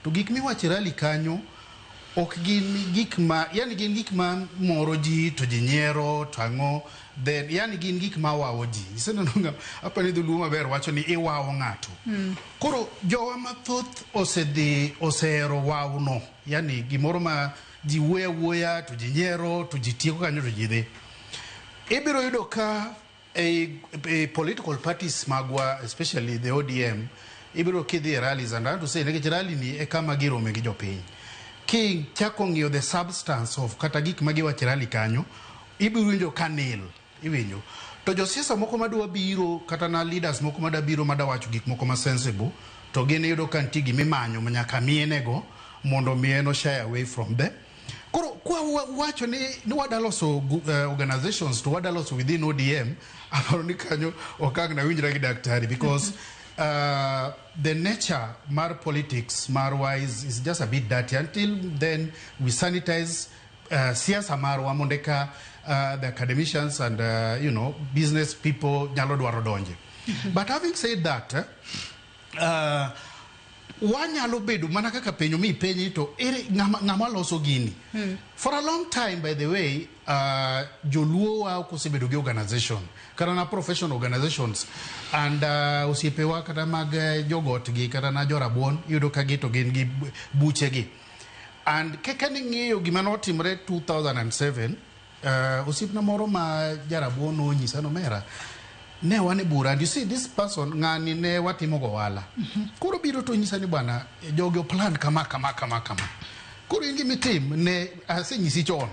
to gik miwacho e rally kanyo ok gin gik ma yani gin gik ma moro ji to ji nyiero to ang'o then yani gin gik ma wawo ji. Iseneno nga apani dholuo maber wacho ni iwawo ng'ato. Koro jowa mathoth osedhi osehero wawno, yani gimoro ma ji wuoyo awuoya to ji nyiero to ji tieko kanyo to ji dhi. Ibiro yudo ka ei political parties magwa, especially the ODM, ibiro kidhi e rallies, and I want to say nikech rally ni e kama girome gi jopiny. Kichako ng'iyo the substance of kata gik ma giwacho e rally kanyo, ibiro winjo ka nil, iwinjo. To josiasa moko madwa biro kata na leaders moko madwa biro madwa wacho gik moko ma sensible to gin iyudo ka nitie gimimanyo ma nyaka mienego mondo mi en o shy away from there. Koro kwa wacho ni wada loso organizations to wada loso within ODM, aparo ni kanyo ok ang' nawinjra gi daktari because the nature mar politics marwa is just a bit dirty until then we sanitize siasa marwa mondo eka the academicians and business people nyalo dwaro donje. But having said that, Wanyalo bedo mana kaka penjo mi penji to ere ng'ama loso gini. For a long time, by the way, joluo wa ok osebedo gi organization kata na professional organizations and osiepewa kata mag jogot gi kata na jorabuon iyudo ka gi to gin gi buchegi. And kaka ning'iyo gima notimre 2007, osiepna moro ma jarabuon nonyisa nomera ne wan e bura and you see this person ng'ani ne watimo go ohala. Koro biro to nyisa ni bwana jogi o plan kama kama kama kama. Koro in gimitim ne asenyisi chon.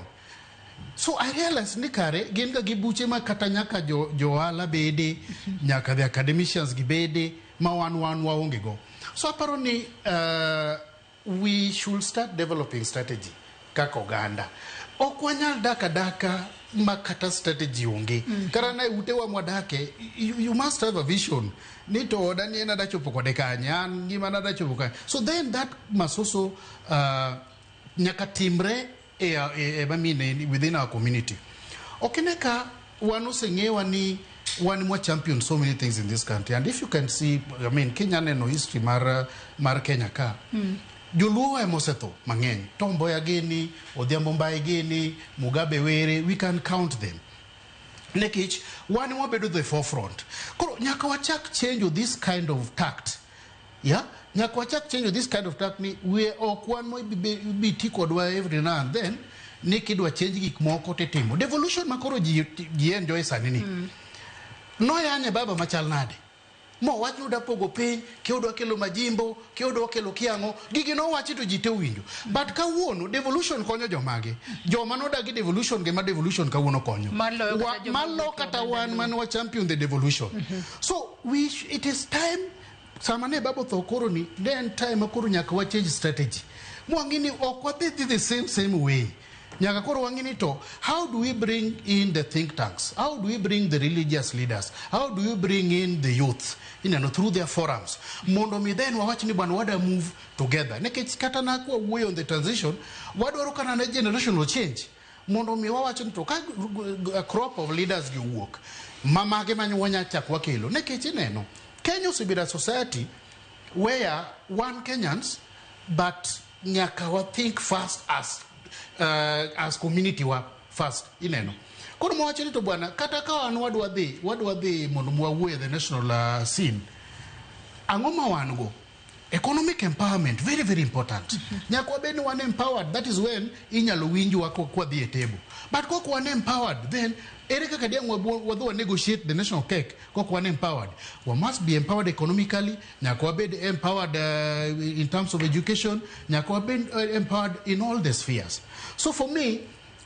So I realized ni kare gin ga gi buche ma kata nyaka jo ohala bede, nyaka the academicians gi bede, ma wan waonge go. So aparo ni we should start developing strategy kaka oganda. Ok wanyal dak adaka ma kata strategy onge. Kata na e utewa mwadake, you must have a vision. Ni to oda ni en ada chopo kode kanye, an ngimana ada chopo kanye. So then that must also nyaka timre within our community. Ok ine ka wan oseng'ewa ni wan mwa champion so many things in this country. And if you can see, I mean, Kenya neno history mar Kenya ka. Joluo ema osetho mang'eny. Tom Mboya gini, Odhiambo Mbae gini, Mugabe Were, we can count them. Nikech wan wabedo the forefront. Koro nyaka wachak change this kind of tact. Yeah? Nyaka wachak change this kind of tact ni we ok wan mo bi ti kodwa every now and then ni kidwa change gik moko titimo. Devolution ma koro ji enjoy sani ni. Noyanye baba machal nade? Mo wach ni pogo piny, kiudwa kelo majimbo, kiudwa kelo kiang'o, gigi nowachi to ji te owinjo. But kawuono devolution konyo jomage. Joma nodagi devolution gema devolution kawuono konyo. Malo kata wan mane wa champion the devolution. So it is time sama ne baba tho koro ni then time koro nyaka wa change strategy. Mwang'ini ok wadhi the same way. Nyaka koro wang'ini to how do we bring in the think tanks? How do we bring the religious leaders? How do we bring in the youth? Ineno through their forums. Mondo mi then wawach ni bwana wada move together. Nikech kata na kwa wuoyo on the transition, wadwaro kana na generational change. Mondo mi wawach ni to ka a crop of leaders gi wuok. Mamage manyuonya chak wakelo. Nikech ineno Kenya osebedo a society where one Kenyans but nyaka wa think first as community wa first ineno. Koro mwacho ni to bwana kata ka wan wadwa dhi mondo mwawuoye the national scene. Ang'o ma wan go? Economic empowerment, very, very important. Nyaka wabed ni wan empowered, that is when inyalo winjwa kwa dhi e table. But kok wan empowered, then ere kaka diang' wadhi wa negotiate the national cake kok wan empowered. We must be empowered economically, nyaka wabed empowered in terms of education, nyaka wabed empowered in all the spheres. So for me,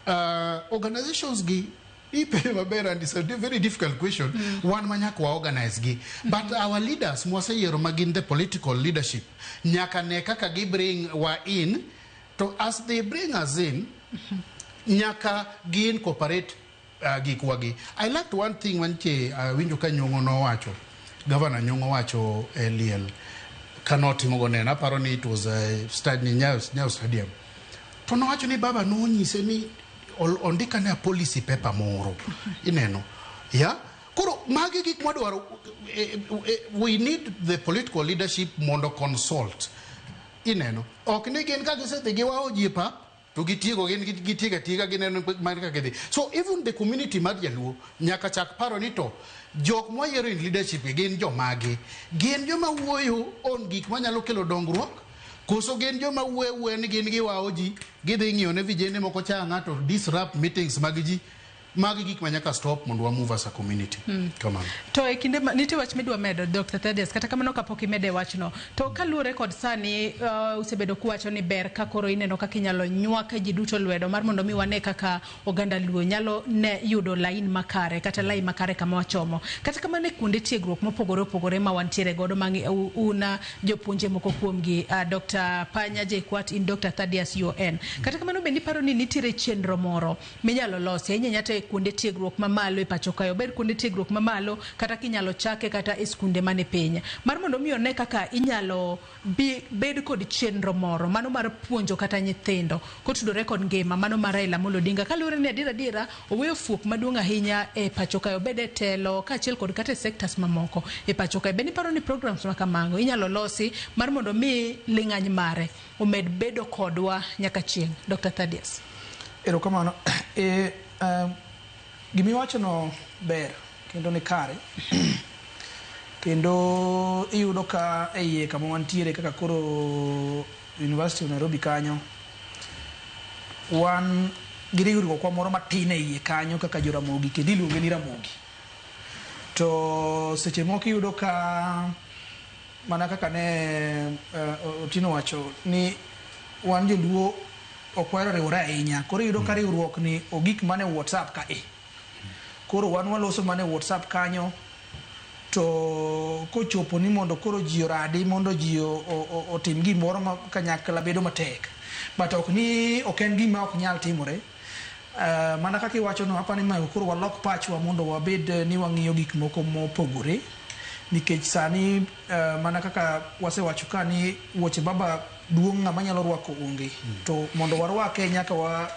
organizations gi ipenjo maber and it's a very difficult question. Wan ma nyaka wa organize gi. But our leaders mwaseyiero ma gin the political leadership nyaka ne kaka gi bring wa in, to as they bring us in nyaka gi incorporate gikwa gi. I liked one thing mantie winjo ka Nyong'o nowacho, Governor Nyong'o wacho e liel kanotimo go neno, aparo ni it was Nyayo Stadium. To nowacho ni baba nonyise ni ondikane a policy paper moro ineno. Yeah? Koro magi gik mwadwaro, we need the political leadership mondo consult ineno. Ok ni gin ka gisedhi giwawo ji e pap to gitiego gin gitiega tiega gineno mar kaka gidhi. So even the community mar jaluo nyaka chak paro ni to jok mwayiero in leadership gin jomage, gin joma wuoyo on gik manyalo kelo dongruok, koso gin joma wuoyo ni gin giwawo ji gidhi ng'iyo ne vijende moko chang'a to disrupt meetings mag ji. Magi gik ma nyaka stop mondo wa move as a community. Kamano. To e kinde nitie wach midwa medo Dr. Thaddeus, kata kamano kapok imede wachno, to kaluwore kod sani usebedo kuwacho ni ber ka koro ineno kaka inyalo nywak ji duto lwedo mar mondo mi wane kaka oganda Luo nyalo ne yudo lain makare kata lai makare kama wachomo. Kata kamano e kuonde tiegruok mopogore opogore ma wantiere godo una jopuonje moko kuomgi, Dr. Panya Jekwat in Dr. Thaddeus UN. Kata kamano bende iparo ni nitiere chenro moro minyalo losi ahinya nyata e kuonde tiegruok mamalo e pacho kae, obed kuonde tiegruok mamalo kata kinyalo chake kata e skunde mane piny, mar mondo mi one kaka inyalo bed kod chenro moro mano mar puonjo kata nyithindo kotudore kod ngima mano mar Raila Amolo Odinga, kaluwore ni adier adiera oweyo fuok maduong' ahinya e pacho kae, obed e telo kaachiel kod kata e sectors mamoko e pacho kae. Bende iparo ni programs ma kamago inyalo losi mar mondo mi ling'any mare omed bedo kodwa nyaka chieng'? Dr. Thaddeus. Erokamano. Gimiwachono ber kendo ni kare. Kendo iyudo ka e iye kama wantiere kaka koro University of Nairobi kanyo, wan gi riwruokwa moro matin e iye kanyo kaka Joramogi, kendo iluonge ni Ramogi. To seche moko iyudo ka mana kaka ne Otieno wacho ni wan joluo ok wahero riwore ahinya. Koro iyudo ka riwruok ni ogik mana e WhatsApp ka e. Koro wan waloso mana e WhatsApp kanyo, to kochopo ni mondo koro ji oradi mondo ji otim gimoro ma kanyakla bedo matek. But ok ni ok en gima ok nyal timore. Mana kaka iwacho no, apani ma koro walok pachwa mondo wabed ni wang'iyo gik moko mopogore. Nikech sani mana kaka wasewacho ka ni wuoche baba duong' ng'ama nyalo rwako onge. To mondo warwake nyaka wa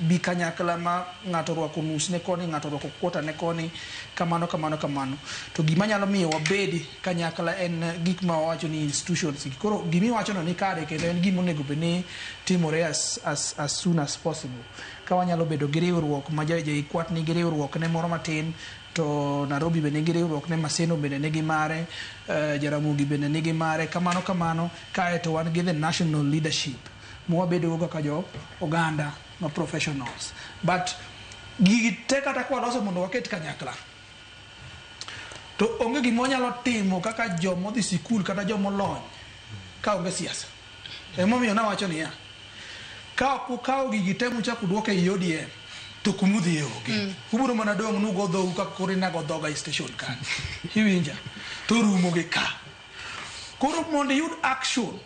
bi kanyakla ma ng'ato orwako nus ne koni, ng'ato orwako kwota ne koni, kamano kamano kamano. To gima nyalo miyo wabed kanyakla en gik ma wawacho ni institutions gi. Koro gimiwacho no ni kare kendo en gima onego bed ni timore as soon as possible. Ka wanyalo bedo gi riwruok ma JKUAT nigi riwruok ne moro matin, to Nairobi bende nigi riwruok ne, Maseno bende nigi mare, Jaramogi bende nigi mare, kamano kamano, kaeto wan gi the national leadership mwabedo go kaka jo oganda ma professionals. But gigi te kata kwaloso mondo waket kanyakla, to onge gima wanyalo timo kaka jomodhi sikul kata jomolony ka onge siasa. Emomiyo nawacho niya, ka ok ukawo gigi te muchako uduoko ei ODM, to kumudhiye onge. Ubiro mana dong' nugo dhou kaka koro inago dhoga e station kanyo. Iwinja? To rumo gi ka. Koro mondo iyud action,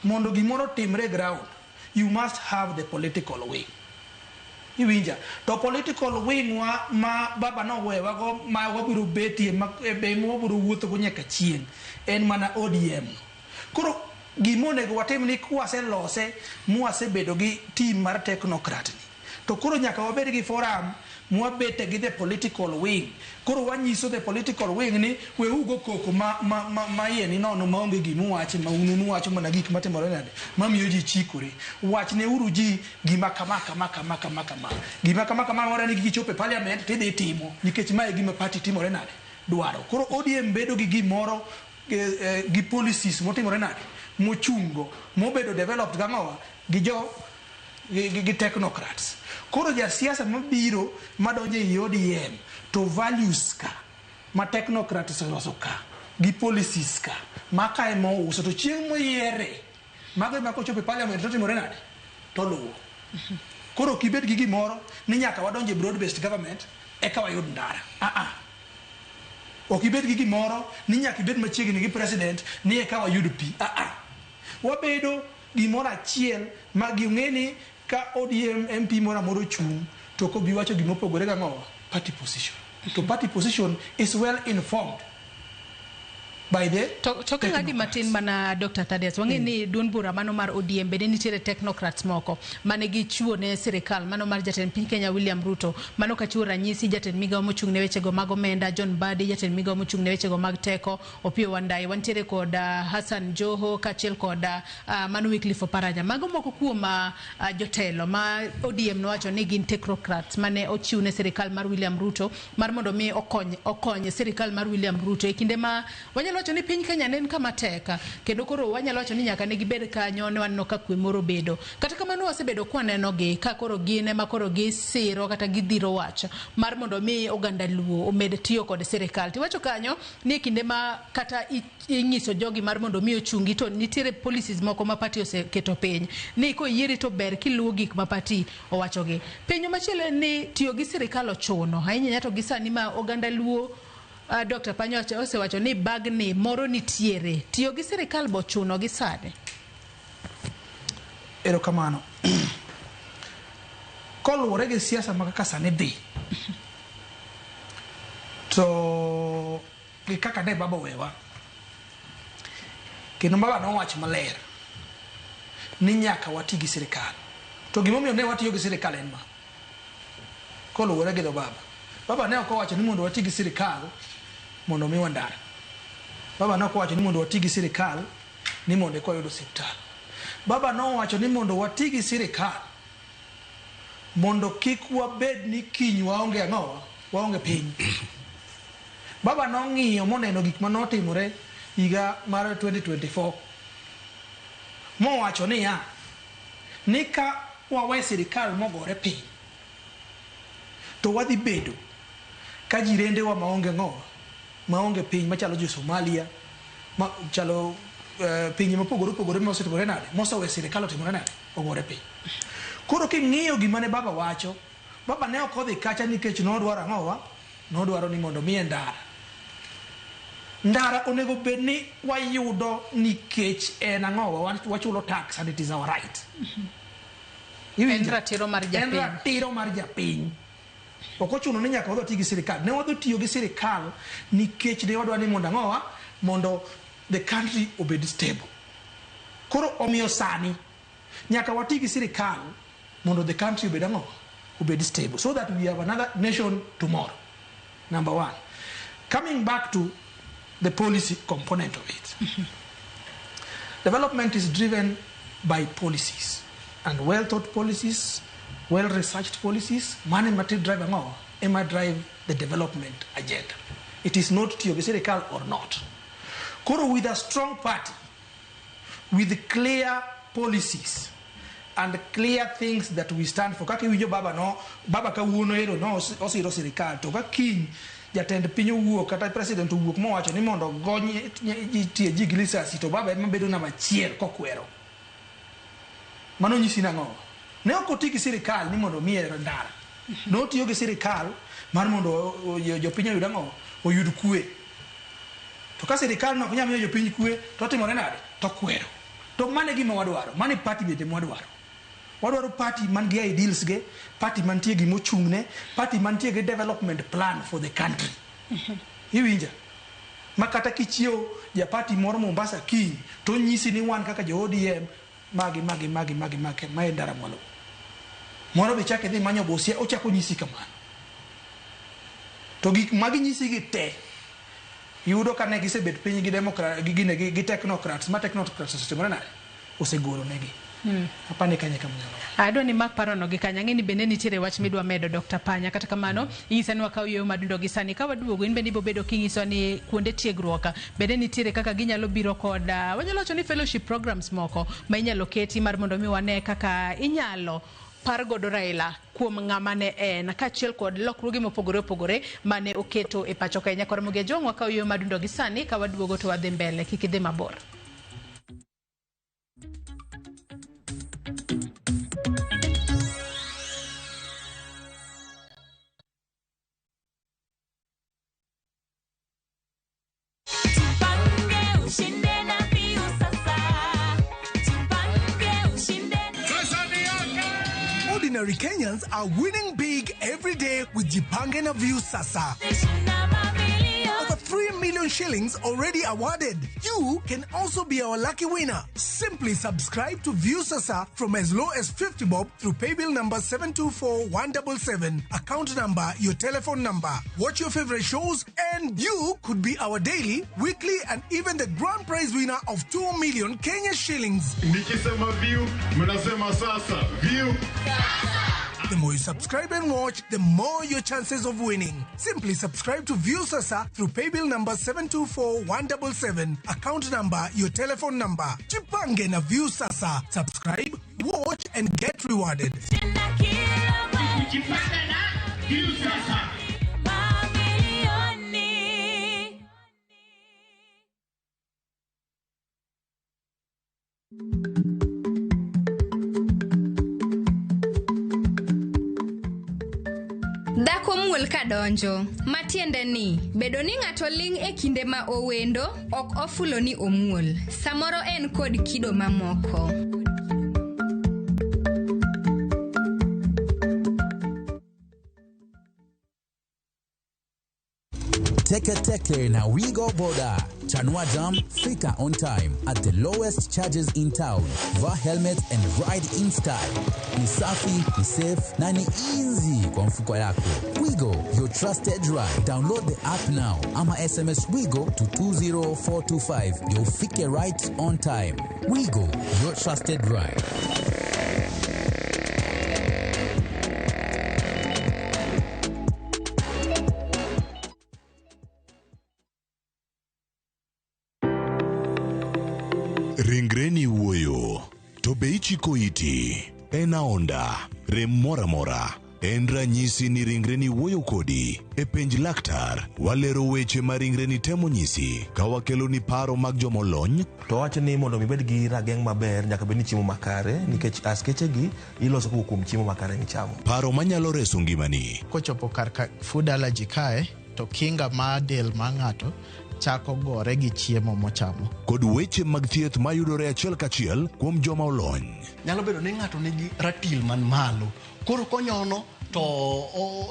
mondo gimoro timre e ground, you must have the political wing. Iwinja? To political wing wa ma baba nowewago ma wabiro betie ma be wabiro wuothogo nyaka chieng' en mana ODM. Koro gima onego watim ni kwaselose mwasebedo gi team mar technocrat ni, to koro nyaka wabed gi forum mwabete gi the political wing. Koro wanyiso the political wing ni weugo koko ma iye ni nono maonge gimuwacho, ma un uwacho mana gik matimore nade mamiyo ji chikore. Wachne uru ji gima kama kama kama kama kama. Gima kama kama wara ni gichopo e parliament tidhi timo nikech mae e gima party timore nade dwaro. Koro ODM bedo gi gimoro gi policies motimore nade mochungo mobedo developed gang'owa gi jo gi technocrats. Koro jasiasa mabiro madonjo ei ODM to values ka ma technocrats oseloso ka gi policies ka maka ema ouso, to chieng' moyiere mago ema kochopo e parliament to timore nade to luwo. Koro ok ibed gi gimoro ni nyaka wadonj e broad based government eka wayud ndara. Ok ibed gi gimoro ni nyaka ibed machiegni gi president ni eka wayud pi. Wabedo gimoro achiel ma ging'e ni ka ODM MP moro amora ochung' to ok obi wacho gima opogore gang'owa party position. To party position is well informed by the To ka ng'adi matin mana Dr. Thaddeus, wang'e ni duond bura mano mar ODM bende nitiere technocrats moko mane gichiwo ne sirikal mano mar jatend piny Kenya William Ruto, mano kachiwo ranyisi jatend migawo mochung' ne wechego mag omenda John Mbadi, jatend migawo mochung' ne wechego mag teko Opiyo Wandayi, wantiere kod Hassan Joho kaachiel kod mano Wycliffe Oparanya. Mago moko kuom jotelo ma ODM nowacho ni gin technocrats mane ochiw ne sirikal mar William Ruto mar mondo mi okony sirikal mar William Ruto e kinde ma wanyalo wacho ni piny Kenya ne en kama tek, kendo koro wanyalo wacho ni nyaka ne gibed kanyo ne waneno ka kwe moro bedo. Kata kamano wasebedo kwaneno gi ka koro gin ema koro gisiro kata gidhiro wach mar mondo mi oganda Luo omed tiyo kod sirikal. Tiwacho kanyo ni e kinde ma kata inyiso jogi mar mondo mi ochungi to nitiere policies moko ma party oseketo piny ni koyieri to ber kiluwo gik ma party owachogi. Penjo machielo en ni tiyo gi sirikal ochuno ahinya to gi sani ma oganda Luo Dr. Panyo osewacho ni bagni moro nitiere. Tiyo gi sirikal bo chuno gi sani. Erokamano. Koluwore gi siasa ma kaka sani dhi, To gi kaka ne baba owewa, kendo baba nowacho maler ni nyaka wati gi sirikal. To gimomiyo ne watiyo gi sirikal en ma, koluwore gi dho baba. Baba ne ok owacho ni mondo wati gi sirikal mondo omiwa ndara. Baba ne ok owacho ni mondo wati gi sirikal ni mondo eka wayud osiptal. Baba nowacho ni mondo wati gi sirikal mondo kik wabed ni kiny waonge ang'owa, waonge piny. Baba nong'iyo moneno gik manotimore higa mar 2024 mowacho niya ni ka wawe sirikal mogore piny to wadhi bedo ka jirendewa maonge ang'owa, maonge piny machalo jo Somalia, machalo pinje mopogore opogore mosetimore nade, mosewe sirikal otimore nade, ogore piny. Koro king'iyo gima ne baba wacho, baba ne ok odhi kacha nikech nodwaro ang'owa, nodwaro ni mondo miye ndara. Ndara onego bed ni wayudo nikech en ang'owa, wachulo tax and it is our right. En ratiro mar En japiny. ratiro mar japiny. Ok ochuno ni nyaka wadhi wati gi sirikal. Ne wadhi tiyo gi sirikal nikech ne wadwa ni mondo ang'owa, mondo the country obed stable. Koro omiyo sani nyaka wati gi sirikal mondo the country obed ang'o, obed stable, so that we have another nation tomorrow. Number one. Coming back to the policy component of it. Development is driven by policies, and well-thought policies, well-researched policies, money material drive ang'o, ema drive the development agenda. It is not tiyo gi sirikal or not. Koro with a strong party, with clear policies and clear things that we stand for. Kaka iwinjo baba no, baba kawuono ero no osiro sirikal, to ka kiny jatend piny owuok kata president owuok mowacho ni mondo gony tie ji gi lisasi, to baba ema bedo namba achiel kokwero. Mano nyisi nang'o? Ne ok oti gi sirikal ni mondo omiye ndara. Notiyo gi sirikal mar mondo jopiny oyud ang'o? Oyud kwe. To ka sirikal no ok nyal miyo jopiny kwe, to otimore nade? To kwero. To mano e gima wadwaro. Mano e party bende mwadwaro. Wadwaro party man gi ideals ge, party mantie gi mochung'ne, party mantie gi development plan for the country. Iwinja? Ma kata kichiewo ja party moro Mombasa kiny, to onyisi ni wan kaka jo ODM, magi, magi, magi, magi, magi, mae ndara mwaluwo. Moro be chak idhi manyo Busia, ochako nyisi kamano. To gik magi nyisi gi te, yudo ka ne gisebet piny gi democrat, gi gine, gi technocrats, ma technocrats osetimore nade? Osegolo negi. Apani kanye kama nyalo. Adwa ni mak parono gi kanyo. Ang'e ni bende nitiere wach midwa medo Dr. Panya. Kata kamano, inyisa ni wakaw yweyo madundo gi sani. Ka waduogo, in bende ibobedo kinyiso ni kuonde tiegruok bende nitiere kaka ginyalo biro kod, wanyalo wacho ni fellowship programs moko ma inyalo keti mar mondo mi wane kaka inyalo par godo Raila kuom ng'ama ne en, kaachiel kod lokruoge mopogore opogore mane oketo e pacho ka. Nyakor Ramogi Ajwang', wakaw yweyo madundo gi sani. Ka waduogo to wadhi mbele, kik idhi mabor. Ordinary Kenyans are winning big every day with Jipange na Viusasa. Over 3 million shillings already awarded. You can also be our lucky winner. Simply subscribe to Viusasa from as low as 50 bob through paybill number 724177, account number, your telephone number. Watch your favorite shows and you could be our daily, weekly and even the grand prize winner of 2 million Kenya shillings. Nikisema view, mnasema sasa. View. The more you subscribe and watch, the more your chances of winning. Simply subscribe to Viusasa through paybill number 724177, account number, your telephone number. Jipange na Viusasa. Subscribe, watch and get rewarded. Jipange na Viusasa. Dhako muol kadonjo, matiende ni bedo ni ng'ato ling' e kinde ma owendo ok ofulo ni omuol. Samoro en kod kido mamoko. Teke Teke na Wigo Boda. Chanua Jam, fika on time at the lowest charges in town. Vaa helmet and ride in style. Ni safi, ni safe na ni easy kwa mfuko yako. Wigo, your trusted ride. Download the app now ama SMS Wigo to 20425 ndio ufike right on time. Wigo, your trusted ride. Ringreni wuoyo, to be ichiko iti? En aonda, rem moro amora. En ranyisi ni ringreni wuoyo kodi. E penj laktar, walero weche ma ringreni temo nyisi ka wakeloni paro mag jomolony. To wacho ni mondo mi ibed gi rageng' maber nyaka bed ni chiemo makare nikech askeche gi iloso kowuok kuom chiemo makare michamo. Paro manyalo reso ngimani. Kochopo kar ka food allergy kae to kinga mar del mar ng'ato chako gore gi chiemo mochamo. Kod weche mag thieth mayudore achiel kachiel kuom joma olony. Nyalo bedo ni ng'ato nigi ratil man malo. Koro konyono to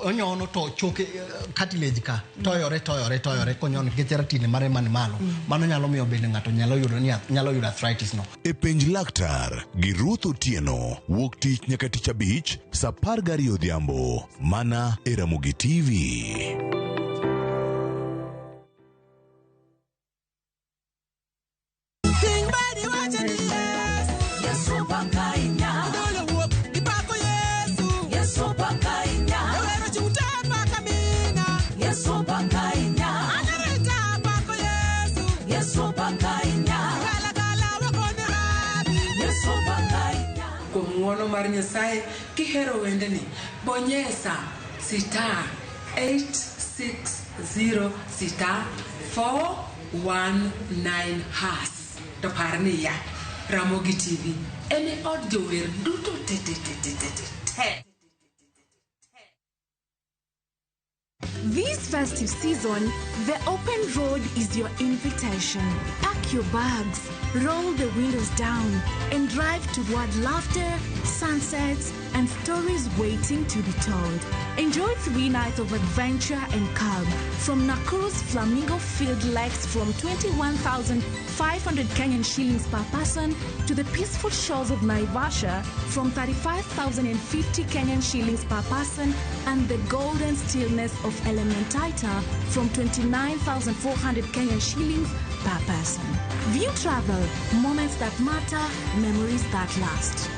onyono to choke cartilage ka toyore toyore toyore konyono nikech ratil mare man malo. Mano nyalo miyo bende ng'ato nyalo yudo ni nyalo yudo arthritis no. E penj laktar gi Ruth Otieno wuok tich nyaka tich abich saa 12 odhiambo mana e Ramogi TV. Kuom ng'uono mar Nyasaye kihero wendni bonyesa star 860 star 419 hash to par niya Ramogi TV en e od jower duto te te te te te te. This festive season, the open road is your invitation. Pack your bags, roll the windows down, and drive toward laughter, sunsets, and stories waiting to be told. Enjoy 3 nights of adventure and calm from Nakuru's Flamingo Field Lakes from 21,500 Kenyan shillings per person to the peaceful shores of Naivasha from 35,050 Kenyan shillings per person and the golden stillness of Elementaita from 29,400 Kenyan shillings per person. View Travel, moments that matter, memories that last.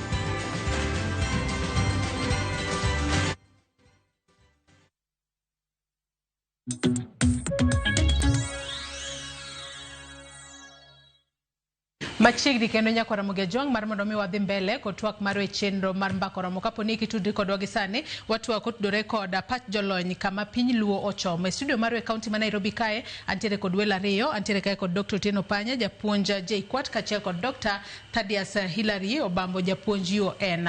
Machiegni kendo nyakwa Ramogi Ajwang' mar mondo mi wadhi mbele kod twak marwa e chenro mar Mbaka Oromo. Kapo ni kitudri kodwa gi sani, watwak kotudore kod pach jolony kama piny Luo ochomo. E studio marwa e kaunti ma Nairobi kae, antiere kod welo ariyo, antiere kae kod Dr. Otieno Panya, japuonj JKUAT, kaachiel kod Dr. Thaddeus Hilary Obambo, japuonj UoN.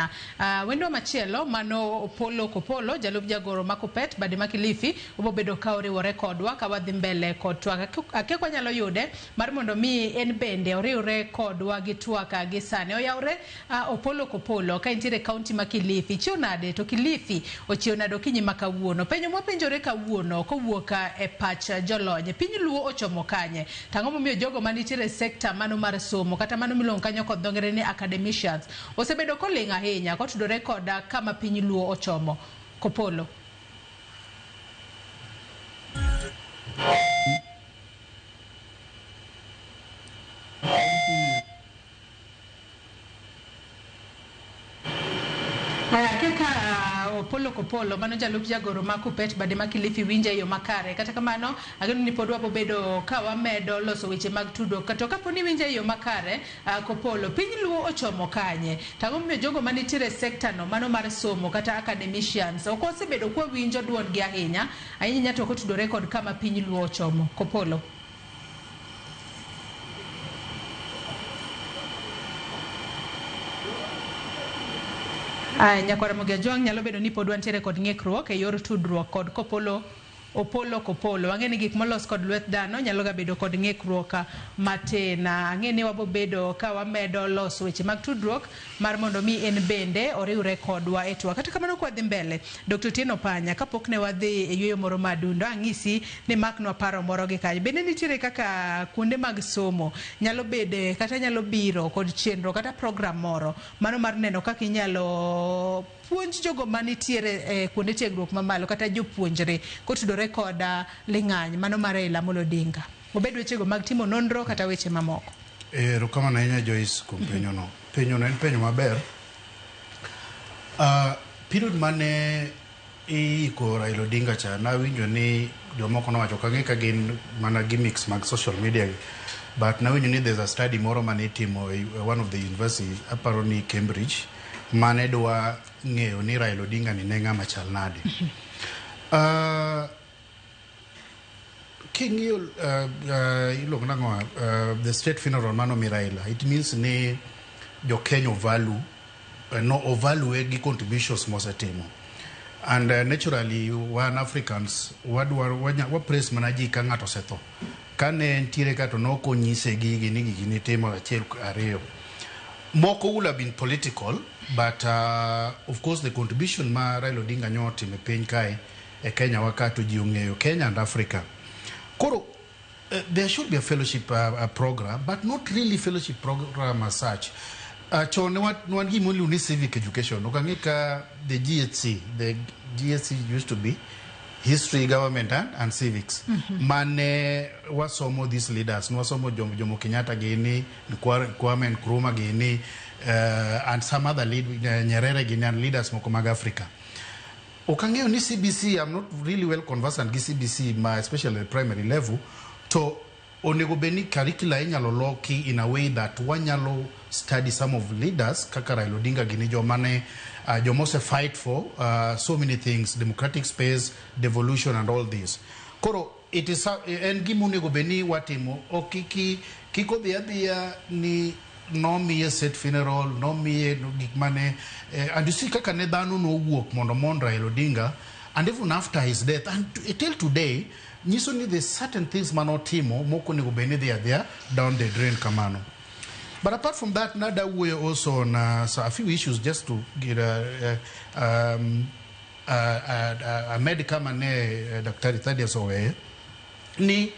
Wendwa machielo mano Opolo Kopolo, jalup jagoro ma Kupet, bade ma Kilifi, obobedo ka oriwore kodwa ka wadhi mbele kod twak. Akia kwanyalo yude mar mondo mi en bende oriwre kodwa gi twak gi sani. Oyawre Opolo Kopolo ka entiere kaunti ma Kilifi. Chiew nade to Kilifi ochiew nade okinyi ma kawuono? Penjo mwapenjore kawuono kowuok e pach jolony. Piny Luo ochomo kanye? Tang'o momiyo jogo manitiere e sekta mano mar somo kata mano miluongo kanyo kod dho ngere ni academicians osebedo koling' ahinya kotudore koda kama piny Luo ochomo? Kopolo. Kaka Opolo Kopolo mano jalup jagoro ma Kupet bade ma Kilifi winje yo makare. Kata kamano ageno ni pod wabobedo ka wamedo loso weche mag tudruok. To kapo ni winje yo makare, Kopolo, piny Luo ochomo kanye? Tang'o momiyo jogo manitiere e sekta no mano mar somo kata academicians ok osebedo kwa winjo duondgi ahinya ahinya to kotudore kod kama piny Luo ochomo? Kopolo. Nyakwar Ramogi Ajwang' nyalo bedo ni pod wantiere kod ng'ikruok e yor tudruok kod Kopolo Opolo Kopolo. Wang'e ni gik molos kod lwet dhano nyalo ga bedo kod ng'ikruok matin. Ang'e ni wabobedo ka wamedo loso weche mag tudruok mar mondo mi en bende oriwre kodwa e twak. Kata kamano kwa dhi mbele, Dr. Otieno Panya, kapok ne wadhi e yueyo moro madundo, ang'isi ni maknwa paro moro gi kanyo. Bende nitiere kaka kuonde mag somo nyalo bede kata nyalo biro kod chenro kata program moro mano mar neno kaka inyalo puonj jogo manitiere e kuonde tiegruok mamalo kata jopuonjre kotudore koda ling'any mano mar Raila Amolo Odinga. Obed wechego mag timo nonro kata weche mamoko. Erokamano ahinya Joyce kuom penjono. Penjono en penjo maber. Period mane iiko Raila Odinga cha nawinjo ni jomoko nowacho ok ang'e ka gin mana gimmicks mag social media gi, but nawinjo ni there's a study moro mane itimo e one of the university aparo ni Cambridge mane dwa ng'eyo ni Raila Odinga ni ne ng'ama chal nade. King'iyo iluongo nang'o the state funeral mano mi Raila, it means ni jo Kenya ovalue no ovalue gi contributions mosetimo. And naturally wan Africans wadwaro wa praise mana ji ka ng'ato osetho. Kane ntiere ka to nokonyise gigi ni gigi nitimo achiel ariyo. Moko would have been political, but of course the contribution ma Raila Odinga nyo otimo e piny kae e Kenya wa ka to ji ong'eyo Kenya and Africa. Koro there should be a fellowship program, but not really fellowship program as such. Chon ne wan gima iluongo ni civic education. Ok ang'e ka the GHC, the GHC used to be history, government and civics. Mane wasomo these leaders, nwasomo Jomo Kenyatta gini, Kwame Nkrumah gini, and some other lead, Nyerere gini and leaders moko mag Africa. Ok ang'eyo ni CBC, I'm not really well conversant gi CBC, ma especially the primary level, to onego bed ni curricula inyalo loki in a way that wanyalo study some of leaders kaka Raila Odinga gini joma ne joma ose fight for so many things, democratic space, devolution and all this. Koro it is en gima onego bed ni watimo, ok kiki kik odhi adhiya ni nomiye state funeral, nomiye gik mane and you see kaka ne dhano nowuok mondo mourn Raila Odinga, and even after his death and till today nyiso ni there's certain things manotimo mok onego bed ni dhi adhiya down the drain kamano. But apart from that, nada wuoyo also on so a few issues just to get amed kama ne Daktari Thaddeus oweye ni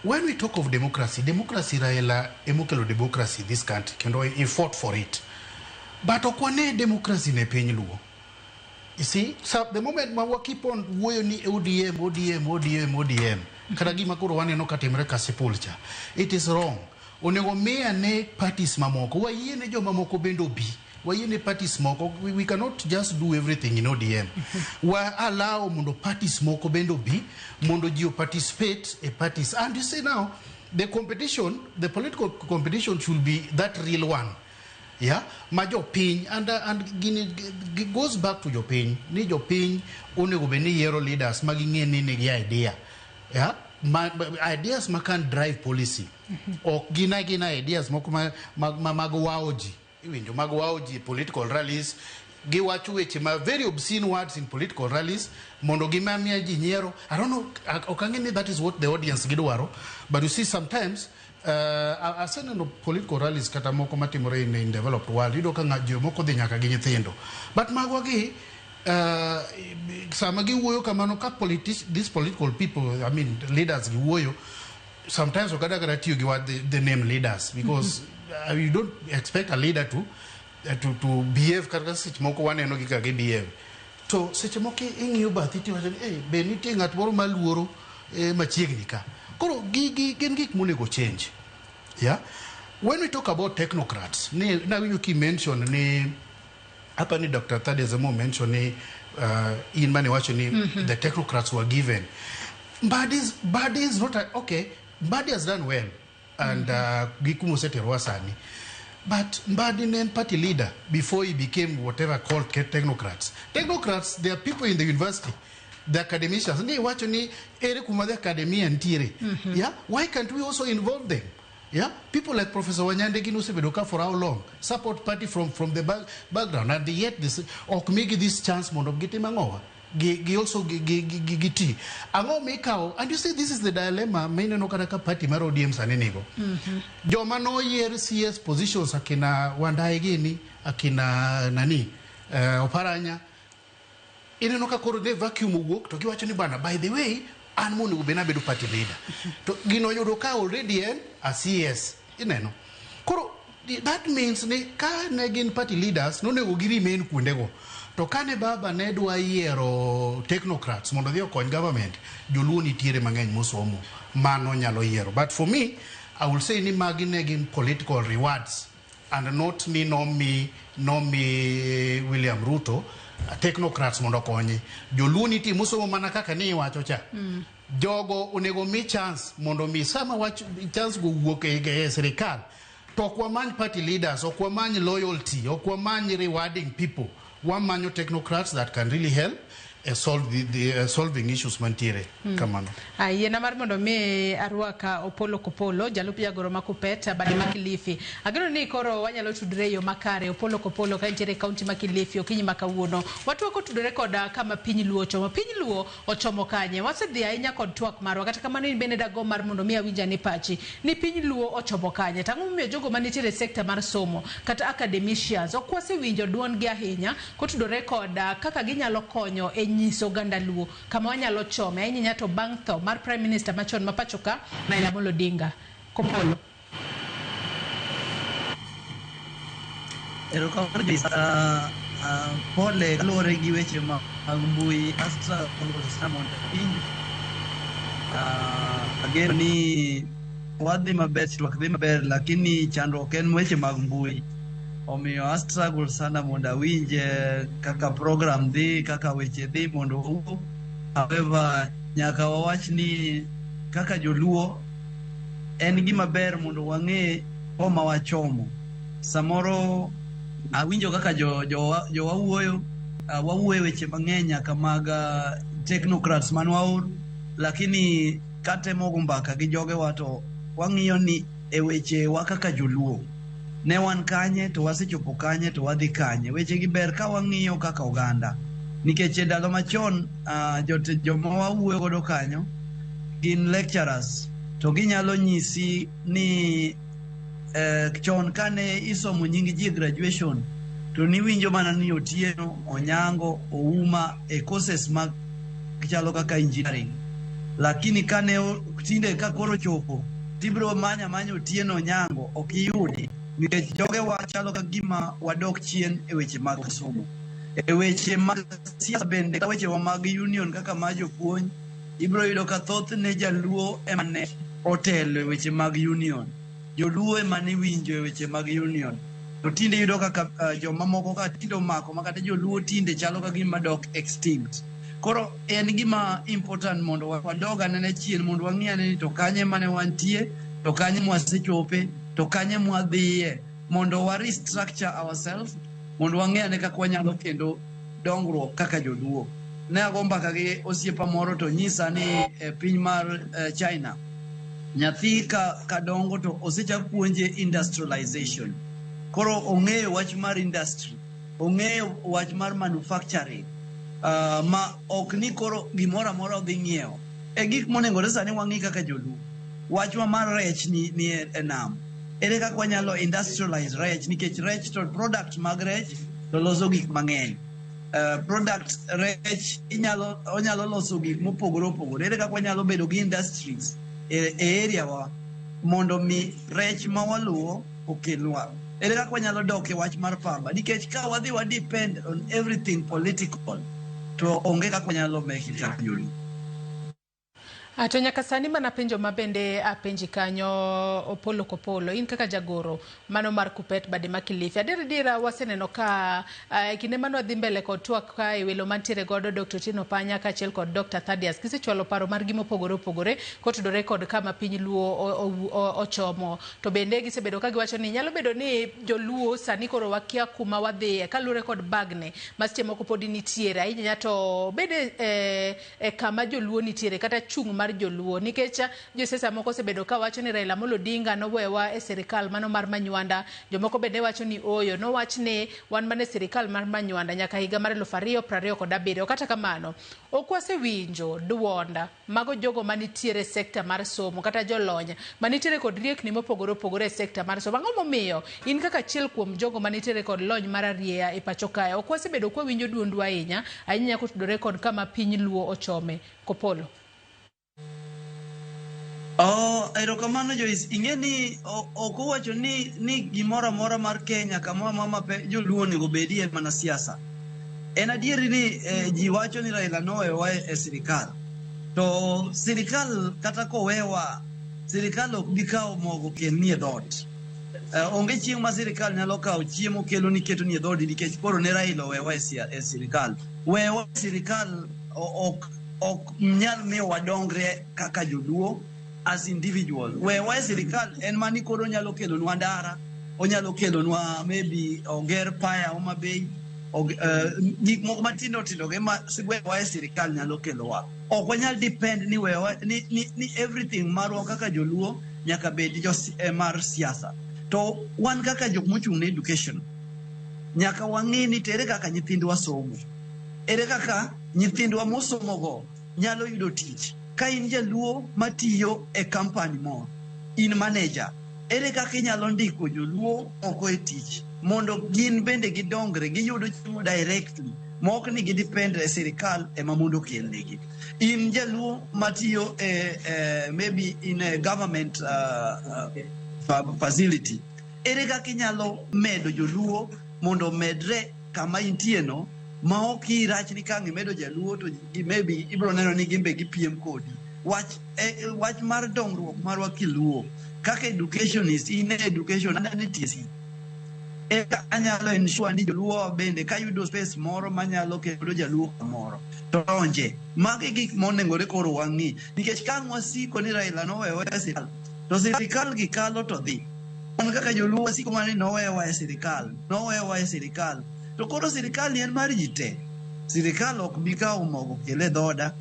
when we talk of democracy, democracy Raila emokelo democracy in this country kendo he fought for it. But ok wane democracy ne piny Luo. You see, so the moment ma wa keep on wuoyo ni ODM, ODM, ODM, ODM, kata gima koro waneno katimre Kasipul cha, it is wrong. Onego mi ane parties mamoko, wayie ne joma moko bende obi, wayie ne parties moko, we cannot just do everything in ODM. Wa allow mondo parties moko bende obi, mondo ji participate e parties. And you see now, the competition, the political competition should be that real one. Yeah, ma jopiny and gini goes back to jopiny ni jopiny onego bed ni yiero leaders ma ging'e ni nigi idea, yeah, ma ideas ma can drive policy, ok gin agina ideas moko ma mag wao ji, iwinjo, mag wao ji political rallies, giwacho weche ma very obscene words in political rallies mondo gimamiya ji nyiero. I don't know, ok ang'e ni that is what the audience gidwaro, but you see sometimes aseneno political rallies kata moko matimore in developed world, iyudo ka jomoko dhi nyaka gi nyithindo, but magwa gi sama giwuoyo kamano ka these political people, I mean leaders, giwuoyo sometimes ok adwa kata tiyo gi word the name leaders because you don't expect a leader to behave kata seche moko waneno gi kaka gi behave, to seche moko ing'iyo bathi tiwacho ni hey, be nitie ng'at moro maluoro machiegni ka. Koro gigi gin gik monego change. Yeah, when we talk about technocrats, ni nawinjo ki mention ni hapa ni Dr. Thaddeus emo mention ni in mane wacho ni the technocrats were given. Mbadi is not a, okay, Mbadi has done well and gi kuma oseterowa sani, but Mbadi ne en party leader before he became whatever called technocrats. Technocrats, they are people in the university, the academicians. Ni wacho ni ere kuma the academia ntiere. Yeah, why can't we also involve them? Yeah, people like Professor Wanyande gin osebedo ka for how long? Support party from the background and yet this ok migi this chance mondo gitim ang'owa. Gi also gi ti. Ang'o mikawo? And you see, this is the dilemma mineno kata ka party mar ODM sani nigo. Joma noyier CS positions, akina Wandayi gini, akina nani, Oparanya, ineno ka koro ne vacuum owuok to giwacho ni, "Bana, by the way, an monego bed nabedo party leader." To gino oyudo ka already en a CS. Ineno koro that means ni ka ne gin party leaders, nonego gi remain kuondego. To kane baba ne dwa yiero technocrats mondo odhi okony government, joluo nitiere mang'eny mosomo mano nyalo yiero. But for me, I will say ni magi ne gin political rewards and not ni nomi William Ruto technocrats mondo okonye. Joluo nitie mosomo mana kaka ni iwacho cha. Jogo onego mi chance mondo mi sama wach chance go wuok e sirikal, to ok wamany party leaders, ok wamany loyalty, ok wamany rewarding people. Wamanyo technocrats that can really help solve the solving issues mantiere. Kamano. Yiena mar mondo mi arwaka Opolo Kopolo, jalup jagoro ma Kupet, bade ma Kilifi. Ageno ni koro wanyalo tudre e yo makare. Opolo Kopolo, ka intiere e kaunti ma Kilifi, okinyi ma kawuono. Watwak otudore koda kama piny Luo ochomo. Piny Luo ochomo kanye? Wasedhi ahinya kod twak marwa. Kata kamano, in bende dago mar mondo mi awinj ane pachi ni piny Luo ochomo kanye. Tang'o momiyo jogo manitiere e sekta mar somo kata academicians ok wasewinjo duondgi ahinya kotudore kod kaka ginyalo konyo e nyiso oganda Luo kama wanyalo chome ahinya to bang' tho mar Prime Minister machon ma pacho ka, Raila Amolo Odinga. Kopolo. Erokamano Joyce. Pole kaluwore gi weche mag mbui Astra mondo awinj. Ageno ni wadhi maber, twak dhi maber, lakini chandruok en weche mag mbui. Omiyo a struggle sana mondo awinj kaka program dhi, kaka weche dhi mondo wawuo. However, nyaka wawach ni kaka joluo en gima ber mondo wang'e koma wachomo. Samoro awinjo kaka jowa wuoyo, wawuoyo weche mang'eny nyaka mag technocrats man waor, lakini katemo go mbaka gi jogewa to wang'iyo ni e weche wa kaka joluo ne wan kanye, to wasechopo kanye, to wadhi kanye. Weche gi ber ka wang'iyo kaka oganda, nikech e ndalo machon joma wawuoyo godo kanyo gin lecturers, to ginyalo nyisi ni chon kane isomo nying ji e graduation to niwinjo mana ni Otieno, Onyango, Ouma e courses mag chalo kaka engineering. Lakini kane tinde ka koro chopo, tibiro manya manya Otieno, Onyango, ok iyudi, nikech jogewa chalo ka gima wadok chien e weche mag somo. E weche mag siasa bende, kata wechewa mag union kaka mar jopuonj, ibiro yudo ka thothne jaluo ema ne otelo e weche mag union. Joluo ema ne iwinjo e weche mag union. To tinde iyudo kaka joma moko ka tinde omako ma kata joluo tinde chalo ka gima dok extinct. Koro en gima important mondo wadog anene chien mondo wang'i ane ni to kanye mane wantie, to kanye mwasechope, to kanye mwadhiye, mondo wa restructure ourselves, mondo wang'e ane kaka wanyalo kendo dongruok kaka joluo. Ne ago mbaka gi osiepa moro to nyisa ni e piny mar China, nyathi ka dongo to osechak puonje industrialization. Koro ong'eyo wach mar industry, ong'eyo wach mar manufacturing, ma ok ni koro gimoro amora odhi ng'iewo. E gik monegore sani wang'i kaka joluo. Wachwa mar rech ni e nam. Ere kaka wanyalo industrialize rech, nikech rech to product mag rech to loso gik mang'eny. Product rech inyalo onyalo loso gik mopogore opogore. Ere kaka wanyalo bedo gi industries e area wa mondo mi rech ma waluwo okelnwa. Ere kaka wanyalo dok e wach mar pamba, nikech ka wadhi wa depend on everything political to onge kaka wanyalo make it kaka joluo. To nyaka sani mana penjo ma bende apenji kanyo, Opolo Kopolo, in kaka jagoro mano mar Kupet bade ma Kilifi. Adier adiera waseneno ka e kinde mane wadhi mbele kod twak ka e welo mantiere godo Dr. Otieno Panya kaachiel kod Dr. Thadius, gisechwalo paro margi mopogore opogore kotudore kod kama piny Luo ochomo. To bende gisebedo ka giwacho ni nyalo bedo ni joluo sani koro wakia kuma wadhiye kaluwore kod bagni ma seche moko podi nitiere ahinya to bede e kama joluo nitiere kata chung' mar joluo nikech josiasa moko osebedo ka wacho ni Raila Amolo Odinga nowewa e sirikal mano mar Manywanda, jomoko bende wacho ni ooyo, nowach ni wan mana e sirikal mar Manywanda nyaka higa mar 2027. Kata kamano, ok wasewinjo duonda mago jogo manitiere e sekta mar somo kata jolony manitiere kod riekni mopogore opogore e sekta mar somo. Ang'o momiyo in kaka achiel kuom jogo manitiere kod lony mar arieya e pacho kae ok wasebedo kwawinjo duondu ahinya ahinya kotudore kod kama piny luo ochome? Kopolo. Oh, erokamano Joyce. Ing'e ni ok owacho ni gimoro amora mar Kenya kamoro amora ma joluo onego bedie mana siasa. En adieri ni ji wacho ni Raila nowewa e sirikal. To sirikal kata kowewa, sirikal ok bi kawo mogo kelni e dhoot. Onge chieng' ma sirikal nyalo kawo chiemo kelo ni keto ni e dhoodi nikech koro ne Raila owewa e sirikal. Wewa e sirikal ok nyal miyo wadongre kaka joluo as individual. Wewa e sirikal en mani koro onyalo kelonwa ndara, onyalo kelonwa maybe oger paya Homa Bay, gik moko matindo tindo gi ma wewa e sirikal nyalo kelowa. Ok wanyal depend ni wewa ni everything marwa kaka joluo nyaka bed mar siasa. To wan kaka jok mochung' ne education, nyaka wang'e ni to ere kaka nyithindwa somo, ere kaka nyithindwa mosomogo nyalo yudo tich. Ka in jaluo matiyo e company moro, in manager, ere kaka inyalo ndiko joluo moko e tich mondo gin bende gidongre, giyudo chiemo directly, ma ok ni gidepend e sirikal ema mondo okelnegi. In jaluo matiyo e maybe in a government facility, ere kaka inyalo medo joluo mondo omedre kama intie no, ma ok irach ni ka ang' imedo jaluo to maybe ibiro neno ni gin be gipiem kodi. Wach mar dongruok marwa kiluo kaka educationist, in e education, an e TSC, eka anyalo ensure ni joluo bende kayudo space moro manyalo kelo jaluo kamoro to donje. Magi gik monengore koro wang'i, nikech ka ang' wasiko ni Raila nowewa e sirikal, to sirikal gi kalo to dhi. Wan kaka joluo wasiko mana ni nowewa e sirikal, nowewa e sirikal. To koro sirikal ni en mar ji te. Sirikal ok bi kawo mogo kele dhoda.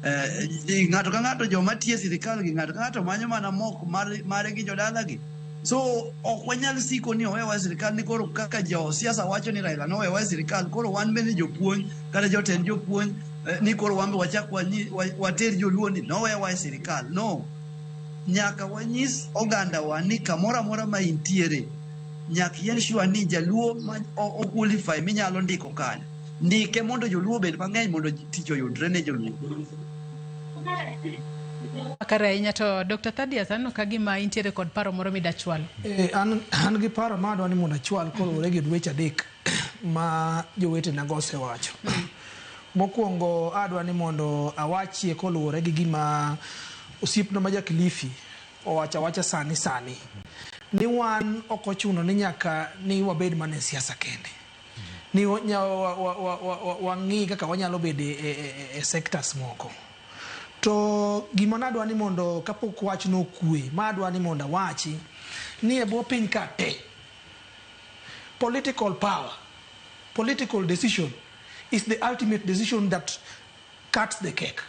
Ng'ato ka ng'ato joma tiyo e sirikal gi ng'ato ka ng'ato manyo mana mok mare gi jodalagi. So ok wanyal siko ni owewa e sirikal ni koro kaka jo siasa wacho ni Raila nowewa e sirikal, koro wan bende jopuonj kata jotend jopuonj ni koro wan be wachak water joluo ni nowewa e sirikal. No, nyaka wanyis ogandawa ni kamoro amora ma intiere nyaka i ensure ni jaluo ma o qualify minyalo ndiko kanyo, ndike mondo joluo obed mang'eny mondo tich oyudre ne joluo. Kare ahinya. To Dr. Thadius, aneno ka gima intiere kod paro moro midachwalo. An gi paro ma adwa ni mondo achwal koluwore gi weche adek ma jowetenago osewacho. Mokwongo adwa ni mondo awachie koluwore gi gima osiepna ma ja Kilifi owacho awacha sani sani ni wan ok ochuno ni nyaka ni wabed mana e siasa kende, ni wang'i kaka wanyalo bedo e sectors moko. To gima nadwa ni mondo kapok wach nokwe, ma adwa ni mondo awachi ni e bwo piny ka te, political power, political decision is the ultimate decision that cuts the cake.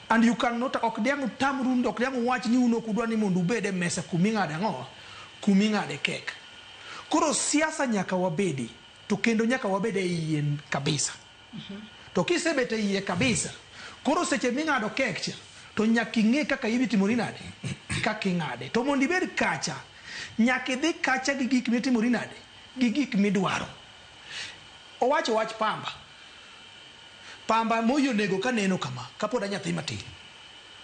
And you cannot, ok diang' utamru, ok diang' uwach ni un ok udwa ni mondo ubed e mesa kuming'ade ang'o, kuming'ade kek. Koro siasa nyaka wabedi, to kendo nyaka wabed e iye kabisa. To kisebet e iye kabisa, koro seche ming'ado kek cha, to nyaka ing'e kaka idhi timori nade, kaka ing'ade. To mondo ibed kacha, nyaka idhi kacha gi gik mitimori nade, gi gik midwaro. Owacho wach pamba. Pamba Moi onego kaneno kama, kapod a nyathi matin.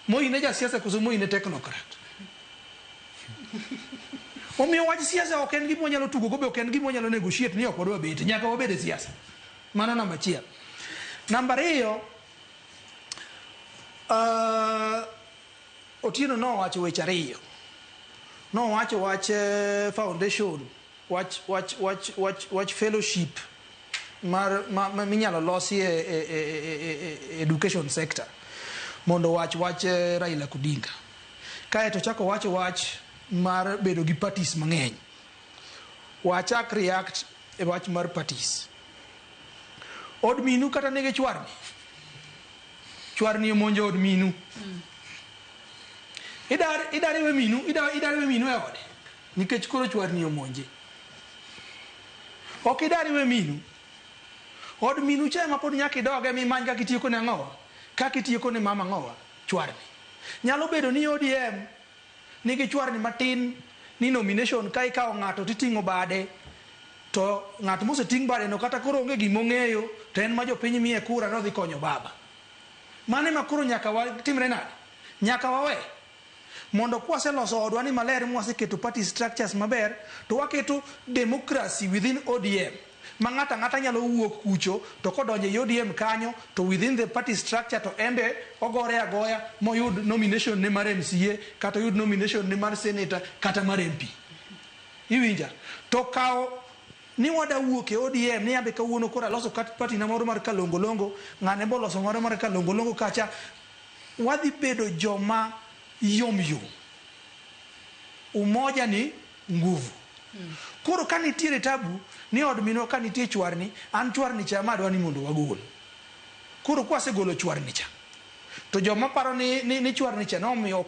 Moi ne jasiasa koso Moi ne technocrat? Omiyo wach siasa ok en gima wanyalo tugo go, be ok en gima wanyalo negotiate ni ok wadwa bet. Nyaka wabed e siasa. Mano namba achiel. Namba ariyo, Otieno nowacho weche ariyo. Nowacho wach foundation, wach fellowship mar ma minyalo losi e education sector mondo wach Raila Odinga. Kaeto chako wacho wach mar bedo gi parties mang'eny. Wachak react e wach mar parties. Od minu kata nigi chwarni. Chwarni omonjo od minu. Idar idar iwe minu, idar idar iwe minu e ode. Nikech koro chwarni omonje. Ok idar iwe minu. Od minu cha ema pod nyaka idoge mimany kaka itieko ne ang'owa. Kaka itieko ne mama ang'owa, chwarni. Nyalo bedo ni ODM nigi chwarni matin ni nomination ka ikawo ng'ato titing'o bade to ng'at moseting' bade no kata koro onge gimong'eyo to en ma jopiny miye kura nodhi konyo baba. Mano ema koro nyaka watimre nade? Nyaka wawe. Mondo kwaseloso odwa ni maler mwaseketo party structures maber to waketo democracy within ODM ma ng'ato ang'ata nyalo wuok kucho to kodonjo e ODM kanyo to within the party structure to embe ogore agoya moyud nomination ne mar MCA kata oyud nomination ne mar senator kata mar MP. Iwinja? To kawo ni wada wuok e ODM ni ambe kawuono koro aloso kat party na moro mar kalongolongo ng'ane boloso moro mar kalongolongo kacha wadhi bedo joma yom yom. Umoja ni nguvu. Koro ka nitiere tabu ni od minwa ka nitie chwarni, an chwarni cha ema adwa ni mondo wagol. Koro kwasegolo chwarni cha, to joma paro ni chwarni cha nomiyo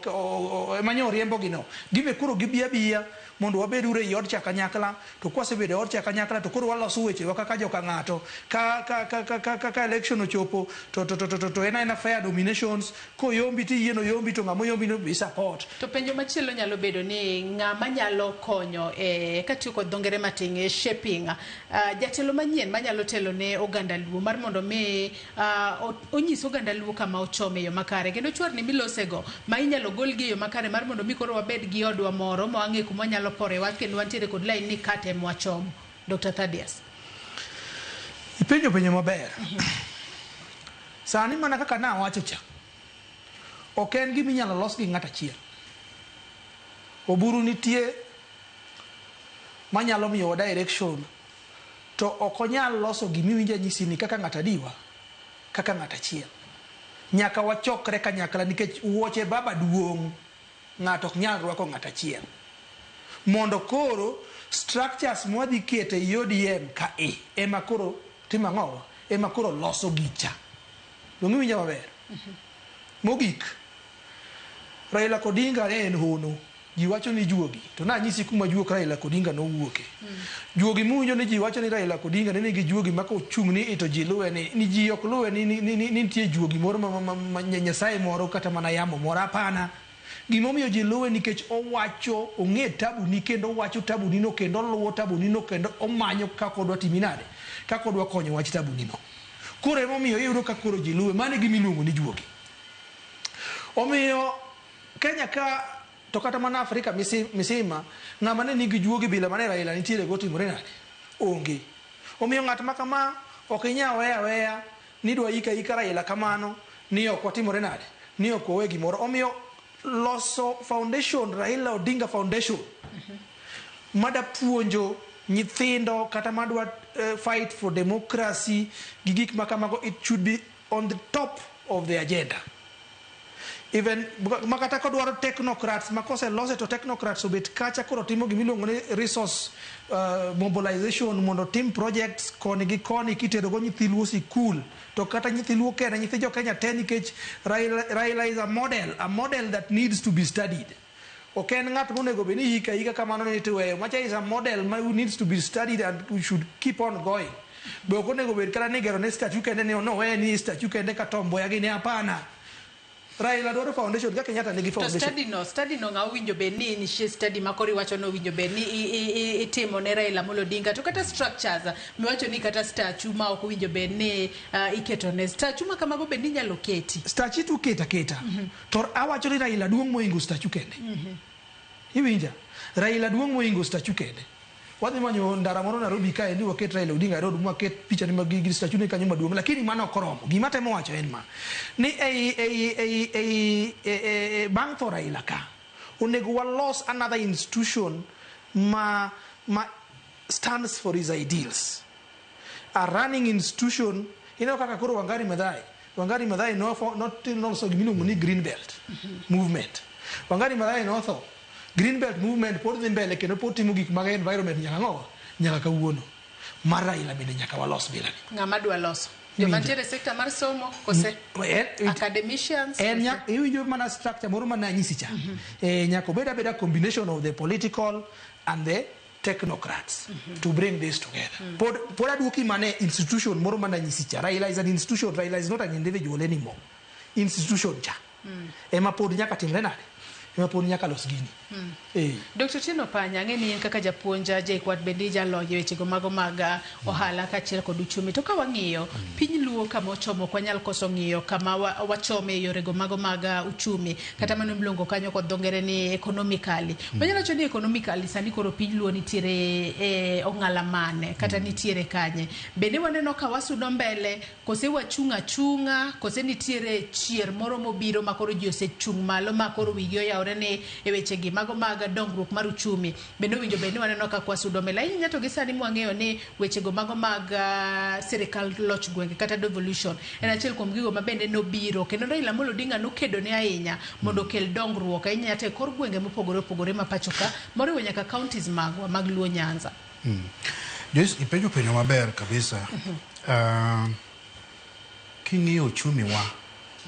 ema nyo oriembogi no, gibe koro gibi abiya mondo wabed uru ei od cha kanyakla, to kwasebedo e od cha kanyakla to koro waloso wechewa kaka joka ng'ato. Ka election ochopo to en aena fair nominations, koyombi tiyie noyombi to ng'ama oyombi no be support. To penjo machielo nyalo bedo ni ng'ama nyalo konyo e katiyo kod dho ngere matin e shaping jatelo manyien manyalo telo ne oganda Luo mar mondo mi onyis oganda Luo kama ochome e yo makare kendo chwarni milosego ma inyalo golgi e yo makare mar mondo mi koro wabed gi odwa moro ma wang'e kuma wanyalo pore wach kendo wantiere kod line ni kate mwachomo. Dr. Thaddeus. Ipenjo penjo maber. Sani mana kaka nawacho cha, ok en gima inyalo los gi ng'ato achiel. Oburu nitie manyalo miyowa direction to ok onyal loso gimiwinjo anyisi ni kaka ng'ato adiwa, kaka ng'ato achiel. Nyaka wachokre kanyakla nikech wuoche baba duong' ng'ato ok nyal rwako ng'ato achiel. Mondo koro structures mwadhi keto ei ODM ka e ema koro timo ang'owa? Ema koro loso gicha. Dong' iwinja maber? Mogik, Raila Odinga ne en hono. Ji wacho ni juogi. To nanyisi kuma juok Raila Odinga nowuoke. Juogi muwinjo ni ji wacho ni Raila Odinga ne nigi juogi ma kochung' ni to ji luwe ni ji ok luwe ni nitie juogi moro ma Nyasaye moro kata mana yamo moro hapana. Gimomiyo ji luwe nikech owacho ong'e tabu ni kendo owacho tabu ni no kendo oluwo tabu ni no kendo omanyo kaka odwa timi nade kaka odwa konyo wach tabu ni no. Koro emomiyo iyudo ka koro ji luwe mano e gima iluongo ni juogi. Omiyo Kenya ka to kata mana Afrika misima ng'ama ne nigi juogi bila mane Raila nitiere go timore nade? Onge. Omiyo ng'at ma kama ok inyal weya aweya ni dwa ika ika Raila kamano ni ok watimore nade? Ni ok wawe gimoro. Omiyo loso foundation Raila Odinga Foundation mada puonjo nyithindo kata madwa fight for democracy gi gik ma kamago it should be on the top of the agenda. Even makata kodwaro technocrats ma koselose to technocrats obet kacha koro timo gimiluongo ni resource mobilization mondo tim projects koni gi koni kitero go nyithi Luo sikul to kata nyithi Luo kende nyithi jo Kenya te nikech Raila is a model that needs to be studied. Ok en ng'at monego bed ni hika hika kamano ni tiweyo macha is a model ma needs to be studied and we should keep on going. Be ok onego bed kata ni igero ne statue kende ni noweye ni statue kende ka Tom Mboya gini hapana. Raila dwaro foundation ka Kenyatta nigi To foundation. study no ng'a owinjo bed ni initiate study ma koro iwacho ni owinjo bed ni itimo ne Raila Amolo Odinga to kata structures miwacho ni kata statue ma ok owinjo bed ni iketo ne statue ma kamago bed ni inyalo keti. Statue to keto aketa. To awacho ni Raila duong' mohingo statue kende. Iwinja? Raila duong' mohingo statue kende. Wadhi manyo ndara moro Nairobi kae ni waket Raila Odinga Road mwaket picha ni mag gi statue ne kanyo maduong' lakini mano ok oromo. Gima temo wacho en ma ni ei bang' tho Raila ka onego walos another institution ma stands for his ideals. A running institution ineno kaka koro Wangari Maathai noloso gimiluongo ni Green Belt movement. Wangari Maathai notho Green Belt movement pod dhi mbele kendo pod timo gik mag environment nyaka ng'owa nyaka kawuono. Mar Raila bende nyaka walos bila ni. Ng'ama dwa loso. Joma nitiere e sector mar somo kose academicians? En iwinjo mana structure moro mana anyisi cha. Nyaka obed abeda combination of the political and the technocrats to bring this together. Pod aduoki mane institution moro mana anyisi cha. Raila is an institution. Raila is not an individual anymore. Institution cha. Ema pod nyaka timre nade? Ema pod nyaka los gini. Dr. Tino Panya, ang'e ni in kaka japuonj JKUAT bende jalony e wechego mago mag ohala kaachiel kod uchumi. To ka wang'iyo piny Luo kama ochomo, ok wanyal koso ng'iyo kama wachome e yorego mago mag uchumi, kata mano miluongo kanyo kod dho ngere ni economically. Wanyalo wacho ni economically sani koro piny Luo nitiere e ong'ala mane kata nitiere kanye? Bende waneno ka wasudo mbele kose wachung' achung'a, kose nitiere chier moro mobiro ma koro ji osechung' malo ma koro wigi oyawore ni e wechegi mago mag dongruok mar uchumi? Bende owinjo bed ni waneno kaka wasudo mbele ahinya to gi sani mwang'eyo ni wechego mago mag sirikal loch gwenge kata devolution en achiel kuom gigo ma bende nobiro kendo Raila Amolo Odinga nokedo ne ahinya mondo okel dongruok ahinya to e kor gwenge mopogore opogore ma pacho ka, moriwo nyaka counties magwa mag Luo Nyanza. Joyce, ipenjo penjo maber kabisa. King'iyo uchumi wa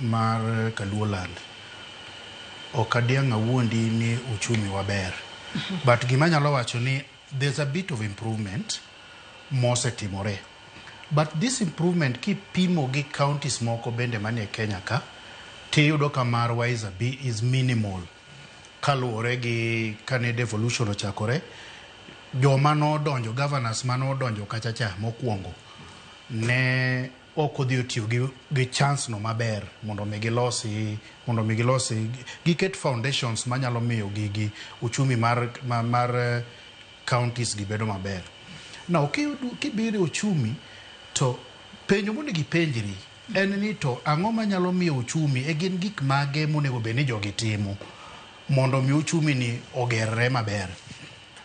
mar Kaluoland, ok adiang' awuondi ni uchumi wa ber. But gima anyalo wacho ni there's a bit of improvement mosetimore. But this improvement kipimo gi counties moko bende manie Kenya ka, tiyudo ka marwa is, a bit, is minimal. Kaluwore gi kane devolution ochakore, joma nodonjo, governors manodonjo kacha cha mokwongo, ne ok odhi otiyo gi chance no maber mondo mi gilosi giket foundations manyalo miyo gigi uchumi mar counties gi bedo maber. Now kibiro e uchumi to penjo monego ipenjri en ni to ang'o manyalo miyo uchumi e gin gik mage monego bed ni jogi timo mondo mi uchumi ni ogerre maber.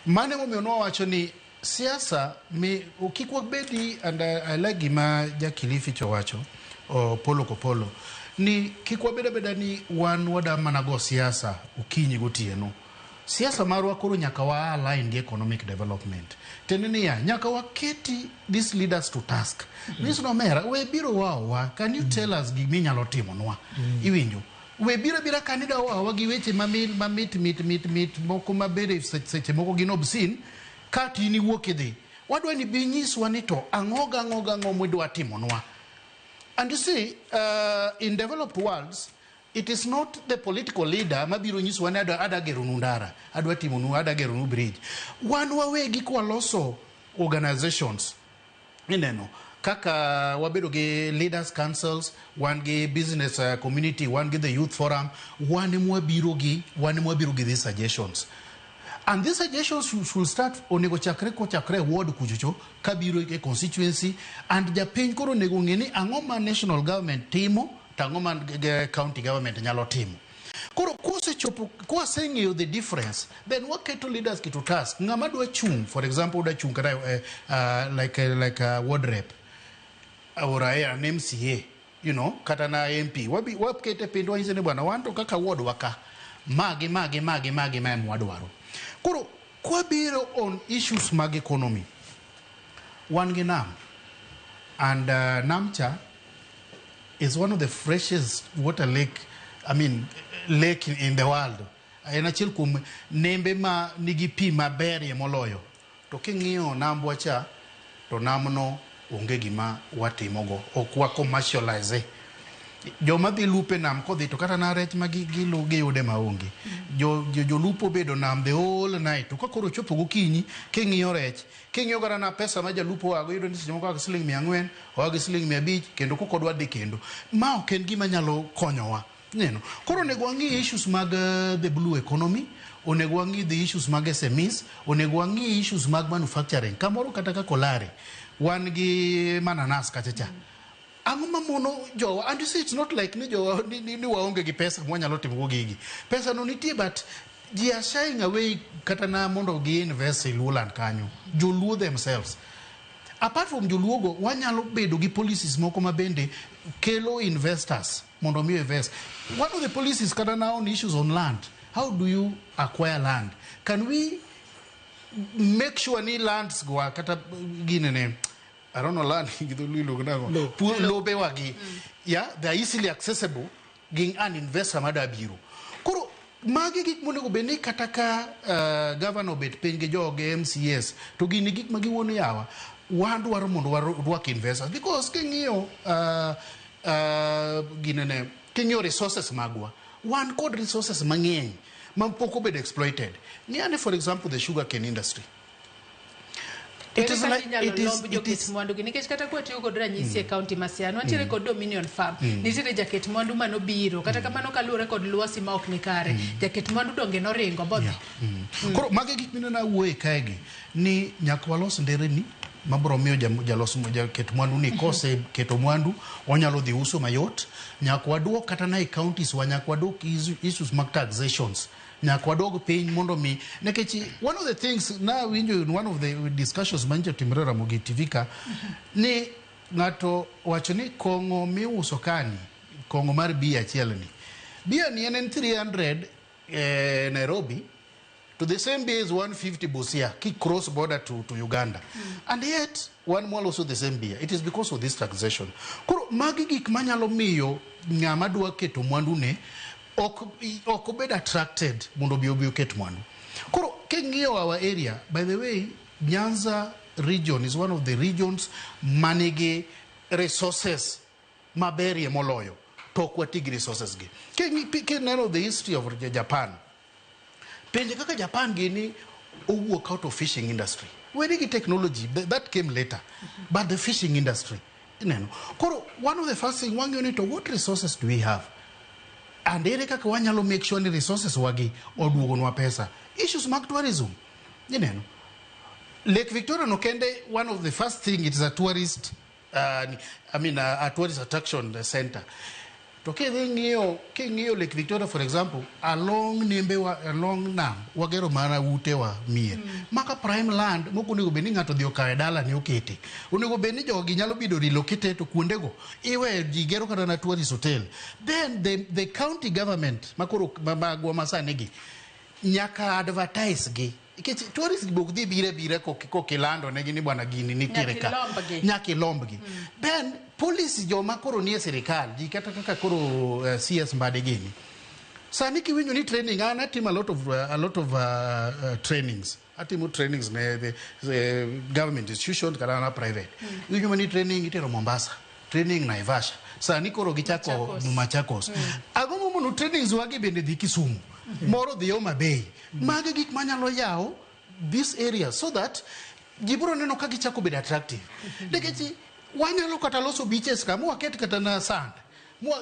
Mano emomiyo nwawacho ni siasa mi kik wabedi, and I like gima ja Kilifi cha wacho, Polo Kopolo, ni kik wabed abeda ni wan wada mana go siasa okinyi gotieno. Siasa marwa koro nyaka wa align gi economic development. Tiende niya, nyaka waketi these leaders to task. Nyiso no omera, we biro wawa, can you tell us giminyalo timonwa? Iwinjo? We biro bira kanida wawa gi weche mamit mit mit mit moko mabede seche moko gin obscene, kati in iwuok idhi. Wadwa ni bi nyiswa ni to ang'o gang'o gang'o mwidwa timonwa. And you see, in developed worlds, it is not the political leader mabiro nyiswa ni adwa geronu ndara, adwa timonu, adwa geronu bridge. Wan wawegi kwaloso organizations. Ineno, kaka wabedo gi leaders councils, wan gi business community, wan gi the youth forum, wan emwabiro gi these suggestions. And these suggestions should start onego chakre kochakre ward kuchocho kabiro e constituency, and japiny koro onego ng'e ni ang'o ma national government timo to ang'o ma county government nyalo timo. Koro kosechopo kwaseng'eyo the difference, then waketo leaders ki to task. Ng'ama dwa chung', for example, dwa chung' kata like a ward rep or an MCA, you know, kata na MP. Wakete piny wanyise ni bwana wan to kaka ward wa ka, magi magi magi magi ma ema wadwaro. Koro kwabiro on issues mag economy, wan gi nam, and Namcha is one of the freshest water lake, I mean, lake in the world. En achiel kuom nembe ma nigi pi maberie moloyo. To king'iyo nambwa cha, to namno onge gima watimogo, ok wa commercialize. Joma dhi lupe nam kodhi to kata na rech ma giyude maonge. Jolupo bedo nam the whole night. To ka koro chopo gokinyi, king'iyo rech, king'iyo kata na pesa ma jalupo oago, iyudo ni seche moko oa gi siling 400, oa gi siling 500, kendo kokodwa dhi kendo. Ma ok en gima nyalo konyowa. Neno. Koro onego wang'i issues mag the blue economy, onego wang'i the issues mag SMEs, onego wang'i issues mag manufacturing. Kamoro kata ka Kolare, wan gi mananas kacha cha. Ang'o mamono jowa? And you see, it's not like ni jowa ni waonge gi pesa mwanyalo timo go gigi. Pesa no nitie, but ji are shying away kata na mondo gi invest e Luoland kanyo. Joluo themselves. Apart from joluo go, wanyalo bedo gi policies moko ma bende kelo investors mondo mi invest. One of the policies kata na on issues on land. How do you acquire land? Can we make sure ni lands go kata ginene I don't know land gi dholuo iluongo nang'o? Lobewa gi. Yeah, they are easily accessible gi an investor madwa biro. Koro magi gik monego bed ni kata ka governor obet piny gi joge MCAs to gini gik ma giwuono yawa wadwaro mondo warwak investors because king'iyo ginene king'iyo resources magwa wan kod resources mang'eny ma pok obedo exploited. Ng'i ane for example the sugar cane industry. It is like inyalo lomb joket mwandu gi nikech kata kwatiyo kod ranyisi e kaunti ma Siaya wantiere kod Dominion Farm. Nitiere jaket mwandu manobiro kata kamano kaluwore kod lwasi ma ok nikare jaket mwandu donge noringo bodhi. Koro magi gik mineno awuoye kaegi ni nyaka walos nderni mabiro miyo jalos jaket mwandu ni kose keto mwandu onyalo dhi uso mayot. Nyaka waduok kata na e counties wa nyaka waduok issues mag taxations. Nyaka wadog piny mondo mi nikech one of the things na winjo in one of the discussions manyicha timore Ramogi TV ka ni ng'ato wacho ni kong'o miuso kani kong'o mar bia achiel ni bia ni en 300 Nairobi to the same beer is 150 Busia ki cross border to Uganda. And yet one more also the same beer. It is because of this taxation. Koro magi gik manyalo miyo ng'ama dwa keto mwandu ne ok obed attracted mondo obi oket mwandu. Koro king'iyo our area, by the way, Nyanza region is one of the regions manigi resources maberie moloyo. To ok wati gi resources gi. Kineno the history of Japan, pinje kaka Japan gini owuok out of fishing industry. Weri gi technology, that came later. But the fishing industry, ineno. Koro, one of the first thing wang'iyo ni to what resources do we have? And ere kaka wanyalo make sure ni resources wagi oduogonwa pesa. Issues mag tourism, ineno. Lake Victoria no kende, one of the first thing, it is a tourist, a tourist attraction center. To king'iyo Lake Victoria, for example, along nembe wa, along nam, wagero mana ute wa mier. Maka prime land, moko onego bed ni ng'ato odhi okawe dala ne okete. Onego bed ni jogi nyalo bedo relocated to kuondego. Iwe ji gero kata na tourist hotel. Then the county government, makoro magwa masani gi, nyaka advertise gi. Nikech tourist gi ok dhi bire bire kokilando negi ni bwana gini nitiere ka. Nyaka ilombgi. Then policy joma koro nie sirikal, ji kata kaka koro CS Mbadi gini. Sani kiwinjo ni training, an atimo a lot of trainings. Atimo trainings ne the government institution kata na private. Iwinjo ni training itero Mombasa, training Naivasha. Sani koro gichako Machakos. Agombo mondo trainings wagi bende dhi Kisumu. Moro dhi Homa Bay. Magi gik manyalo yawo this area so that ji biro neno ka gichako bedo attractive. Nikech wanyalo kata loso beaches ka mwaket kata na sand.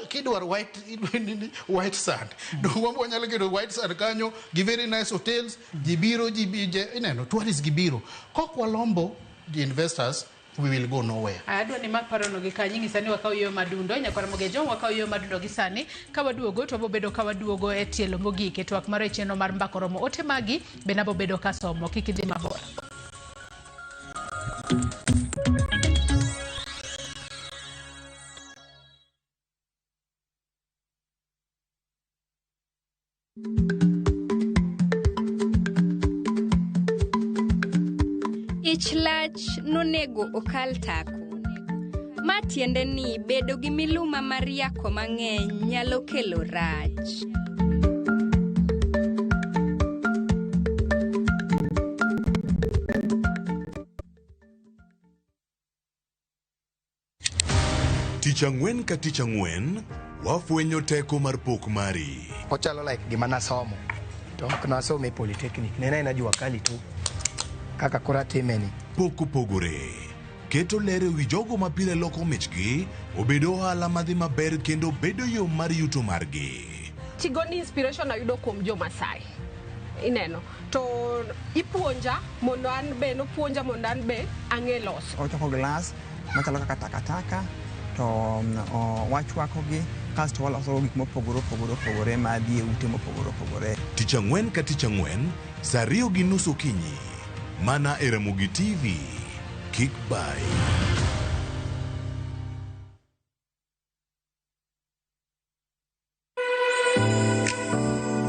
Kidwaro white sand. Dongo wanyalo keto white sand kanyo gi very nice hotels, ji biro, ineno, tourists gi biro. Kok walombo the investors, we will go nowhere. Adwa ni mak parono gi kanyo nyisa ni wakaw yo madundo nyakwara Mogejo wakaw yo madundo gi sani ka waduogo to wabobedo ka waduogo e tielo mogik e twak mar e chenro mar Mbaka Oromo. Ote magi be nabobedo ka somo kik idhi mabor. Ich lach nonego okal tako. Ma tiende ni bedo gi miluma mar yako mang'eny nyalo kelo rach. Tich ang'wen ka tich ang'wen, wafwenyo teko mar pok mari. Ochalo like gima nasomo. To ok nasomo e polytechnic. Ne en jua kali tu. Kaka koro atimeni. Pok opogore. Keto ler e wi jogo ma pile loko michgi, obedo ohala madhi maber kendo bedo yo mar yuto margi. Tigoni inspiration ayudo kuom jo Masai. Ineno. To ipuonja mondo an be, nopuonja mondo an be ang'e loso. Ochoko glass machalo kaka takataka to wachwakogi kasto waloso gik mopogore opogore opogore madhi e ute mopogore opogore. Tich ang'wen ka tich ang'wen, saa 2:30 okinyi. Mana e Ramogi TV. Kik bai.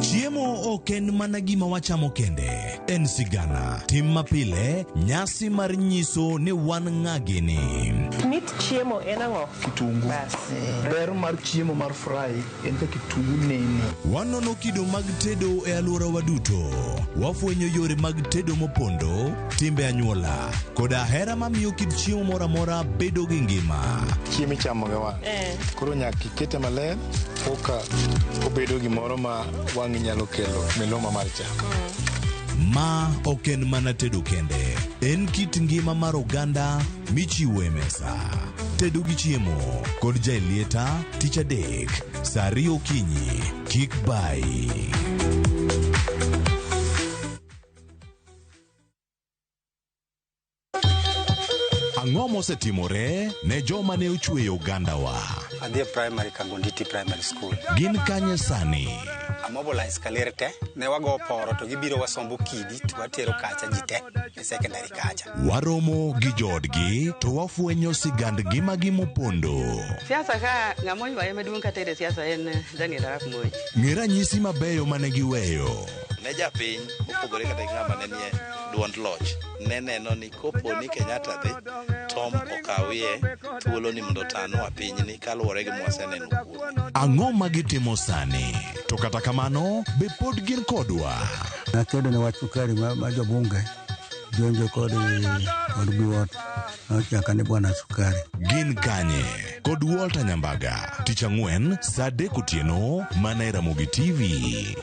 Chiemo ok en mana gima wachamo kende, en sigana, tim mapile, nyasi mar nyiso ni wan ng'a gini. Mit chiemo en ang'o? Kitungu. Ber mar chiemo mar fry en ka kitungu nene. Wanono kido mag tedo e alworawa duto. Wafwenyo yore mag tedo mopondo, timbe anyuola, koda hera mamiyo kit chiemo moro amora bedo gi ngima. Chiemo ichamo gi wang'. Koro nyaka ikete maler koka obedo gimoro ma wang'i nyalo kelo miluma mar chamo. Ma ok en mana tedo kende, en kit ngima mar oganda michiwo e mesa. Tedo gi chiemo kod Jaelieta tich adek saa 2 okinyi. Kik bayi. Ang'o mosetimore ne joma ne ochweyo ogandawa? Adhi e primary Kangonditi Primary School. Gin kanye sani? Amobilize kaler te, ne wago poro to gibiro wasombo kidi to watero kacha ji te e secondary kacha. Waromo gi joodgi to wafwenyo sigand ngimagi mopondo. Siasa ka ng'ama oywaye maduong' kata e siasa en Daniel Arap Moi. Ng'e ranyisi mabeyo mane giweyo. Ne japiny mopogore kata gi ng'ama ne nie duond loch ne neno ni kopo ni Kenyatta dhi Tom okawie thuolo ni mondo otanwa pinyni kaluwore gi mwaseneno kuome. Ang'o ma gitimo sani? To kata kamano, be pod gin kodwa? Nakedo ne wach sukari ma jobunge jonjo kod biwot nochaka ni bwana sukari. Gin kanye? Kod Walter Nyambaga, tich ang'wen saa 3 otieno mana e Ramogi TV.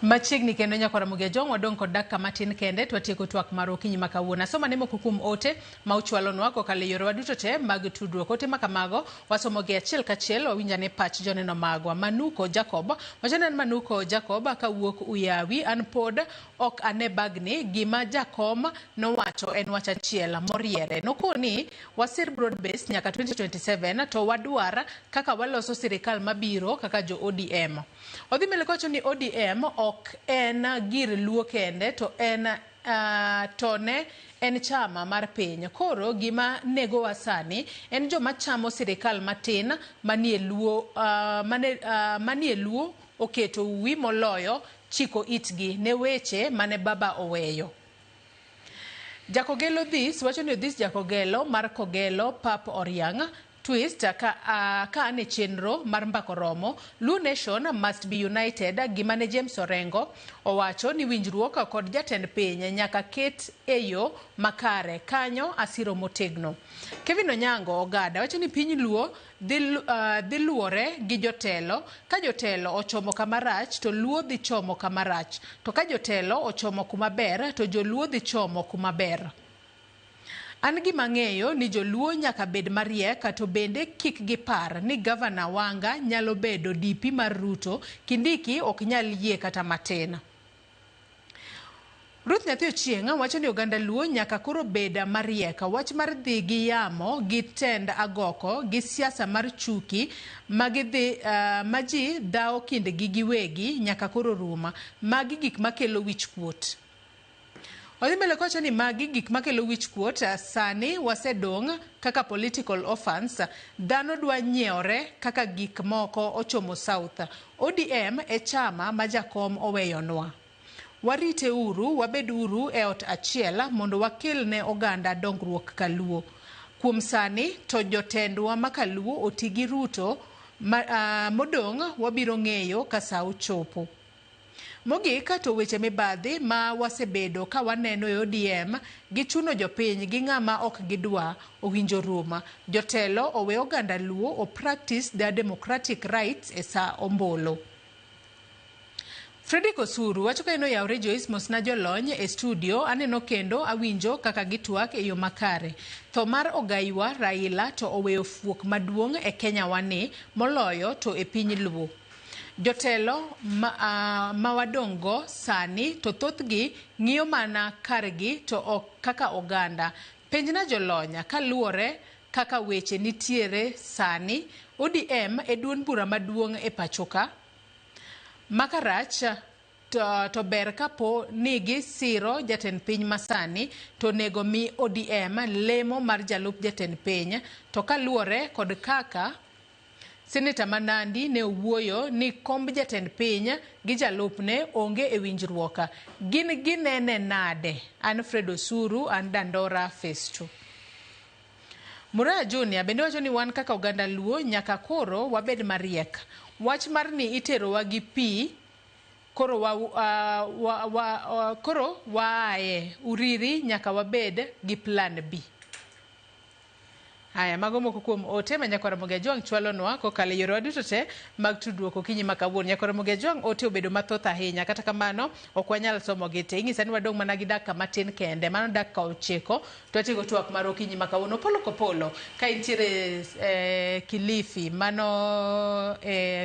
Machiegni kendo nyakwara Ramogi Ajwang' wadong' kod dakika matin kende to watieko twak mar okinyi ma kawuono. Asoma ne moko kuom ote ma uchwalonwa kokalo e yorewa duto te mag tudruok. Ote ma kamago wasomo gi achiel kachiel, wawinj ane pach joneno magwa. Manuko Jacob wacho ni an Manuko Jacob kawuok Uyawi, an pod ok ane bagni. Gima jakom nowacho en wach achiel moriere. Nokoni wasir broad base nyaka 2027 to wadwar kaka waloso sirikal mabiro kaka jo ODM. Odhi mbele kowacho ni ODM ok en gir Luo kende to en to ne en chama mar piny. Koro gima negowa sani en joma chamo sirikal matin manie Luo, manie Luo oketo wi moloyo chiko itgi ne weche mane baba oweyo. Jakogelo Dhis wacho ni Odhis Jakogelo mar Kogelo Pap Oriang' twist ka ane chenro mar mbako romo. Luo Nation must be united. Gima ne James Orengo owacho ni winjruok kod jatend piny nyaka ket e yo makare kanyo asiro motegno. Kevin Onyango Ogada wacho ni piny Luo dhi luore gi jotelo. Ka jotelo ochomo kama rach to Luo dhi chomo kama rach, to ka jotelo ochomo kuma ber to joluo dhi chomo kuma ber. An gima ng'eyo ni joluo nyaka bed mariek to bende kik gipar ni Gavana Wanga nyalo bedo DP mar Ruto. Kindiki ok nyal yie kata matin. Ruth Nyathi Ochieng' wacho ni oganda Luo nyaka koro bed mariek. Wach mar dhi gi yamo gi tend agoko gi siasa mar chuki ma ji dhawo kindgi giwegi nyaka koro ruma. Magi gik makelo wich kuot. Odhi mbele kowacho ni magi gik makelo wich kuot. Sani wasedong' kaka political orphans. Dhano dwa nyiewre kaka gik moko ochomo South. ODM e chama ma jakom oweyonwa. Warite uru, wabed uru e ot achiel mondo wakel ne oganda dongruok kaluo. Kuom sani to jotendwa ma kaluo oti gi Ruto modong' wabiro ng'eyo ka sa ochopo. Mogik to weche mibadhi ma wasebedo ka waneno e ODM gichuno jopiny gi ng'ama ok gidwa owinjo ruma. Jotelo owe oganda Luo o practice their democratic rights e sa ombolo. Fredrick Osuru wacho ka en oyawre Joyce mosna jolony e studio. Aneno kendo awinjo kaka gitwak e yo makare. Tho mar ogaiwa Raila to oweyo fuok maduong' e Kenya wani moloyo to e piny Luo. Jotelo ma wadong'go sani to thothgi ng'iyo mana kargi to ok kaka oganda. Penjna jolony kaluwore kaka weche nitiere sani. ODM e duond bura maduong' e pachoka. Makarach To ber kapo ni gisiro jatend piny masani to onego mi ODM lemo mar jalup jatend piny. To kaluwore kod kaka Seneta ma Nandi ne owuoyo ni komb jatend piny gi jalupne onge e winjruok. Gin ginene nade? An Fred Osuru, an Dandora Phase 2. Muraya Junior bende wacho ni wan kaka oganda Luo nyaka koro wabed mariek. Wach mar ni iterowa gi pi koro wa, wa, wa, koro waaye uriri nyaka wabed gi plan B. Haya, mago moko kuom ote ma Nyakwar Ramogi Ajwang' chwalonwa kokalo e yorewa duto te mag tudruok okinyi ma kawuono. Nyakwar Ramogi Ajwang' ote obedo mathoth ahinya, kata kamano ok wanyal somogi te. Inyisa ni wadong' mana gi dakika matin kende, mano dakika 9 to watieko twak mar okinyi ma kawuono. Opolo kopolo ka intiere Kilifi, mano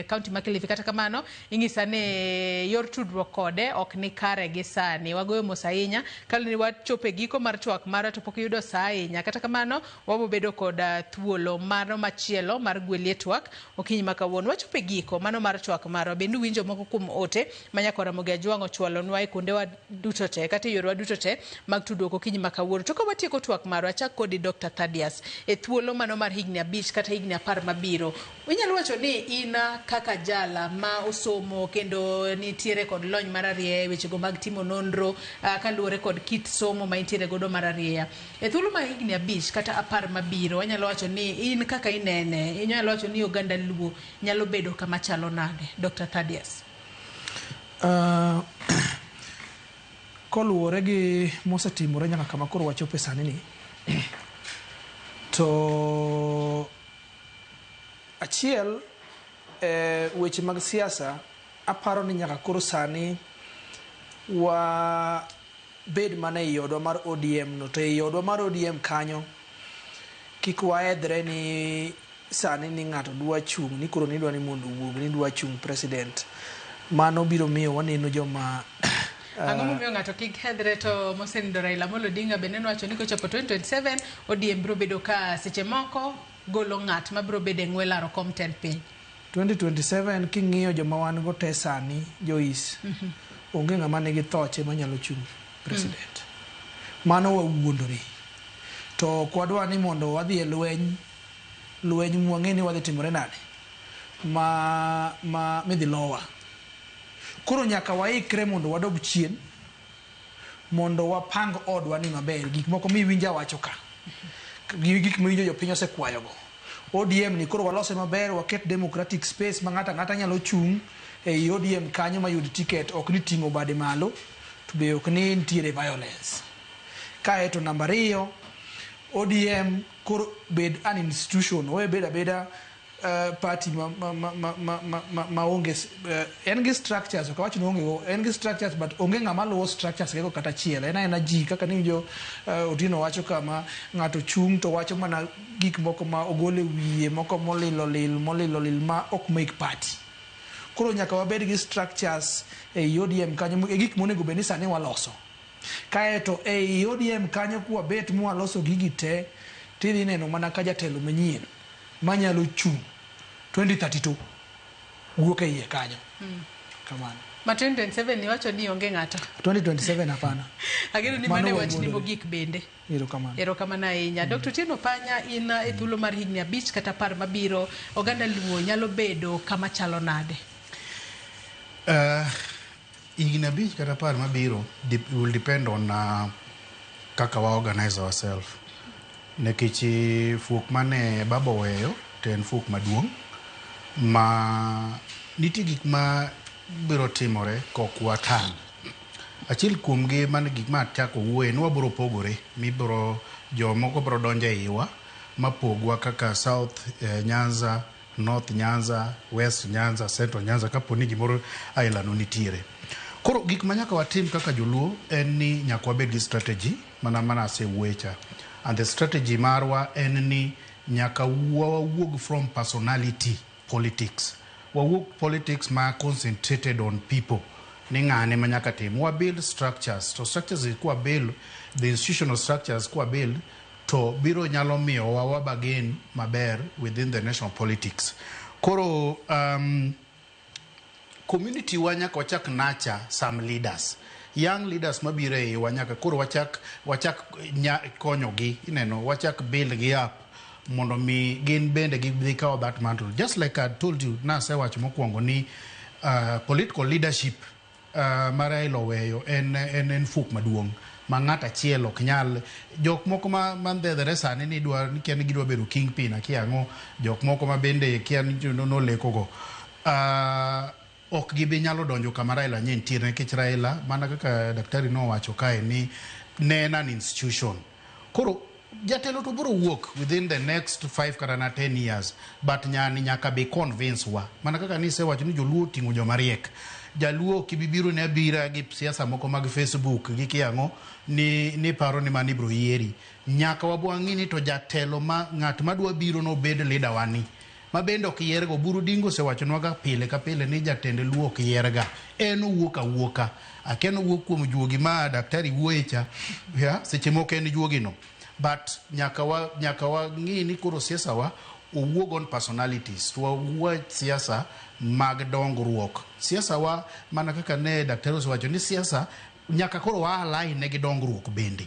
kaunti ma Kilifi, kata kamano inyisa ni yor tudruok kode ok ni kare gi sani. Wagoyo mos ahinya kaluwore ni wachopo e giko mar twak marwa to pok iyudo sa ahinya. Kata kamano wabo bedo kod thuolo mano machielo mar gwelie twak okinyi ma kawuono. Wachopo e giko mano mar twak marwa. Bende uwinjo moko kuom ote ma Nyakwar Ramogi Ajwang' ochwalonwa e kuondewa duto te kata e yorewa duto te mag tudruok okinyi ma kawuono. To ka watieko twak marwa, achak kodi Dr. Thaddeus e thuolo mano mar higni 5 kata higni 10 mabiro. Inyalo wacho ni in kaka jala ma osomo kendo nitiere kod lony mar arieya e wechego mag timo nonro kaluwore kod kit somo ma intiere godo mar arieya. E thuolo mar higni 5 kata 10 mabiro, wanyalo wacho ni in kaka inene, inyalo wacho ni oganda Luo nyalo bedo kama chalo nade? Dr. Thaddeus. Koluwore gi mosetimore nyaka kama koro wachope sani ni, to achiel weche mag siasa aparo ni nyaka koro sani wa bed mana ei odwa mar ODM no, to ei odwa mar ODM kanyo kik waedhre ni sani ni ng'ato dwa chung' ni koro nidwa ni mondo owuog ni dwa chung' president. Mano biro miyo waneno joma Ang'o momiyo ng'ato kik hedhre to mosenindo Raila Amolo Odinga bende nowacho ni kochopo 2027 ODM biro bedo ka seche moko golo ng'at ma biro bedo e ng'we laro kom tend piny. 2027 king'iyo joma wan go te sani Joyce, onge ng'ama nigi thoche manyalo chung' president. Mano wawuondore. To ok wadwa ni mondo wadhi e lweny, lweny mwang'e ni wadhi timore nade ma midhi lowa. Koro nyaka waikre mondo wadog chien, mondo wapang odwa ni maber. Gik moko miwinjo awacho ka, gi gik miwinjo jopiny osekwayogo. ODM ni koro walose maber, waket democratic space ma ng'ato ang'ata nyalo chung' ei ODM kanyo mayud ticket, ok ni ting'o bade malo, to be ok ni nitiere violence. Kaeto namba 2, ODM koro bed an institution, owe bed abeda party ma onge en gi structures, ok awach ni onge go, en gi structures but onge ng'ama luwo structures go kata achiel. En aena ji kaka niwinjo Otieno wacho kama ng'ato chung' to wacho mana gik moko ma ogolo e wiye, moko molilo lil, molilo lil ma ok make party. Koro nyaka wabed gi structures ei ODM kanyo, e gik monego bed ni sani waloso. Kaeto ei ODM kanyo kwabet mwaloso gigi te, tidhi neno mana ka jatelo manyien manyalo chung' 2032 wuok e iye kanyo. Kamano. Ma 2027 iwacho ni onge ng'ato. 2027 hapana. Ageno ni Mano mano e wachni wawuondore. mogik bende. Erokamano. Erokamano ahinya. Dr. Otieno Panya, in e thuolo mar higni 5 kata 10 mabiro, oganda Luo nyalo bedo kama chalo nade? Higni 5 kata 10 mabiro will depend on kaka wa organize ourselves. Nikech fuok mane baba oweyo to en fuok maduong' ma nitie gik ma biro timore kok watang'. Achiel kuomgi man gik ma achako wuoye ni wabiro pogore, mibiro jomoko biro donjo e iwa mapogwa kaka South Nyanza, North Nyanza, West Nyanza, Central Nyanza kapo ni gimoro aila no nitiere. Koro gik ma nyaka watim kaka joluo en ni nyaka wabed gi strategy mana asewuoye cha. And the strategy marwa en ni nyaka wawuog from personality politics. Wawuog politics ma concentrated on people. Ni ng'ane ma nyaka tim. Wa build structures. To structures kwa build, the institutional structures kwa build, to biro nyalo miyo wa wabagain maber within the national politics. Koro Community wa nyaka wachak nurture some leaders, young leaders mabiro e iwa. Nyaka koro wachak konyogi, ineno, wachak build gi up mondo mi gin bende gidhi kawo that mantle. Just like I told you, nasewacho mokwongo ni political leadership ma Raila oweyo en fuk maduong' ma ng'at achiel ok nyal. Jok moko ma ndhedhere sani ni dwa ni kia ni gidwa bedo kingpin, akia ang'o, jok moko ma bende kia ni nolekogo, ok gibi nyalo donjo kama Raila nye nitiere, nikech Raila, mana kaka daktari nowacho kae, ni ne en an institution. Koro jatelo to biro wuok within the next 5 kata na 10 years, but nyani nyaka be convince wa, mana kaka nisewacho ni joluo oting'o joma riek. Jaluo ok ibi biro ne abira gi siasa moko mag Facebook gi kiang'o ni paro ni mano ibiro yieri. Nyaka wabo wang'i ni to jatelo ma ng'at madwa biro nobed leader wani ma bende ok yiergo. Oburu Odinga osewachonwa ga pile ka pile ni jatend Luo ok yierga, en owuok awuoka. Akia nowuok kuom juogi ma daktari wuoye cha ya, seche moko en juogi no, but nyaka wang'i ni koro siasa wa owuog on personalities, to wawuo siasa mag dongruok. Siasa wa, mana kaka ne daktari osewacho ni siasa nyaka koro wa align ne gi dongruok bende.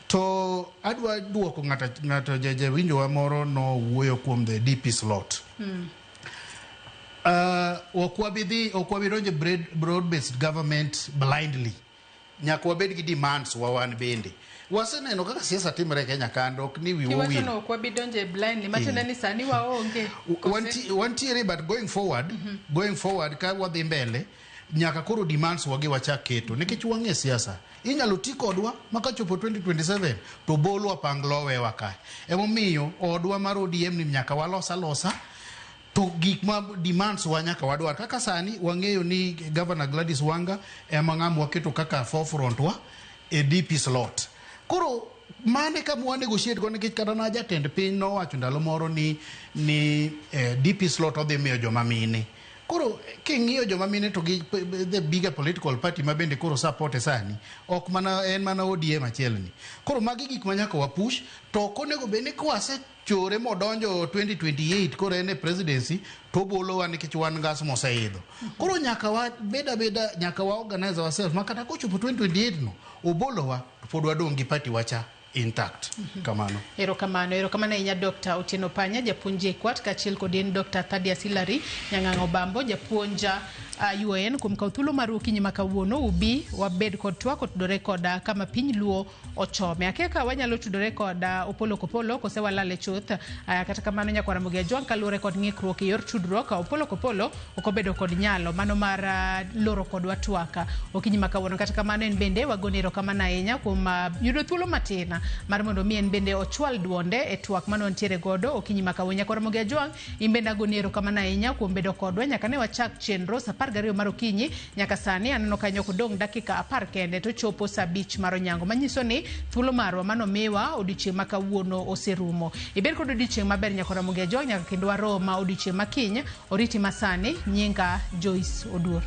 To adwa duoko ng'ato jawinjowa moro nowuoyo kuom the DP slot. Ok wabi donjo e broad based government blindly. Nyaka wabed gi demands wa wan bende. Waseneno kaka siasa timore e Kenya kando, ok ni wiwa Kiwacho wil. no ok wabi donjo e blindly, matiende ni sani waonge. Wantiere, but going forward, ka wadhi mbele, nyaka koro demands wagi wachak keto, nikech wang'e siasa inyalo ti kodwa ma kachopo 2027 to bolwa panglo wewa kae. Emomiyo odwa mar ODM ni nyaka walos alosa to gik ma demands wa nyaka wadwar. Kaka sani wang'eyo ni Governor Gladys Wanga ema ng'ama waketo kaka forefront wa e DP slot. Koro mane kama wa negotiate go, nikech kata na jatend piny nowacho ndalo moro ni DP slot odhi miyo joma mine. Koro king'iyo joma mine to gi the bigger political party ma bende koro support e sani ok mana en mana ODM achiel ni. Koro magi gik ma nyaka wapush, to ok onego bed ni kwase chore modonjo 2028 koro en e presidency to obolowa, nikech wan ngas moseidho. Koro nyaka wabed abeda, nyaka wa organize ourselves ma kata kochopo 2028 no obolowa to pod wadong' gi party wacha intact. Kamano. Erokamano, erokamano ahinya, Dr. Otieno Panya, japuonj JKUAT, kaachiel kod in Dr. Thadius Hilary Nyang'ang'o Bambo, japuonj UoN, kuom kawo thuolo mar okinyi ma kawuono ubi wabed kod twak otudore kod kama piny Luo ochome. Akia ka wanyalo tudore kod Opolo Kopolo kose walale chuth. Kata kamano, nyakwar Ramogi Ajwang', kaluwore kod ng'ikruok e yor tudruok, Opolo Kopolo ok obedo kod nyalo mano mar loro kodwa twak okinyi ma kawuono. Kata kamano, en bende wagone erokamano ahinya kuom yudo thuolo matin mar mondo mi en bende ochwal duonde e twak mane wantiere godo okinyi ma kawuono. Nyakwar Ramogi Ajwang', in bende agoni erokamano ahinya kuom bedo kodwa nyaka ne wachak chenro sa 12 mar okinyi nyaka sani. Aneno kanyo kodong' dakika 10 kende to chopo sa 5 mar onyango, manyiso ni thuolo marwa manomiwa odiochieng' ma kawuono oserumo. Ibed kod odiochieng' maber, nyakwar Ramogi Ajwang', nyaka kendo waroma odiochieng' ma kiny. Oriti masani, nyinga Joyce Oduor.